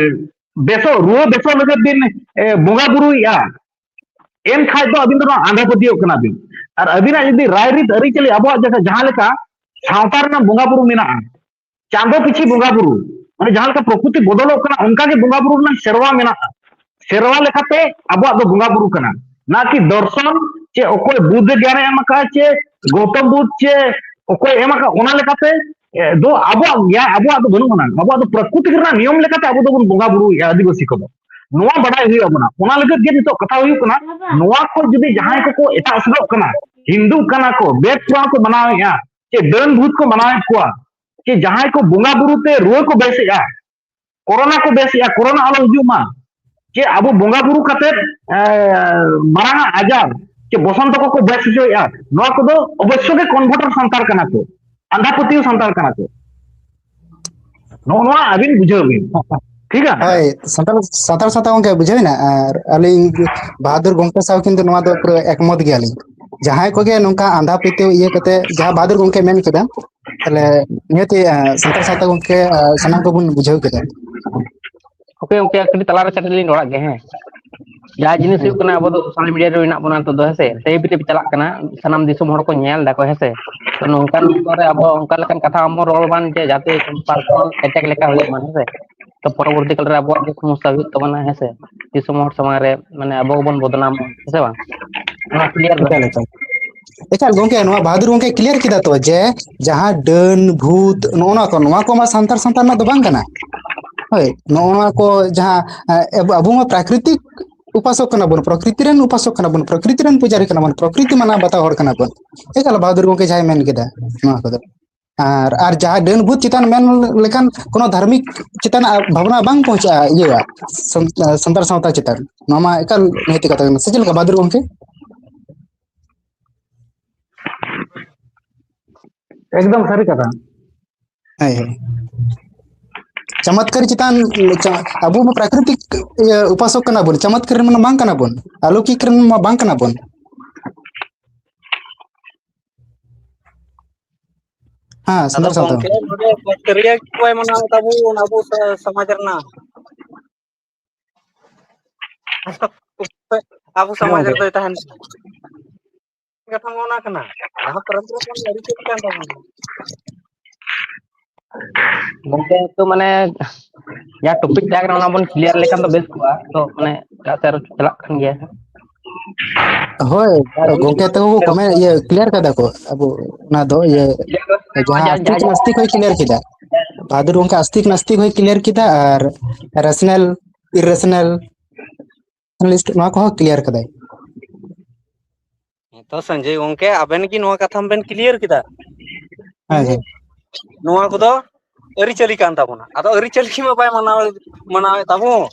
ᱵᱮᱥᱚᱜ, ᱨᱩᱣᱟᱹ ᱵᱮᱥᱚᱜ ᱞᱟᱹᱜᱤᱫ ᱵᱤᱱ, ᱮ, ᱵᱚᱸᱜᱟ ᱵᱩᱨᱩᱭᱮᱜᱼᱟ, ᱮᱱᱠᱷᱟᱡ ᱫᱚ ᱟᱹᱵᱤᱱ ᱫᱚ ᱱᱚᱣᱟ ᱟᱸᱫᱷᱟ ᱯᱟᱹᱛᱭᱟᱹᱣ ᱠᱟᱱᱟ ᱵᱤᱱ᱾ ᱟᱨ ᱟᱹᱵᱤᱱᱟᱜ ᱡᱩᱫᱤ ᱨᱟᱭᱨᱤᱛ ᱟᱹᱨᱤᱪᱟᱹᱞᱤ ᱟᱵᱚᱣᱟᱜ ᱡᱟᱦᱟᱸ, ᱡᱟᱦᱟᱸ ᱞᱮᱠᱟ ᱥᱟᱶᱛᱟ ᱨᱮᱱᱟᱜ ᱵᱚᱸᱜᱟ ᱵᱩᱨᱩ ᱢᱮᱱᱟᱜᱼᱟ, ᱪᱟᱸᱫᱚ ᱯᱤᱪᱷᱤ ᱵᱚᱸᱜᱟ ᱵᱩᱨᱩ, ᱢᱟᱱᱮ ᱡᱟᱦᱟᱸ ᱞᱮᱠᱟ ᱯᱨᱚᱠᱨᱤᱛᱤ ᱵᱚᱫᱚᱞᱚᱜ ᱠᱟᱱᱟ, ᱚᱱᱠᱟ ᱜᱮ ᱵᱚᱸᱜᱟ ᱵᱩᱨᱩ ᱨᱮᱱᱟᱜ ᱥᱮᱨᱣᱟ ᱢᱮᱱᱟᱜᱼᱟ᱾ ᱥᱮᱨᱣᱟ ᱞᱮᱠᱟᱛᱮ ᱟᱵᱚᱣᱟᱜ ᱫᱚ ᱵᱚᱸᱜᱟ ᱵᱩᱨᱩ ᱠᱟᱱᱟ, ᱱᱟ ᱠᱤ ᱫᱚᱨᱥᱚᱱ ᱪᱮ ᱚᱠᱚᱭ ᱵᱩᱫᱽᱫᱷ ᱜᱮᱭᱟᱱᱮ ᱮᱢ ᱟᱠᱟᱫᱼᱟ ᱪᱮ ᱜᱳᱛᱚᱢ ᱵᱩᱫᱽᱫᱷ ᱪᱮ ᱚᱠᱚᱭ ᱮᱢ ᱟᱠᱟᱫ, ᱚᱱᱟ ᱞᱮᱠᱟᱛᱮ, ᱮ, ᱫᱚ ᱟᱵᱚᱣᱟᱜ ᱜᱮᱭᱟᱱ, ᱟᱵᱚᱣᱟᱜ ᱫᱚ ᱵᱟᱹᱱᱩᱜ ᱟᱱᱟ᱾ ᱟᱵᱚᱣᱟᱜ ᱫᱚ ᱯᱨᱚᱠᱨᱤᱛᱤ ᱨᱮᱱᱟᱜ ᱱᱤᱭᱚᱢ ᱞᱮᱠᱟᱛᱮ ᱟᱵᱚ ᱫᱚᱵᱚᱱ ᱵᱚᱸᱜᱟ ᱵᱩᱨᱩᱭᱮᱫᱼᱟ ᱟᱹᱫᱤᱵᱟᱹᱥᱤ ᱠᱚᱫᱚ᱾ ᱱᱚᱣᱟ ᱵᱟᱰᱟᱭ ᱦᱩᱭᱩᱜ ᱟᱵᱚᱱᱟ᱾ ᱚᱱᱟ ᱞᱟᱹᱜᱤᱫ ᱜᱮ ᱱᱤᱛᱚᱜ ᱠᱟᱛᱷᱟ ᱦᱩᱭᱩᱜ ᱠᱟᱱᱟ, ᱱᱚᱣᱟ ᱠᱚ ᱡᱩᱫᱤ ᱡᱟᱦᱟᱸᱭ ᱠᱚᱠᱚ ᱮᱴᱟᱜ ᱥᱮᱫᱚᱜ ᱠᱟᱱᱟ, ᱦᱤᱱᱫᱩᱜ ᱠᱟᱱᱟ ᱠᱚ, ᱵᱮᱫ ᱯᱩᱨᱟᱱ ᱠᱚ ᱢᱟᱱᱟᱣᱮᱫᱼᱟ, ᱪᱮ ᱰᱟᱹᱱ ᱵᱷᱩᱛ ᱠᱚ ᱢᱟᱱᱟᱣᱮᱫ ᱠᱚᱣᱟ, ᱪᱮ ᱡᱟᱦᱟᱸᱭ ᱠᱚ ᱵᱚᱸᱜᱟ ᱵᱩᱨᱩ ᱛᱮ ᱨᱩᱣᱟᱹ ᱠᱚ ᱵᱮᱥᱮᱜᱼᱟ, ᱠᱳᱨᱳᱱᱟ ᱠᱚ ᱵᱮᱥᱮᱜᱼᱟ, ᱠᱳᱨᱳᱱᱟ ᱟᱞᱚ ᱦᱤᱡᱩᱜ ᱢᱟ, ᱪᱮ ᱟᱵᱚ ᱵᱚᱸᱜᱟ ᱵᱩᱨᱩ ᱠᱟᱛᱮ, ᱮ, ᱢᱟᱨᱟᱝ ᱟᱜ ᱟᱡᱟᱨ, ᱪᱮ ᱵᱚᱥᱚᱱᱛᱚ ᱠᱚᱠᱚ ᱵᱮᱥ ᱦᱚᱪᱚᱭᱮᱫᱼᱟ, ᱱᱚᱣᱟ ᱠᱚᱫᱚ ᱚᱵᱚᱥᱥᱚ ᱜᱮ ᱠᱚᱱᱵᱷᱟᱨᱴᱟᱨ ᱥᱟᱱᱛᱟᱲ ᱠᱟᱱᱟ ᱠᱚ, ᱟᱸᱫᱷᱟ ᱯᱟᱹᱛᱭᱟᱹᱣ ᱥᱟᱱᱛᱟᱲ ᱠᱟᱱᱟ ᱠᱚ᱾ ᱱᱚᱜᱼᱚ ᱱᱚᱣᱟ ᱟᱹᱵᱤᱱ ᱵᱩᱡᱷᱟᱹᱣ ᱵᱤᱱ, ᱴᱷᱤᱠᱟ? ᱦᱳᱭ, ᱥᱟᱱᱛᱟᱲ, ᱥᱟᱱᱛᱟᱲ ᱥᱟᱶᱛᱟ ᱜᱚᱝᱠᱮ ᱵᱩᱡᱷᱟᱹᱣ ᱮᱱᱟ᱾ ᱟᱨ ᱟᱹᱞᱤᱧ ᱵᱟᱦᱟᱫᱩᱨ ᱜᱚᱝᱠᱮ ᱥᱟᱶ ᱠᱤᱱᱛᱩ ᱱᱚᱣᱟ ᱫᱚ ᱯᱩᱨᱟᱹ ᱮᱠᱢᱚᱛ ᱜᱮᱭᱟᱞᱤᱧ᱾ ᱡᱟᱦᱟᱸᱭ ᱠᱚᱜᱮ ᱱᱚᱝᱠᱟ ᱟᱸᱫᱷᱟ ᱯᱟᱹᱛᱭᱟᱹᱣ ᱤᱭᱟᱹ ᱠᱟᱛᱮ, ᱡᱟᱦᱟᱸ ᱵᱟᱦᱟᱫᱩᱨ ᱜᱚᱝᱠᱮ ᱢᱮᱱ ᱠᱮᱫᱟ, ᱛᱟᱦᱞᱮ ᱱᱤᱦᱟᱹᱛ, ᱮ, ᱥᱟᱱᱛᱟᱲ ᱥᱟᱶᱛᱟ ᱜᱚᱝᱠᱮ, ᱮ, ᱥᱟᱱᱟᱢ ᱠᱚᱵᱚᱱ ᱵᱩᱡᱷᱟᱹᱣ ᱠᱮᱫᱟ᱾ ᱳᱠᱮ, ᱳᱠᱮ, ᱠᱟᱹᱴᱤᱡ ᱛᱟᱞᱟᱨᱮ ᱠᱟᱹᱴᱤᱡ ᱞᱤᱧ ᱨᱚᱲᱟᱜ ᱜᱮ, ᱦᱮᱸ᱾ ᱡᱟᱦᱟᱸ ᱡᱤᱱᱤᱥ ᱦᱩᱭᱩᱜ ᱠᱟᱱᱟ, ᱟᱵᱚ ᱫᱚ ᱥᱳᱥᱟᱞ ᱢᱤᱰᱤᱭᱟ ᱨᱮ ᱢᱮᱱᱟᱜ ᱵᱚᱱᱟ ᱱᱤᱛᱚᱜ ᱫᱚ, ᱦᱮᱸ ᱥᱮ? ᱴᱟᱭᱤᱯ ᱴᱟᱭᱤᱯ ᱪᱟᱞᱟᱜ ᱠᱟᱱᱟ, ᱥᱟᱱᱟᱢ ᱫᱤᱥᱚᱢ ᱦᱚᱲ ᱠᱚ ᱧᱮᱞ ᱫᱟᱠᱚ, ᱦᱮᱸ ᱥᱮ? ᱛᱚ ᱱᱚᱝᱠᱟᱱ ᱚᱠᱛᱚ ᱨᱮ ᱟᱵᱚ ᱚᱱᱠᱟ ᱞᱮᱠᱟᱱ ᱠᱟᱛᱷᱟ ᱟᱞᱚᱵᱚᱱ ᱨᱚᱲ ᱢᱟ ᱡᱮ ᱡᱟᱛᱮ ᱯᱟᱨᱥᱚᱱᱟᱞ ᱮᱴᱮᱠ ᱞᱮᱠᱟ ᱦᱩᱭᱩᱜ ᱢᱟ, ᱦᱮᱸ ᱥᱮ? ᱛᱚ ᱯᱚᱨᱚᱵᱚᱨᱛᱤ ᱠᱟᱞ ᱨᱮ ᱟᱵᱚᱣᱟᱜ ᱜᱮ ᱥᱚᱢᱚᱥᱥᱟ ᱦᱩᱭᱩᱜ ᱛᱟᱵᱚᱱᱟ, ᱦᱮᱸ ᱥᱮ? ᱫᱤᱥᱚᱢ ᱦᱚᱲ ᱥᱟᱢᱟᱝ ᱨᱮ, ᱢᱟᱱᱮ, ᱟᱵᱚ ᱜᱮᱵᱚᱱ ᱵᱚᱫᱱᱟᱢᱚᱜᱼᱟ, ᱦᱮᱸ ᱥᱮ ᱵᱟᱝ? ᱱᱚᱣᱟ ᱠᱞᱤᱭᱟᱨ ᱫᱚ᱾ ᱮᱠᱟᱞ, ᱮᱠᱟᱞ᱾ ᱮᱠᱟᱞ ᱜᱚᱝᱠᱮ, ᱱᱚᱣᱟ ᱵᱟᱦᱟᱫᱩᱨ ᱜᱚᱝᱠᱮ ᱠᱞᱤᱭᱟᱨ ᱠᱮᱫᱟ ᱛᱚ ᱡᱮ ᱡᱟᱦᱟᱸ ᱰᱟᱹᱱ, ᱵᱷᱩᱛ, ᱱᱚᱜᱼᱚ ᱱᱚᱣᱟ ᱠᱚ, ᱱᱚᱣᱟ ᱠᱚᱢᱟ ᱥᱟᱱᱛᱟᱲ ᱥᱟᱶᱛᱟ ᱨᱮᱱᱟᱜ ᱫᱚ ᱵᱟᱝ ᱠᱟᱱᱟ᱾ ᱦᱳᱭ, ᱱᱚᱜᱼᱚ ᱱᱚᱣᱟ ᱠᱚ ᱡᱟᱦᱟᱸ, ᱮ, ᱟᱵᱚ, ᱟᱵᱚ ᱢᱟ ᱯᱨᱟᱠᱨᱤᱛᱤᱠ ᱩᱯᱟᱥᱚᱠ ᱠᱟᱱᱟ ᱵᱚᱱ, ᱯᱨᱚᱠᱨᱤᱛᱤ ᱨᱮᱱ ᱩᱯᱟᱥᱚᱠ ᱠᱟᱱᱟ ᱵᱚᱱ, ᱯᱨᱚᱠᱨᱤᱛᱤ ᱨᱮᱱ ᱯᱩᱡᱟᱨᱤ ᱠᱟᱱᱟ ᱵᱚᱱ, ᱯᱨᱚᱠᱨᱤᱛᱤ ᱢᱟᱱᱟᱣ ᱵᱟᱛᱟᱣ ᱦᱚᱲ ᱠᱟᱱᱟ ᱵᱚᱱ᱾ ᱮᱠᱟᱞ ᱵᱟᱦᱟᱫᱩᱨ ᱜᱚᱝᱠᱮ ᱡᱟᱦᱟᱸᱭ ᱢᱮᱱ ᱠᱮᱫᱟ ᱱᱚᱣᱟ ᱠᱚᱫᱚ᱾ ᱟᱨ, ᱟᱨ ᱡᱟᱦᱟᱸ ᱰᱟᱹᱱ ᱵᱷᱩᱛ ᱪᱮᱛᱟᱱ ᱢᱮᱱ ᱞᱮᱠᱷᱟᱱ ᱠᱳᱱᱳ ᱫᱷᱟᱨᱢᱤᱠ ᱪᱮᱛᱟᱱ ᱵᱷᱟᱵᱽᱱᱟ ᱵᱟᱝ ᱯᱚᱦᱪᱟᱜᱼᱟ ᱤᱭᱟᱹ ᱥᱟᱱ-, ᱥᱟᱱᱛᱟᱲ ᱥᱟᱶᱛᱟ ᱪᱮᱛᱟᱱ᱾ ᱱᱚᱣᱟ ᱢᱟ ᱮᱠᱟᱞ ᱱᱤᱦᱟᱹᱛᱤ ᱠᱟᱛᱷᱟ ᱠᱟᱱᱟ, ᱥᱮ ᱪᱮᱫ ᱞᱮᱠᱟ ᱵᱟᱦᱟᱫᱩᱨ ᱜᱚᱝᱠᱮ? ᱮᱠᱫᱚᱢ ᱥᱟᱹᱨᱤ ᱠᱟᱛᱷᱟ᱾ ᱦᱳᱭ, ᱦᱳᱭ᱾ ᱪᱚᱢᱚᱛᱠᱟᱨ ᱪᱮᱛᱟᱱ, ᱪᱟ-, ᱟᱵᱚ ᱢᱟ ᱯᱨᱟᱠᱨᱤᱛᱤᱠ, ᱤᱭᱟᱹ, ᱩᱯᱟᱥᱚᱠ ᱠᱟᱱᱟ ᱵᱚᱱ, ᱪᱚᱢᱚᱛᱠᱟᱨ ᱨᱮᱱ ᱢᱟ ᱵᱟᱝ ᱠᱟᱱᱟ ᱵᱚᱱ, ᱟᱞᱚᱠᱤᱠ ᱨᱮᱱ ᱢᱟ ᱵᱟᱝ ᱠᱟᱱᱟ ᱵᱚᱱ᱾ ᱦᱮᱸ, ᱟᱫᱚ ᱥᱟᱱᱛᱟᱲ ᱥᱟᱶᱛᱟ᱾ ᱜᱚᱝᱠᱮ, ᱱᱚᱰᱮ ᱯᱟᱹᱛᱭᱟᱹᱣ ᱜᱮ ᱵᱟᱭ ᱢᱟᱱᱟᱣ ᱛᱟᱵᱚᱱ ᱟᱵᱚ ᱥᱟ-, ᱥᱚᱢᱟᱡᱽ ᱨᱮᱱᱟᱜ᱾ ᱟᱵᱚ ᱦᱮᱸ, ᱥᱚᱢᱟᱡᱽ ᱜᱚᱝᱠᱮ᱾ ᱨᱮᱫᱚᱭ ᱛᱟᱦᱮᱱ ᱠᱟᱱᱟ᱾ ᱠᱟᱛᱷᱟ ᱢᱟ ᱚᱱᱟ ᱠᱟᱱᱟ, ᱡᱟᱦᱟᱸ ᱯᱨᱚᱢᱯᱚᱨᱟ ᱠᱚ ᱟᱹᱨᱤᱪᱟᱹᱞᱤ ᱠᱟᱱ ᱛᱟᱵᱚᱱᱟ᱾ ᱜᱚᱝᱠᱮ, ᱛᱚ ᱢᱟᱱᱮ ᱡᱟᱦᱟᱸ ᱴᱚᱯᱤᱠ ᱛᱟᱦᱮᱸ ᱠᱟᱱᱟ, ᱚᱱᱟ ᱵᱚᱱ ᱠᱞᱤᱭᱟᱨ ᱞᱮᱠᱷᱟᱱ ᱫᱚ ᱵᱮᱥ ᱠᱚᱜᱼᱟ᱾ ᱛᱚ ᱢᱟᱱᱮ ᱮᱴᱟᱜ ᱥᱮᱫ ᱟᱨᱚ ᱪᱟᱞᱟᱜ ᱠᱟᱱ ᱜᱮᱭᱟ᱾ ᱦᱳᱭ, ᱜᱚᱝᱠᱮ ᱛᱟᱠᱚ ᱠᱚ ᱠᱚᱢᱮ-, ᱤᱭᱟᱹ, ᱠᱞᱤᱭᱟᱨ ᱠᱟᱫᱟ ᱠᱚ᱾ ᱟᱵᱚ ᱚᱱᱟ ᱫᱚ, ᱤᱭᱟᱹ, ᱠᱞᱤᱭᱟᱨ ᱠᱟᱫᱟ, ᱡᱟᱦᱟᱸ ᱡᱟ-, ᱟᱥᱛᱤᱠ ᱡᱟ-, ᱱᱟᱥᱛᱤᱠ ᱦᱚᱸᱭ ᱠᱞᱤᱭᱟᱨ ᱠᱮᱫᱟ᱾ ᱵᱷᱟᱫᱩᱨ ᱜᱚᱝᱠᱮ ᱟᱥᱛᱤᱠ ᱱᱟᱥᱛᱤᱠ ᱦᱚᱸᱭ ᱠᱞᱤᱭᱟᱨ ᱠᱮᱫᱟ, ᱟᱨ ᱨᱮᱥᱱᱟᱞ, ᱤᱨᱮᱥᱱᱟᱞ ᱞᱤᱥᱴ ᱱᱚᱣᱟ ᱠᱚᱦᱚᱸ ᱠᱞᱤᱭᱟᱨ ᱠᱟᱫᱟᱭ᱾ ᱦᱮᱸ ᱛᱚ ᱥᱚᱧᱡᱚᱭ ᱜᱚᱝᱠᱮ, ᱟᱵᱮᱱ ᱜᱮ ᱱᱚᱣᱟ ᱠᱟᱛᱷᱟ ᱵᱮᱱ ᱠᱞᱤᱭᱟᱨ ᱠᱮᱫᱟ᱾ ᱦᱮᱸ, ᱦᱮᱸ᱾ ᱱᱚᱣᱟ ᱠᱚᱫᱚ ᱟᱹᱨᱤᱪᱟᱹᱞᱤ ᱠᱟᱱ ᱛᱟᱵᱚᱱᱟ᱾ ᱟᱫᱚ ᱟᱹᱨᱤᱪᱟᱹᱞᱤ ᱢᱟ ᱵᱟᱭ ᱢᱟᱱᱟᱣ, ᱢᱟᱱᱟᱣᱮᱫ ᱛᱟᱵᱚᱱ᱾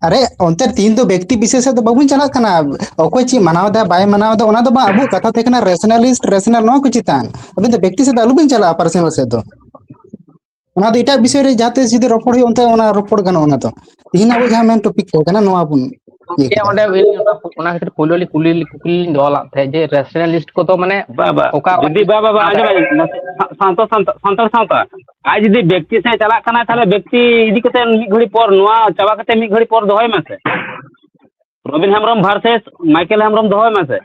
ᱟᱨᱮ, ᱚᱱᱛᱮ ᱛᱤᱦᱤᱧ ᱫᱚ ᱵᱮᱠᱛᱤ ᱵᱤᱥᱮᱥ ᱥᱮᱫ ᱫᱚ ᱵᱟᱵᱚᱱ ᱪᱟᱞᱟᱜ ᱠᱟᱱᱟ᱾ ᱚᱠᱚᱭ ᱪᱮᱫ ᱢᱟᱱᱟᱣ ᱮᱫᱟ, ᱵᱟᱭ ᱢᱟᱱᱟᱣ ᱮᱫᱟ, ᱚᱱᱟ ᱫᱚ ᱵᱟᱝ, ᱟᱵᱚ ᱠᱟᱛᱷᱟ ᱛᱟᱦᱮᱸ ᱠᱟᱱᱟ ᱨᱮᱥᱱᱟᱞᱤᱥᱴ, ᱨᱮᱥᱱᱟᱞ, ᱱᱚᱣᱟ ᱠᱚ ᱪᱮᱛᱟᱱ᱾ ᱟᱵᱤᱱ ᱫᱚ ᱵᱮᱠᱛᱤ ᱥᱮᱫ ᱫᱚ ᱟᱞᱚᱵᱤᱱ ᱪᱟᱞᱟᱜᱼᱟ, ᱯᱟᱨᱥᱚᱱᱟᱞ ᱥᱮᱫ ᱫᱚ᱾ ᱚᱱᱟ ᱫᱚ ᱮᱴᱟᱜ ᱵᱤᱥᱚᱭ ᱨᱮ ᱡᱟᱦᱟᱸ ᱛᱤᱥ ᱡᱩᱫᱤ ᱨᱚᱯᱚᱲ ᱦᱩᱭᱩᱜᱼᱟ, ᱚᱱᱛᱮ ᱚᱱᱟ ᱨᱚᱯᱚᱲ ᱜᱟᱱᱚᱜᱼᱟ᱾ ᱚᱱᱟ ᱫᱚ ᱛᱤᱦᱤᱧ ᱟᱵᱚ ᱡᱟᱦᱟᱸ ᱢᱮᱱ ᱴᱚᱯᱤᱠ ᱛᱟᱦᱮᱸ ᱠᱟᱱᱟ, ᱱᱚᱣᱟ ᱵᱚᱱ ᱤᱭᱟᱹ ᱜᱚᱝᱠᱮ, ᱠᱮᱫᱟ᱾ ᱚᱸᱰᱮ ᱚᱱᱟ ᱠᱷᱟᱹᱛᱤᱨ ᱯᱳᱭᱞᱳ ᱞᱤᱧ ᱠᱩᱞᱤ, ᱠᱩᱠᱞᱤ ᱞᱤᱧ ᱫᱚᱦᱚ ᱞᱮᱫ ᱛᱟᱦᱮᱸᱫ ᱡᱮ ᱨᱮᱥᱱᱟᱞᱤᱥᱴ ᱠᱚᱫᱚ ᱢᱟᱱᱮ ᱵᱟ, ᱵᱟ, ᱚᱠᱟ, ᱚᱠᱟ ᱡᱩᱫᱤ, ᱵᱟ, ᱵᱟ, ᱵᱟ, ᱟᱸᱡᱚᱢ ᱢᱮ, ᱥᱟ-, ᱥᱟᱱᱛᱟᱲ, ᱥᱟᱱᱛᱟᱲ, ᱥᱟᱱᱛᱟᱲ ᱥᱟᱶᱛᱟ, ᱟᱡ ᱡᱩᱫᱤ ᱵᱮᱠᱛᱤ ᱥᱮᱫ ᱪᱟᱞᱟᱜ ᱠᱟᱱᱟ, ᱛᱟᱦᱞᱮ ᱵᱮᱠᱛᱤ ᱤᱫᱤ ᱠᱟᱛᱮ ᱢᱤᱫ ᱜᱷᱟᱹᱲᱤ ᱯᱚᱨ, ᱱᱚᱣᱟ ᱪᱟᱵᱟ ᱠᱟᱛᱮ ᱢᱤᱫ ᱜᱷᱟᱹᱲᱤ ᱯᱚᱨ ᱫᱚᱦᱚᱭ ᱢᱮᱥᱮ᱾ ᱨᱚᱵᱤᱱ ᱦᱮᱢᱵᱨᱚᱢ ᱵᱷᱟᱨᱥᱮᱥ ᱢᱟᱭᱠᱮᱞ ᱦᱮᱢᱵᱨᱚᱢ ᱫᱚᱦᱚᱭ ᱢᱮᱥᱮ᱾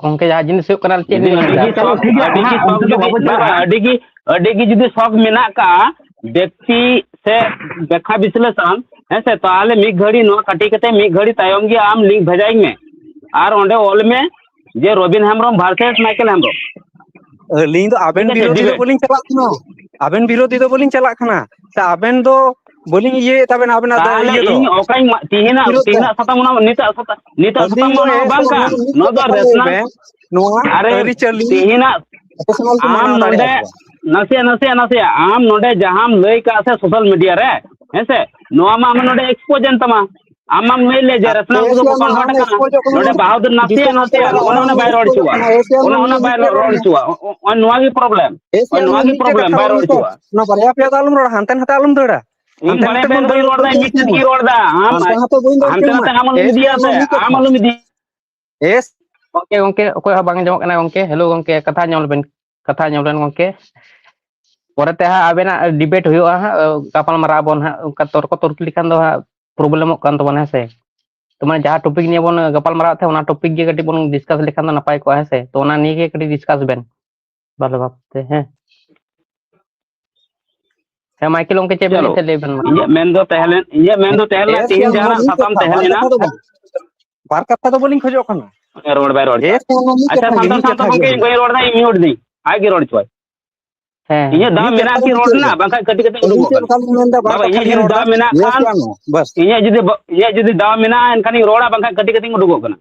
ᱜᱚᱝᱠᱮ, ᱡᱟᱦᱟᱸ ᱡᱤᱱᱤᱥ ᱦᱩᱭᱩᱜ ᱠᱟᱱᱟ, ᱪᱮᱫ ᱡᱩᱫᱤ ᱵᱤᱱ ᱟᱹᱰᱤ ᱢᱮᱱ ᱜᱮ ᱮᱫᱟ? ᱥᱚᱠ, ᱟᱹᱰᱤ ᱜᱮ ᱥᱚᱠ ᱡᱩᱫᱤ, ᱵᱟᱵᱟ, ᱟᱹᱰᱤ ᱜᱮ, ᱟᱹᱰᱤ ᱜᱮ ᱡᱩᱫᱤ ᱥᱚᱠ ᱢᱮᱱᱟᱜ ᱠᱟᱜᱼᱟ, ᱵᱮᱠᱛᱤ ᱥᱮ ᱵᱮᱠᱷᱟ ᱵᱤᱥᱞᱮᱥᱚᱱ, ᱦᱮᱸ ᱥᱮ, ᱛᱟᱦᱞᱮ ᱢᱤᱫ ᱜᱷᱟᱹᱲᱤ ᱱᱚᱣᱟ ᱠᱟᱹᱴᱤ ᱠᱟᱛᱮ ᱢᱤᱫ ᱜᱷᱟᱹᱲᱤ ᱛᱟᱭᱚᱢ ᱜᱮ ᱟᱢ ᱞᱤᱝᱠ ᱵᱷᱮᱡᱟᱧ ᱢᱮ, ᱟᱨ ᱚᱸᱰᱮ ᱚᱞ ᱢᱮ ᱡᱮ ᱨᱚᱵᱤᱱ ᱦᱮᱢᱵᱨᱚᱢ ᱵᱷᱟᱨᱥᱮᱥ ᱢᱟᱭᱠᱮᱞ ᱦᱮᱢᱵᱨᱚᱢ᱾ ᱟᱹᱞᱤᱧ ᱫᱚ ᱟᱵᱮᱱ ᱴᱷᱤᱠ ᱟᱪᱷᱮ, ᱵᱤᱨᱳᱫᱷᱤ ᱫᱚ ᱰᱤᱵᱮᱴ᱾ ᱵᱟᱹᱞᱤᱧ ᱪᱟᱞᱟᱜ ᱠᱟᱱᱟ, ᱟᱵᱮᱱ ᱵᱤᱨᱳᱫᱷᱤ ᱫᱚ ᱵᱟᱹᱞᱤᱧ ᱪᱟᱞᱟᱜ ᱠᱟᱱᱟ᱾ ᱥᱮ ᱟᱵᱮᱱ ᱫᱚ ᱵᱟᱹᱞᱤᱧ ᱤᱭᱟᱹᱭᱮᱫ ᱛᱟᱵᱮᱱᱟ, ᱟᱵᱮᱱᱟᱜ ᱫᱚ ᱛᱟᱦᱞᱮ ᱤᱭᱟᱹ ᱫᱚ ᱤᱧ ᱚᱠᱟᱧ ᱢᱟ-, ᱛᱤᱦᱤᱧᱟᱜ, ᱵᱤᱨᱳᱫᱷ ᱫᱚ᱾ ᱛᱤᱦᱤᱧᱟᱜ ᱥᱟᱛᱟᱢ ᱚᱱᱟ, ᱱᱤᱛᱟᱜ ᱥᱟᱛᱟᱢ, ᱱᱤᱛᱟᱜ ᱟᱹᱞᱤᱧ ᱥᱟᱛᱟᱢ ᱫᱚ ᱚᱱᱟ ᱢᱟ ᱦᱮᱸ ᱥᱮ ᱵᱟᱝ ᱵᱟᱝ, ᱠᱟᱱ᱾ ᱢᱤᱫ ᱱᱚᱣᱟ ᱫᱚ ᱠᱟᱛᱷᱟ ᱞᱟᱹᱭ ᱨᱮᱥᱱᱟᱞ, ᱵᱮᱱ, ᱱᱚᱣᱟ ᱟᱨᱮ, ᱟᱹᱨᱤᱪᱟᱹᱞᱤ ᱛᱤᱦᱤᱧᱟᱜ ᱨᱮᱥᱱᱟᱞ ᱠᱚ ᱟᱢ ᱢᱟᱱᱟᱣ ᱱᱚᱰᱮ ᱫᱟᱲᱮᱭᱟᱜ ᱜᱮᱭᱟ᱾ ᱱᱟᱥᱮᱭᱟᱜ, ᱱᱟᱥᱮᱭᱟᱜ, ᱱᱟᱥᱮᱭᱟᱜ, ᱟᱢ ᱱᱚᱰᱮ ᱡᱟᱦᱟᱸᱢ ᱞᱟᱹᱭ ᱠᱟᱜ ᱥᱮ ᱥᱳᱥᱟᱞ ᱢᱤᱰᱤᱭᱟ ᱨᱮ, ᱦᱮᱸ ᱥᱮ, ᱱᱚᱣᱟ ᱢᱟ ᱟᱢ ᱱᱚᱰᱮ ᱮᱠᱥᱯᱳᱡᱽ ᱮᱱ ᱛᱟᱢᱟ᱾ ᱟᱢ ᱢᱟᱢ ᱞᱟᱹᱭ ᱞᱮ ᱡᱮ ᱨᱮᱥᱱᱟᱞ ᱠᱚᱫᱚ ᱠᱚ ᱠᱚᱱᱵᱷᱟᱨᱴ ᱠᱟᱱᱟ᱾ ᱱᱚᱰᱮ ᱵᱟᱦᱟᱫᱩᱨ ᱱᱟᱥᱮᱭᱟᱜ ᱱᱟᱥᱮᱭᱟᱜ ᱚᱱᱟ ᱚᱱᱟ ᱵᱟᱭ ᱨᱚᱲ ᱦᱚᱪᱚᱣᱟᱜᱼᱟ᱾ ᱚᱱᱟ ᱚᱱᱟ ᱵᱟᱭ ᱨᱚᱲ ᱦᱚᱪᱚᱣᱟᱜᱼᱟ᱾ ᱚ- ᱚ- ᱱᱚᱣᱟ ᱜᱮ ᱯᱨᱚᱵᱞᱮᱢ᱾ ᱱᱚᱣᱟ ᱜᱮ ᱯᱨᱚᱵᱞᱮᱢ, ᱵᱟᱭ ᱨᱚᱲ ᱦᱚᱪᱚᱣᱟᱜᱼᱟ᱾ ᱱᱚᱣᱟ ᱵᱟᱨᱭᱟ ᱯᱮᱭᱟ ᱫᱚ ᱟᱞᱚᱢ ᱨᱚᱲᱟ, ᱦᱟᱱᱛᱮ ᱱᱟᱛᱮ ᱟᱞᱚᱢ ᱫᱟᱹᱲᱟ᱾ ᱤᱧ ᱵᱟᱲᱟᱭ ᱵᱟᱹᱧ ᱨᱚᱲ ᱮᱫᱟ, ᱤᱧ ᱢᱤᱫ ᱴᱷᱮᱱ ᱜᱮᱧ ᱨᱚᱲ ᱮᱫᱟ᱾ ᱟᱢ ᱦᱟᱱᱛᱮ ᱱᱟᱛᱮ ᱵᱟᱹᱧ ᱫᱟᱹᱲ ᱦᱟᱱᱛᱮ ᱱᱟᱛᱮ ᱟᱢ ᱟᱞᱚᱢ ᱤᱫᱤᱭᱟ ᱥᱮ, ᱟᱢ ᱟᱞᱚᱢ ᱤᱫᱤᱭᱟ᱾ ᱮᱥ ᱜᱚᱝᱠᱮ, ᱜᱚᱝᱠᱮ, ᱚᱠᱚᱭ ᱦᱚᱸ ᱵᱟᱝ ᱟᱸᱡᱚᱢᱚᱜ ᱠᱟᱱᱟ ᱜᱚᱝᱠᱮ᱾ ᱦᱮᱞᱳ ᱜᱚᱝᱠᱮ, ᱠᱟᱛᱷᱟ ᱟᱸᱡᱚᱢ ᱞᱮᱵᱮᱱ, ᱠᱟᱛᱷᱟ ᱟᱸᱡᱚᱢ ᱞᱮᱱ ᱜᱚᱝᱠᱮ᱾ ᱯᱚᱨᱮᱛᱮ ᱦᱟᱸᱜ ᱟᱵᱮᱱᱟᱜ ᱰᱤᱵᱮᱴ ᱦᱩᱭᱩᱜᱼᱟ ᱦᱟᱸᱜ, ᱜᱟᱯᱟᱞ ᱢᱟᱨᱟᱣ ᱟᱵᱚᱱ ᱦᱟᱸᱜ᱾ ᱚᱱᱠᱟ ᱛᱚᱨᱠᱚ ᱛᱚᱨᱠᱤ ᱞᱮᱠᱷᱟᱱ ᱫᱚ ᱦᱟᱸᱜ ᱯᱨᱚᱵᱞᱮᱢᱚᱜ ᱠᱟᱱ ᱛᱟᱵᱚᱱᱟ, ᱦᱮᱸ ᱥᱮ? ᱛᱚ ᱢᱟᱱᱮ ᱡᱟᱦᱟᱸ ᱴᱚᱯᱤᱠ ᱱᱤᱭᱮ ᱵᱚᱱ ᱜᱟᱯᱟᱞ ᱢᱟᱨᱟᱣ ᱛᱟᱦᱮᱸᱫ, ᱚᱱᱟ ᱴᱚᱯᱤᱠ ᱜᱮ ᱠᱟᱹᱴᱤᱡ ᱵᱚᱱ ᱰᱤᱥᱠᱟᱥ ᱞᱮᱠᱷᱟᱱ ᱫᱚ ᱱᱟᱯᱟᱭ ᱠᱚᱜᱼᱟ, ᱦᱮᱸ ᱥᱮ? ᱛᱚ ᱚᱱᱟ ᱱᱤᱭᱮ ᱜᱮ ᱠᱟᱹᱴᱤᱡ ᱰᱤᱥᱠᱟᱥ ᱵᱮᱱ ᱵᱷᱟᱞᱮ ᱵᱷᱟᱵ ᱛᱮ, ᱦᱮᱸ᱾ ᱦᱮᱸ, ᱢᱟᱭᱠᱮᱞ ᱜᱚᱝᱠᱮ, ᱪᱮᱫ ᱵᱮᱱ ᱞᱟᱹᱭᱮᱫ ᱛᱟᱦᱮᱸ? ᱞᱟᱹᱭ ᱵᱮᱱ ᱢᱟ᱾ ᱤᱧᱟᱹᱜ ᱢᱮᱱ ᱫᱚ ᱛᱟᱦᱮᱸ ᱞᱮᱱ, ᱤᱧᱟᱹᱜ ᱢᱮᱱ ᱫᱚ ᱛᱟᱦᱮᱸ ᱞᱮᱱᱟ, ᱮᱥ ᱛᱮᱦᱮᱧ ᱡᱟᱦᱟᱱᱟᱜ ᱢᱤᱫ ᱥᱟᱛᱟᱢ ᱠᱟᱛᱷᱟ, ᱛᱟᱦᱮᱸ ᱵᱟᱨ ᱞᱮᱱᱟ᱾ ᱠᱟᱛᱷᱟ ᱫᱚ ᱵᱟᱝ᱾ ᱵᱟᱨ ᱠᱟᱛᱷᱟ ᱫᱚ ᱵᱟᱹᱞᱤᱧ ᱠᱷᱚᱡᱚᱜ ᱠᱟᱱᱟ᱾ ᱨᱚᱲ ᱵᱟᱭ ᱨᱚᱲ ᱠᱮᱫᱟ᱾ ᱮᱥ ᱢᱤᱫ ᱟᱪᱪᱷᱟ, ᱠᱟᱛᱷᱟ ᱜᱮ, ᱥᱟᱱᱛᱟᱲ, ᱢᱤᱫ ᱥᱟᱱᱛᱟᱲ ᱠᱟᱛᱷᱟ ᱜᱮ ᱵᱚᱝᱠᱮ, ᱨᱚᱲ ᱤᱧ ᱵᱟᱹᱧ ᱨᱚᱲ ᱮᱫᱟ, ᱤᱧ ᱢᱤᱭᱩᱴ ᱫᱟᱹᱧ᱾ ᱟᱡ ᱜᱮ ᱨᱚᱲ ᱦᱚᱪᱚᱣᱟᱭ᱾ ᱦᱮᱸ, ᱦᱮᱸ᱾ ᱤᱧᱟᱹᱜ ᱫᱟᱣ ᱢᱮᱱᱟᱜᱼᱟ ᱠᱤ ᱨᱚᱲ ᱨᱮᱱᱟᱜ? ᱵᱟᱝᱠᱷᱟᱱ ᱠᱟᱹᱴᱤᱡ ᱠᱟᱹᱴᱤᱡ ᱤᱧ ᱩᱰᱩᱠᱚᱜ ᱠᱟᱱᱟ᱾ ᱵᱟᱵᱟ, ᱤᱧᱟᱹᱜ ᱡᱩᱫᱤ ᱫᱟᱣ ᱢᱮᱱᱟᱜ ᱠᱷᱟᱱ, ᱵᱟᱥ᱾ ᱤᱧᱟᱹᱜ ᱡᱩᱫᱤ ᱵᱟ-, ᱤᱧᱟᱹᱜ ᱡᱩᱫᱤ ᱫᱟᱣ ᱢᱮᱱᱟᱜᱼᱟ, ᱮᱱᱠᱷᱟᱱᱤᱧ ᱨᱚᱲᱟ, ᱵᱟᱝᱠᱷᱟᱱ ᱠᱟᱹᱴᱤᱡ ᱠᱟᱹᱴᱤᱡ ᱤᱧ ᱩᱰᱩᱠᱚᱜ ᱠᱟᱱᱟ᱾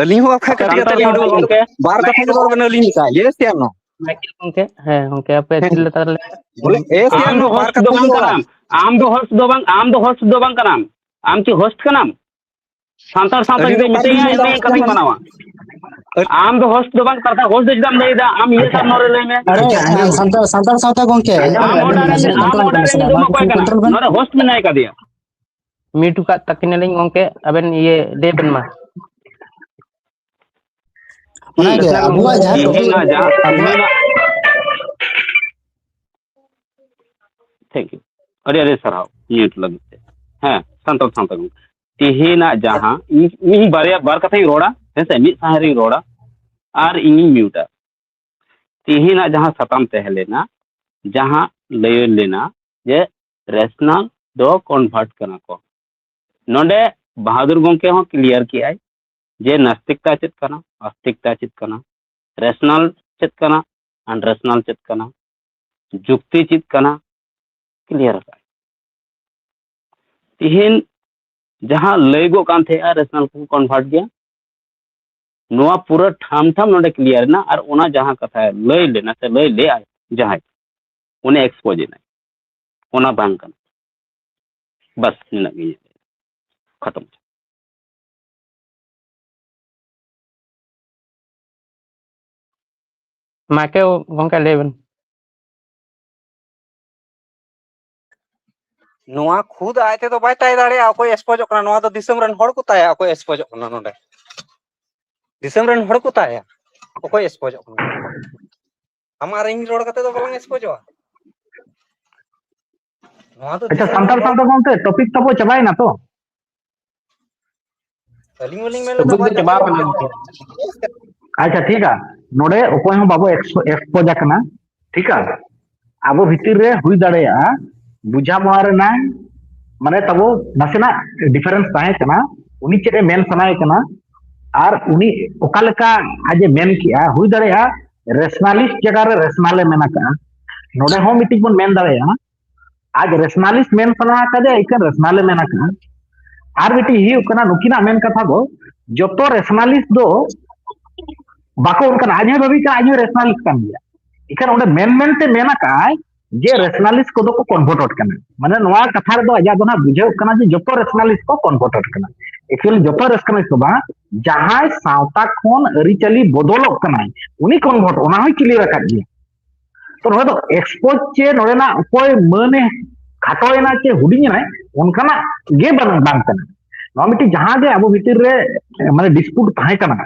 ᱟᱹᱞᱤᱧ ᱦᱚᱸ ᱵᱟᱠᱷᱟᱡ ᱠᱟᱹᱴᱤᱡ ᱥᱟᱱᱛᱟᱲ ᱠᱟᱹᱴᱤᱡ ᱞᱤᱧ ᱥᱟᱱᱛᱟᱲ ᱩᱰᱩᱠᱚᱜ ᱠᱟᱱᱟ᱾ ᱜᱚᱝᱠᱮ᱾ ᱵᱟᱨ ᱠᱟᱛᱷᱟ ᱜᱮ ᱨᱚᱲ ᱵᱮᱱ ᱟᱹᱞᱤᱧ ᱞᱮᱠᱟ᱾ ᱭᱮᱥ ᱭᱟ ᱱᱳ? ᱢᱟᱭᱠᱮᱞ ᱜᱚᱝᱠᱮ, ᱦᱮᱸ ᱜᱚᱝᱠᱮ, ᱟᱯᱮ ᱦᱮᱸ᱾ ᱪᱮᱫ ᱞᱮᱠᱟ ᱨᱮ? ᱵᱚᱞᱮ, ᱭᱮᱥ ᱭᱟ ᱟᱢ ᱫᱚ ᱱᱳ, ᱵᱟᱨ ᱦᱳᱥᱴ ᱫᱚ ᱠᱟᱛᱷᱟ ᱵᱟᱝ ᱜᱮ ᱨᱚᱲᱟ᱾ ᱠᱟᱱᱟᱢ᱾ ᱟᱢ ᱫᱚ ᱦᱳᱥᱴ ᱫᱚ ᱵᱟᱝ, ᱟᱢ ᱫᱚ ᱦᱳᱥᱴ ᱫᱚ ᱵᱟᱝ ᱠᱟᱱᱟᱢ᱾ ᱟᱢ ᱠᱤ ᱦᱳᱥᱴ ᱠᱟᱱᱟᱢ? ᱥᱟᱱᱛᱟᱲ ᱥᱟᱶᱛᱟ ᱟᱹᱞᱤᱧ ᱫᱚ ᱡᱩᱫᱤ ᱚᱠᱟ ᱨᱮᱞᱤᱧ ᱢᱤᱛᱟᱹᱧᱟ, ᱢᱮᱱᱫᱟ, ᱤᱧ ᱚᱠᱟ ᱠᱟᱛᱷᱟᱧ ᱨᱮᱞᱤᱧ ᱢᱟᱱᱟᱣᱟ᱾ ᱟᱢ ᱫᱚ ᱦᱳᱥᱴ ᱫᱚ ᱵᱟᱝ, ᱠᱟᱛᱷᱟ ᱦᱳᱥᱴ ᱫᱚ ᱪᱮᱫᱟᱜ ᱮᱢ ᱞᱟᱹᱭ ᱮᱫᱟ? ᱟᱢ ᱤᱭᱟᱹ ᱟᱪᱪᱷᱟ, ᱥᱟᱢᱱᱚ ᱨᱮ ᱞᱟᱹᱭ ᱢᱮ᱾ ᱟᱨᱮ, ᱟᱪᱪᱷᱟ, ᱟᱸᱡᱚᱢ ᱢᱮ᱾ ᱥᱟᱱᱛᱟᱲ, ᱥᱟᱱᱛᱟᱲ ᱥᱟᱶᱛᱟ ᱜᱚᱝᱠᱮ, ᱟᱢ ᱟᱸᱡᱚᱢ ᱚᱰᱟᱨ ᱢᱮ, ᱨᱮ, ᱟᱢ ᱠᱚᱱᱴᱨᱳᱞ ᱚᱰᱟᱨ ᱢᱮ ᱨᱮ ᱥᱮ, ᱫᱩᱲᱩᱵ ᱵᱟᱝ ᱚᱠᱚᱭ ᱠᱟᱱᱟ? ᱠᱚᱱᱴᱨᱳᱞ ᱢᱮ᱾ ᱱᱚᱰᱮ ᱦᱳᱥᱴ ᱢᱮᱱᱟᱭ ᱠᱟᱫᱮᱭᱟ᱾ ᱢᱤᱭᱩᱴ ᱟᱠᱟᱫ ᱛᱟᱹᱠᱤᱱᱟᱞᱤᱧ ᱜᱚᱝᱠᱮ, ᱟᱵᱮᱱ ᱤᱭᱟᱹ ᱞᱟᱹᱭ ᱵᱮᱱ ᱢᱟ᱾ ᱚᱱᱟᱜᱮ, ᱤᱧ ᱟᱵᱚᱣᱟᱜ ᱡᱟᱦᱟᱸ ᱴᱚᱯᱤᱠ, ᱛᱮᱦᱮᱧᱟᱜ ᱡᱟᱦᱟᱸ, ᱟᱵᱚᱣᱟᱜ ᱛᱮᱦᱮᱧᱟᱜ, thank you, ᱟᱹᱰᱤ ᱟᱹᱰᱤ ᱥᱟᱨᱦᱟᱣ ᱢᱤᱭᱩᱴ ᱞᱟᱹᱜᱤᱫ ᱛᱮ᱾ ᱦᱮᱸ, ᱥᱟᱱᱛᱟᱲ ᱥᱟᱶᱛᱟ ᱜᱚᱝᱠᱮ, ᱛᱮᱦᱮᱧᱟᱜ ᱡᱟᱦᱟᱸ, ᱤᱧ, ᱤᱧ ᱵᱟᱨᱭᱟ, ᱵᱟᱨ ᱠᱟᱛᱷᱟᱧ ᱨᱚᱲᱟ, ᱦᱮᱸ ᱥᱮ, ᱢᱤᱫ ᱥᱟᱶ ᱨᱤᱧ ᱨᱚᱲᱟ ᱟᱨ ᱤᱧᱤᱧ ᱢᱤᱭᱩᱴᱟ᱾ ᱛᱮᱦᱮᱧᱟᱜ ᱡᱟᱦᱟᱸ ᱥᱟᱛᱟᱢ ᱛᱟᱦᱮᱸ ᱞᱮᱱᱟ, ᱡᱟᱦᱟᱸ ᱞᱟᱹᱭ ᱞᱮᱱᱟ ᱡᱮ ᱨᱮᱥᱱᱟᱞ ᱫᱚ ᱠᱚᱱᱵᱷᱟᱨᱴ ᱠᱟᱱᱟ ᱠᱚ, ᱱᱚᱰᱮ ᱵᱟᱦᱟᱫᱩᱨ ᱜᱚᱢᱠᱮ ᱦᱚᱸ ᱠᱞᱤᱭᱟᱨ ᱠᱮᱜᱼᱟᱭ ᱡᱮ ᱱᱟᱥᱛᱤᱠᱛᱟ ᱪᱮᱫ ᱠᱟᱱᱟ, ᱟᱥᱛᱤᱠᱛᱟ ᱪᱮᱫ ᱠᱟᱱᱟ, ᱨᱮᱥᱱᱟᱞ ᱪᱮᱫ ᱠᱟᱱᱟ, ᱟᱱᱨᱮᱥᱱᱟᱞ ᱪᱮᱫ ᱠᱟᱱᱟ, ᱡᱩᱠᱛᱤ ᱪᱮᱫ ᱠᱟᱱᱟ, ᱠᱞᱤᱭᱟᱨ ᱟᱠᱟᱫ᱾ ᱛᱤᱦᱤᱧ ᱡᱟᱦᱟᱸ ᱞᱟᱹᱭᱜᱚᱜ ᱠᱟᱱ ᱛᱟᱦᱮᱸᱜᱼᱟ ᱨᱮᱥᱱᱟᱞ ᱠᱚ ᱠᱚᱱᱵᱷᱟᱨᱴ ᱜᱮᱭᱟ, ᱱᱚᱣᱟ ᱯᱩᱨᱟᱹ ᱴᱷᱟᱢ ᱴᱷᱟᱢ ᱱᱚᱰᱮ ᱠᱞᱤᱭᱟᱨ ᱮᱱᱟ᱾ ᱟᱨ ᱚᱱᱟ ᱡᱟᱦᱟᱸ ᱠᱟᱛᱷᱟᱭ ᱞᱟᱹᱭ ᱞᱮᱱᱟ ᱥᱮ ᱞᱟᱹᱭ ᱞᱮᱜᱼᱟᱭ ᱡᱟᱦᱟᱸᱭ, ᱩᱱᱤ ᱮᱠᱥᱯᱳᱡᱽ ᱮᱱᱟᱭ, ᱚᱱᱟ ᱵᱟᱝ ᱠᱟᱱᱟ᱾ ᱵᱟᱥ, ᱱᱤᱱᱟᱹᱜ ᱜᱮ ᱤᱧᱟᱹᱜ ᱞᱟᱹᱭ᱾ ᱠᱷᱟᱛᱚᱢ᱾ ᱢᱟ ᱠᱮ ᱜᱚᱝᱠᱮ ᱞᱟᱹᱭ ᱵᱮᱱ᱾ ᱱᱚᱣᱟ ᱠᱷᱩᱫ ᱟᱡ ᱛᱮᱫᱚ ᱵᱟᱭ ᱛᱟᱭ ᱫᱟᱲᱮᱭᱟᱜᱼᱟ᱾ ᱚᱠᱚᱭ ᱮᱥᱯᱚᱡᱚᱜ ᱠᱟᱱᱟ? ᱱᱚᱣᱟ ᱫᱚ ᱫᱤᱥᱚᱢ ᱨᱮᱱ ᱦᱚᱲ ᱠᱚ ᱛᱟᱭᱟ᱾ ᱚᱠᱚᱭ ᱮᱥᱯᱚᱡᱚᱜ ᱠᱟᱱᱟ ᱱᱚᱰᱮ? ᱫᱤᱥᱚᱢ ᱨᱮᱱ ᱦᱚᱲ ᱠᱚ ᱛᱟᱭᱟ᱾ ᱚᱠᱚᱭ ᱮᱥᱯᱚᱡᱚᱜ ᱠᱟᱱᱟ? ᱟᱢ ᱟᱨ ᱤᱧ ᱨᱚᱲ ᱠᱟᱛᱮ ᱫᱚ ᱵᱟᱞᱟᱝ ᱮᱥᱯᱚᱡᱚᱜᱼᱟ᱾ ᱱᱚᱣᱟ ᱫᱚ ᱟᱪᱪᱷᱟ, ᱫᱤᱥᱚᱢ ᱨᱮᱱ ᱥᱟᱱᱛᱟᱲ ᱦᱚᱲ ᱥᱟᱶᱛᱟ ᱜᱚᱢᱠᱮ, ᱴᱚᱯᱤᱠ ᱛᱟᱵᱚ ᱪᱟᱵᱟᱭᱮᱱᱟ ᱛᱚ? ᱟᱹᱞᱤᱧ ᱢᱟᱞᱤᱧ ᱢᱮᱱ ᱞᱮᱫᱟ ᱴᱚᱯᱤᱠ ᱫᱚ ᱵᱟᱝ ᱪᱟᱵᱟ ᱪᱟᱵᱟ ᱟᱠᱟᱱᱟ ᱜᱚᱢᱠᱮ᱾ ᱟᱠᱟᱱᱟ᱾ ᱟᱪᱪᱷᱟ, ᱴᱷᱤᱠᱟ᱾ ᱱᱚᱰᱮ ᱚᱠᱚᱭ ᱦᱚᱸ ᱵᱟᱵᱚ ᱮᱠᱥᱯᱚ-, ᱮᱠᱥᱯᱚᱡᱽ ᱟᱠᱟᱱᱟ, ᱴᱷᱤᱠᱟ᱾ ᱟᱵᱚ ᱵᱷᱤᱛᱤᱨ ᱨᱮ ᱦᱩᱭ ᱫᱟᱲᱮᱭᱟᱜᱼᱟ ᱵᱩᱡᱷᱟᱹᱣ ᱨᱮᱱᱟᱜ, ᱢᱟᱱᱮ, ᱛᱟᱵᱚ ᱱᱟᱥᱮᱱᱟᱜ ᱰᱤᱯᱷᱟᱨᱮᱱᱥ ᱛᱟᱦᱮᱸ ᱠᱟᱱᱟ᱾ ᱩᱱᱤ ᱪᱮᱫ ᱮ ᱢᱮᱱ ᱥᱟᱱᱟᱭᱮ ᱠᱟᱱᱟ ᱟᱨ ᱩᱱᱤ ᱚᱠᱟ ᱞᱮᱠᱟ ᱟᱡ ᱮ ᱢᱮᱱ ᱠᱮᱜᱼᱟ, ᱦᱩᱭ ᱫᱟᱲᱮᱭᱟᱜᱼᱟ ᱨᱮᱥᱱᱟᱞᱤᱥᱴ ᱡᱟᱭᱜᱟ ᱨᱮ ᱨᱮᱥᱱᱟᱞ ᱮ ᱢᱮᱱ ᱟᱠᱟᱜᱼᱟ᱾ ᱱᱚᱰᱮ ᱦᱚᱸ ᱢᱤᱫᱴᱤᱡ ᱵᱚᱱ ᱢᱮᱱ ᱫᱟᱲᱮᱭᱟᱜᱼᱟ, ᱟᱡ ᱨᱮᱥᱱᱟᱞᱤᱥᱴ ᱢᱮᱱ ᱥᱟᱱᱟ ᱟᱠᱟᱫᱮᱭᱟ, ᱤᱠᱷᱟᱹᱱ ᱨᱮᱥᱱᱟᱞ ᱮ ᱢᱮᱱ ᱟᱠᱟᱜᱼᱟ᱾ ᱟᱨ ᱢᱤᱫᱴᱤᱡ ᱦᱩᱭᱩᱜ ᱠᱟᱱᱟ, ᱱᱩᱠᱤᱱᱟᱜ ᱢᱮᱱ ᱠᱟᱛᱷᱟ ᱫᱚ, ᱡᱚᱛᱚ ᱨᱮᱥᱱᱟᱞᱤᱥᱴ ᱫᱚ ᱵᱟᱠᱚ ᱚᱱᱠᱟᱱᱟ᱾ ᱟᱡ ᱦᱚᱸᱭ ᱵᱷᱟᱹᱵᱤ ᱠᱟᱱᱟ ᱟᱡ ᱦᱚᱸ ᱨᱮᱥᱱᱟᱞᱤᱥᱴ ᱠᱟᱱ ᱜᱮᱭᱟ, ᱤᱠᱷᱟᱹᱱ ᱚᱸᱰᱮ ᱢᱮᱱ ᱢᱮᱱᱛᱮ ᱢᱮᱱ ᱟᱠᱟᱜᱼᱟᱭ ᱡᱮ ᱨᱮᱥᱱᱟᱞᱤᱥᱴ ᱠᱚᱫᱚ ᱠᱚ ᱠᱚᱱᱵᱷᱟᱨᱴᱚᱰ ᱠᱟᱱᱟ᱾ ᱢᱟᱱᱮ, ᱱᱚᱣᱟ ᱠᱟᱛᱷᱟ ᱨᱮᱫᱚ ᱟᱡᱟᱜ ᱫᱚ ᱱᱟᱦᱟᱜ ᱵᱩᱡᱷᱟᱹᱣ ᱠᱟᱱᱟ ᱡᱮ ᱡᱚᱛᱚ ᱨᱮᱥᱱᱟᱞᱤᱥᱴ ᱠᱚ ᱠᱚᱱᱵᱷᱟᱨᱴᱚᱰ ᱠᱟᱱᱟ᱾ ᱮᱠᱪᱩᱭᱟᱞᱤ ᱡᱚᱛᱚ ᱨᱮᱥᱱᱟᱞᱤᱥᱴ ᱫᱚ ᱵᱟᱝ, ᱡᱟᱦᱟᱸᱭ ᱥᱟᱶᱛᱟ ᱠᱷᱚᱱ ᱟᱹᱨᱤᱪᱟᱹᱞᱤ ᱵᱚᱫᱚᱞᱚᱜ ᱠᱟᱱᱟᱭ, ᱩᱱᱤ ᱠᱚᱱᱵᱷᱟᱨᱴ, ᱚᱱᱟ ᱦᱚᱸᱭ ᱠᱞᱤᱭᱟᱨ ᱟᱠᱟᱫ ᱜᱮᱭᱟ᱾ ᱛᱚ ᱱᱚᱰᱮ ᱫᱚ ᱮᱠᱥᱯᱳᱡᱽ ᱪᱮ ᱱᱚᱰᱮᱱᱟᱜ ᱚᱠᱚᱭ ᱢᱟᱹᱱᱮ ᱠᱷᱟᱴᱚᱭᱮᱱᱟ ᱪᱮ ᱦᱩᱰᱤᱧ ᱮᱱᱟᱭ, ᱚᱱᱠᱟᱱᱟᱜ ᱜᱮ ᱵᱟᱝ, ᱵᱟᱝ ᱠᱟᱱᱟ᱾ ᱱᱚᱣᱟ ᱢᱤᱫᱴᱤᱡ ᱡᱟᱦᱟᱸ ᱜᱮ ᱟᱵᱚ ᱵᱷᱤᱛᱤᱨ ᱨᱮ, ᱢᱟᱱᱮ, ᱰᱤᱥᱯᱩᱴ ᱛᱟᱦᱮᱸ ᱠᱟᱱᱟ,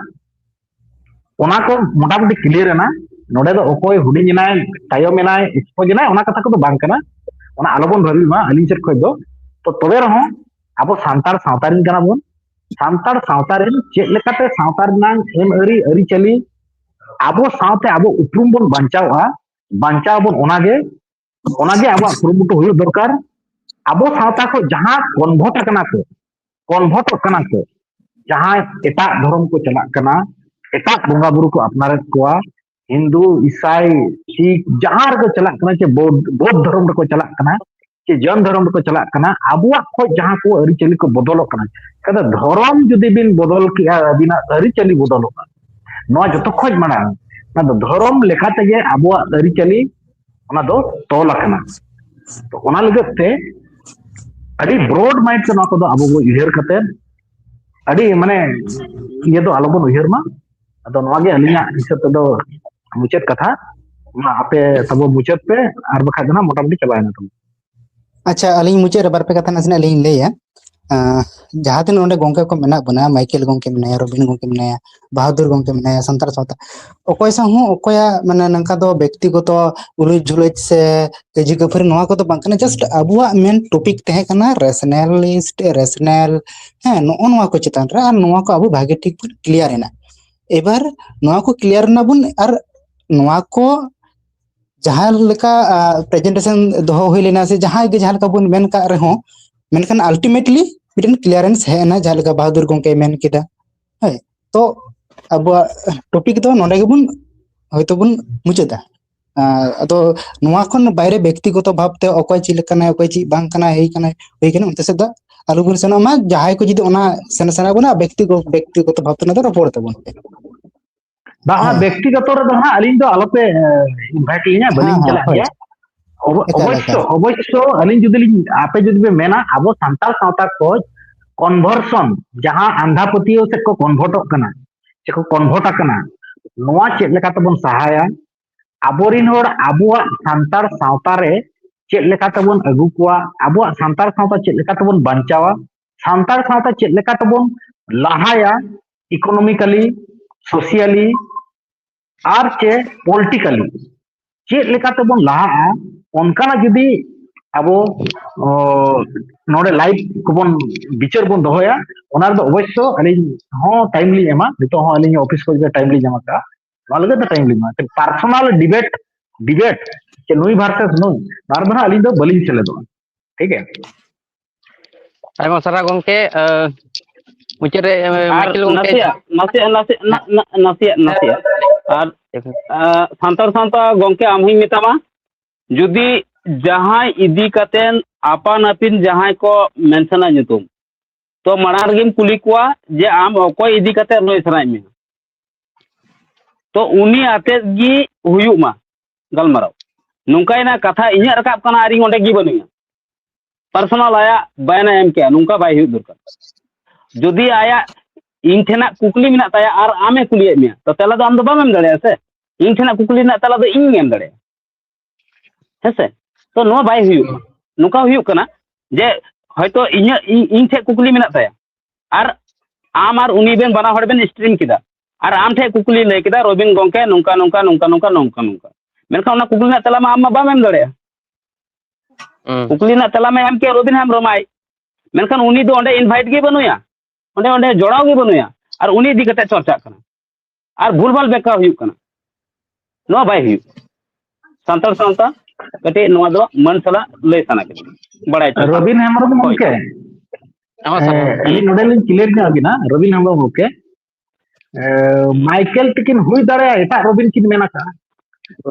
ᱚᱱᱟ ᱠᱚ ᱢᱚᱴᱟᱢᱩᱴᱤ ᱠᱞᱤᱭᱟᱨ ᱮᱱᱟ᱾ ᱱᱚᱰᱮ ᱫᱚ ᱚᱠᱚᱭ ᱦᱩᱰᱤᱧ ᱮᱱᱟᱭ, ᱛᱟᱭᱚᱢ ᱮᱱᱟᱭ, ᱮᱠᱥᱯᱳᱡᱽ ᱮᱱᱟᱭ, ᱚᱱᱟ ᱠᱟᱛᱷᱟ ᱠᱚᱫᱚ ᱵᱟᱝ ᱠᱟᱱᱟ᱾ ᱚᱱᱟ ᱟᱞᱚᱵᱚᱱ ᱵᱷᱟᱹᱵᱤ ᱢᱟ ᱟᱹᱞᱤᱧ ᱥᱮᱫ ᱠᱷᱚᱱ ᱫᱚ᱾ ᱛᱚ ᱛᱚᱵᱮ ᱨᱮᱦᱚᱸ ᱟᱵᱚ ᱥᱟᱱᱛᱟᱲ ᱥᱟᱶᱛᱟ ᱨᱮᱱ ᱠᱟᱱᱟ ᱵᱚᱱ᱾ ᱥᱟᱱᱛᱟᱲ ᱥᱟᱶᱛᱟ ᱨᱮᱱ ᱪᱮᱫ ᱞᱮᱠᱟᱛᱮ ᱥᱟᱶᱛᱟ ᱨᱮᱱᱟᱜ ᱟᱹᱱ ᱟᱹᱨᱤ, ᱟᱹᱨᱤᱪᱟᱹᱞᱤ, ᱟᱵᱚ ᱥᱟᱶᱛᱮ ᱟᱵᱚ ᱩᱯᱨᱩᱢ ᱵᱚᱱ ᱵᱟᱧᱪᱟᱣᱟ, ᱵᱟᱧᱪᱟᱣ ᱟᱵᱚᱱ, ᱚᱱᱟᱜᱮ, ᱚᱱᱟᱜᱮ ᱟᱵᱚᱣᱟᱜ ᱠᱩᱨᱩᱢᱩᱴᱩ ᱦᱩᱭᱩᱜ ᱫᱚᱨᱠᱟᱨ᱾ ᱟᱵᱚ ᱥᱟᱶᱛᱟ ᱠᱷᱚᱱ ᱡᱟᱦᱟᱸ ᱠᱚᱱᱵᱷᱟᱨᱴ ᱟᱠᱟᱱᱟ ᱠᱚ, ᱠᱚᱱᱵᱷᱟᱨᱴᱚᱜ ᱠᱟᱱᱟ ᱠᱚ, ᱡᱟᱦᱟᱸᱭ ᱮᱴᱟᱜ ᱫᱷᱚᱨᱚᱢ ᱠᱚ ᱪᱟᱞᱟᱜ ᱠᱟᱱᱟ, ᱮᱴᱟᱜ ᱵᱚᱸᱜᱟ ᱵᱩᱨᱩ ᱠᱚ ᱟᱯᱱᱟᱨᱮᱫ ᱠᱚᱣᱟ, ᱦᱤᱱᱫᱩ, ᱤᱥᱟᱭ, ᱥᱤᱠᱷ, ᱡᱟᱦᱟᱸ ᱨᱮᱠᱚ ᱪᱟᱞᱟᱜ ᱠᱟᱱᱟ, ᱪᱮ ᱵᱳᱫᱷ, ᱵᱳᱫᱷ ᱫᱷᱚᱨᱚᱢ ᱨᱮᱠᱚ ᱪᱟᱞᱟᱜ ᱠᱟᱱᱟ, ᱪᱮ ᱡᱚᱭᱱ ᱫᱷᱚᱨᱚᱢ ᱨᱮᱠᱚ ᱪᱟᱞᱟᱜ ᱠᱟᱱᱟ, ᱟᱵᱚᱣᱟᱜ ᱠᱷᱚᱱ ᱡᱟᱦᱟᱸ ᱠᱚ ᱟᱹᱨᱤᱪᱟᱹᱞᱤ ᱠᱚ ᱵᱚᱫᱚᱞᱚᱜ ᱠᱟᱱᱟ᱾ ᱪᱮᱫᱟᱜ ᱫᱷᱚᱨᱚᱢ ᱡᱩᱫᱤ ᱵᱤᱱ ᱵᱚᱫᱚᱞ ᱠᱮᱜᱼᱟ, ᱟᱹᱵᱤᱱᱟᱜ ᱟᱹᱨᱤᱪᱟᱹᱞᱤ ᱵᱚᱫᱚᱞᱚᱜᱼᱟ᱾ ᱱᱚᱣᱟ ᱡᱚᱛᱚ ᱠᱷᱚᱱ ᱢᱟᱲᱟᱝ, ᱚᱱᱟ ᱫᱚ ᱫᱷᱚᱨᱚᱢ ᱞᱮᱠᱟ ᱛᱮᱜᱮ ᱟᱵᱚᱣᱟᱜ ᱟᱹᱨᱤᱪᱟᱹᱞᱤ ᱚᱱᱟ ᱫᱚ ᱛᱚᱞ ᱟᱠᱟᱱᱟ᱾ ᱛᱚ ᱚᱱᱟ ᱞᱟᱹᱜᱤᱫ ᱛᱮ ᱟᱹᱰᱤ ᱵᱨᱚᱰ ᱢᱟᱭᱤᱱᱰ ᱛᱮ ᱱᱚᱣᱟ ᱠᱚᱫᱚ ᱟᱵᱚ ᱵᱚ ᱩᱭᱦᱟᱹᱨ ᱠᱟᱛᱮ, ᱟᱹᱰᱤ ᱢᱟᱱᱮ ᱤᱭᱟᱹ ᱫᱚ ᱟᱞᱚᱵᱚᱱ ᱩᱭᱦᱟᱹᱨ ᱢᱟ᱾ ᱟᱫᱚ ᱱᱚᱣᱟ ᱜᱮ ᱟᱹᱞᱤᱧᱟᱜ ᱦᱤᱥᱟᱹᱵ ᱛᱮᱫᱚ ᱢᱩᱪᱟᱹᱫ ᱠᱟᱛᱷᱟ᱾ ᱢᱟ ᱟᱯᱮ ᱛᱟᱵᱚ ᱢᱩᱪᱟᱹᱫ ᱯᱮ, ᱟᱨ ᱵᱟᱠᱷᱟᱡ ᱫᱚ ᱱᱟᱜ ᱢᱚᱴᱟᱢᱩᱴᱤ ᱪᱟᱵᱟᱭᱮᱱᱟ ᱛᱟᱵᱚ᱾ ᱟᱪᱪᱷᱟ, ᱟᱹᱞᱤᱧ ᱢᱩᱪᱟᱹᱫ ᱨᱮ ᱵᱟᱨ ᱯᱮ ᱠᱟᱛᱷᱟ ᱱᱟᱥᱮᱱᱟᱜ ᱞᱤᱧ ᱞᱟᱹᱭᱟ᱾ ᱟᱸ, ᱡᱟᱦᱟᱸ ᱛᱤᱱᱟᱹᱜ ᱱᱚᱰᱮ ᱜᱚᱝᱠᱮ ᱠᱚ ᱢᱮᱱᱟᱜ ᱵᱚᱱᱟ, ᱢᱟᱭᱠᱮᱞ ᱜᱚᱝᱠᱮ ᱢᱮᱱᱟᱭᱟ, ᱨᱚᱵᱤᱱ ᱜᱚᱝᱠᱮ ᱢᱮᱱᱟᱭᱟ, ᱵᱟᱦᱟᱫᱩᱨ ᱜᱚᱝᱠᱮ ᱢᱮᱱᱟᱭᱟ, ᱥᱟᱱᱛᱟᱲ ᱥᱟᱶᱛᱟ ᱚᱠᱚᱭ ᱥᱟᱶ ᱦᱚᱸ ᱚᱠᱚᱭᱟᱜ ᱢᱟᱱᱮ ᱱᱚᱝᱠᱟ ᱫᱚ ᱵᱮᱠᱛᱤᱜᱚᱛᱚ ᱩᱞᱩᱡ ᱡᱷᱩᱞᱩᱡ ᱥᱮ ᱠᱟᱹᱭᱡᱤ ᱠᱟᱹᱯᱷᱟᱹᱨᱤ ᱱᱚᱣᱟ ᱠᱚᱫᱚ ᱵᱟᱝ ᱠᱟᱱᱟ᱾ ᱡᱟᱥᱴ ᱟᱵᱚᱣᱟᱜ ᱢᱮᱱ ᱴᱚᱯᱤᱠ ᱛᱟᱦᱮᱸ ᱠᱟᱱᱟ ᱨᱮᱥᱱᱟᱞᱤᱥᱴ, ᱨᱮᱥᱱᱟᱞ, ᱦᱮᱸ, ᱱᱚᱜᱼᱚ ᱱᱚᱣᱟ ᱠᱚ ᱪᱮᱛᱟᱱ ᱨᱮ, ᱟᱨ ᱱᱚᱣᱟ ᱠᱚ ᱟᱵᱚ ᱵᱷᱟᱜᱮ ᱴᱷᱤᱠ ᱵᱚᱱ ᱠᱞᱤᱭᱟᱨ ᱮᱱᱟ᱾ ᱮᱵᱟᱨ ᱱᱚᱣᱟ ᱠᱚ ᱠᱞᱤᱭᱟᱨ ᱮᱱᱟ ᱵᱚᱱ, ᱟᱨ ᱱᱚᱣᱟ ᱠᱚ ᱡᱟᱦᱟᱸ ᱞᱮᱠᱟ ᱯᱨᱮᱡᱮᱱᱴᱮᱥᱚᱱ ᱫᱚᱦᱚ ᱦᱩᱭ ᱞᱮᱱᱟ, ᱥᱮ ᱡᱟᱦᱟᱸᱭ ᱜᱮ ᱡᱟᱦᱟᱸ ᱞᱮᱠᱟ ᱵᱚᱱ ᱢᱮᱱ ᱠᱟᱜ ᱨᱮᱦᱚᱸ, ᱢᱮᱱᱠᱷᱟᱱ ᱟᱞᱴᱤᱢᱮᱴᱞᱤ ᱢᱤᱫᱴᱮᱱ ᱠᱞᱤᱭᱟᱨᱮᱱᱥ ᱦᱮᱡ ᱮᱱᱟ, ᱡᱟᱦᱟᱸ ᱞᱮᱠᱟ ᱵᱟᱦᱟᱫᱩᱨ ᱜᱚᱝᱠᱮᱭ ᱢᱮᱱ ᱠᱮᱫᱟ᱾ ᱦᱳᱭ, ᱛᱚ ᱟᱵᱚᱣᱟᱜ ᱴᱚᱯᱤᱠ ᱫᱚ ᱱᱚᱰᱮ ᱜᱮᱵᱚᱱ ᱦᱚᱭᱛᱳ ᱵᱚᱱ ᱢᱩᱪᱟᱹᱫᱟ᱾ ᱟᱨ ᱟᱫᱚ ᱱᱚᱣᱟ ᱠᱷᱚᱱ ᱵᱟᱭᱨᱮ ᱵᱮᱠᱛᱤᱜᱚᱛᱚ ᱵᱷᱟᱵᱽᱛᱮ ᱚᱠᱚᱭ ᱪᱮᱫ ᱞᱮᱠᱟᱱᱟᱭ, ᱚᱠᱚᱭ ᱪᱮᱫ ᱵᱟᱝ ᱠᱟᱱᱟᱭ, ᱦᱩᱭ ᱠᱟᱱᱟᱭ, ᱦᱩᱭ ᱠᱟᱱᱟ, ᱚᱱᱛᱮ ᱥᱮᱫ ᱫᱚ ᱟᱞᱚᱵᱚᱱ ᱥᱮᱱᱚᱜ ᱢᱟ᱾ ᱡᱟᱦᱟᱸᱭ ᱠᱚ ᱡᱩᱫᱤ ᱚᱱᱟ ᱥᱮᱱ ᱥᱟᱱᱟ ᱵᱚᱱᱟ, ᱵᱮᱠᱛᱤᱜᱚ-, ᱵᱮᱠᱛᱤᱜᱚᱛᱚ ᱵᱷᱟᱵᱽᱛᱮ ᱚᱱᱟ ᱫᱚ ᱨᱚᱯᱚᱲ ᱛᱟᱵᱚᱱ ᱯᱮ᱾ ᱵᱟᱝ, ᱚᱱᱟ ᱦᱮᱸ᱾ ᱵᱮᱠᱛᱤᱜᱚᱛᱚ ᱨᱮᱫᱚ ᱦᱟᱸᱜ ᱟᱹᱞᱤᱧ ᱫᱚ ᱟᱞᱚᱯᱮ ᱤᱱᱵᱷᱟᱭᱤᱴ ᱞᱤᱧᱟ, ᱦᱮᱸ, ᱵᱟᱹᱞᱤᱧ ᱦᱮᱸ, ᱪᱟᱞᱟᱜ ᱦᱳᱭ᱾ ᱜᱮᱭᱟ᱾ ᱚᱵᱚ- ᱮᱠᱟᱞ, ᱚᱵᱚᱥᱥᱚ ᱮᱠᱟᱞ᱾ ᱚᱵᱚᱥᱥᱚ ᱟᱹᱞᱤᱧ ᱡᱩᱫᱤ ᱞᱤᱧ, ᱟᱯᱮ ᱡᱩᱫᱤ ᱯᱮ ᱢᱮᱱᱟ ᱟᱵᱚ ᱥᱟᱱᱛᱟᱲ ᱥᱟᱶᱛᱟ ᱠᱷᱚᱡ ᱠᱚᱱᱵᱷᱟᱨᱥᱚᱱ, ᱡᱟᱦᱟᱸ ᱟᱸᱫᱷᱟ ᱯᱟᱹᱛᱭᱟᱹᱣ ᱥᱮᱫ ᱠᱚ ᱠᱚᱱᱵᱷᱟᱨᱴᱚᱜ ᱠᱟᱱᱟ, ᱥᱮᱠᱚ ᱠᱚᱱᱵᱷᱟᱨᱴ ᱟᱠᱟᱱᱟ, ᱱᱚᱣᱟ ᱪᱮᱫ ᱞᱮᱠᱟ ᱛᱮᱵᱚᱱ ᱥᱟᱦᱟᱭᱟ? ᱟᱵᱚᱨᱤᱱ ᱦᱚᱲ ᱟᱵᱚᱣᱟᱜ ᱥᱟᱱᱛᱟᱲ ᱥᱟᱶᱛᱟ ᱨᱮ ᱪᱮᱫ ᱞᱮᱠᱟ ᱛᱮᱵᱚᱱ ᱟᱹᱜᱩ ᱠᱚᱣᱟ, ᱟᱵᱚᱣᱟᱜ ᱥᱟᱱᱛᱟᱲ ᱥᱟᱶᱛᱟ ᱪᱮᱫ ᱞᱮᱠᱟ ᱛᱮᱵᱚᱱ ᱵᱟᱧᱪᱟᱣᱟ, ᱥᱟᱱᱛᱟᱲ ᱥᱟᱶᱛᱟ ᱪᱮᱫ ᱞᱮᱠᱟ ᱛᱮᱵᱚᱱ ᱞᱟᱦᱟᱭᱟ, ᱤᱠᱳᱱᱚᱢᱤᱠᱟᱞᱤ, ᱥᱳᱥᱤᱭᱟᱞᱤ, ᱟᱨ ᱪᱮ ᱯᱚᱞᱤᱴᱤᱠᱟᱞᱤ ᱪᱮᱫ ᱞᱮᱠᱟ ᱛᱮᱵᱚᱱ ᱞᱟᱦᱟᱜᱼᱟ, ᱚᱱᱠᱟᱱᱟᱜ ᱡᱩᱫᱤ ᱟᱵᱚ, ᱚ, ᱱᱚᱰᱮ ᱞᱟᱭᱤᱵᱷ ᱠᱚᱵᱚᱱ ᱵᱤᱪᱟᱹᱨ ᱵᱚᱱ ᱫᱚᱦᱚᱭᱟ, ᱚᱱᱟ ᱨᱮᱫᱚ ᱚᱵᱚᱥᱥᱚ ᱟᱹᱞᱤᱧ ᱦᱚᱸ ᱴᱟᱭᱤᱢ ᱞᱤᱧ ᱮᱢᱟ᱾ ᱱᱤᱛᱚᱜ ᱦᱚᱸ ᱟᱹᱞᱤᱧ ᱚᱯᱷᱤᱥ ᱠᱷᱚᱱ ᱜᱮ ᱴᱟᱭᱤᱢ ᱞᱤᱧ ᱧᱟᱢ ᱟᱠᱟᱫᱼᱟ, ᱱᱚᱣᱟ ᱞᱟᱹᱜᱤᱫ ᱫᱚ ᱴᱟᱭᱤᱢ ᱞᱤᱧ ᱮᱢᱟ᱾ ᱯᱟᱨᱥᱚᱱᱟᱞ ᱰᱤᱵᱮᱴ, ᱰᱤᱵᱮᱴ ᱪᱮ ᱱᱩᱭ ᱵᱷᱟᱨᱥᱮᱥ ᱱᱩᱭ, ᱱᱚᱣᱟ ᱨᱮᱫᱚ ᱦᱟᱸᱜ ᱟᱹᱞᱤᱧ ᱫᱚ ᱵᱟᱹᱞᱤᱧ ᱥᱮᱞᱮᱫᱚᱜᱼᱟ᱾ ᱴᱷᱤᱠ ᱜᱮᱭᱟ᱾ ᱟᱭᱢᱟ ᱥᱟᱨᱦᱟᱣ ᱜᱚᱝᱠᱮ᱾ ᱟᱸ, ᱢᱩᱪᱟᱹᱫ ᱨᱮ, ᱟᱸ, ᱟᱨ ᱢᱟᱭᱠᱮᱞ ᱜᱚᱝᱠᱮ᱾ ᱱᱟᱥᱮᱭᱟᱜ ᱱᱟᱥᱮᱭᱟᱜ ᱱᱟᱥᱮᱭᱟᱜ ᱱᱟ- ᱱᱟ- ᱱᱟᱥᱮᱭᱟᱜ ᱱᱟᱥᱮᱭᱟᱜ ᱟᱨ ᱟᱸ, ᱥᱟᱱᱛᱟᱲ ᱥᱟᱶᱛᱟ ᱜᱚᱝᱠᱮ, ᱟᱢ ᱦᱚᱧ ᱢᱮᱛᱟᱢᱟ, ᱡᱩᱫᱤ ᱡᱟᱦᱟᱸᱭ ᱤᱫᱤ ᱠᱟᱛᱮᱱ ᱟᱯᱟᱱ ᱟᱹᱯᱤᱱ ᱡᱟᱦᱟᱸᱭ ᱠᱚ ᱢᱮᱱᱥᱚᱱᱟ ᱧᱩᱛᱩᱢ, ᱛᱚ ᱢᱟᱲᱟᱝ ᱨᱮᱜᱮᱢ ᱠᱩᱞᱤ ᱠᱚᱣᱟ ᱡᱮ ᱟᱢ ᱚᱠᱚᱭ ᱤᱫᱤ ᱠᱟᱛᱮ ᱞᱟᱹᱭ ᱥᱟᱱᱟᱭᱮᱫ ᱢᱮᱭᱟ, ᱛᱚ ᱩᱱᱤ ᱟᱛᱮᱫ ᱜᱮ ᱦᱩᱭᱩᱜ ᱢᱟ ᱜᱟᱞᱢᱟᱨᱟᱣ᱾ ᱱᱚᱝᱠᱟᱭᱮᱱᱟ ᱠᱟᱛᱷᱟ, ᱤᱧᱟᱹᱜ ᱨᱟᱠᱟᱵ ᱠᱟᱱᱟ ᱟᱨ ᱤᱧ ᱚᱸᱰᱮ ᱜᱮ ᱵᱟᱹᱱᱩᱧᱟ᱾ ᱯᱟᱨᱥᱚᱱᱟᱞ ᱟᱭᱟᱜ ᱵᱟᱭᱟᱱᱮ ᱮᱢ ᱠᱮᱭᱟ, ᱱᱚᱝᱠᱟ ᱵᱟᱭ ᱦᱩᱭᱩᱜ ᱫᱚᱨᱠᱟᱨ᱾ ᱡᱩᱫᱤ ᱟᱭᱟᱜ ᱤᱧ ᱴᱷᱮᱱᱟᱜ ᱠᱩᱠᱞᱤ ᱢᱮᱱᱟᱜ ᱛᱟᱭᱟ ᱟᱨ ᱟᱢᱮ ᱠᱩᱞᱤᱭᱮᱫ ᱢᱮᱭᱟ, ᱛᱚ ᱛᱮᱞᱟ ᱫᱚ ᱟᱢ ᱫᱚ ᱵᱟᱢ ᱮᱢ ᱫᱟᱲᱮᱭᱟᱜᱼᱟ ᱥᱮ᱾ ᱤᱧ ᱴᱷᱮᱱᱟᱜ ᱠᱩᱠᱞᱤ ᱨᱮᱱᱟᱜ ᱛᱮᱞᱟ ᱫᱚ ᱤᱧᱤᱧ ᱮᱢ ᱫᱟᱲᱮᱭᱟᱜᱼᱟ᱾ ᱦᱮᱸᱥᱮ? ᱛᱚ ᱱᱚᱣᱟ ᱵᱟᱭ ᱦᱩᱭᱩᱜ ᱠᱟᱱᱟ᱾ ᱱᱚᱝᱠᱟ ᱦᱩᱭᱩᱜ ᱠᱟᱱᱟ ᱡᱮ ᱦᱚᱭᱛᱳ ᱤᱧᱟᱹᱜ, ᱤᱧ, ᱤᱧ ᱴᱷᱮᱱ ᱠᱩᱠᱞᱤ ᱢᱮᱱᱟᱜ ᱛᱟᱭᱟ ᱟᱨ ᱟᱢ ᱟᱨ ᱩᱱᱤ ᱵᱮᱱ ᱵᱟᱱᱟ ᱦᱚᱲ ᱵᱮᱱ ᱥᱴᱨᱤᱢ ᱠᱮᱫᱟ ᱟᱨ ᱟᱢ ᱴᱷᱮᱱ ᱠᱩᱠᱞᱤ ᱞᱟᱹᱭ ᱠᱮᱫᱟ, "ᱨᱚᱵᱤᱱ ᱜᱚᱝᱠᱮ ᱱᱚᱝᱠᱟ ᱱᱚᱝᱠᱟ ᱱᱚᱝᱠᱟ ᱱᱚᱝᱠᱟ ᱱᱚᱝᱠᱟ ᱱᱚᱝᱠᱟ", ᱢᱮᱱᱠᱷᱟᱱ ᱚᱱᱟ ᱠᱩᱠᱞᱤ ᱨᱮᱱᱟᱜ ᱛᱮᱞᱟ ᱢᱟ ᱟᱢ ᱢᱟ ᱵᱟᱢ ᱮᱢ ᱫᱟᱲᱮᱭᱟᱜᱼᱟ᱾ ᱦᱩᱸ᱾ ᱠᱩᱠᱞᱤ ᱨᱮᱱᱟᱜ ᱛᱮᱞᱟ ᱢᱟ ᱮᱢ ᱠᱮᱭᱟ ᱨᱚᱵᱤᱱ ᱦᱮᱢᱵᱨᱚᱢ ᱟᱡ, ᱢᱮᱱᱠᱷᱟᱱ ᱩᱱᱤ ᱫᱚ ᱚᱸᱰᱮ ᱤᱱᱵᱷᱟᱭᱤᱴ ᱜᱮ ᱵᱟᱹᱱᱩᱭᱟ, ᱚᱸᱰᱮ, ᱚᱸᱰᱮ ᱡᱚᱲᱟᱣ ᱜᱮ ᱵᱟᱹᱱᱩᱭᱟ, ᱟᱨ ᱩᱱᱤ ᱤᱫᱤ ᱠᱟᱛᱮ ᱪᱚᱨᱪᱟᱜ ᱠᱟᱱᱟ ᱟᱨ ᱵᱷᱩᱞᱵᱷᱟᱞ ᱵᱮᱠᱠᱷᱟ ᱦᱩᱭᱩᱜ ᱠᱟᱱᱟ᱾ ᱱᱚᱣᱟ ᱵᱟᱭ ᱦᱩᱭᱩᱜ᱾ ᱥᱟᱱᱛᱟᱲ ᱥᱟᱶᱛᱟ ᱠᱟᱹᱴᱤᱡ ᱱᱚᱣᱟ ᱫᱚ ᱢᱟᱹᱱ ᱥᱟᱞᱟᱜ ᱞᱟᱹᱭ ᱥᱟᱱᱟ ᱠᱮᱫᱤᱧᱟ, ᱵᱟᱲᱟᱭ ᱦᱚᱪᱚ ᱥᱟᱱᱟ᱾ ᱨᱚᱵᱤᱱ ᱦᱮᱢᱵᱨᱚᱢ ᱦᱳᱭ᱾ ᱜᱚᱢᱠᱮ, ᱦᱮᱸ, ᱢᱟ ᱥᱟᱱᱟᱢ ᱦᱮᱸ, ᱟᱹᱞᱤᱧ ᱱᱚᱰᱮ ᱞᱤᱧ ᱠᱞᱤᱭᱟᱨ ᱧᱚᱜ ᱟᱹᱵᱤᱱᱟ, ᱨᱚᱵᱤᱱ ᱦᱮᱢᱵᱨᱚᱢ ᱜᱚᱢᱠᱮ, ᱮ, ᱢᱟᱭᱠᱮᱞ ᱛᱤᱠᱤᱱ ᱦᱩᱭ ᱫᱟᱲᱮᱭᱟᱜᱼᱟ ᱮᱴᱟᱜ ᱨᱚᱵᱤᱱ ᱠᱤᱱ ᱢᱮᱱ ᱟᱠᱟᱫᱼᱟ᱾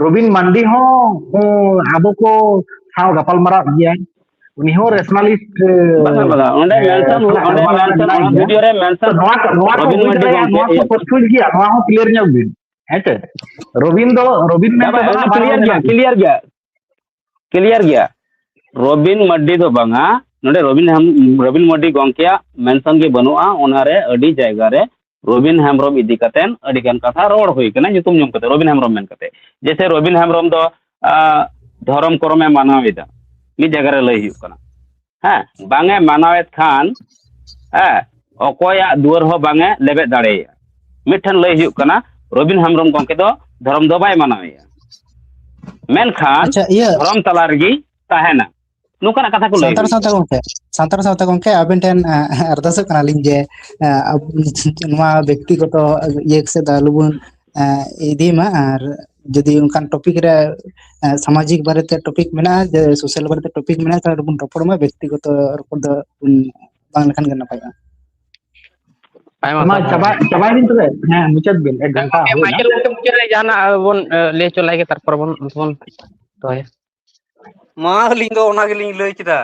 ᱨᱚᱵᱤᱱ ᱢᱟᱱᱰᱤ ᱦᱚᱸ, ᱦᱚᱸ ᱟᱵᱚ ᱠᱚ ᱥᱟᱶ ᱜᱟᱯᱟᱞ ᱢᱟᱨᱟᱣ ᱜᱮᱭᱟ, ᱩᱱᱤ ᱦᱚᱸ ᱨᱮᱥᱱᱟᱞᱤᱥᱴ ᱵᱟᱝᱟ, ᱵᱟᱝᱟ, ᱚᱸᱰᱮ ᱢᱮᱱᱥᱚᱱ, ᱚᱸᱰᱮ ᱢᱮᱱᱥᱚᱱ, ᱚᱱᱟ ᱵᱷᱤᱰᱤᱭᱳ ᱨᱮ ᱢᱮᱱᱥᱚᱱ, ᱱᱚᱣᱟ ᱠᱚ, ᱱᱚᱣᱟ ᱠᱚ ᱨᱚᱵᱤᱱ ᱦᱩᱭ ᱢᱟᱱᱰᱤ ᱫᱟᱲᱮᱭᱟᱜᱼᱟ, ᱜᱚᱢᱠᱮ, ᱱᱚᱣᱟ ᱠᱚ ᱯᱚᱥᱴᱩᱞ ᱜᱮᱭᱟ, ᱱᱚᱣᱟ ᱦᱚᱸ ᱠᱞᱤᱭᱟᱨ ᱧᱚᱜ ᱵᱤᱱ᱾ ᱦᱮᱸ ᱥᱮ? ᱨᱚᱵᱤᱱ ᱫᱚ, ᱨᱚᱵᱤᱱ ᱢᱮᱱ ᱵᱟᱵᱟ, ᱫᱚ ᱚᱱᱟ ᱵᱟᱝ ᱠᱞᱤᱭᱟᱨ ᱜᱮᱭᱟ, ᱢᱮᱱᱟᱜ ᱵᱤᱱ᱾ ᱠᱞᱤᱭᱟᱨ ᱜᱮᱭᱟ, ᱠᱞᱤᱭᱟᱨ ᱜᱮᱭᱟ᱾ ᱨᱚᱵᱤᱱ ᱢᱟᱨᱰᱤ ᱫᱚ ᱵᱟᱝᱟ, ᱱᱚᱰᱮ ᱨᱚᱵᱤᱱ ᱦᱮᱢ-, ᱨᱚᱵᱤᱱ ᱢᱟᱨᱰᱤ ᱜᱚᱢᱠᱮᱭᱟᱜ ᱢᱮᱱᱥᱚᱱ ᱜᱮ ᱵᱟᱹᱱᱩᱜᱼᱟ᱾ ᱚᱱᱟᱨᱮ ᱟᱹᱰᱤ ᱡᱟᱭᱜᱟ ᱨᱮ ᱨᱚᱵᱤᱱ ᱦᱮᱢᱵᱨᱚᱢ ᱤᱫᱤ ᱠᱟᱛᱮᱱ ᱟᱹᱰᱤ ᱜᱟᱱ ᱠᱟᱛᱷᱟ ᱨᱚᱲ ᱦᱩᱭ ᱠᱟᱱᱟ, ᱧᱩᱛᱩᱢ ᱧᱩᱢ ᱠᱟᱛᱮ, ᱨᱚᱵᱤᱱ ᱦᱮᱢᱵᱨᱚᱢ ᱢᱮᱱ ᱠᱟᱛᱮ᱾ ᱡᱮᱭᱥᱮ ᱨᱚᱵᱤᱱ ᱦᱮᱢᱵᱨᱚᱢ ᱫᱚ, ᱟ, ᱫᱷᱚᱨᱚᱢ ᱠᱚᱨᱚᱢᱮ ᱢᱟᱱᱟᱣ ᱮᱫᱟ, ᱢᱤᱫ ᱡᱟᱭᱜᱟ ᱨᱮ ᱞᱟᱹᱭ ᱦᱩᱭᱩᱜ ᱠᱟᱱᱟ᱾ ᱦᱮᱸ, ᱵᱟᱝ ᱮ ᱢᱟᱱᱟᱣᱮᱫ ᱠᱷᱟᱱ, ᱦᱮᱸ, ᱚᱠᱚᱭᱟᱜ ᱫᱩᱣᱟᱹᱨ ᱦᱚᱸ ᱵᱟᱝ ᱮ ᱞᱮᱵᱮᱫ ᱫᱟᱲᱮᱭᱟᱜᱼᱟ᱾ ᱢᱤᱫᱴᱷᱮᱱ ᱞᱟᱹᱭ ᱦᱩᱭᱩᱜ ᱠᱟᱱᱟ, ᱨᱚᱵᱤᱱ ᱦᱮᱢᱵᱨᱚᱢ ᱜᱚᱢᱠᱮ ᱫᱚ ᱫᱷᱚᱨᱚᱢ ᱫᱚ ᱵᱟᱭ ᱢᱟᱱᱟᱣᱮᱫᱼᱟ, ᱢᱮᱱᱠᱷᱟᱱ ᱟᱪᱪᱷᱟ, ᱤᱭᱟᱹ, ᱫᱷᱚᱨᱚᱢ ᱛᱟᱞᱟ ᱨᱮᱜᱮ ᱛᱟᱦᱮᱱᱟ, ᱱᱚᱝᱠᱟᱱᱟᱜ ᱠᱟᱛᱷᱟ ᱠᱚ ᱞᱟᱹᱭ ᱥᱟᱱᱛᱟᱲ ᱦᱩᱭᱩᱜᱼᱟ᱾ ᱥᱟᱶᱛᱟ ᱜᱚᱢᱠᱮ, ᱥᱟᱱᱛᱟᱲ ᱥᱟᱶᱛᱟ ᱜᱚᱢᱠᱮ, ᱟᱵᱮᱱ ᱴᱷᱮᱱ, ᱮ, ᱟᱨᱫᱟᱥᱚᱜ ᱠᱟᱱᱟᱞᱤᱧ ᱡᱮ, ᱮ, ᱟᱵ-, ᱱᱚᱣᱟ ᱵᱮᱠᱛᱤᱜᱚᱛᱚ ᱤᱭᱟᱹ ᱥᱮᱫ ᱫᱚ ᱟᱞᱚᱵᱚᱱ, ᱮ, ᱤᱫᱤ ᱢᱟ, ᱟᱨ ᱡᱩᱫᱤ ᱚᱱᱠᱟᱱ ᱴᱚᱯᱤᱠ ᱨᱮ, ᱮ, ᱥᱟᱢᱟᱡᱤᱠ ᱵᱟᱨᱮᱛᱮ ᱴᱚᱯᱤᱠ ᱢᱮᱱᱟᱜᱼᱟ, ᱡᱮ ᱥᱳᱥᱟᱞ ᱵᱟᱨᱮᱛᱮ ᱴᱚᱯᱤᱠ ᱢᱮᱱᱟᱜᱼᱟ, ᱛᱟᱦᱚᱞᱮ ᱵᱚᱱ ᱨᱚᱯᱚᱲ ᱢᱟ, ᱵᱮᱠᱛᱤᱜᱚᱛᱚ ᱨᱚᱯᱚᱲ ᱫᱚ ᱵᱚᱱ ᱵᱟᱝ ᱞᱮᱠᱷᱟᱱ ᱜᱮ ᱱᱟᱯᱟᱭᱚᱜᱼᱟ᱾ ᱟᱭᱢᱟ ᱢᱟ ᱥᱟᱨᱦᱟᱣ᱾ ᱪᱟᱵᱟ, ᱪᱟᱵᱟᱭ ᱵᱤᱱ ᱛᱚᱵᱮ᱾ ᱦᱮᱸ, ᱢᱩᱪᱟᱹᱫ ᱵᱤᱱ, ᱮᱠ ᱦᱮᱸ, ᱜᱷᱚᱱᱴᱟ ᱜᱚᱢᱠᱮ, ᱦᱩᱭᱱᱟ᱾ ᱢᱟᱭᱠᱮᱞ ᱜᱚᱢᱠᱮ ᱢᱩᱪᱟᱹᱫ ᱨᱮ ᱡᱟᱦᱟᱱᱟᱜ ᱵᱚᱱ, ᱮ, ᱞᱟᱹᱭ ᱦᱚᱪᱚ ᱞᱟᱭ ᱜᱮ, ᱛᱟᱨᱯᱚᱨ ᱵᱚᱱ, ᱵᱚᱱ ᱫᱚᱦᱚᱭᱟ᱾ ᱢᱟ ᱟᱹᱞᱤᱧ ᱫᱚ ᱚᱱᱟ ᱜᱮᱞᱤᱧ ᱞᱟᱹᱭ ᱠᱮᱫᱟ᱾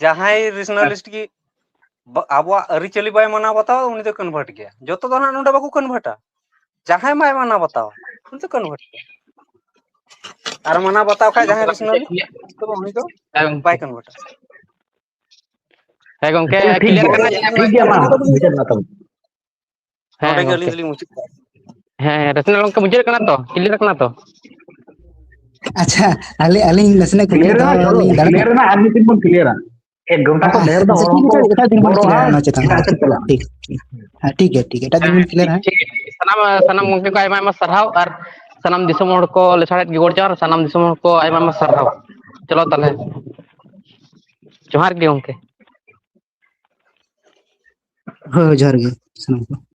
ᱡᱟᱦᱟᱸᱭ ᱨᱮᱥᱱᱟᱞᱤᱥᱴ ᱜᱮ ᱵᱟ-, ᱟᱵᱚᱣᱟᱜ ᱟᱹᱨᱤᱪᱟᱹᱞᱤ ᱵᱟᱭ ᱢᱟᱱᱟᱣ ᱵᱟᱛᱟᱣᱟ, ᱩᱱᱤ ᱫᱚ ᱠᱚᱱᱵᱷᱟᱨᱴ ᱜᱮᱭᱟ᱾ ᱡᱚᱛᱚ ᱫᱚ ᱱᱟᱦᱟᱜ ᱱᱚᱰᱮ ᱵᱟᱠᱚ ᱠᱚᱱᱵᱷᱟᱨᱴᱟ᱾ ᱡᱟᱦᱟᱸᱭ ᱵᱟᱭ ᱢᱟᱱᱟᱣ ᱵᱟᱛᱟᱣᱟ, ᱩᱱᱤ ᱫᱚ ᱠᱚᱱᱵᱷᱟᱨᱴ ᱜᱮᱭᱟ᱾ ᱟᱨ ᱢᱟᱱᱟᱣ ᱵᱟᱛᱟᱣ ᱠᱷᱟᱡ ᱡᱟᱦᱟᱸᱭ ᱨᱤᱥᱱᱟᱞᱤ, ᱛᱚᱵᱮ ᱩᱱᱤ ᱫᱚ ᱦᱮᱸ ᱜᱚᱝᱠᱮ᱾ ᱵᱟᱭ ᱠᱚᱱᱵᱷᱟᱨᱴᱟ᱾ ᱦᱮᱸ ᱜᱚᱝᱠᱮ, ᱴᱷᱤᱠ ᱠᱞᱤᱭᱟᱨ ᱜᱮᱭᱟ, ᱠᱟᱱᱟ ᱢᱟ, ᱴᱷᱤᱠ ᱜᱮᱭᱟ, ᱢᱟ, ᱢᱩᱪᱟᱹᱫ ᱢᱟ ᱛᱚᱵᱮ᱾ ᱦᱮᱸ ᱱᱚᱰᱮ ᱜᱮ ᱜᱚᱝᱠᱮ᱾ ᱟᱹᱞᱤᱧ ᱫᱚᱞᱤᱧ ᱢᱩᱪᱟᱹᱫ ᱠᱟᱜᱼᱟ᱾ ᱦᱮᱸ, ᱦᱮᱸ, ᱨᱮᱥᱱᱟᱞ ᱜᱚᱝᱠᱮ ᱢᱩᱪᱟᱹᱫ ᱠᱟᱱᱟ ᱛᱚ? ᱠᱞᱤᱭᱟᱨ ᱠᱟᱱᱟ ᱛᱚ? ᱟᱪᱪᱷᱟ, ᱟᱞᱮ ᱟᱹᱞᱤᱧ ᱱᱟᱥᱮᱱᱟᱜ ᱠᱩᱠᱞᱤ ᱠᱞᱤᱭᱟᱨ ᱫᱚᱦᱚ ᱨᱮᱱᱟᱜ, ᱪᱚᱞᱚ, ᱞᱤᱧ ᱫᱟᱲᱮᱭᱟᱜᱼᱟ? ᱠᱞᱤᱭᱟᱨ ᱨᱮᱱᱟᱜ ᱟᱨ ᱢᱤᱫ ᱫᱤᱱ ᱵᱚᱱ ᱠᱞᱤᱭᱟᱨᱟ᱾ ᱮᱠ ᱜᱷᱚᱱᱴᱟ ᱠᱷᱚᱱ ᱰᱷᱮᱨ ᱫᱚ ᱟᱪᱪᱷᱟ, ᱦᱚᱲ ᱴᱷᱤᱠ ᱦᱚᱸᱠᱚ ᱜᱮᱭᱟ, ᱮᱴᱟᱜ ᱫᱤᱱ ᱵᱚᱱ ᱵᱚᱨᱚᱜᱼᱟ, ᱠᱞᱤᱭᱟᱨᱟ ᱱᱚᱣᱟ ᱪᱮᱛᱟᱱ ᱮᱴᱟᱜ ᱨᱮ᱾ ᱥᱮᱫ ᱪᱟᱞᱟᱜᱼᱟ᱾ ᱴᱷᱤᱠ, ᱦᱮᱸ, ᱴᱷᱤᱠ ᱜᱮᱭᱟ, ᱴᱷᱤᱠ ᱜᱮᱭᱟ, ᱮᱴᱟᱜ ᱫᱤᱱ ᱵᱚᱱ ᱠᱞᱤᱭᱟᱨᱟ ᱦᱮᱸ᱾ ᱴᱷᱤᱠ, ᱴᱷᱤᱠ᱾ ᱥᱟᱱᱟᱢ, ᱥᱟᱱᱟᱢ ᱜᱚᱝᱠᱮ ᱠᱚ ᱟᱭᱢᱟ ᱟᱭᱢᱟ ᱥᱟᱨᱦᱟᱣ ᱟᱨ ᱥᱟᱱᱟᱢ ᱫᱤᱥᱚᱢ ᱦᱚᱲ ᱠᱚ ᱞᱮᱥᱟᱲᱦᱮᱫ ᱜᱮ ᱜᱚᱲ ᱡᱚᱦᱟᱨ, ᱥᱟᱱᱟᱢ ᱫᱤᱥᱚᱢ ᱦᱚᱲ ᱠᱚ ᱟᱭᱢᱟ ᱟᱭᱢᱟ ᱥᱟᱨᱦᱟᱣ᱾ ᱪᱚᱞᱚ ᱛᱟᱦᱞᱮ, ᱡᱚᱦᱟᱨ ᱜᱮ ᱜᱚᱝᱠᱮ᱾ ᱦᱳᱭ, ᱡᱚᱦᱟᱨ ᱜᱮ ᱥᱟᱱᱟᱢ ᱠᱚ᱾